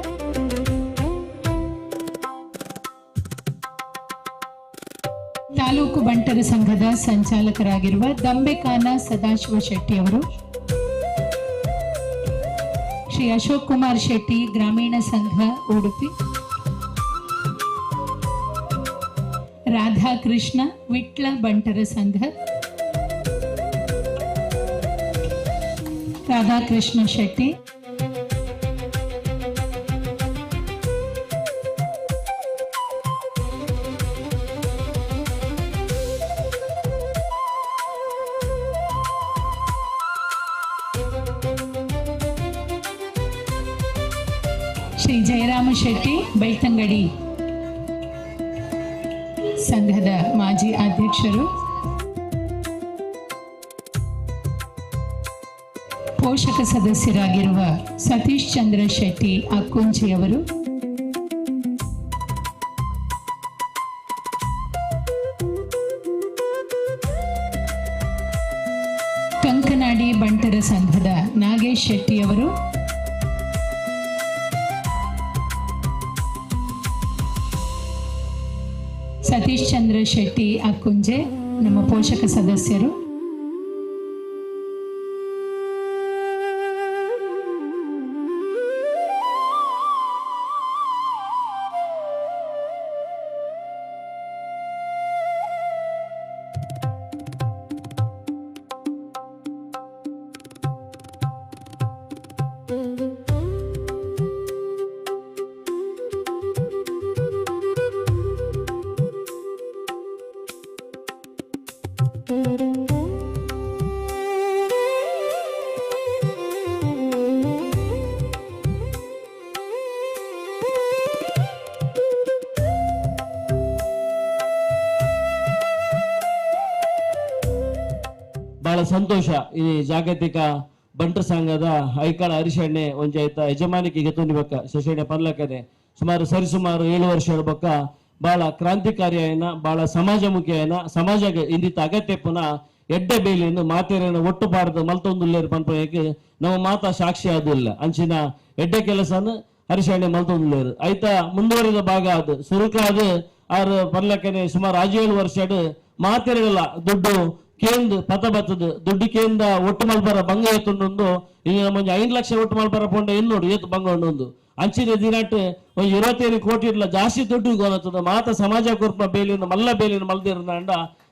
ತಾಲೂಕು ಬಂಟರ ಸಂಘದ ಸಂಚಾಲಕರಾಗಿರುವ ದಂಬೆಕಾನ ಸದಾಶಿವ ಶೆಟ್ಟಿ ಅವರು, ಶ್ರೀ ಅಶೋಕ್ ಕುಮಾರ್ ಶೆಟ್ಟಿ, ಗ್ರಾಮೀಣ ಸಂಘ ಉಡುಪಿ, ರಾಧಾಕೃಷ್ಣ, ವಿಟ್ಲ ಬಂಟರ ಸಂಘ, ರಾಧಾಕೃಷ್ಣ ಶೆಟ್ಟಿ, ಶ್ರೀ ಜಯರಾಮ ಶೆಟ್ಟಿ, ಬೆಳ್ತಂಗಡಿ ಸಂಘದ ಮಾಜಿ ಅಧ್ಯಕ್ಷರು, ಪೋಷಕ ಸದಸ್ಯರಾಗಿರುವ ಸತೀಶ್ ಚಂದ್ರ ಶೆಟ್ಟಿ ಅಕ್ಕುಂಚಿಯವರು, ಕಂಕನಾಡಿ ಬಂಟರ ಸಂಘದ ನಾಗೇಶ್ ಶೆಟ್ಟಿಯವರು, ಸತೀಶ್ ಚಂದ್ರ ಶೆಟ್ಟಿ ಅಕ್ಕುಂಜೆ ನಮ್ಮ ಪೋಷಕ ಸದಸ್ಯರು, ಬಹಳ ಸಂತೋಷ. ಈ ಜಾಗತಿಕ ಬಂಟರ ಸಂಘದ ಐಕಾಳ ಹರಿಶಣ್ಣೆ ಒಂಜಾಯ್ತ ಯಜಮಾನಿಕೆಗೆ ತುಂಡಿಬಕ್ಕ ಶಶಣ್ಣೆ ಪನ್ಲಕ್ಕನೆ ಸುಮಾರು ಸರಿಸುಮಾರು 7 ವರ್ಷ ಬಕ್ಕ ಬಹಳ ಕ್ರಾಂತಿಕಾರಿಯಾಯನ, ಬಹಳ ಸಮಾಜಮುಖಿಯಾಯನ, ಸಮಾಜ ಇಂದಿತ ಅಗತ್ಯ ಪುನಃ ಎಡ್ಡೆ ಬೇಲಿಯನ್ನು ಮಾತೆರನ್ನು ಒಟ್ಟು ಪಾಡದ ಮಲ್ತೊಂದುಲ್ಲೇರು ಪನ್ಪಕ್ಕೆ ನಮ್ಮ ಮಾತಾ ಸಾಕ್ಷಿ ಆದಿಲ್ಲ. ಅಂಚಿನ ಎಡ್ಡೆ ಕೆಲಸನ ಹರಿಶಣ್ಣೆ ಮಲ್ತೊಂದುಲ್ಲೇರು ಆಯ್ತಾ ಮುಂದುವರಿದ ಭಾಗ ಅದು ಸುರುಕಾದ ಆರು ಪನ್ಲಕ್ಕನೆ ಸುಮಾರು 7 ವರ್ಷ ಮಾತೆರಗಲ್ಲ ದುಡ್ಡು ಕೇಂದ್ರ ಪತ ಬತ್ತದ ದುಡ್ಡು ಕೇಂದ್ರ ಒಟ್ಟು ಮಲ್ಪರ ಬಂಗ ಎತ್ತುಂಡು ಈಗ ನಮ್ಮ 5 ಲಕ್ಷ ಒಟ್ಟು ಮಲ್ಪರ ಪೊಂಡ ಎನ್ನೋಡು ಏತು ಬಂಗ ಉಂಡು ಅಂಚಿನ ದಿನಟ್ ಒಂದು 27 ಕೋಟಿ ಇರ್ಲ ಜಾಸ್ತಿ ದುಡ್ಡು ಗೊತ್ತದ ಮಾತ ಸಮಾಜ ಕೊರ್ಪ ಬೇಲಿನ ಮಲ್ಲ ಬೇಲಿನ ಮಲ್ದಿರಂಡ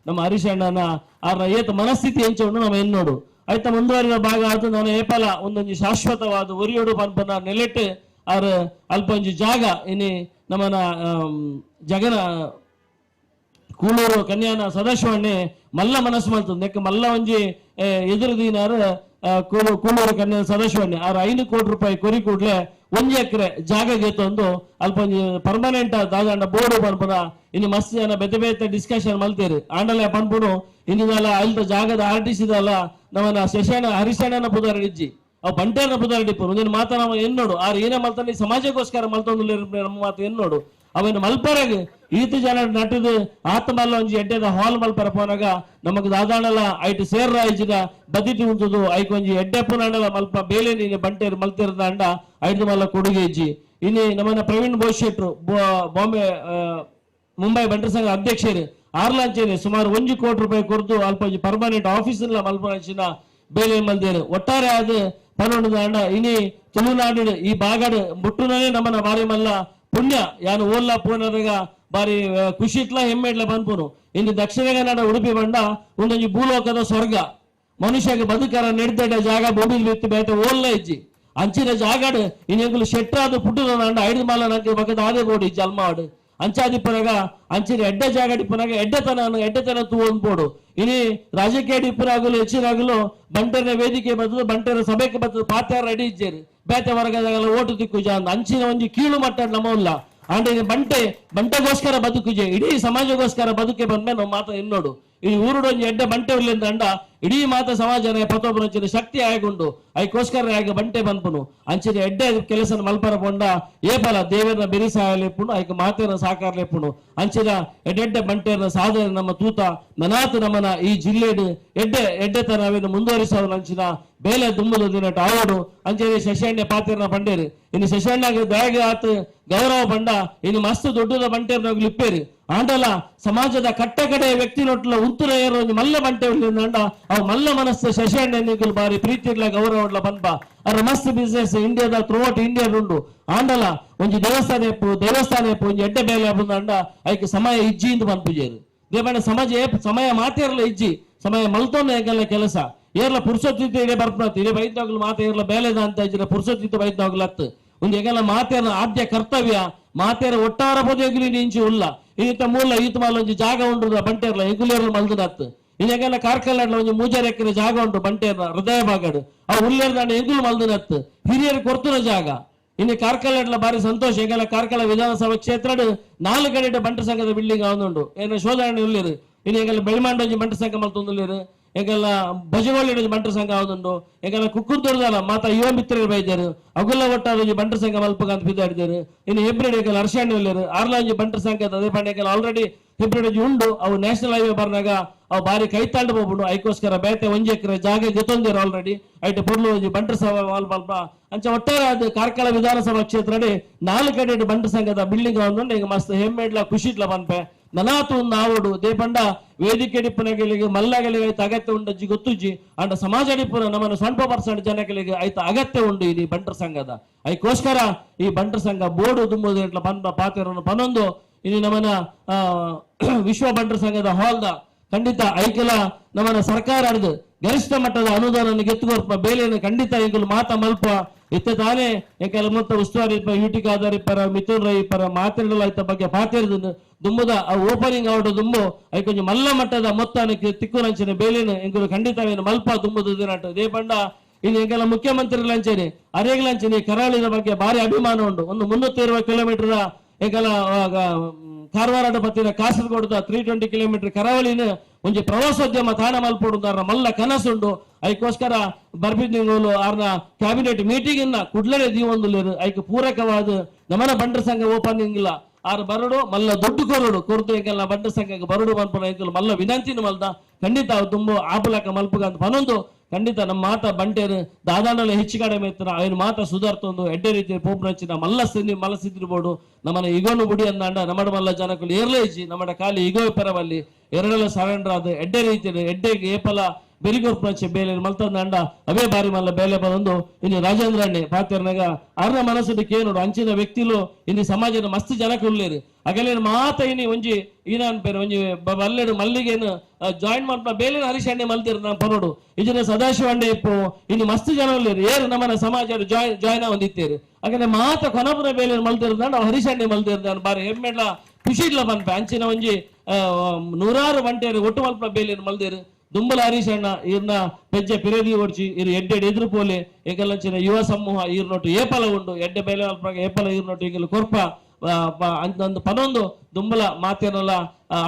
ನಮ್ಮ ಹರಿಶಣ್ಣನ ಆರ ಏತ ಮನಸ್ಥಿತಿ ಎಂಚುಂಡು ನಮ್ಮ ಎನ್ನೋಡು ಆಯ್ತಾ ಮುಂದುವರಿದ ಭಾಗ ಆತು ನಾನು ಏಪಲ ಒಂದೊಂದು ಶಾಶ್ವತವಾದ ಒರಿಯೋಡು ಪನ್ಪನ ನೆಲೆಟ್ಟು ಆರ ಅಲ್ಪ ಒಂಜಿ ಜಾಗ ಇನಿ ನಮ್ಮನ ಜಗನ ಕೂಳೂರು ಕನ್ಯಾನ ಸದಾಶಿವಣ್ಣೆ ಮಲ್ಲ ಮನಸ್ಸು ಮಲ್ತದ ನೆಕ್ ಮಲ್ಲ ಒಂಜಿ ಎದುರು ದಿನಾರು ಕೂಳೂರು ಕನ್ಯಾನ ಸದಾಶಿವಣ್ಣೆ ಆರು 5 ಕೋಟಿ ರೂಪಾಯಿ ಕೊರಿ ಕೂಡ್ಲೆ 1 ಎಕರೆ ಜಾಗ ಗೆತ್ತೊಂದು ಅಲ್ಪ ಒಂಜಿ ಪರ್ಮನೆಂಟ್ ದಾದಾಂಡ ಬೋರ್ಡು ಪನ್ಪುನ ಇನ್ನು ಮಸ್ತ್ ಜನ ಬೇತೆ ಬೇತೆ ಡಿಸ್ಕಷನ್ ಮಲ್ತೇರು ಆಂಡಲ ಪನ್ಪುನು ಇನ್ನಿದಲ್ಲ ಅಲ್ದ ಜಾಗದ ಆರ್ ಟಿ ಸಿದಲ್ಲ ನಮ್ಮನ ಶಶಣ್ಣ ಹರಿಶಣ್ಣನ ಪುದಾರ ಇಜ್ಜಿ ಅವು ಬಂಟೇರನ ಪುದಾರ ಇಪ್ಪು ಒಂದಿನ ಮಾತ ನಮ್ಮ ಎನ್ನೋಡು ಆರು ಏನೇ ಮಲ್ತಾನೆ ಸಮಾಜಕ್ಕೋಸ್ಕರ ಮಲ್ತೊಂದು ನಮ್ಮ ಮಾತು ಎನ್ನೋಡು ಅವನ ಮಲ್ಪರಗ್ ಈತ ಜನ ನಟದು ಆತ್ಮಲ್ಲ ಒಂಜಿ ಎಡ್ಡೆದ ಹಾಲ್ ಮಲ್ಪರ ಪೋನಾಗ ನಮಗ್ ದಾದಾಣಲ ಐಟ್ ಸೇರ್ರ ಐಜಿನ ಬದಿಟಿ ಉಂಟುದು ಐಕ್ ಒಂಜಿ ಎಡ್ಡೆ ಪುನಾಣಲ ಮಲ್ಪ ಬೇಲೆ ನೀನು ಬಂಟೇರು ಮಲ್ತಿರದ ಅಂಡ ಐದು ಮಲ್ಲ ಕೊಡುಗೆ ಇಜ್ಜಿ. ಇನ್ನು ನಮ್ಮನ್ನ ಪ್ರವೀಣ್ ಬೋಸ್ ಶೆಟ್ರು ಬಾಂಬೆ ಮುಂಬೈ ಬಂಟರ ಸಂಘ ಅಧ್ಯಕ್ಷರು ಆರ್ಲಾಂಚೇನೆ ಸುಮಾರು 1 ಕೋಟಿ ರೂಪಾಯಿ ಕೊರತು ಅಲ್ಪ ಒಂಜಿ ಪರ್ಮನೆಂಟ್ ಆಫೀಸ್ ಮಲ್ಪನ ಬೇಲೆ ಮಲ್ದೇರು ಒಟ್ಟಾರೆ ಅದು ಪನ್ನೊಂದು ಅಂಡ ಇನಿ ತುಳುನಾಡು ಈ ಬಾಗಡು ಮುಟ್ಟುನೇ ನಮ್ಮನ್ನ ಬಾರಿ ಮಲ್ಲ ಪುಣ್ಯ ಯಾನು ಓಲ್ಲ ಪೂರ್ಣದಾಗ ಬಾರಿ ಖುಷಿ ಇಟ್ಲ ಹೆಮ್ಮೆ ಇಟ್ಲ ಬಂದ್ಪುನು. ಇನ್ನು ದಕ್ಷಿಣ ಕನ್ನಡ ಉಡುಪಿ ಬಂಡ ಒಂದೊಂದು ಭೂಲೋಕದ ಸ್ವರ್ಗ ಮನುಷ್ಯಗೆ ಬದುಕರ ನೆಡ್ದೆಡ ಜಾಗ ಭೂಮಿ ಬಿತ್ತು ಬೇಟೆ ಓಲ್ಲ ಇಜ್ಜಿ ಅಂಚಿನ ಜಾಗಡು ಇನ್ನೆಂಗುಲು ಶೆಟ್ರಾದ ಪುಟ್ಟದ ಅಂಡ ಐದು ಮಾಲ ನಂಗೆ ಬಕದ ಆದೇ ಬೋಡಿ ಜಲ್ಮಾಡು ಅಂಚಾದಿಪ್ಪನಾಗ ಅಂಚಿನ ಎಡ್ಡೆ ಜಾಗ ಡಿಪ್ಪನಾಗ ಎಡ್ಡೆತನ ಎಡ್ಡೆತನ ತೂ ಬೋಡು. ಇನಿ ರಾಜಕೀಯ ಡಿಪ್ಪನಾಗಲು ಹೆಚ್ಚಿನಾಗಲು ಬಂಟರ ವೇದಿಕೆ ಬರ್ತದೆ ಬಂಟರ ಸಭೆಗೆ ಬರ್ತದೆ ಪಾತ್ಯಾರ ರೆಡಿ ಇಜ್ಜೇರು ಬೇತೆ ವರ್ಗದಾಗಲ್ಲ ಓಟು ತಿಕ್ಕುಜ ಅಂದ ಅಂಚಿನ ಒಂಜಿ ಕೀಳು ಮಟ್ಟ ನಮ್ಮಲ್ಲ ಅಂಡ್ ಬಂಟೆ ಬಂಟೆಗೋಸ್ಕರ ಬದುಕುಜೆ ಇಡೀ ಸಮಾಜಗೋಸ್ಕರ ಬದುಕೆ ಬಂದ್ಮೇಲೆ ನಮ್ಮ ಮಾತು ಎನ್ನೋಡು. ಈ ಊರುಡೊಂಜಿ ಎಡ್ಡೆ ಬಂಟೆ ಉಲ್ಲೆಂದಂಡ ಇಡೀ ಮಾತ ಸಮಾಜನ ಪತೊಬ್ಬರಂಚಿನ ಶಕ್ತಿ ಆಯಗುಂಡು ಐಕೋಸ್ಕರ ಆಗ ಬಂಟೆ ಬನ್ಪುನು ಅಂಚಿನ ಎಡ್ಡೆ ಕೆಲಸ ಮಲ್ಪರ ಪೊಂಡ ಏಪಲ ದೇವರನ ಬೆರಿ ಸಹಾಯ ಐಕ ಮಾತೆನ ಸಾಕಾರ ಲೆಪ್ಪುನು ಅಂಚಿನ ಎಡ್ಡೆಡ್ಡೆ ಬಂಟೆನ ಸಾಧನೆ ನಮ್ಮ ತೂತ ನನಾತ ನಮನ ಈ ಜಿಲ್ಲೆಡು ಎಡ್ಡೆ ಎಡ್ಡೆತನ ಅವೆನ್ನು ಮುಂದುವರಿಸವನ ಅಂಚಿನ ಬೇಲೆ ದುಂಬುದ ದಿನಟ ಆವಡು ಅಂಚನೆ ಶಶಣ್ಯ ಪಾತ್ರನ ಪಂಡೇರು ಇನ್ನು ಶಶಣ್ಣಗೆ ದಯಗೆ ಆತ ಗೌರವ ಬಂಡ ಇನ್ನು ಮಸ್ತ್ ದೊಡ್ಡದ ಬಂಟೇರ್ನ ಇಪ್ಪೇರು ಆಂಡಲ ಸಮಾಜದ ಕಟ್ಟ ಕಡೆ ವ್ಯಕ್ತಿ ನೊಟ್ಲ ಉಂತುರ ಏರೋ ಒಂಜಿ ಮಲ್ಲ ಬಂಟೆ ಉಂಡ ಅವು ಮಲ್ಲ ಮನಸ್ಸು ಶಶಣ್ಯ ನಿಗುಲು ಬಾರಿ ಪ್ರೀತಿರ್ಲ ಗೌರವ ಬನ್ಪ ಅರ ಮಸ್ತ್ ಬಿಸ್ನೆಸ್ ಇಂಡಿಯಾದ ಥ್ರೂಔಟ್ ಇಂಡಿಯಾ ಉಂಡು ಆಂಡಲ ಒಂಜಿ ದೇವಸ್ಥಾನ ಎಪ್ಪು ದೇವಸ್ಥಾನ ಎಪ್ಪು ಒಂಜಿ ಎಡ್ಡೆ ಬೇಲೆ ಬಂದ ಐಕ್ ಸಮಯ ಇಜ್ಜಿ ಇಂದು ಪನ್ಪುಜೇರು ದೇವಣ್ಣ ಸಮಾಜ ಸಮಯ ಮಾತೇರ್ಲ ಇಜ್ಜಿ ಸಮಯ ಮಲ್ತೊಂದು ಏಕಲ್ಲ ಕೆಲಸ ಏರ್ಲ ಪುರುಷೋತ್ತಿತ್ತು ಇಡೇ ಬರ್ಪನತ್ತು ಇಡೇ ಬೈದಾಗ್ಲು ಮಾತೆ ಏರ್ಲ ಬೇಲೆದ ಅಂತ ಇಜ್ಜಿರ ಪುರುಷೋತ್ತಿತ್ತು ಬೈದಾಗ್ಲತ್ತು ಒಂದು ಏಕಲ್ಲ ಮಾತೇರ ಆದ್ಯ ಕರ್ತವ್ಯ ಮಾತೇರ ಒಟ್ಟಾರ ಪೊದೆಗುಲಿ ನಿಂಚಿ ಉಲ್ಲ ಈತ ಮೂಲ ಈತ ಮಾಲ ಒಂಜಿ ಜಾಗ ಉಂಡು ಬಂಟೇರ್ಲ ಎಗುಲೇರ್ಲ ಮಲ್ದನತ್ತು ಇದಕ್ಕೆಲ್ಲ ಕಾರ್ಕಳ ಒಂಜಿ ಮೂಜಾರು ಎಕರೆ ಜಾಗ ಉಂಟು ಬಂಟೇರ್ನ ಹೃದಯ ಭಾಗಡು ಆ ಉಲ್ಲೇರ್ದಾಂಡ ಎಗುಲು ಮಲ್ದನತ್ತು ಹಿರಿಯರು ಕೊರ್ತುನ ಜಾಗ ಇನ್ನು ಕಾರ್ಕಳ ಬಾರಿ ಸಂತೋಷ ಏಕೆಲ್ಲ ಕಾರ್ಕಳ ವಿಧಾನಸಭಾ ಕ್ಷೇತ್ರಡು 4 ಕಡೆ ಬಂಟರ ಸಂಘದ ಬಿಲ್ಡಿಂಗ್ ಆವೊಂದುಂಡು ಏನ ಶೋಧನೆ ಉಲ್ಲೇರು ಇನ್ನು ಏಕೆಲ್ಲ ಬೆಳ್ಮಾಂಡ ಒಂಜಿ ಬಂಟರ ಸಂಘ ಮಲ್ತೊಂದುಲ್ಲೇರು ಏಕೆಲ್ಲ ಭಜಗೋಳಿ ಒಂಜಿ ಬಂಟರ ಸಂಘ ಆವೊಂದುಂಡು ಏಕೆಲ್ಲ ಕುಕ್ಕುಂತೂರ್ದಲ್ಲ ಮಾತಾ ಯುವ ಮಿತ್ರರು ಬೈದರು ಅಗುಲ್ಲ ಒಟ್ಟಾರ ಒಂಜಿ ಬಂಟರ ಸಂಘ ಮಲ್ಪಗ ಅಂತ ಬಿದ್ದಾಡಿದರು ಇನ್ನು ಹೆಬ್ರಿಡ್ ಏಕೆಲ್ಲ ಅರ್ಶಾಣಿ ಉಲ್ಲೇರು ಆರ್ಲ ಒಂಜಿ ಬಂಟರ ಸಂಘ ಅದೇ ಪಂಡ ಏಕೆಲ್ಲ ಆಲ್ರೆಡಿ ಹೆಬ್ರಿಡ್ ಒಂಜಿ ಉಂಡು ಅವು ನ್ಯಾಷನಲ್ ಹೈವೇ ಬರ್ನಾಗ ಅವು ಬಾರಿ ಕೈತಾಂಡು ಹೋಗ್ಬಿಡು ಐಕೋಸ್ಕರ ಬೇತೆ ಒಂಜಿ ಎಕರೆ ಜಾಗ ಗೆತ್ತೊಂದಿರು ಆಲ್ರೆಡಿ ಐಟ್ ಪೊರ್ಲು ಒಂಜಿ ಬಂಟರ ಸಭಾ ಮಲ್ಪ ಅಂಚ ಒಟ್ಟಾರೆ ಅದು ಕಾರ್ಕಳ ವಿಧಾನಸಭಾ ಕ್ಷೇತ್ರಡೆ 4 ಕಡೆ ಬಂಟರ ಸಂಘದ ಬಿಲ್ಡಿಂಗ್ ಒಂದುಂಡು ಈಗ ಮಸ್ತ್ ಹೆಮ್ಮೆಡ್ಲ ಖುಷಿಟ್ಲ ಪನ್ಪೆ ನನಾತು ಒಂದು ಆವಡು ದೇಪಂಡ ವೇದಿಕೆ ಡಿಪ್ಪನಗಳಿಗೆ ಮಲ್ಲಗಳಿಗೆ ಐತ ಅಗತ್ಯ ಉಂಡಜ್ಜಿ ಗೊತ್ತುಜ್ಜಿ ಅಂಡ ಸಮಾಜ ಡಿಪ್ಪನ ನಮ್ಮನ್ನು 1% ಜನಗಳಿಗೆ ಐತ ಅಗತ್ಯ ಉಂಡು ಇಲ್ಲಿ ಬಂಟರ ಸಂಘದ ಐಕೋಸ್ಕರ ಈ ಬಂಟರ ಸಂಘ ಬೋರ್ಡು ದುಂಬುದು ಇಟ್ಲ ಪನ್ಪ ಪಾತ್ರವನ್ನು ಪನೊಂದು ಇಲ್ಲಿ ನಮ್ಮನ ವಿಶ್ವ ಬಂಟರ ಸಂಘದ ಹಾಲ್ದ ಖಂಡಿತ ಐಕೆಲ ನಮ್ಮನ ಸರ್ಕಾರ ಅರ್ದು ಗರಿಷ್ಠ ಮಟ್ಟದ ಅನುದಾನ ಗೆತ್ತುಕೊರ್ಪ ಬೇಲೆಯನ್ನು ಖಂಡಿತ ಈಗಲೂ ಮಾತ ಮಲ್ಪ ಇತ್ತ ತಾನೇ ಯಾಕೆಲ್ಲ ಮೊತ್ತ ಉಸ್ತುವಾರಿ ಯೂಟಿಕ್ ಆಧಾರಿ ಪರ ಮಿಥುನ್ ರೈ ಪರ ಮಾತಾಡಲ ಐತ ಬಗ್ಗೆ ಪಾತಿರ್ದು ದುಂಬುದ ಆ ಓಪನಿಂಗ್ ಅವಡ ದುಂಬು ಐಕೊಂಚ ಮಲ್ಲ ಮಟ್ಟದ ಮೊತ್ತ ತಿಕ್ಕುನಂಚಿನ ಬೇಲೆನು ಎಂಕುಲು ಖಂಡಿತವೇನು ಮಲ್ಪ ದುಂಬುದು ದಿನಾಟ ದೇಪಂಡ ಇನ್ನು ಎಂಕೆಲ್ಲ ಮುಖ್ಯಮಂತ್ರಿ ಲಂಚೇನೆ ಅರೇಗ್ಲಂಚನೆ ಕರಾವಳಿದ ಬಗ್ಗೆ ಭಾರಿ ಅಭಿಮಾನ ಉಂಟು ಒಂದು 320 ಕಿಲೋಮೀಟರ್ ಎಂಕೆಲ್ಲ ಕಾರವಾರ ಪತ್ತಿನ ಕಾಸರಗೋಡದ 320 ಕಿಲೋಮೀಟರ್ ಕರಾವಳಿನ ಒಂಜಿ ಪ್ರವಾಸೋದ್ಯಮ ತಾಣ ಮಲ್ಪೊಡು ಮಲ್ಲ ಕನಸುಂಡು ಐಕೋಸ್ಕರ ಬರ್ಬಿದಿಂಗೋಲು ಆರ್ನ ಕ್ಯಾಬಿನೆಟ್ ಮೀಟಿಂಗ್ ಇನ್ನ ಕುಡ್ಲನೆ ದೀವೊಂದುಲ್ಲೇರು ಐಕ್ ಪೂರಕವಾದ ನಮನ ಬಂಟರ ಸಂಘ ಓಪನಿಂಗ್ ಇಲ್ಲ ಆರ್ ಬರಡು ಮಲ್ಲ ದೊಡ್ಡ ಕೊರಡು ಕೊರತು ಎಂಕೆಲ್ಲ ಬಂಟರ ಸಂಘಕ್ಕೆ ಬರಡು ಮನ್ಪುನ ಎಂಕಲ್ ಮಲ್ಲ ವಿನಂತಿನ ಮಲ್ದ ಖಂಡಿತ ಅವು ತುಂಬ ಆಪಲಕ ಮಲ್ಪುಗ ಅಂತ ಪನೊಂದು ಖಂಡಿತ ನಮ್ಮ ಮಾತ ಬಂಟೇರು ದಾದಾಂಡಲ ಹೆಚ್ಚು ಕಡಿಮೆ ಇತ್ತು ಅವನ ಮಾತ ಸುಧಾರ್ತೊಂದು ಎಡ್ಡೆ ರೀತಿಯ ಪೋಪ್ನಂಚಿನ ಮಲ್ಲ ಸಿದ್ಧಿ ಮಲ್ಲ ಸಿದ್ದಿರ್ಬೋದು ನಮ್ಮನ ಇಗೋನು ಬುಡಿ ಅಂದಾಂಡ ನಮ್ಮಡ ಮಲ್ಲ ಜನಕ್ಕಲು ಏರ್ಲೇ ಇಜ್ಜಿ ನಮ್ಮಡ ಖಾಲಿ ಇಗೋ ಪರವಲ್ಲಿ ಎರಡಲ ಸರೆಂಡರ್ ಆದ ಎಡ್ಡೆ ರೀತಿಯ ಎಡ್ಡೆಗೆ ಏಪಲ ಬೆರಿಗೊರ್ಪಂಚೆ ಬೇಲೆ ಮಲ್ತಂದಾಂಡ ಅವೇ ಬಾರಿ ಮಲ್ಲ ಬೇಲೆ ಬಂದು ಇನ್ನು ರಾಜೇಂದ್ರ ಅಣ್ಣೆ ಪಾತ್ರನಾಗ ಅರ್ನ ಮನಸ್ಸು ಕೇನೋಡು ಅಂಚಿನ ವ್ಯಕ್ತಿಲು ಇನ್ನು ಸಮಾಜದ ಮಸ್ತ್ ಜನಕ್ಕೆ ಉಲ್ಲೇರು ಅಗಲೇನು ಮಾತ ಇನಿ ಒಂಜಿ ಈನಾನ್ ಪೇರು ಒಂಜಿ ಬಲ್ಲೆಡು ಮಲ್ಲಿಗೇನು ಜಾಯಿನ್ ಮಾಡ್ಪ ಬೇಲಿನ ಹರೀಶ್ ಅಣ್ಣೆ ಮಲ್ತಿರ್ ನಾನು ಪರೋಡು ಇಜಿನ ಸದಾಶಿವ ಅಣ್ಣೆ ಇಪ್ಪು ಇನ್ನು ಮಸ್ತ್ ಜನ ಉಲ್ಲೇರು ಏರು ನಮ್ಮನ ಸಮಾಜ ಜಾಯಿನ್ ಜಾಯಿನ್ ಒಂದಿತ್ತೇರು ಹಾಗಾದ್ರೆ ಮಾತ ಕೊನಪುರ ಬೇಲೆ ಮಲ್ತಿರ್ದಾಂಡ ಹರೀಶ್ ಅಣ್ಣೆ ಮಲ್ತಿರ್ದಾನ ಬಾರಿ ಹೆಮ್ಮೆಡ್ಲ ಖುಷಿ ಇಡ್ಲ ಪನ್ಪೆ ಅಂಚಿನ ಒಂಜಿ ನೂರಾರು ಬಂಟೇರು ಒಟ್ಟು ಮಲ್ಪ ಬೇಲಿನ ಮಲ್ದಿರು ದುಂಬಲ ಹರೀಶ್ ಅಣ್ಣ ಇರ್ನ ಪೆಜ್ಜೆ ಪಿರೇದಿ ಓಡ್ಚಿ ಇರು ಎಡ್ಡೆಡ್ ಎದುರು ಪೋಲೆ ಏಕಲಂಚಿನ ಯುವ ಸಮೂಹ ಈರ್ನೊಟ್ಟು ಏಪಲ ಉಂಡು ಎಡ್ಡೆ ಬೇಲೆ ಮಲ್ಪ ಏಪಲ ಈರ್ನೊಟ್ಟು ಈಗಲೂ ಕೊರ್ಪ ಅಂತಂದು ಪನೊಂದು ದುಂಬಲ ಮಾತೇನಲ್ಲ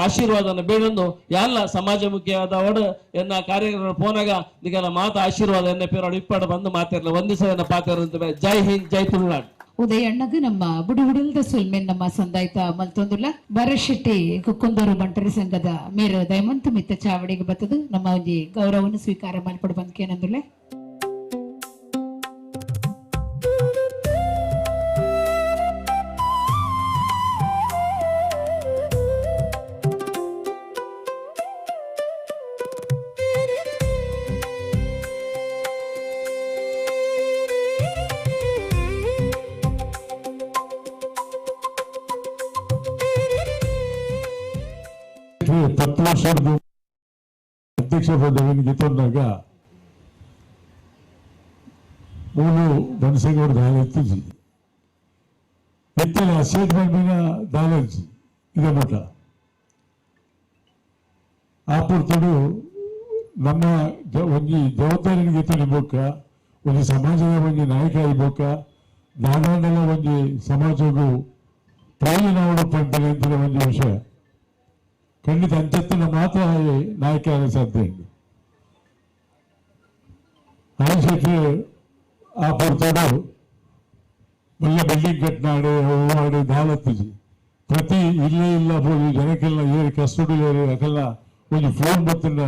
ಆಶೀರ್ವಾದನ ಬೇಡೊಂದು ಎಲ್ಲ ಸಮಾಜಮುಖಿಯಾದವಡು ಎನ್ನ ಕಾರ್ಯಕ್ರಮ ಪೋನಾಗ ನಿಗೆಲ್ಲ ಮಾತ ಆಶೀರ್ವಾದ ಎನ್ನ ಪೇರಾಡು ಇಪ್ಪಾಡು ಬಂದು ಮಾತಿರಲ್ಲ ಒಂದಿಸ ಎನ್ನ ಪಾತ್ರ ಜೈ ಹಿಂದ್ ಜೈ ತುಳುನಾಡು. ಉದಯಣ್ಣಗ ನಮ್ಮ ಬುಡುಗುಡಲ್ದ ಸುಲ್ಮೆನ್ ನಮ್ಮ ಸಂದಾಯ್ತ ಮಲ್ತೊಂದುಲ್ಲ ಭರಶೆಟ್ಟಿ ಕುಕ್ಕುಂದೂರು ಬಂಟರ ಸಂಘದ ಮೇರು ದಯಮಂತ ಮಿತ್ತ ಚಾವಡಿಗೆ ಬತ್ತದು ನಮ್ಮ ಒಂಜಿ ಗೌರವವನ್ನು ಸ್ವೀಕಾರ ಮಲ್ಪಡು ಬಂದ್ಕೇನಂದುಲ್ಲ. ವರ್ಷದ ಅಧ್ಯಕ್ಷ ಪದವಿಯನ್ನು ಗೆತ್ತೊಂಡಾಗ ಮೂಲು ಬನಸೇಗೌಡ ದಾಳಿ ಎತ್ತಿಜಿ ಎತ್ತಿನ ಸ್ಟೇಟ್ಮೆಂಟ್ ಮೇಲೆ ದಾಳಿ ಇದೇ ಮಟ್ಟ ಆ ಪೊರ್ತುಡು ನಮ್ಮ ಒಂಜಿ ಜವಾಬ್ದಾರಿನ ಗೆತ್ತೊಂಡಿ ಬೋಕ ಒಂಜಿ ಸಮಾಜದ ಒಂಜಿ ನಾಯಕ ಆಗಿ ದಾದಾಂಡಲ ಒಂಜಿ ಸಮಾಜಗೂ ಪ್ರಯೋಜನ ಪಂಪಿನ ಒಂಜಿ ವಿಷಯ. ಖಂಡಿತ ಅಂಚತ್ತಿನ ಮಾತ್ರ ನಾಯಕ ಸಾಧ್ಯ ಉಂಟು. ಹರೀಶ್ ಆ ಪೊರ್ತುಡು ಮಲ್ಲ ಬಿಲ್ಡಿಂಗ್ ಕಟ್ನಾಡು ಹೂವಾಡು ದಾಲತ್ತಿಜಿ ಪ್ರತಿ ಇಲ್ಲ ಇಲ್ಲ ಪೋದು ಜನಕ್ಕೆಲ್ಲ ಏರಿ ಕಸ್ಟಡಿ ಏರಿ ಅಕಲ್ಲ ಒಂಜಿ ಫೋನ್ ಬತ್ತಂಡ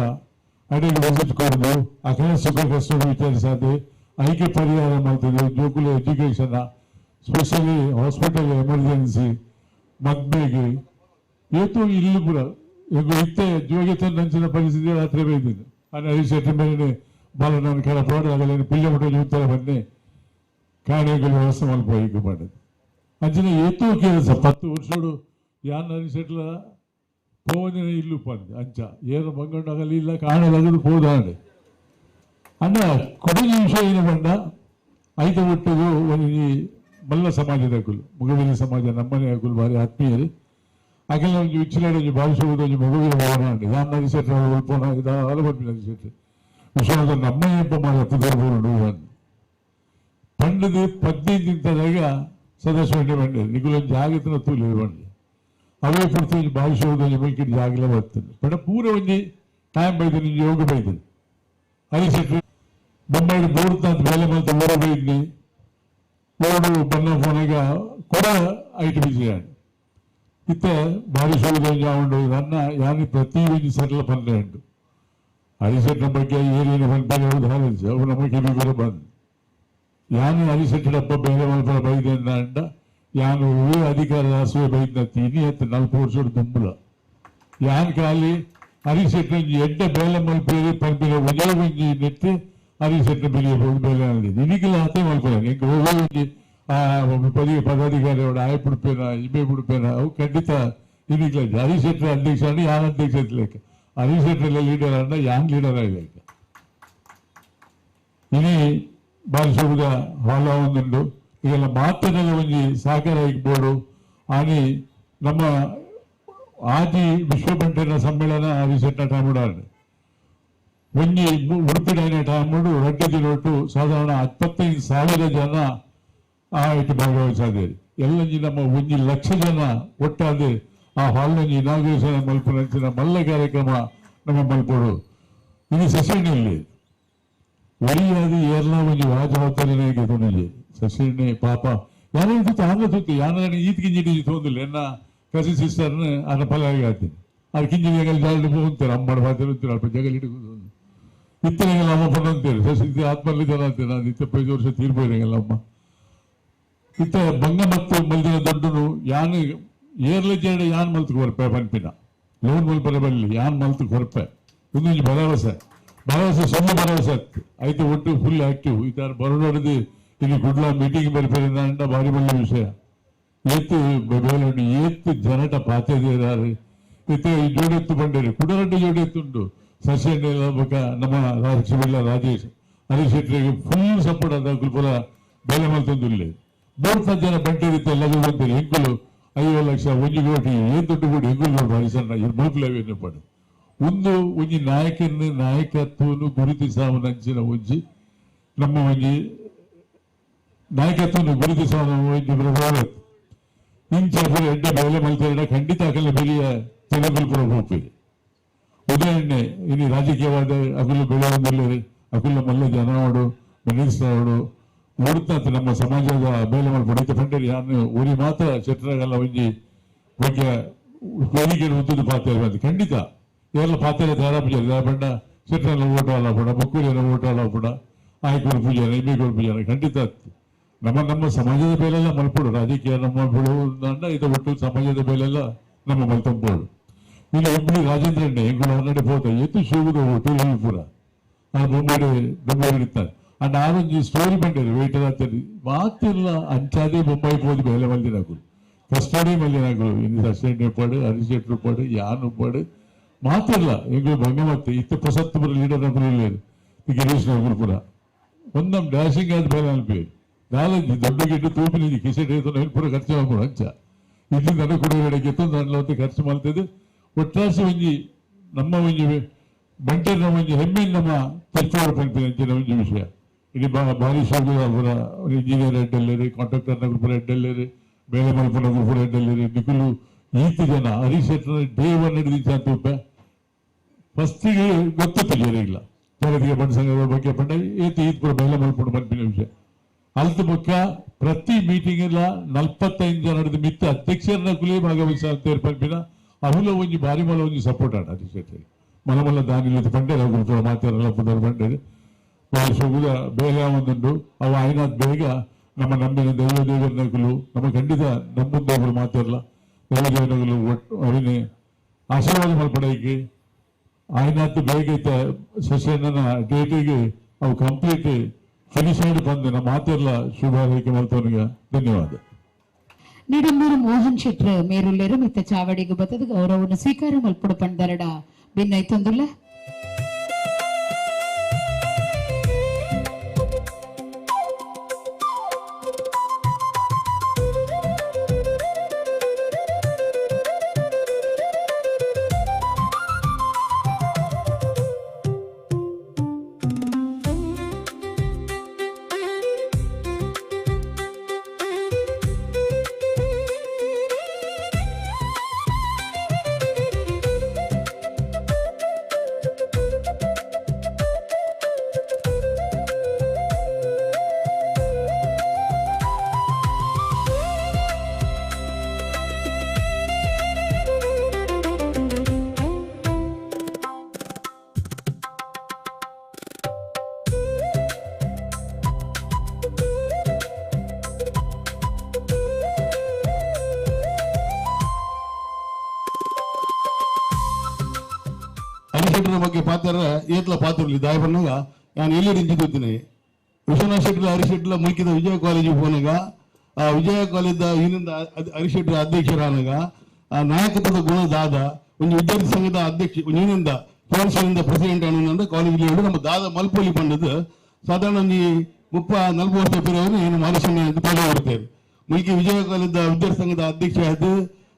ಅಡಿಗೆ ವಿಸಿಟ್ ಕೊರ್ದು ಅಕಲ ಸುಖ ಕಷ್ಟಡು ವಿಚಾರಿಸಾದೆ ಐಕೆ ಪರಿಹಾರ ಮಾಡ್ತದೆ. ಜೋಕುಲ ಎಜುಕೇಶನ್, ಸ್ಪೆಷಲಿ ಹಾಸ್ಪಿಟಲ್ ಎಮರ್ಜೆನ್ಸಿ, ಮದ್ಮೆಗೆ ಏತು ಇಲ್ಲಿ ಪೂರ ಈಗ ಇತ್ತೆ ಜೋಗಿತ ನಂಚಿನ ಪರಿಸ್ಥಿತಿ ರಾತ್ರಿ ಬೈದಿದ್ದು అని ಹರೀಶ್ ಶೆಟ್ಟಿ ಮೇಲೆ ಬಾಲ ನಾನು ಕಡಪಾಡು ಆಗಲೇನು ಪಿಳ್ಳೆ ಮುಟ್ಟ ಉತ್ತರ ಬನ್ನಿ ಕಾಣಿಗಳು ವ್ಯವಸ್ಥೆ ಮಲ್ಪ ಮಾಡೋದು ಅಂಚಿನ ಏತೋ ಕೆಲಸ 10 ವರ್ಷಡು ಯಾನ್ ಹರೀಶ್ ಶೆಟ್ಲ ಪೋವನಿನ ಇಲ್ಲು ಪಂದ್ ಅಂಚ ಏನು ಬಂಗಂಡು ಆಗಲಿ ಇಲ್ಲ ಕಾಣಲಾಗದು ಪೋದಾಂಡೆ ಅಣ್ಣ. ಕೊಡಗಿ ವಿಷಯ ಏನು ಬಂಡ ಐತ ಒಟ್ಟಿಗೂ ಒಂಜಿ ಮಲ್ಲ ಸಮಾಜದ ಅಕುಲು ಮುಗವಿನ ಸಮಾಜ ನಮ್ಮನೆ ಅಕುಲು ಭಾರಿ ಆತ್ಮೀಯರು. ಅಖಿಲ ಒಂಜಿ ಉಚ್ಚಿಲಾಡ ಒಂಜಿ ಭಾವಿಸುವುದು ಒಂಜಿ ಮಗುವಿನ ಭವನ ಉಂಟು. ಯಾನ್ ಹರೀಶ್ ಶೆಟ್ಟಿ ಉಲ್ಪೋಣ ಇದಾಲ ಪನ್ಪಿನ ಹರೀಶ್ ಶೆಟ್ಟಿ ವಿಶ್ವನಾಥ ನಮ್ಮ ಎಪ್ಪ ಮಾಡ ಪುದರ್ಬೋಡು ಪಂಡದು 15 ದಿನದಾಗ ಸದಸ್ಯ ಬಂಡಿ ನಿಗುಲೊಂದು ಜಾಗತಿನ ತೂಲಿ ಬಂಡಿ ಅವೇ ಪೂರ್ತಿ ಒಂಜಿ ಭಾವಿಸುವುದು ಒಂಜಿ ಮುಲ್ಕಿಡ್ ಜಾಗಲ ಬರ್ತದೆ ಪಂಡ ಪೂರ ಒಂಜಿ ಟೈಮ್ ಬೈದಿನಿ ಒಂಜಿ ಯೋಗ ಬೈದಿನಿ. ಹರೀಶ್ ಶೆಟ್ಟಿ ಬೊಂಬಾಯಿ ಬೋರ್ಡ್ ಬೇಲೆ ಮಲ್ತ ಊರ ಬೈದ್ನಿ ಬೋರ್ಡು ಬನ್ನ ಫೋನಾಗ ಕೂಡ ಐಟ್ ಬಿಜಿ ಇತ್ತೆ ಭಾರಿ ಶೋಧ ಉಂಡು. ನನ್ನ ಯಾನಿ ಪ್ರತಿ ಒಂಜಿ ಸರಳ ಪನ್ನೆ ಉಂಟು. ಹರೀಶ್ ಶೆಟ್ಟಿನ ಬಗ್ಗೆ ಏನೇನು ಪನ್ಪನೆ ಹಾಲಿಸಿ ಅವು ನಮ್ಮ ಕಿವಿ ಬಂದು ಯಾನು ಹರೀಶ್ ಶೆಟ್ಟಿಡಪ್ಪ ಬೇರೆ ಮಲ್ಪರ ಬೈದೆ ಅಂಡ ಯಾನು ಹೂವೇ ಅಧಿಕಾರ ಹಸುವೆ ಬೈದ್ನ ತೀನಿ ಎತ್ತ 40 ವರ್ಷ ದುಂಬುಲ ಯಾನ್ ಖಾಲಿ ಹರೀಶ್ ಶೆಟ್ಟಿ ಒಂಜಿ ಎಡ್ಡೆ ಬೇಲೆ ಮಲ್ಪೇರಿ ಪನ್ಪಿನ ಒಂಜೇ ಒಂಜಿ ನೆಟ್ಟು ಹರೀಶ್ ಶೆಟ್ಟಿನ ಬೆಳೆಯ ಬೇಲೆ ಇನಿಗೆಲ್ಲ ಹತ್ತೆ ಮಲ್ಪರ ಎಂಕ್ ಒವ್ವೇ ಒಂಜಿ ಪದಾಧಿಕಾರಿ ಅವడు ಆಯ್ ಬಿಡ್ಪೇನ ಇಬೆ ಬಿಡ್ಪೇನ ಅವು ಖಂಡಿತ ಇನಿಗ್ಲ ಹರೀಶ್ ಶೆಟ್ಟಿ ಅಧ್ಯಕ್ಷ ಅಂದ್ರೆ ಯಾನ್ ಅಧ್ಯಕ್ಷ ಲೆಕ್ಕ ಹರೀಶ್ ಶೆಟ್ಟಿ ಲೀಡರ್ ಅಂಡ ಯಾನ್ ಲೀಡರ್ ಆಗಿ ಇನಿ ಬಾರಿಸುವುದ ಹೊಲ ಒಂದುಂಡು. ಈಗೆಲ್ಲ ಮಾತನೆಲ್ಲ ಒಂಜಿ ಸಹಕಾರ ಇಗ್ಬೋಡು ಆನಿ ನಮ್ಮ ಆದಿ ವಿಶ್ವ ಬಂಟನ ಸಮ್ಮೇಳನ ಹರೀಶ್ ಶೆಟ್ಟಿನ ಟೈಮುಡಾಂಡ್ ಒಂಜಿ ಉಡುಪಿಡೈನ ಟೈಮುಡು ರಡ್ಡು ದಿನೊಟ್ಟು ಸಾಧಾರಣ 25,000 ಜನ ಆ ಇಟ್ಟು ಭಾಗವಹಿಸಾದೇರಿ. ಎಲ್ಲಂಜಿ ನಮ್ಮ 1 ಲಕ್ಷ ಜನ ಒಟ್ಟಾದೆ ಆ ಹಾಲ್ನೊಂಜಿ ಇನಾಗ್ರೇಷನ್ ಮಲ್ಪುನಂಚಿನ ಮಲ್ಲ ಕಾರ್ಯಕ್ರಮ ನಮ್ಮ ಮಲ್ಪೋಡು. ಇನ್ನು ಸಸಿಹಳ್ಳಿಯಲ್ಲಿ ಒರಿಯಾದ ಏರ್ಲ ಒಂಜಿ ವಾ ಜವಾಬ್ದಾರಿನೇ ಗೆತೊಂದಿಜಿ ಸಸಿಹಳ್ಳಿ ಪಾಪ ಯಾರೋ ಇದು ಆಂಗ್ಲ ತೂತು ಯಾನ ಈತ್ ಕಿಂಜಿಡಿ ತೋಂದಿಲ್ಲ ಎನ್ನ ಕಸಿನ್ ಸಿಸ್ಟರ್ನ ಆನ ಫಲಾಗಿ ಆತೀನಿ ಅದು ಕಿಂಜಿ ಜಗಲ್ ಜಾಲಿ ಹೋಗ್ತಾರೆ ಅಮ್ಮಡ ಪಾತ್ರ ಅಲ್ಪ ಜಗಲ್ ಹಿಡಿದು ಇತ್ತನೆಗೆಲ್ಲ ಅಮ್ಮ ಪನ್ನಂತೇಳಿ ಸಸಿ ಆತ್ಮಲ್ಲಿ ಜನ ಅಂತೀನಿ ನಾನು 25 ವರ್ಷ ತೀರ್ಪೋಯ್ರಂಗೆಲ್ಲ ಅಮ್ಮ. ಇತ್ತ ಬಂಗ ಮತ್ತು ಮಲ್ದಿನ ದೊಡ್ಡನು ಯಾನು ಏರ್ಲ ಜೇಡ ಯಾನ್ ಮಲ್ತು ಕೊರ್ಪೆ ಪನ್ಪಿನ ಲೋನ್ ಮಲ್ಪರ ಬಲ್ಲಿ ಯಾನ್ ಮಲ್ತು ಕೊರ್ಪೆ ಇನ್ನೊಂದು ಭರವಸೆ ಭರವಸೆ ಸೊನ್ನೆ ಭರವಸೆ ಆಯ್ತು ಒಟ್ಟು ಫುಲ್ ಆಕ್ಟಿವ್ ಈ ತರ ಬರೋಡದು ಇಲ್ಲಿ ಕುಡ್ಲ ಮೀಟಿಂಗ್ ಬರ್ಪೇರಿಂದ ಭಾರಿ ಬಲ್ಲ ವಿಷಯ ಏತ್ತು ಬೇಲುಂಡು ಏತ್ತು ಜನಟ ಪಾತೆದಿದ್ದಾರೆ ಇತ್ತೆ ಈ ಜೋಡೆತ್ತು ಬಂಡೇರಿ ಕುಡರಡ್ಡಿ ಜೋಡೆತ್ತುಂಡು ಸಸ್ಯ ಬೊಕ್ಕ ನಮ್ಮ ರಾಜ ರಾಜೇಶ್ ಹರೀಶ್ ಶೆಟ್ಟಿಗೆ ಫುಲ್ ಸಪೋರ್ಟ್ ಅದ ಕುಲ್ಪುರ ಬೇಲೆ ಮಲ್ತೊಂದುಲ್ಲೆ ಬೋರ್ತ ಜನ ಬಂಟೇರಿತ್ತೆ ಎಲ್ಲ ಬಂತೀರಿ ಎಂಕುಲು 50 ಲಕ್ಷ 1 ಕೋಟಿ ಏನ್ ದುಡ್ಡು ಕೊಡಿ ಎಂಕುಲು ನೋಡು ಹರಿಸಣ್ಣ ಇದು ಮಲ್ಪುಲವೇನು ಪಡು ಒಂದು ಒಂಜಿ ನಾಯಕನ ನಾಯಕತ್ವನು ಗುರುತಿಸಾವನಂಚಿನ ಒಂಜಿ ನಮ್ಮ ಒಂಜಿ ನಾಯಕತ್ವನು ಗುರುತಿಸಾವನ ಒಂಜಿ ಪ್ರಭಾವ ಇಂಚ ಎಡ್ಡೆ ಬೇಲೆ ಮಲ್ತೇಡ ಖಂಡಿತ ಅಕಲ ಬೆಳೆಯ ತೆಲುಗುಲ್ಪುರ ಹೋಗ್ತೀವಿ. ಉದಾಹರಣೆ ಇನ್ನು ರಾಜಕೀಯವಾದ ಅಕುಲು ಬೆಳೆಯೊಂದಿಲ್ಲ ಅಕುಲ ಮಲ್ಲ ಜನವಡು ಮಿನಿಸ್ಟರ್ ಅವಡು ಓಡುತ್ತ ನಮ್ಮ ಸಮಾಜದ ಬೇಲೆ ಮಲ್ಪಡು ಪಂಡೇರಿ ಯಾನು ಊರಿ ಮಾತ್ರ ಶೆಟ್ಟರಗಲ್ಲ ಒಂಜಿ ಬಗ್ಗೆ ವೇದಿಕೆ ಉದ್ದುದು ಪಾತ್ರ ಖಂಡಿತ ಎಲ್ಲ ಪಾತ್ರ ತಯಾರಾಪುಜಾರಿ ಬಣ್ಣ ಶೆಟ್ಟರೆಲ್ಲ ಓಟು ಅಲ್ಲ ಪಡ ಬಕ್ಕೂರಿಯಲ್ಲ ಓಟು ಅಲ್ಲ ಪಡ ಆಯ್ಕೋರು ಪೂಜಾರಿ ಇಮ್ಮಿಗೋರು ಪೂಜಾರಿ ಖಂಡಿತ ನಮ್ಮ ನಮ್ಮ ಸಮಾಜದ ಬೇಲೆಲ್ಲ ಮಲ್ಪಡು ರಾಜಕೀಯ ನಮ್ಮ ಬೆಳೆಯುವುದನ್ನ ಇದು ಒಟ್ಟು ಸಮಾಜದ ಬೇಲೆಲ್ಲ ನಮ್ಮ ಮಲ್ತಂಬೋಡು. ಇನ್ನು ಒಬ್ಬಳು ರಾಜೇಂದ್ರಣ್ಣೆ ಎಂಗುಳು ಹನ್ನೆರಡು ಪೋತ ಎತ್ತು ಶಿವುದು ಟೂಲಿಪುರ ಆ ಬೊಂಬೆ ಬೆಂಗಳೂರು ಇರ್ತಾರೆ ಅಂಡ್ ಆರೊಂಜಿ ಸ್ಟೋರಿ ಬಂಡೇರಿ ವೆಯ್ಟರ್ ಆಗ್ತದೆ ಮಾತಿಲ್ಲ ಅಂಚಾದೇ ಬೊಂಬಾಯಿ ಪೋದು ಬೇಲೆ ಮಲ್ದಿನಕುಲು ಕಸ್ಟಡಿ ಮಲ್ದಿನಕುಲು ಇನ್ನು ಸಸ್ಟೆಂಡ್ ಪಾಡು ಹರಿಶೆಟ್ರು ಪಾಡು ಯಾನು ಪಾಡು ಮಾತಿಲ್ಲ ಎಂಗುಳು ಭಂಗ ಮತ್ತೆ ಇತ್ತ ಪ್ರಸತ್ತು ಬರ ಲೀಡರ್ ನಕುಲು ಇಲ್ಲ ಗಿರೀಶ್ ನಕುಲು ಪುರ ಒಂದಮ್ ಡ್ಯಾಶಿಂಗ್ ಆದ ಬೇಲೆ ಅನ್ಪೇರು ನಾಲಂಜಿ ದೊಡ್ಡ ಗಿಡ್ಡು ತೂಪಿನಿಂಜಿ ಕಿಸೆಟ್ ಪೂರ ಖರ್ಚು ಮಾಡ್ಬೋದು ಅಂಚ ಇಲ್ಲಿಂದ ಕೊಡುಗಡೆಗೆ ತಂದು ಖರ್ಚು ಮಾಡ್ತಿದ್ದು ಒಟ್ಟಾಸಿ ಒಂಜಿ ನಮ್ಮ ಒಂಜಿ ಬಂಟೆನ ಒಂಜಿ ಹೆಮ್ಮೆ ನಮ್ಮ ತೆಚ್ಚೋರು ಪನ್ಪಿನ ಅಂಚಿನ ಒಂಜಿ ವಿಷಯ. ಇಡೀ ಭಾರಿ ಶೋಭುರ ಇಂಜಿನಿಯರ್ ಎಡ್ಡೆಲ್ಲೇರಿ, ಕಾಂಟ್ರಾಕ್ಟರ್ನ ಗ್ರೂಪುರ ಎಡ್ಡೆಲ್ಲೇರಿ, ಬೇಲೆ ಮಲ್ಪುನ ಗ್ರೂಪುರ ಎಡ್ಡೆಲ್ಲೇರಿ, ನಿಕುಲು ಈತ ಜನ ಹರೀಶ್ ಡೇ ಒನ್ ಹಿಡಿದು ಅಂತ ಫಸ್ಟಿಗೆ ಗೊತ್ತಿತ್ತು ಇಲ್ಲ ಜಾಗತಿಕ ಬಂಡ ಸಂಘದ ಬಗ್ಗೆ ಪಂಡ ಏತ್ ಈತ್ ಪೂರ ಮಹಿಳಾ ಮಲ್ಪುಂಡು ಪನ್ಪಿನ ವಿಷಯ. ಅಲ್ತ ಬೊಕ್ಕ ಪ್ರತಿ ಮೀಟಿಂಗ್ ಎಲ್ಲ 45 ಜನ ನಡೆದ ಮಿತ್ತ ಅಧ್ಯಕ್ಷರನ್ನ ಕುಲಿ ಭಾಗವಹಿಸ ಪನ್ಪಿನ ಅಹುಲ ಒಂಜಿ ಬಾರಿ ಮಲ್ಲ ಒಂಜಿ ಸಪೋರ್ಟ್ ಆಡ ಹರೀಶ್ ಶೆಟ್ಟಿ. ಮಲ್ಲ ಮಲ್ಲ ದಾನಿಲ್ಲ ಪಂಡೆ ರಘುಪುರ ಮಾತಾಡಲ್ಲ ಪುದರ್ ಪಂಡೆ ಬಾರಿ ಶೋಭುದ ಬೇಗ ಒಂದುಂಡು ಅವು ಆಯ್ನಾದ್ ಬೇಗ ನಮ್ಮ ನಂಬಿನ ದೈವ ದೇವರನಗುಲು ನಮ್ಮ ಖಂಡಿತ ನಂಬುಂದವರು ಮಾತಾಡಲ್ಲ ದೈವ ದೇವರನಗುಲು ಒಟ್ಟು ಅವಿನೇ ಆಶೀರ್ವಾದ ಮಲ್ಪಡೈಕೆ ಆಯ್ನಾತ್ ಬೇಗ ಇತ್ತ ಸಸ್ಯನ ಡೇಟಿಗೆ ಅವು ಕಂಪ್ಲೀಟ್ ಫಿನಿಶ್ ಆಗಿ ಬಂದು ನಮ್ಮ ಮಾತೆಲ್ಲ ಶುಭ ಹಾರೈಕೆ ಮಲ್ತವನಿಗೆ ಧನ್ಯವಾದ. ನಿಡಂಬೂರು ಮೋಹನ್ ಶೆಟ್ರ್ ಮೇರುಲ್ಲೇರು ಮಿತ್ತ ಚಾವಡಿಗೆ ಬತ್ತದ ಗೌರವವನ್ನು ಸ್ವೀಕಾರ ಮಲ್ಪಡು ಪಂಡರಡ ಭಿನ್ನೈತೊಂದುಲ್ಲ. ಹರಿಶೆಟ್ಟರ ಬಗ್ಗೆ ಪಾತ್ರ ಏತ್ಲ ಪಾತ್ರಲಿ ದಾಯ ಬನ್ನಾಗ ನಾನು ಎಲ್ಲಿ ನಿಂತಿದ್ದೀನಿ. ವಿಶ್ವನಾಥ್ ಶೆಟ್ಟಿ ಹರಿಶೆಟ್ಲ ಮುಲ್ಕಿದ ವಿಜಯ ಕಾಲೇಜಿಗೆ ಹೋನಾಗ ಆ ವಿಜಯ ಕಾಲೇಜ್ ಇನ್ನೊಂದು ಹರಿಶೆಟ್ಟರ ಅಧ್ಯಕ್ಷರಾನಾಗ ಆ ನಾಯಕತ್ವದ ಗುಣದಾದ ಒಂದು ವಿದ್ಯಾರ್ಥಿ ಸಂಘದ ಅಧ್ಯಕ್ಷ ಇನ್ನೊಂದ ಕೌನ್ಸಿಲಿಂದ ಪ್ರೆಸಿಡೆಂಟ್ ಅನ್ನೋ ಕಾಲೇಜ್ ನಮ್ಮ ದಾದ ಮಲ್ಪೊಲಿ ಬಂದದ್ದು ಸಾಧಾರಣ ಒಂದು 30-40 ವರ್ಷ ಪಿರವರು ಏನು ಮಾನುಷಣ್ಯ ಅಂತ ಪದ ಬರ್ತಾರೆ. ಮುಲ್ಕಿ ವಿಜಯ ಕಾಲೇಜ್ ವಿದ್ಯಾರ್ಥಿ ಸಂಘದ ಅಧ್ಯಕ್ಷ ಆದ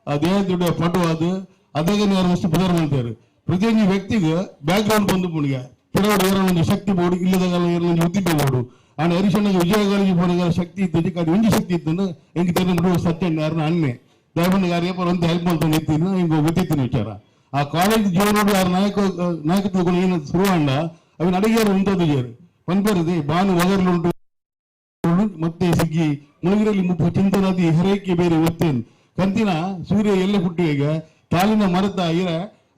ಆ ದೇಹದ ಫೋಟೋ ಅದು ಅದಾಗ ಅಷ್ಟು ಪದಾರ ಮಾಡ್ತಾರೆ. ಪ್ರತಿಯೊಂದು ವ್ಯಕ್ತಿಗೆ ಬ್ಯಾಕ್ ಗ್ರೌಂಡ್ ಬಂದು ಪುಣಿಗೆ ಕೆಲವರು ಏನೋ ಒಂದು ಶಕ್ತಿ ಬೋರ್ಡು ಇಲ್ಲದಾಗ ಏನೋ ಒಂದು ಉದ್ದಿಮೆ ಬೋರ್ಡು ಆಂಡ್ ಹರಿಶಣ್ಣಗೆ ವಿಜಯ ಕಾಲೇಜ್ ಪೋನಾಗ ಶಕ್ತಿ ಇತ್ತು ಅದು ಒಂಜಿ ಶಕ್ತಿ ಇತ್ತು ಎಂಕ್ ತೆರಿನ ಸತ್ಯಣ್ಣ ಯಾರನ್ನ ಅಣ್ಣೆ ದಯಬಣ್ಣ ಯಾರು ಏಪರ್ ಒಂದು ಹೆಲ್ಪ್ ಮಾಡ್ಕೊಂಡು ಇತ್ತಿನ ಹಿಂಗೆ ಗೊತ್ತಿತ್ತಿನ ವಿಚಾರ. ಆ ಕಾಲೇಜ್ ಜೀವನ ಯಾರ ನಾಯಕತ್ವ ಗುಣ ಏನು ಶುರುವಾಂಡ ಅವಿನ ಅಡಿಗೆಯರು ಉಂಟದ್ದು ಜೇರು ಪನ್ಪೇರದೆ ಬಾನು ಒಗರ್ಲುಂಟು ಮತ್ತೆ ಸಿಗ್ಗಿ ಮುಳುಗಿರಲ್ಲಿ ಮುಪ್ಪು ಚಿಂತನದಿ ಹರೈಕೆ ಬೇರೆ ಒತ್ತೇನ್ ಕಂತಿನ ಸೂರ್ಯ ಎಲ್ಲ ಹುಟ್ಟುವೆಗೆ ತಾಲಿನ ಮರತ ಇರ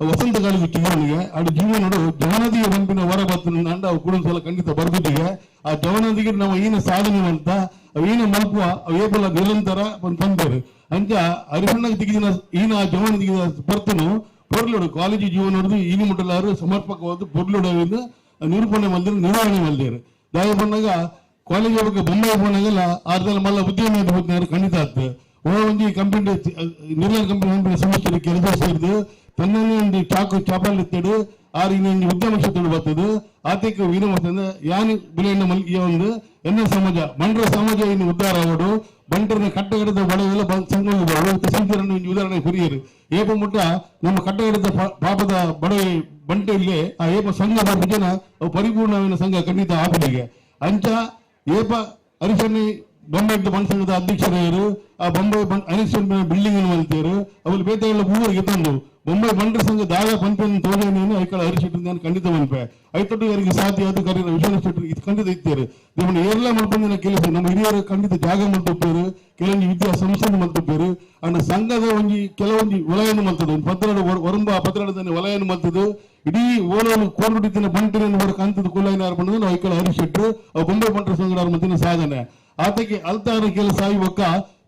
ವಸಂತ ಕಾಲದ ಜೀವನಿಗೆ ಅಡು ಜೀವನಡು ಜವನದಿಗೆ ಬಂಪಿನ ಹೊರ ಬತ್ತು ಅಂಡ ಅವು ಕೂಡ ಸಲ ಖಂಡಿತ ಬರ್ಬಿಟ್ಟಿಗೆ ಆ ಜವನದಿಗೆ ನಾವು ಏನ ಸಾಧನೆ ಅಂತ ಅವೇನ ಮಲ್ಪುವ ಅವು ಏಪಲ್ಲ ನಿರಂತರ ಒಂದು ತಂದರು ಅಂಚ ಅರಿಶಣ್ಣಗೆ ತೆಗೆದಿನ ಈನ ಆ ಜವನದಿಗೆ ಬರ್ತನು ಪೊರ್ಲುಡು ಕಾಲೇಜು ಜೀವನ ಈನು ಮುಟ್ಟಲಾರು ಸಮರ್ಪಕವಾದ ಪೊರ್ಲುಡು ನಿರೂಪಣೆ ಮಲ್ದಿರು ನಿರ್ವಹಣೆ ಮಲ್ದಿರು ದಾಯ ಬಂದಾಗ ಕಾಲೇಜ್ ಬಗ್ಗೆ ಬೊಂಬೆ ಹೋನಾಗೆಲ್ಲ ಆರ್ದಲ್ಲ ಮಲ್ಲ ಉದ್ಯಮ ಹೋಗ್ತಾರೆ ಖಂಡಿತ ಆಗ್ತದೆ. ಒಂಜಿ ಕಂಪನಿ ನಿರ್ಲನ್ ಕಂಪನಿ ಸಮಸ್ಯೆ ಕೆಲಸ ಸೇರಿದು ತನ್ನನ್ನೇ ಒಂದು ಚಾಕು ಚಾಪಲ್ ಇತ್ತಡು ಆರು ಇನ್ನೊಂದು ಉದ್ಯಮ ಕ್ಷೇತ್ರ ಬರ್ತದೆ ಆತಕ್ಕೆ ವೀರ ಮಾಡ್ತದೆ ಯಾನು ಬೆಲೆಯನ್ನು ಮಲ್ಕಿಯ ಒಂದು ಎನ್ನ ಸಮಾಜ ಬಂಡರ ಸಮಾಜ ಇನ್ನು ಉದ್ಧಾರ ಆವಡು ಬಂಟರನ್ನ ಕಟ್ಟಗಡದ ಬಡವೆಲ್ಲ ಸಂಘ ತಹಸೀಲ್ದಾರನ್ನು ಒಂದು ಉದಾಹರಣೆ ಹುರಿಯರು ಏಪ ಮುಟ್ಟ ನಮ್ಮ ಕಟ್ಟಗಡದ ಪಾಪದ ಬಡವೆ ಬಂಟೆ ಇಲ್ಲಿ ಆ ಏಪ ಸಂಘ ಬರ್ಬ ಜನ ಅವು ಪರಿಪೂರ್ಣವಿನ ಸಂಘ ಖಂಡಿತ ಆಪಡಿಗೆ ಅಂಚ ಏಪ ಹರಿಶಣ್ಣಿ ಬೊಂಬೆ ಬಂಡ ಸಂಘದ ಅಧ್ಯಕ್ಷರು ಆ ಬೊಂಬೆ ಹರಿಶನ್ ಬಿಲ್ಡಿಂಗ್ ಅನ್ನು ಮಲ್ತೇರು ಅವಳು ಬೇತೆಲ್ಲ ಊರಿಗೆ ತಂದು ಬೊಂಬೆ ಬಂಡರ ಸಂಘ ದಾದ ಪಂಪನ್ನು ತೋಜನೇನು ಐಕಳ ಹರಿಶೆಟ್ಟಿ ನಾನು ಖಂಡಿತ ಮನ್ಪೆ ಐತೊಟ್ಟಿಗಾರಿಗೆ ಸಾಧ್ಯ ಅದು ಕರೀನ ವಿಶ್ವನಾಥ ಶೆಟ್ಟರು ಇದು ಖಂಡಿತ ಇತ್ತೇರು ದೇವನ ಏರ್ಲ ಮಲ್ಪಂದಿನ ಕೆಲಸ ನಮ್ಮ ಹಿರಿಯರು ಖಂಡಿತ ಜಾಗ ಮಲ್ತೊಪ್ಪೇರು ಕೆಲವೊಂದು ವಿದ್ಯಾ ಸಂಸ್ಥೆ ಮಲ್ತೊಪ್ಪೇರು ಅಂಡ್ ಸಂಘದ ಒಂಜಿ ಕೆಲವೊಂದು ವಲಯನು ಮಲ್ತದ್ದು ಒಂದು ಪತ್ರಡು ಒರಂಬ ಪತ್ರಡದ ವಲಯನು ಮಲ್ತದ್ದು ಇಡೀ ಓಲೋಲು ಕೋರ್ಬಿಟ್ಟಿದ್ದ ಬಂಟಿನ ಹೊರ ಕಂತದ ಕುಲೈನಾರು ಬಂದದ್ದು ನಾವು ಐಕಳ ಹರಿಶೆಟ್ಟರು ಅವು ಬೊಂಬೆ ಬಂಟರ ಸಂಘದ ಮತ್ತಿನ ಸಾಧನೆ ಆತಕ್ಕೆ ಅಲ್ತಾರ ಕೆಲಸ ಆಗಿ ಒಕ್ಕ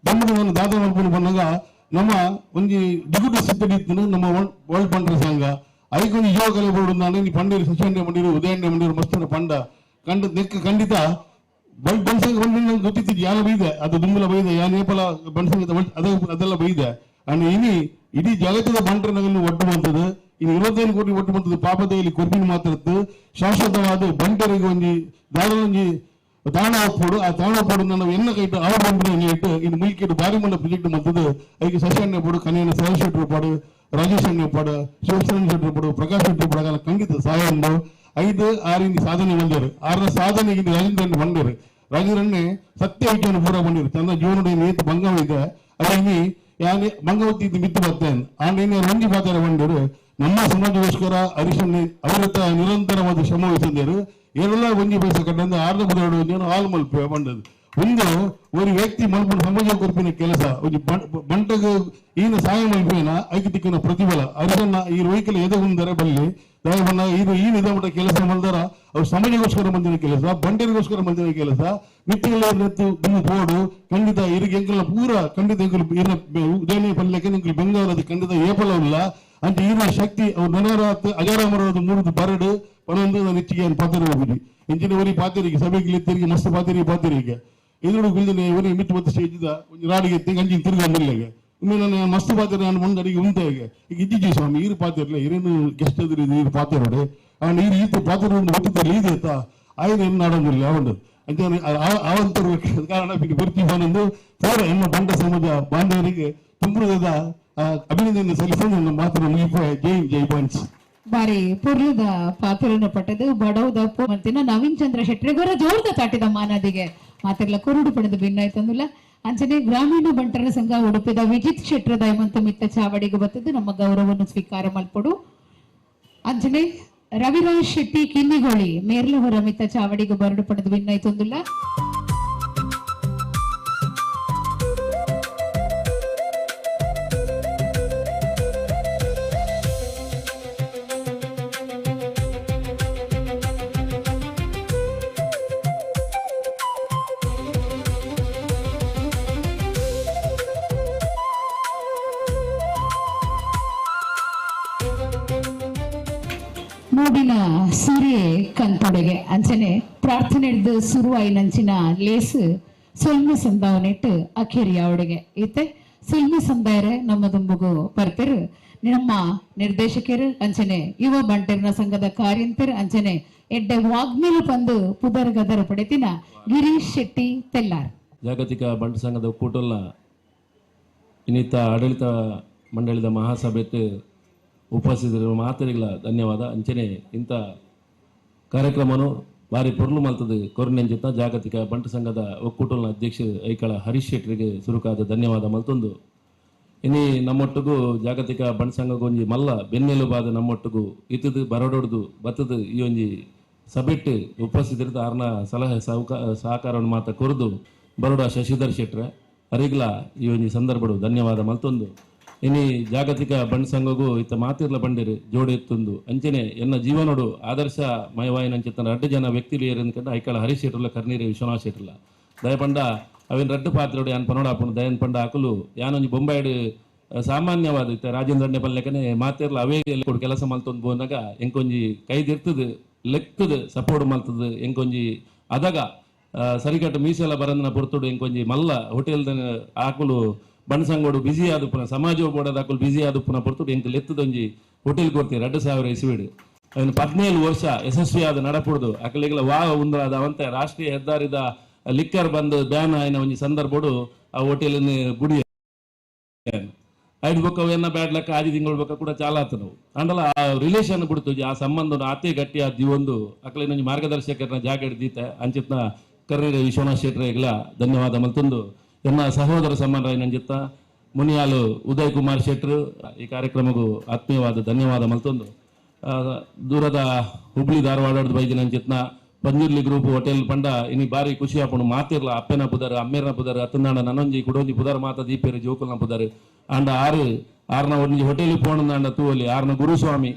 ದಮ್ಮದ ದಾದ ಮಲ್ಪನ್ನು ಬಂದಾಗ ನಮ್ಮ ಒಂಜಿ ಡಿಗುಟ ಸಿದ್ಧಡಿತ್ತು ನಮ್ಮ ವರ್ಲ್ಡ್ ಬಂಟರ ಸಂಘ ಐಕೊಂದು ಯೋಗ ಕಲೆ ಬೋರ್ಡು ನಾನು ಈ ಪಂಡೀರು ಸಚಿವಣ್ಣ ಮಂಡೀರು ಉದಯಣ್ಣ ಮಂಡೀರು ಮಸ್ತನ ಪಂಡ ಕಂಡ ನೆಕ್ಕ ಖಂಡಿತ ಬಂಡ್ ಸಂಘ ಬಂಡ ನಂಗೆ ಗೊತ್ತಿತ್ತು ಯಾನ ಬೈದೆ ಅದು ದುಂಬಲ ಬೈದೆ ಯಾನೇಪಲ ಬಂಡ್ ಸಂಘದ ಅದೆಲ್ಲ ಬೈದೆ ಅಂಡ್ ಇನಿ ಇಡೀ ಜಗತ್ತದ ಬಂಟರ ನಗಲು ಒಟ್ಟು ಬಂತದ್ದು ಇನ್ನು 25 ಕೋಟಿ ಒಟ್ಟು ಬಂತದ್ದು ಪಾಪದಲ್ಲಿ ಕೊರ್ಬಿನ ಮಾತ್ರ ಶಾಶ್ವತವಾದ ಬಂಟರಿಗೆ ಒಂಜಿ ದಾದೊಂಜಿ ತಾಣ ಪೋಡು ಆ ತಾಣ ಪೋಡು ನಾನು ಎನ್ನ ಕೈಟು ಆವ ಬಂಟು ಇಟ್ಟು ಇನ್ನು ಮುಲ್ಕಿಟ್ಟು ಬಾರಿ ಮಂಡ ಪ್ರಾಜೆಕ್ಟ್ ಮಂತದ್ದು ಅದಕ್ಕೆ ಶಶಿ ಪೋಡು ಕನ್ಯಾನ ಸರಳ ಶೆಟ್ಟರು ಪಾಡು ರಾಜೇಶ್ ಅಣ್ಣ ಪಾಡು ಶಿವಶರಣ ಶೆಟ್ಟರು ಪಾಡು ಪ್ರಕಾಶ್ ಶೆಟ್ಟರು ಪಾಡು ಖಂಡಿತ ಸಹಾಯ ಉಂಡು 5 6 ಸಾಧನೆ ಬಂದರು 6ರ ಸಾಧನೆಗೆ ರಾಜೇಂದ್ರಣ್ಣ ಬಂದರು ರಾಜೇಂದ್ರಣ್ಣೆ ಸತ್ಯ ವಿಚಾರ ಪೂರ ಬಂದಿರು ತನ್ನ ಜೀವನದ ಏತು ಭಂಗವಿದೆ ಅದರಲ್ಲಿ ಯಾನೆ ಮಂಗವತಿ ಮಿತ್ತು ಬರ್ತೇನೆ ಆಂಡ ಇನ್ನು ಒಂಜಿ ಪಾತ್ರ ಬಂದರು ನಮ್ಮ ಸಮಾಜಗೋಸ್ಕರ ಹರೀಶನ್ ಅವರತ್ತ ನಿರಂತರವಾದ ಶ್ರಮ ವಹಿಸಿದರು ಏನೆಲ್ಲ ಒಂಜಿ ಪೈಸೆ ಕಂಡು ಆರ್ಧ ಬುಧವಾರ ಒಂಜಿ ಹಾಲು ಮಲ್ಪೆ ಬಂದದ್ದು ಒಂದು ಒಂದು ವ್ಯಕ್ತಿ ಮಲ್ಪುನ ಸಮಾಜ ಕೊರ್ಪಿನ ಕೆಲಸ ಒಂಜಿ ಬಂಟಗ ಈನ ಸಹಾಯ ಮಲ್ಪಿನ ಐಕೆ ತಿಕ್ಕಿನ ಪ್ರತಿಫಲ ಅರಿಸನ್ನ ಈ ವೆಹಿಕಲ್ ಎದಗುಂದರೆ ಬಲ್ಲಿ ದಯವನ್ನ ಇದು ಈ ನಿಧಾನ ಕೆಲಸ ಮಲ್ದಾರ ಅವ್ರು ಸಮಾಜಗೋಸ್ಕರ ಬಂದಿನ ಕೆಲಸ ಬಂಟರಿಗೋಸ್ಕರ ಬಂದಿನ ಕೆಲಸ ಮಿತ್ತಿಗಳ ಬೋರ್ಡು ಖಂಡಿತ ಇರಿಗೆ ಎಂಕಲ್ನ ಪೂರ ಖಂಡಿತ ಎಂಕಲ್ ಉದಯನೇ ಪಲ್ಯಕ್ಕೆ ಎಂಕಲ್ ಬೆಂಗಾಲದ ಖಂಡಿತ ಏಪಲವಿಲ್ಲ ಅಂತ ಈನ ಶಕ್ತಿ ಅವ್ರು ನನರಾತ್ ಅಜಾರಾಮರಾದ ಮೂಡುದು ಬರಡು ಪಣೊಂದು ನಾನು ಹೆಚ್ಚಿಗೆ ಪಾತ್ರ ಹೋಗುದು ಇಂಚಿನ ಒರಿ ಪಾತ್ರಿಗೆ ಸಭೆಗೆ ತಿರುಗಿ ಮಸ್ತ್ ಪಾತ್ರಿಗೆ ಪಾತ್ರಿಗೆ ಎದುರು ಗುಲ್ದಿನ ಒರಿ ಮಿತ್ತು ಮತ್ತು ಸ್ಟೇಜಿದ ಒಂದು ರಾಡಿಗೆ ಗಂಜಿನ ತಿರುಗಿ ಬಂದಿಲ್ಲ ಒಮ್ಮೆ ನಾನು ಮಸ್ತ್ ಪಾತ್ರ ನಾನು ಮುಂದೆ ಅಡಿಗೆ ಉಂಟ ಈಗ ಈಗ ಇದ್ದಿದ್ದೆ ಸ್ವಾಮಿ ಈರು ಪಾತ್ರ ಇಲ್ಲ ಇರೇನು ಗೆಸ್ಟ್ ಎದುರು ಈರು ಪಾತ್ರ ಅವನು ಈರು ಈತ ಪಾತ್ರ ಒಂದು ಒಟ್ಟಿದ್ದಲ್ಲಿ ಈದೇತ ಆಯ್ತು ಏನು ನಾಡೋದಿಲ್ಲ ಅವನು ಅಂತ ಆವಂತರ ಕಾರಣ ಬರ್ತೀವಿ ಬಂದು ಪೂರ ಎನ್ನ ಬಂಟ ಸಮಾಜ ಬಾಂಧವರಿಗೆ ತುಂಬುವುದ ಅಭಿನಂದನೆ ಸಲ್ಲಿಸಿ ನನ್ನ ಮಾತನ್ನು ಮುಗಿಪ. ಜೈ ಜೈ ಬಂಚ್. ಬಾರಿ ಪುರ್ಲದ ಪಾತ್ರನ ಪಟ್ಟದು ಬಡವದ ಮಂತಿನ ನವೀನ್ ಚಂದ್ರ ಶೆಟ್ಟರಿಗರ ಜೋರ್ದ ತಾಟಿದ ಮಾನದಿಗೆ ಮಾತೆಲ್ಲ ಕುರುಡು ಪಡೆದು ಭಿನ್ನಾಯ್ತಂದಿಲ್ಲ. ಅಂಚನೆ ಗ್ರಾಮೀಣ ಬಂಟರ ಸಂಘ ಉಡುಪಿದ ವಿಜಿತ್ ಶೆಟ್ಟರ ದಯಮಂತ ಮಿತ್ತ ಚಾವಡಿಗೆ ಬತ್ತದ್ದು ನಮ್ಮ ಗೌರವವನ್ನು ಸ್ವೀಕಾರ ಮಲ್ಪಡು. ಅಂಚನೆ ರವಿರಾಜ್ ಶೆಟ್ಟಿ ಕಿನ್ನಿಗೋಳಿ ಮೇರ್ಲಹೊರ ಮಿತ್ತ ಚಾವಡಿಗೆ ಬರಡು ಪಡೆದು ಭಿನ್ನಾಯ್ತಂದಿಲ್ಲ. ಮೂಡಿನ ಸೂರ್ಯ ಕಂತೊಡೆಗೆ ಅಂಚನೆ ಪ್ರಾರ್ಥನೆ ಹಿಡಿದು ಸುರುವಾಯಿನಂಚಿನ ಲೇಸು ಸೊಲ್ಮೆ ಸಂದಾವನೆಟ್ಟು ಅಖೇರಿಯ ಅವಡಿಗೆ ಇತ್ತೆ ಸೊಲ್ಮೆ ಸಂದಾಯರೆ ನಮ್ಮ ದುಂಬುಗು ಬರ್ಪೆರು ನಮ್ಮ ನಿರ್ದೇಶಕರು ಅಂಚನೆ ಯುವ ಬಂಟರ್ನ ಸಂಘದ ಕಾರ್ಯಂತರು ಅಂಚನೆ ಎಡ್ಡೆ ವಾಗ್ಮೇಲು ಬಂದು ಪುದರ್ ಗದರ ಪಡೆತಿನ ಗಿರೀಶ್ ಶೆಟ್ಟಿ ತೆಲ್ಲಾರ್. ಜಾಗತಿಕ ಬಂಟ ಸಂಘದ ಒಕ್ಕೂಟಲ್ಲ ಇನ್ನಿತ ಆಡಳಿತ ಮಂಡಳಿದ ಮಹಾಸಭೆಗೆ ಉಪಸ್ಥಿತರಿರುವ ಮಾತರಿಗಳ ಧನ್ಯವಾದ. ಅಂಚನೆ ಇಂಥ ಕಾರ್ಯಕ್ರಮನು ಭಾರಿ ಪೊರ್ಲು ಮಲ್ತದೆ ಕೊರನೆಂಜಿತ ಜಾಗತಿಕ ಬಂಟ ಸಂಘದ ಒಕ್ಕೂಟದ ಅಧ್ಯಕ್ಷ ಐಕಳ ಹರೀಶ್ ಶೆಟ್ಟರಿಗೆ ಸುರುಕಾದ ಧನ್ಯವಾದ ಮಲ್ತೊಂದು. ಇನಿ ನಮ್ಮೊಟ್ಟಿಗೂ ಜಾಗತಿಕ ಬಂಟ ಸಂಘಗೊಂಜಿ ಮಲ್ಲ ಬೆನ್ನೆಲುಬಾದ ನಮ್ಮೊಟ್ಟಿಗೂ ಇತ್ತದು ಬರಡೊಡ್ದು ಬತ್ತದು ಈ ಒಂಜಿ ಸಭೆಟ್ಟು ಉಪಸ್ಥಿತರಿದ್ದ ಆರ್ನ ಸಲಹೆ ಸಹಕಾರವನ್ನು ಮಾತ ಕೊರದು ಬರೋಡ ಶಶಿಧರ್ ಶೆಟ್ರ ಅರಿಗ್ಲ ಈ ಒಂಜಿ ಸಂದರ್ಭಡು ಧನ್ಯವಾದ ಮಲ್ತೊಂದು. ಇನಿ ಜಾಗತಿಕ ಬಂಡ್ ಸಂಘಗೂ ಇತ್ತ ಮಾತಿರ್ಲ ಬಂಡಿರು ಜೋಡಿ ಎತ್ತೊಂದು ಅಂಚನೆ ಎನ್ನ ಜೀವನೋಡು ಆದರ್ಶ ಮಯವಾಯಿನಂಚಿತ್ತನ ರಡ್ಡು ಜನ ವ್ಯಕ್ತಿಲು ಏರಂದ್ಕಂಡ ಐಕಳ ಹರೀಶ್ ಶೆಟ್ಟರ್ಲ ಕರ್ನೀರು ವಿಶ್ವನಾಥ್ ಶೆಟ್ಟರ್ಲ ದಯಪಂಡ ಅವಿನ ರಡ್ಡು ಪಾತ್ರೋಡು ಯಾನ್ ಪನೋಡಾಪುಂಡು ದಯನ್ ಪಂಡ ಅಕಲು ಯಾನೊಂಜಿ ಬೊಂಬಾಯಿಡು ಸಾಮಾನ್ಯವಾದ ಇತ್ತ ರಾಜೇಂದ್ರಣ್ಯ ಪಲ್ಲೆಕನೆ ಮಾತಿರ್ಲ ಅವೇ ಕೊಡು ಕೆಲಸ ಮಲ್ತೊಂದು ಬೋನಾಗ ಎಂಕೊಂಜಿ ಕೈದಿರ್ತದೆ ಲೆಕ್ಕದ ಸಪೋರ್ಟ್ ಮಲ್ತದೆ ಎಂಕೊಂಜಿ ಅದಾಗ ಸರಿಕಟ್ಟು ಮೀಸೆಲ್ಲ ಬರಂದನ ಪೊರ್ತುಡು ಎಂಕೊಂಜಿ ಮಲ್ಲ ಹೋಟೆಲ್ ಆಕುಲು ಬಣ್ಸಂಗೋಡು ಬಿಸಿ ಆದುಪ್ಪುನ ಸಮಾಜ ಬೋಡದ ಆಕುಲು ಬಿಸಿ ಆದುಪ್ಪುನ ಪೊರ್ತುಡು ಎಂಕ್ ಲೆತ್ತದೊಂಜಿ ಹೋಟೆಲ್ ಕೊಡ್ತೀವಿ 2000 ಇಸ್ವಿಡು ಅವನು 17 ವರ್ಷ ಯಶಸ್ವಿಯಾದ ನಡಪುಡ್ದು ಅಕಲಿಗಳ ವಾ ಉಂದ್ರಾದ ಅವಂತೆ ರಾಷ್ಟ್ರೀಯ ಹೆದ್ದಾರಿದ ಲಿಕ್ಕರ್ ಬಂದು ಬ್ಯಾನ್ ಆಯ್ನ ಒಂಜಿ ಸಂದರ್ಭಡು ಆ ಹೋಟೆಲ್ ಗುಡಿ ಐದು ಬೊಕ್ಕ ಅವೆನ್ನ ಬ್ಯಾಡ್ ಲೆಕ್ಕ ಆಜಿ ತಿಂಗಳು ಬೊಕ್ಕ ಕೂಡ ಚಾಲ ಆತ ನಾವು ಅಂಡಲ ಆ ರಿಲೇಷನ್ ಬಿಡ್ತು ಆ ಸಂಬಂಧ ಆತೆ ಗಟ್ಟಿ ಆದ ಒಂದು ಅಕಲಿನೊಂಜಿ ಮಾರ್ಗದರ್ಶಕರನ್ನ ಜಾಗ ದೀತ ಅಂಚಿತ್ನ ಕರ್ನೀರ ವಿಶ್ವನಾಥ್ ಶೆಟ್ಟರೆಗಳ ಧನ್ಯವಾದ ಮಲ್ತೊಂದು. ಎನ್ನ ಸಹೋದರ ಸಮಾನರಾಯನಂಜಿತ್ತ ಮುನಿಯಾಲು ಉದಯ್ ಕುಮಾರ್ ಶೆಟ್ಟರು ಈ ಕಾರ್ಯಕ್ರಮಕ್ಕೂ ಆತ್ಮೀಯವಾದ ಧನ್ಯವಾದ ಮಲ್ತೊಂದು. ದೂರದ ಹುಬ್ಳಿ ಧಾರವಾಡದ ಬೈದಿನಂಚಿತ್ನ ಪಂಜುರ್ಲಿ ಗ್ರೂಪ್ ಹೋಟೆಲ್ ಪಂಡ ಇನಿ ಬಾರಿ ಖುಷಿ ಆಪುಂಡು ಮಾತಿರ್ಲ ಅಪ್ಪೆನ ಪುದರ್ ಅಮ್ಮೇರ್ನ ಪುದರ್ ಅತ್ತನಾಡ ನನೊಂಜಿ ಕುಡೊಂಜಿ ಪುದರ್ ಮಾತ ದೀಪೇರು ಜೋಕುಲ್ನ ಪುದರ್ ಅಂಡ ಆರು ಆರ್ನ ಒಂಜಿ ಹೋಟೆಲ್ ಪೋಣಂದಾಂಡ ತೂವಲಿ ಆರ್ನ ಗುರುಸ್ವಾಮಿ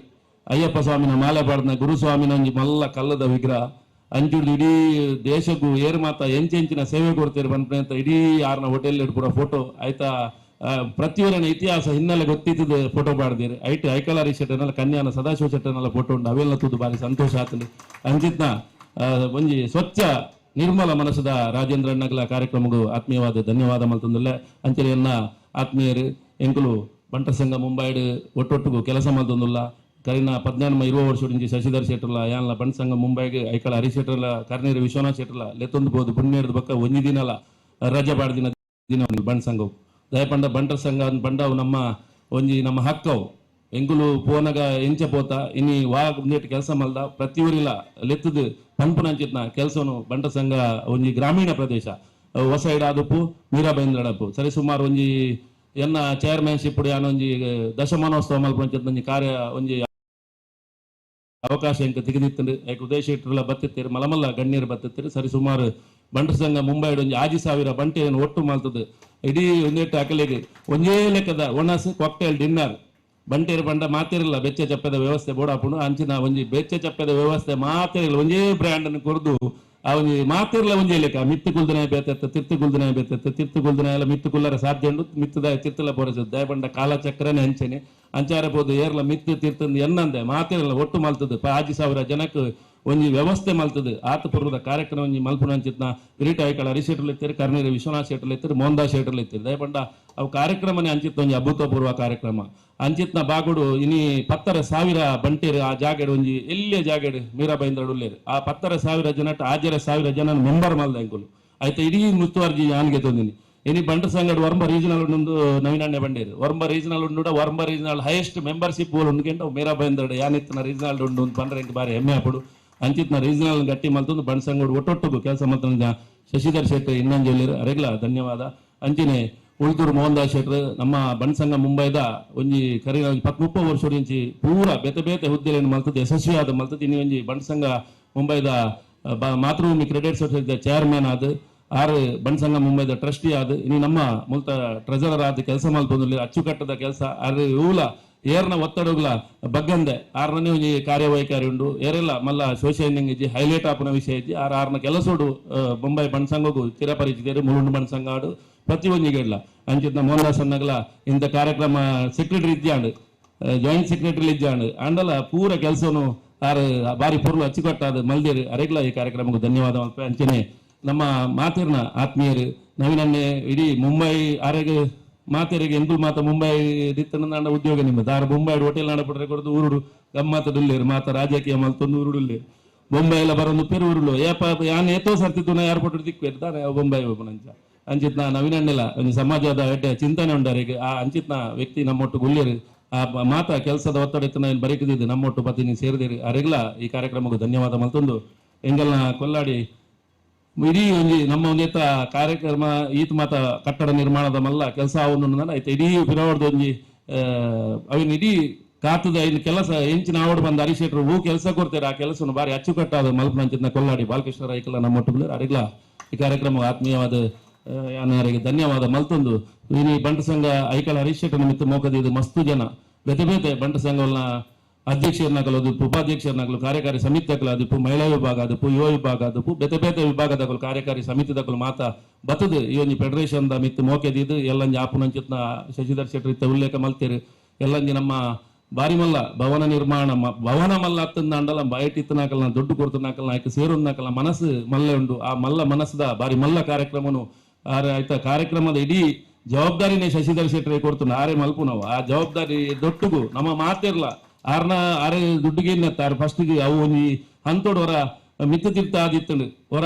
ಅಯ್ಯಪ್ಪ ಸ್ವಾಮಿನ ಮಾಲೆ ಪಾಡ್ನ ಗುರುಸ್ವಾಮಿನ ಒಂಜಿ ಮಲ್ಲ ಕಲ್ಲದ ವಿಗ್ರಹ ಅಂಚುಡ್ದು ಇಡೀ ದೇಶಕ್ಕೂ ಏರ್ ಮಾತ ಎಂಚೆಂಚಿನ ಸೇವೆ ಕೊಡ್ತೀರಿ ಬಂತ ಇಡೀ ಆರ್ನ ಹೋಟೆಲ್ ಪೂರ ಫೋಟೋ ಆಯ್ತಾ ಪ್ರತಿಯೊರನ ಇತಿಹಾಸ ಹಿನ್ನೆಲೆ ಗೊತ್ತಿದ್ದದ ಫೋಟೋ ಪಾಡ್ದಿರಿ ಐಟ್ ಐಕಳ ಹರೀಶ್ ಶೆಟ್ಟರ್ನೆಲ್ಲ ಕನ್ಯಾನ ಸದಾಶಿವ ಶೆಟ್ಟರ್ನೆಲ್ಲ ಫೋಟೋ ಉಂಟು ಅವೆಲ್ಲ ತೂದು ಬಾರಿ ಸಂತೋಷ ಆತಲು. ಅಂಚಿತ್ನ ಒಂಜಿ ಸ್ವಚ್ಛ ನಿರ್ಮಲ ಮನಸ್ಸದ ರಾಜೇಂದ್ರಣ್ಣಗಳ ಕಾರ್ಯಕ್ರಮಕ್ಕೂ ಆತ್ಮೀಯವಾದ ಧನ್ಯವಾದ ಮಲ್ತಂದಿಲ್ಲ. ಅಂಚನೆ ಎನ್ನ ಆತ್ಮೀಯರು ಎಂಕುಲು ಬಂಟ ಸಂಘ ಮುಂಬೈಡ್ ಒಟ್ಟೊಟ್ಟಿಗೂ ಕೆಲಸ ಮಲ್ತೊಂದುಲ್ಲ ಕರಿನ 14 20 ವರ್ಷ ಶಶಿಧರ್ ಶೆಟ್ಟರ್ಲ ಯಾನ್ಲ ಬಂಟ ಸಂಘ ಮುಂಬೈಗೆ ಐಕಳ ಹರೀಶ್ ಶೆಟ್ಟರ್ಲ ಕರ್ನೀರು ವಿಶ್ವನಾಥ್ ಶೆಟ್ಟರ್ಲ ಲೆತ್ತೊಂದು ಬೋದು ಪುಣ್ಯದ ಬಕ್ಕ ಒಂಜಿ ದಿನಲ ರಜೆ ಪಾಡ್ದಿನ ದಿನ ಬಂಟ ಸಂಘ ದಯಪಂಡ ಬಂಟರ ಸಂಘ ಬಂಡವು ನಮ್ಮ ಒಂಜಿ ನಮ್ಮ ಹಕ್ಕವು ಎಂಕುಲು ಪೋನಗ ಎಂಚ ಪೋತ ಇನಿ ವಾ ಕೆಲಸ ಮಲ್ದ ಪ್ರತಿಯೊರಿಲ ಲೆತ್ತದು ಪನ್ಪುನಂಚಿತ್ನ ಕೆಲಸನು ಬಂಟ ಸಂಘ ಒಂಜಿ ಗ್ರಾಮೀಣ ಪ್ರದೇಶ ಹೊಸ ಇಡಾದುಪ್ಪು ಮೀರಾಬೈಂದ್ರಡಪ್ಪು ಸರಿ ಸುಮಾರು ಒಂಜಿ ಎನ್ನ ಚೇರ್ಮನ್ಶಿಪ್ ಯಾನೊಂಜಿ ದಶಮಾನೋತ್ಸವ ಮಲ್ಪಂಚಿನ ಕಾರ್ಯ ಒಂಜಿ ಅವಕಾಶ ಎಂಕ ತೆಗೆದಿತ್ತಂಡು ಐಕ್ ಉದಯ ಶೆಟ್ಟರ್ಲ ಬತ್ತಿತ್ತೀರು ಮಲಮಲ್ಲ ಗಣ್ಯರು ಬತ್ತಿತ್ತೀರು ಸರಿ ಸುಮಾರು ಬಂಟರ ಸಂಘ ಮುಂಬೈ ಒಂಜಿ 5000 ಬಂಟೆಯನ್ನು ಒಟ್ಟು ಮಲ್ತದ್ದು ಇಡೀ ಒಂದೆಟ್ಟು ಅಕಲಿಗೆ ಒಂಜೇ ಲೆಕ್ಕದ ಒಣಸ್ ಕಾಕ್ಟೇಲ್ ಡಿನ್ನರ್ ಬಂಟೇರು ಬಂಡ ಮಾತಿರಲ್ಲ ಬೆಚ್ಚ ಚಪ್ಪದ ವ್ಯವಸ್ಥೆ ಬೋಡಾಪುಂಡು ಅಂಚಿನ ಒಂಜಿ ಬೆಚ್ಚ ಚಪ್ಪದ ವ್ಯವಸ್ಥೆ ಮಾತಿರಲ್ಲ ಒಂಜೇ ಬ್ರ್ಯಾಂಡನ್ನು ಕೊರ್ದು ಆ ಒಂಜಿ ಮಾತಿರಲ್ಲ ಒಂಜೇ ಲೆಕ್ಕ ಮಿತ್ತು ಕುಲ್ದನೆ ಬೇತೆತ್ತ ತಿರ್ತು ಕುಲ್ದನೆ ಬೇತೆತ್ತ ತಿರ್ತು ಕುಲ್ದನೆ ಎಲ್ಲ ಮಿತ್ತು ಕುಲ್ಲರ ಸಾಧ್ಯ ಉಂಡು ಮಿತ್ತದ ತಿರ್ತಲ ಪೊರಸು ದಯಬಂಡ ಕಾಲಚಕ್ರನೇ ಅಂಚೆನೆ ಅಂಚಾರ ಪೋದು ಏರ್ಲ ಮಿತ್ತು ತಿರ್ತಂದು ಎನ್ನಂದೆ ಮಾತಿರಲ್ಲ ಒಟ್ಟು ಮಲ್ತದ್ದು 5000 ಜನಕ್ಕೆ ಒಂಜಿ ವ್ಯವಸ್ಥೆ ಮಲ್ತದ್ದು ಆತ ಪೂರ್ವದ ಕಾರ್ಯಕ್ರಮ ಒಂಜಿ ಮಲ್ಪುನ ಅಂಚಿತ್ನ ಕಿರೀಟ ಐಕಳ ಹರಿ ಇತ್ತೀರಿ ಕರ್ನೀರು ವಿಶ್ವನಾಥ್ ಶೆಟ್ಟರ್ಲು ಇತ್ತೀರಿ ಮೋಹನ್ದಾಸ್ ಶೆಟ್ಟರ್ಲು ಇತ್ತೀರಿ ದಯಪಂಡ ಅವು ಕಾರ್ಯಕ್ರಮನೇ ಅಂಚಿತ್ತು ಒಂಜಿ ಅಭೂತಪೂರ್ವ ಕಾರ್ಯಕ್ರಮ ಅಂಚಿತ್ನ ಬಾಗುಡು ಇನಿ 10,000 ಬಂಟೇರು ಆ ಜಾಗಡ್ ಒಂಜಿ ಎಲ್ಲಿಯ ಜಾಗಡ್ ಮೀರಾಬೈಂದ್ರಡು ಉಲ್ಲೇರು ಆ 10,000 ಜನ 5,000 ಜನ ಮೆಂಬರ್ ಮಲ್ದ ಅಂಕುಲು ಆಯ್ತು ಇಡೀ ಮುಸ್ತುವಾರ್ಜಿ ಯಾನ್ಗೆ ತೊಂದಿನಿ ಇನಿ ಬಂಟರ ಸಂಘಡ್ ವರ್ಂಬ ರೀಜನಲ್ ಉಂಡು ನವೀನಣ್ಣೆ ಬಂಡೇರು ವರ್ಂಬ ರೀಜನಲ್ ಉಂಡು ವರ್ಂಬ ರೀಜನಲ್ ಹೈಯೆಸ್ಟ್ ಮೆಂಬರ್ಶಿಪ್ ಉಂಡು ಮೀರಾಬೈಂದ್ರಡು ಯಾನಿತ್ತಿನ ರೀಜನಲ್ ಉಂಡು ಬಂಡ್ರೆ ಬಾರಿ ಹೆಮ್ಮೆ ಆಪುಡು ಅಂಚಿತ್ನ ರೀಜನಲ್ ಗಟ್ಟಿ ಮಲ್ತೊಂದು ಬಂಟ ಸಂಘಡ್ ಒಟ್ಟೊಟ್ಟುಗು ಕೆಲಸ ಮಲ್ತೊಂದು ಶಶಿಧರ್ ಶೆಟ್ಟಿ ಇನ್ನೊಂದು ಅರೆಗ್ಲ ಧನ್ಯವಾದ. ಅಂಚಿನೆ ಉಳ್ದೂರು ಮೋಹನ್ ದಾಸ್ ಶೆಟ್ಟರ್ ನಮ್ಮ ಬಂಟ ಸಂಘ ಮುಂಬೈದ ಒಂಜಿ ಕರೀನ ಒಂಜಿ 30 ವರ್ಷ ಪೂರ ಬೇತೆ ಬೇತೆ ಹುದ್ದೆಗಳನ್ನು ಮಲ್ತದ್ದು ಯಶಸ್ವಿಯಾದ ಮಲ್ತದ್ದು ಇನ್ನು ಒಂಜಿ ಬಂಟ ಸಂಘ ಮುಂಬೈದ ಮಾತೃಭೂಮಿ ಕ್ರೆಡಿಟ್ ಸೊಸೈಟಿದ ಚೇರ್ಮನ್ ಆದ ಆರು ಬಂಟ ಸಂಘ ಮುಂಬೈದ ಟ್ರಸ್ಟಿ ಆದ ಇನ್ನು ನಮ್ಮ ಮುಲ್ತ ಟ್ರೆಜರರ್ ಆದ ಕೆಲಸ ಮಲ್ತೊಂದು ಅಚ್ಚುಕಟ್ಟದ ಕೆಲಸ ಆರು ಇವುಲ ಏರ್ನ ಒತ್ತಡಗಳ ಬಗ್ಗಂದೆ ಆರನೇ ಒಂಜಿ ಕಾರ್ಯವೈಖರಿ ಉಂಡು ಏರೆಲ್ಲ ಮಲ್ಲ ಸೋಷಿಯಲ್ ಇಜ್ಜಿ ಹೈಲೈಟ್ ಆಪುನ ವಿಷಯ ಇಜ್ಜಿ ಆರು ಆರನ ಕೆಲಸೋಡು ಬೊಂಬೈ ಬಂಟ ಸಂಘಗೂ ಚಿರಪರಿಚಿತರು ಮುಳುಂಡು ಬಂಟ ಸಂಘ ಆಡು ಪ್ರತಿ ಒಂಜಿಗೆಡ್ಲ ಅಂಚಿತ್ನ ಮೋಹನ್ ದಾಸ್ ಅಣ್ಣಗ್ಲ ಇಂಥ ಕಾರ್ಯಕ್ರಮ ಸೆಕ್ರೆಟರಿ ಇದ್ದಾಂಡು ಜಾಯಿಂಟ್ ಸೆಕ್ರೆಟರಿ ಇದ್ದಾಂಡು ಆಂಡಲ ಪೂರ ಕೆಲಸನು ಆರು ಬಾರಿ ಪೊರ್ಲು ಅಚ್ಚುಕಟ್ಟಾದ ಮಲ್ದೇರು ಅರೆಗ್ಲ ಈ ಕಾರ್ಯಕ್ರಮಕ್ಕೆ ಧನ್ಯವಾದ ಮಲ್ಪೆ. ಅಂಚನೆ ನಮ್ಮ ಮಾತಿರ್ನ ಆತ್ಮೀಯರು ನವೀನನ್ನೇ ಇಡೀ ಮುಂಬೈ ಆರೆಗೆ ಮಾತೆರಿಗೆ ಎಂಕುಲು ಮಾತ ಮುಂಬೈ ದಿತ್ತನ ಉದ್ಯೋಗ ನಿಮ್ಮ ದಾರ ಮುಂಬೈ ಹೋಟೆಲ್ ನಾಡಪಟ್ರೆ ಕೊಡದು ಊರುಡು ಗಮ್ಮತ್ತ ಡುಲ್ಲೇರು ಮಾತ ರಾಜಕೀಯ ಮಲ್ತೊಂದು ಊರುಡುಲ್ಲೇರು ಬೊಂಬೈ ಎಲ್ಲ ಬರೋದು ಪೆರು ಊರುಡು ಏಪ ಯಾನ್ ಏತೋ ಸರ್ತಿತ್ತು ಏರ್ಪೋರ್ಟ್ ದಿಕ್ಕು ದಾನೆ ಬೊಂಬೈ ಅಂಚ ಅಂಚಿತ್ನ ನವೀನಣ್ಣೆಲ್ಲ ಒಂದು ಸಮಾಜದ ಎಡ್ಡೆ ಚಿಂತನೆ ಉಂಡರಿಗೆ ಆ ಅಂಚಿತ್ನ ವ್ಯಕ್ತಿ ನಮ್ಮೊಟ್ಟು ಗುಲ್ಲೇರು ಆ ಮಾತ ಕೆಲಸದ ಒತ್ತಡ ಇತ್ತು ಬರೀಕದಿದ್ದು ನಮ್ಮೊಟ್ಟು ಪತಿನಿ ಸೇರಿದಿರಿ ಅರೆಗ್ಲ ಈ ಕಾರ್ಯಕ್ರಮಕ್ಕೆ ಧನ್ಯವಾದ ಮಲ್ತೊಂದು ಎಂಗಲ್ನ ಕೊಲ್ಲಾಡಿ ಇಡೀ ಒಂಜಿ ನಮ್ಮ ಒಂದೇತ ಕಾರ್ಯಕ್ರಮ ಈತ ಮಾತ ಕಟ್ಟಡ ನಿರ್ಮಾಣದ ಮಲ್ಲ ಕೆಲಸ ಅವನು ಆಯ್ತು ಇಡೀ ಪಿರವರ್ದ ಒಂಜಿ ಅವಿನ ಇಡೀ ಕಾತದ ಇನ್ನು ಕೆಲಸ ಎಂಚಿನ ಆವಡ್ ಬಂದ ಹರಿಶೆಟ್ರು ಹೂ ಕೆಲಸ ಕೊಡ್ತಾರೆ ಆ ಕೆಲಸವನ್ನು ಬಾರಿ ಅಚ್ಚುಕಟ್ಟಾದ ಮಲ್ಪನಂಚಿನ ಕೊಲ್ಲಾಡಿ ಬಾಲಕೃಷ್ಣ ರೈಕಲ ನಮ್ಮ ಒಟ್ಟು ಅರಿಗ್ಲ ಈ ಕಾರ್ಯಕ್ರಮ ಆತ್ಮೀಯವಾದ ಯಾರಿಗೆ ಧನ್ಯವಾದ ಮಲ್ತೊಂದು ಇನಿ ಬಂಟ ಸಂಘ ಐಕಳ ಹರಿಶೆಟ್ಟರ್ ನಿಮಿತ್ತ ಮೋಕದಿದ್ದು ಮಸ್ತು ಜನ ಬೇತೆ ಬೇತೆ ಬಂಟ ಸಂಘವನ್ನ ಅಧ್ಯಕ್ಷರನ್ನಾಗಲು ಅದಿಪ್ಪು ಉಪಾಧ್ಯಕ್ಷರನ್ನಾಗಲು ಕಾರ್ಯಕಾರಿ ಸಮಿತಿ ಅದಿಪ್ಪು ಮಹಿಳಾ ವಿಭಾಗ ಅದಿಪ್ಪು ಯುವ ವಿಭಾಗ ಅದಿಪ್ಪು ಬೇತೆ ಬೇತೆ ವಿಭಾಗದಗಳು ಕಾರ್ಯಕಾರಿ ಸಮಿತಿದಗಳು ಮಾತ ಬತ್ತದು ಈ ಒಂಜಿ ಫೆಡರೇಷನ್ the ಮಿತ್ತು ಮೋಕೆದಿದ್ದು ಎಲ್ಲಂಜಿ ಆಪುನಂಚಿತ್ನ ಶಶಿಧರ್ ಶೆಟ್ಟರ್ ಇತ್ತ ಉಲ್ಲೇಖ ಮಲ್ತೇರು ಎಲ್ಲಂಜಿ ನಮ್ಮ ಬಾರಿ ಮಲ್ಲ ಭವನ ನಿರ್ಮಾಣ ಭವನ ಮಲ್ಲ ಅತ್ತಂದ ಅಂಡಲ ಬಯಟ್ ಇತ್ತನಾಕಲ್ನ ದುಡ್ಡು ಕೊಡ್ತನಾಕಲ್ನ ಆಯ್ಕೆ ಸೇರುನಾಕಲ್ಲ ಮನಸ್ಸು ಮಲ್ಲೆ ಉಂಡು ಆ ಮಲ್ಲ ಮನಸ್ಸದ ಬಾರಿ ಮಲ್ಲ ಕಾರ್ಯಕ್ರಮನು ಆರೆ ಆಯ್ತ ಕಾರ್ಯಕ್ರಮದ ಇಡೀ ಜವಾಬ್ದಾರಿನೇ ಶಶಿಧರ್ ಶೆಟ್ಟರ್ ಕೊಡ್ತಾನೆ ಆರೆ ಮಲ್ಪು ನಾವು ಆ ಜವಾಬ್ದಾರಿ ದೊಟ್ಟುಗು ನಮ್ಮ ಮಾತಿರ್ಲ ಆರ್ನ ಆರೆ ದುಡ್ಡುಗೆ ಆರ್ ಫಸ್ಟ್ಗೆ ಅವು ಒಂಜಿ ಹಂತೋಡು ಹೊರ ಮಿತ್ತು ತಿರ್ತ ಆದಿತ್ತಂಡು ಹೊರ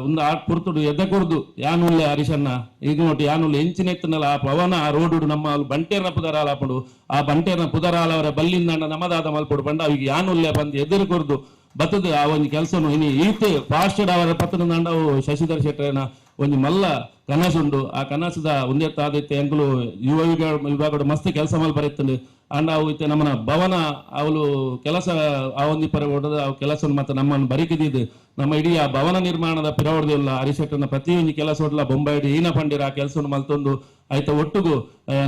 ಒಂದು ಆಟ್ ಪುರ್ತುಡು ಎದ್ದ ಕೊರ್ದು ಯಾನುಲ್ಲೆ ಹರಿಶಣ್ಣ ಈಗ ನೋಟಿ ಯಾನುಲ್ಲೆ ಎಂಚಿನ ಎತ್ತನಲ್ಲ ಆ ಪವನ ಆ ರೋಡು ನಮ್ಮ ಅಲ್ಲಿ ಬಂಟೇರ್ನ ಪುದರಾಲ ಹಾಪುಡು ಆ ಬಂಟೇರ್ನ ಪುದರಾಲ ಅವರ ಬಲ್ಲಿಂದ ನಮ್ಮದಾದ ಮಲ್ಪುಡು ಬಂಡ ಅವಿಗೆ ಯಾನುಲ್ಲೆ ಬಂದು ಎದುರು ಕೊರ್ದು ಬತ್ತದು ಆ ಒಂಜಿ ಕೆಲಸನು ಇನಿ ಈತ್ ಫಾಸ್ಟ್ ಅವರ ಪತ್ತನ ಅವು ಶಶಿಧರ್ ಶೆಟ್ಟರ್ನ ಒಂಜಿ ಮಲ್ಲ ಕನಸುಂಡು ಆ ಕನಸದ ಒಂದೇ ಆದಿತ್ತೆ ಎಂಕುಲು ಯುವ ವಿಭಾಗಡು ಮಸ್ತ್ ಕೆಲಸ ಮಲ್ಪರೆತ್ತಂಡು ಅಂಡ್ ಅವು ಇತ್ತೆ ನಮ್ಮನ ಭವನ ಅವಳು ಕೆಲಸ ಆ ಒಂಜಿ ಪರ ಹೊಡೆದ ಅವು ಕೆಲಸ ಮತ್ತೆ ನಮ್ಮನ್ನು ಬರಿಕಿದ್ದು ನಮ್ಮ ಇಡೀ ಆ ಭವನ ನಿರ್ಮಾಣದ ಪಿರವಡ್ದಿಲ್ಲ ಹರಿಶೆಟ್ಟನ ಪ್ರತಿಯೊಂದು ಕೆಲಸ ಹೊಡ್ಲ ಬೊಂಬೈ ಈನ ಪಂಡಿರ ಆ ಕೆಲಸವನ್ನು ಮಲ್ತೊಂದು ಆಯ್ತ ಒಟ್ಟುಗು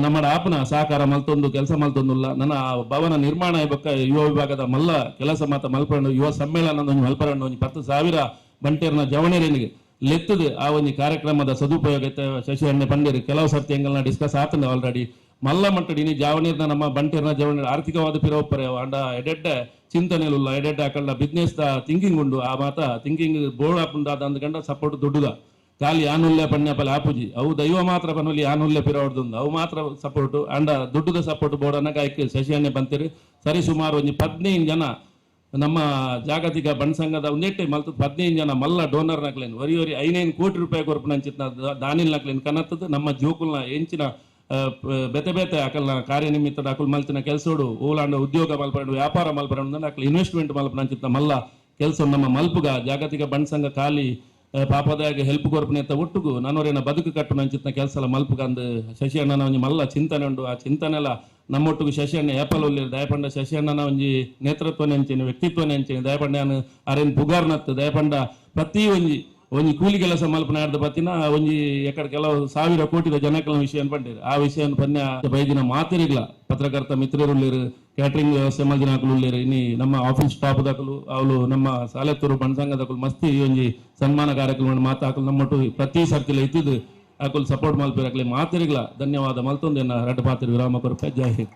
ನಮ್ಮ ಆಪನ ಸಹಕಾರ ಮಲ್ತೊಂದು ಕೆಲಸ ಮಲ್ತೊಂದುಲ್ಲ ನನ್ನ ಆ ಭವನ ನಿರ್ಮಾಣ ಬೊಕ್ಕ ಯುವ ವಿಭಾಗದ ಮಲ್ಲ ಕೆಲಸ ಮಾತ ಮಲ್ಪರಂಡು ಯುವ ಸಮ್ಮೇಳನ ಒಂಜಿ ಮಲ್ಪರಂಡು ಒಂಜಿ 10,000 ಬಂಟೇರ್ನ ಜವಣೇರನಿಗೆ ಲೆತ್ತದು ಆ ಒಂಜಿ ಕಾರ್ಯಕ್ರಮದ ಸದುಪಯೋಗ ಶಶಿ ಅಣ್ಣೆ ಪಂಡಿರು ಕೆಲವು ಸರ್ತಿ ಎಂಗಲ್ನ ಡಿಸ್ಕಸ್ ಆತಂದೆ ಆಲ್ರೆಡಿ ಮಲ್ಲ ಮಟ್ಟಡಿ ಇನಿ ಜಾವಣೀರ್ನ ನಮ್ಮ ಬಂಟೇರ್ನ ಜವಣೀರ್ ಆರ್ಥಿಕವಾದ ಪಿರವಪ್ಪರೆ ಅಂಡ ಎಡೆಡ್ಡೆ ಚಿಂತನೆಲುಲ್ಲ ಎಡೆಡ್ಡೆ ಅಕಲ್ನ ಬಿಸ್ನೆಸ್ the thinking ಉಂಡು ಆ ಮಾತ ಥಿಂಕಿಂಗ್ ಬೋರ್ಡ್ ಆಪುಂಡು ಅದ ಅಂದ್ಕಂಡ ಸಪೋರ್ಟ್ ದುಡ್ಡುದ ಖಾಲಿ ಆನುಲ್ಲೆ ಪಣ್ಯಪಲೆ ಆಪುಜಿ ಅವು ದೈವ ಮಾತ್ರ ಪನ್ನುಲಿ ಆನುಲ್ಲೆ ಪಿರವಡ್ದುಂದು ಅವು ಮಾತ್ರ ಸಪೋರ್ಟ್ ಅಂಡ ದುಡ್ಡುದ ಸಪೋರ್ಟ್ ಬೋರ್ಡ್ ಅನ್ನಕ ಐಕ್ ಶಶಿ ಅಣ್ಣೆ ಬಂತೀರಿ ಸರಿ ಸುಮಾರು ಒಂಜಿ 15 ಜನ ನಮ್ಮ ಜಾಗತಿಕ ಬಂಟ ಸಂಘದ ಒಂದೆಟ್ಟೆ ಮಲ್ತ 15 ಜನ ಮಲ್ಲ ಡೋನರ್ ನಕ್ಲೇನು ಒರಿ ಒರಿ 5 ಕೋಟಿ ರೂಪಾಯಿ ಕೊರ್ಪುನ ಅಂಚಿತ್ನ ದಾನಿಲ್ ನಕ್ಲೇನು ಕನತ್ತದ ನಮ್ಮ ಜೋಕುಲ್ನ ಎಂಚಿನ ಬೇತೆ ಬೇತೆ ಅಕಲ್ನ ಕಾರ್ಯನಿಮಿತ್ತ ಅಕುಲ್ ಮಲ್ತಿನ ಕೆಲಸೋಡು ಓಲಾಂಡ ಉದ್ಯೋಗ ಮಲ್ಪರಂಡು ವ್ಯಾಪಾರ ಮಲ್ಪರಂಡು ಅಕಲ್ ಇನ್ವೆಸ್ಟ್ಮೆಂಟ್ ಮಲ್ಪನ ಅಂಚಿತ್ನ ಮಲ್ಲ ಕೆಲಸ ನಮ್ಮ ಮಲ್ಪುಗ ಜಾಗತಿಕ ಬಂಟ ಸಂಘ ಖಾಲಿ ಪಾಪದಾಗ ಹೆಲ್ಪ್ ಕೊರ್ಪುನೆತ್ತ ಒಟ್ಟುಗು ನನೊರೆನ ಬದುಕು ಕಟ್ಟುನ ಅಂಚಿತ್ತಿನ ಕೆಲಸಲ ಮಲ್ಪುಗಂದು ಶಶಿ ಅಣ್ಣನ ಒಂಜಿ ಮಲ್ಲ ಚಿಂತನೆ ಉಂಡು. ಆ ಚಿಂತನೆಲ ನಮ್ಮೊಟ್ಟುಗು ಶಶಿ ಅಣ್ಣ ಏಪಲ್ ಉಲ್ಲೆರ್. ದಯಪಂಡ ಶಶಿ ಅಣ್ಣನ ಒಂಜಿ ನೇತೃತ್ವನೆ ಅಂಚೆನೆ, ವ್ಯಕ್ತಿತ್ವನೆ ಅಂಚೆನೆ. ದಯಪಂಡ ಯಾನ್ ಅರೆನ್ ಪುಗಾರ್ನತ್ತು. ದಯಪಂಡ ಪ್ರತಿ ಒಂಜಿ ಒಂಜಿ ಕೂಲಿ ಕೆಲಸ ಮಲ್ಪುನ ಆಡ್ದ ಬತ್ತಿನ ಒಂಜಿ ಎಕಡೆ ಕೆಲವು ಸಾವಿರ ಕೋಟಿದ ಜನಕಲ್ನ ವಿಷಯ ಪಂಡೇರು. ಆ ವಿಷಯ ಪನ್ಯ ಬೈದಿನ ಮಾತೆರಿಗ್ಲ ಪತ್ರಕರ್ತ ಮಿತ್ರರುಳ್ಳೇರು, ಕ್ಯಾಟ್ರಿಂಗ್ ವ್ಯವಸ್ಥೆ ಮಲ್ದಿನಾಕುಲು ಉಲ್ಲೇರು, ಇನಿ ನಮ್ಮ ಆಫೀಸ್ ಸ್ಟಾಫ್ ದಾಕಲು ಅವಳು ನಮ್ಮ ಸಾಲೆತ್ತೂರು ಬಣಸಂಘದಕುಲು ಮಸ್ತಿ ಈ ಒಂಜಿ ಸನ್ಮಾನ ಕಾರ್ಯಕ್ರಮ ಮಾತಾಕಲು ನಮ್ಮೊಟ್ಟು ಪ್ರತಿ ಸರ್ತಿಲ ಇತ್ತಿದ್ದು ಆಕುಲು ಸಪೋರ್ಟ್ ಮಲ್ಪಿರಕ್ಲೆ ಮಾತೆರಿಗ್ಲ ಧನ್ಯವಾದ ಮಲ್ತೊಂದು ಎನ್ನ ರಡ್ಡ ಪಾತ್ರೆ ವಿರಾಮ ಕೊರಪೆ. ಜೈ ಹಿಂದ್.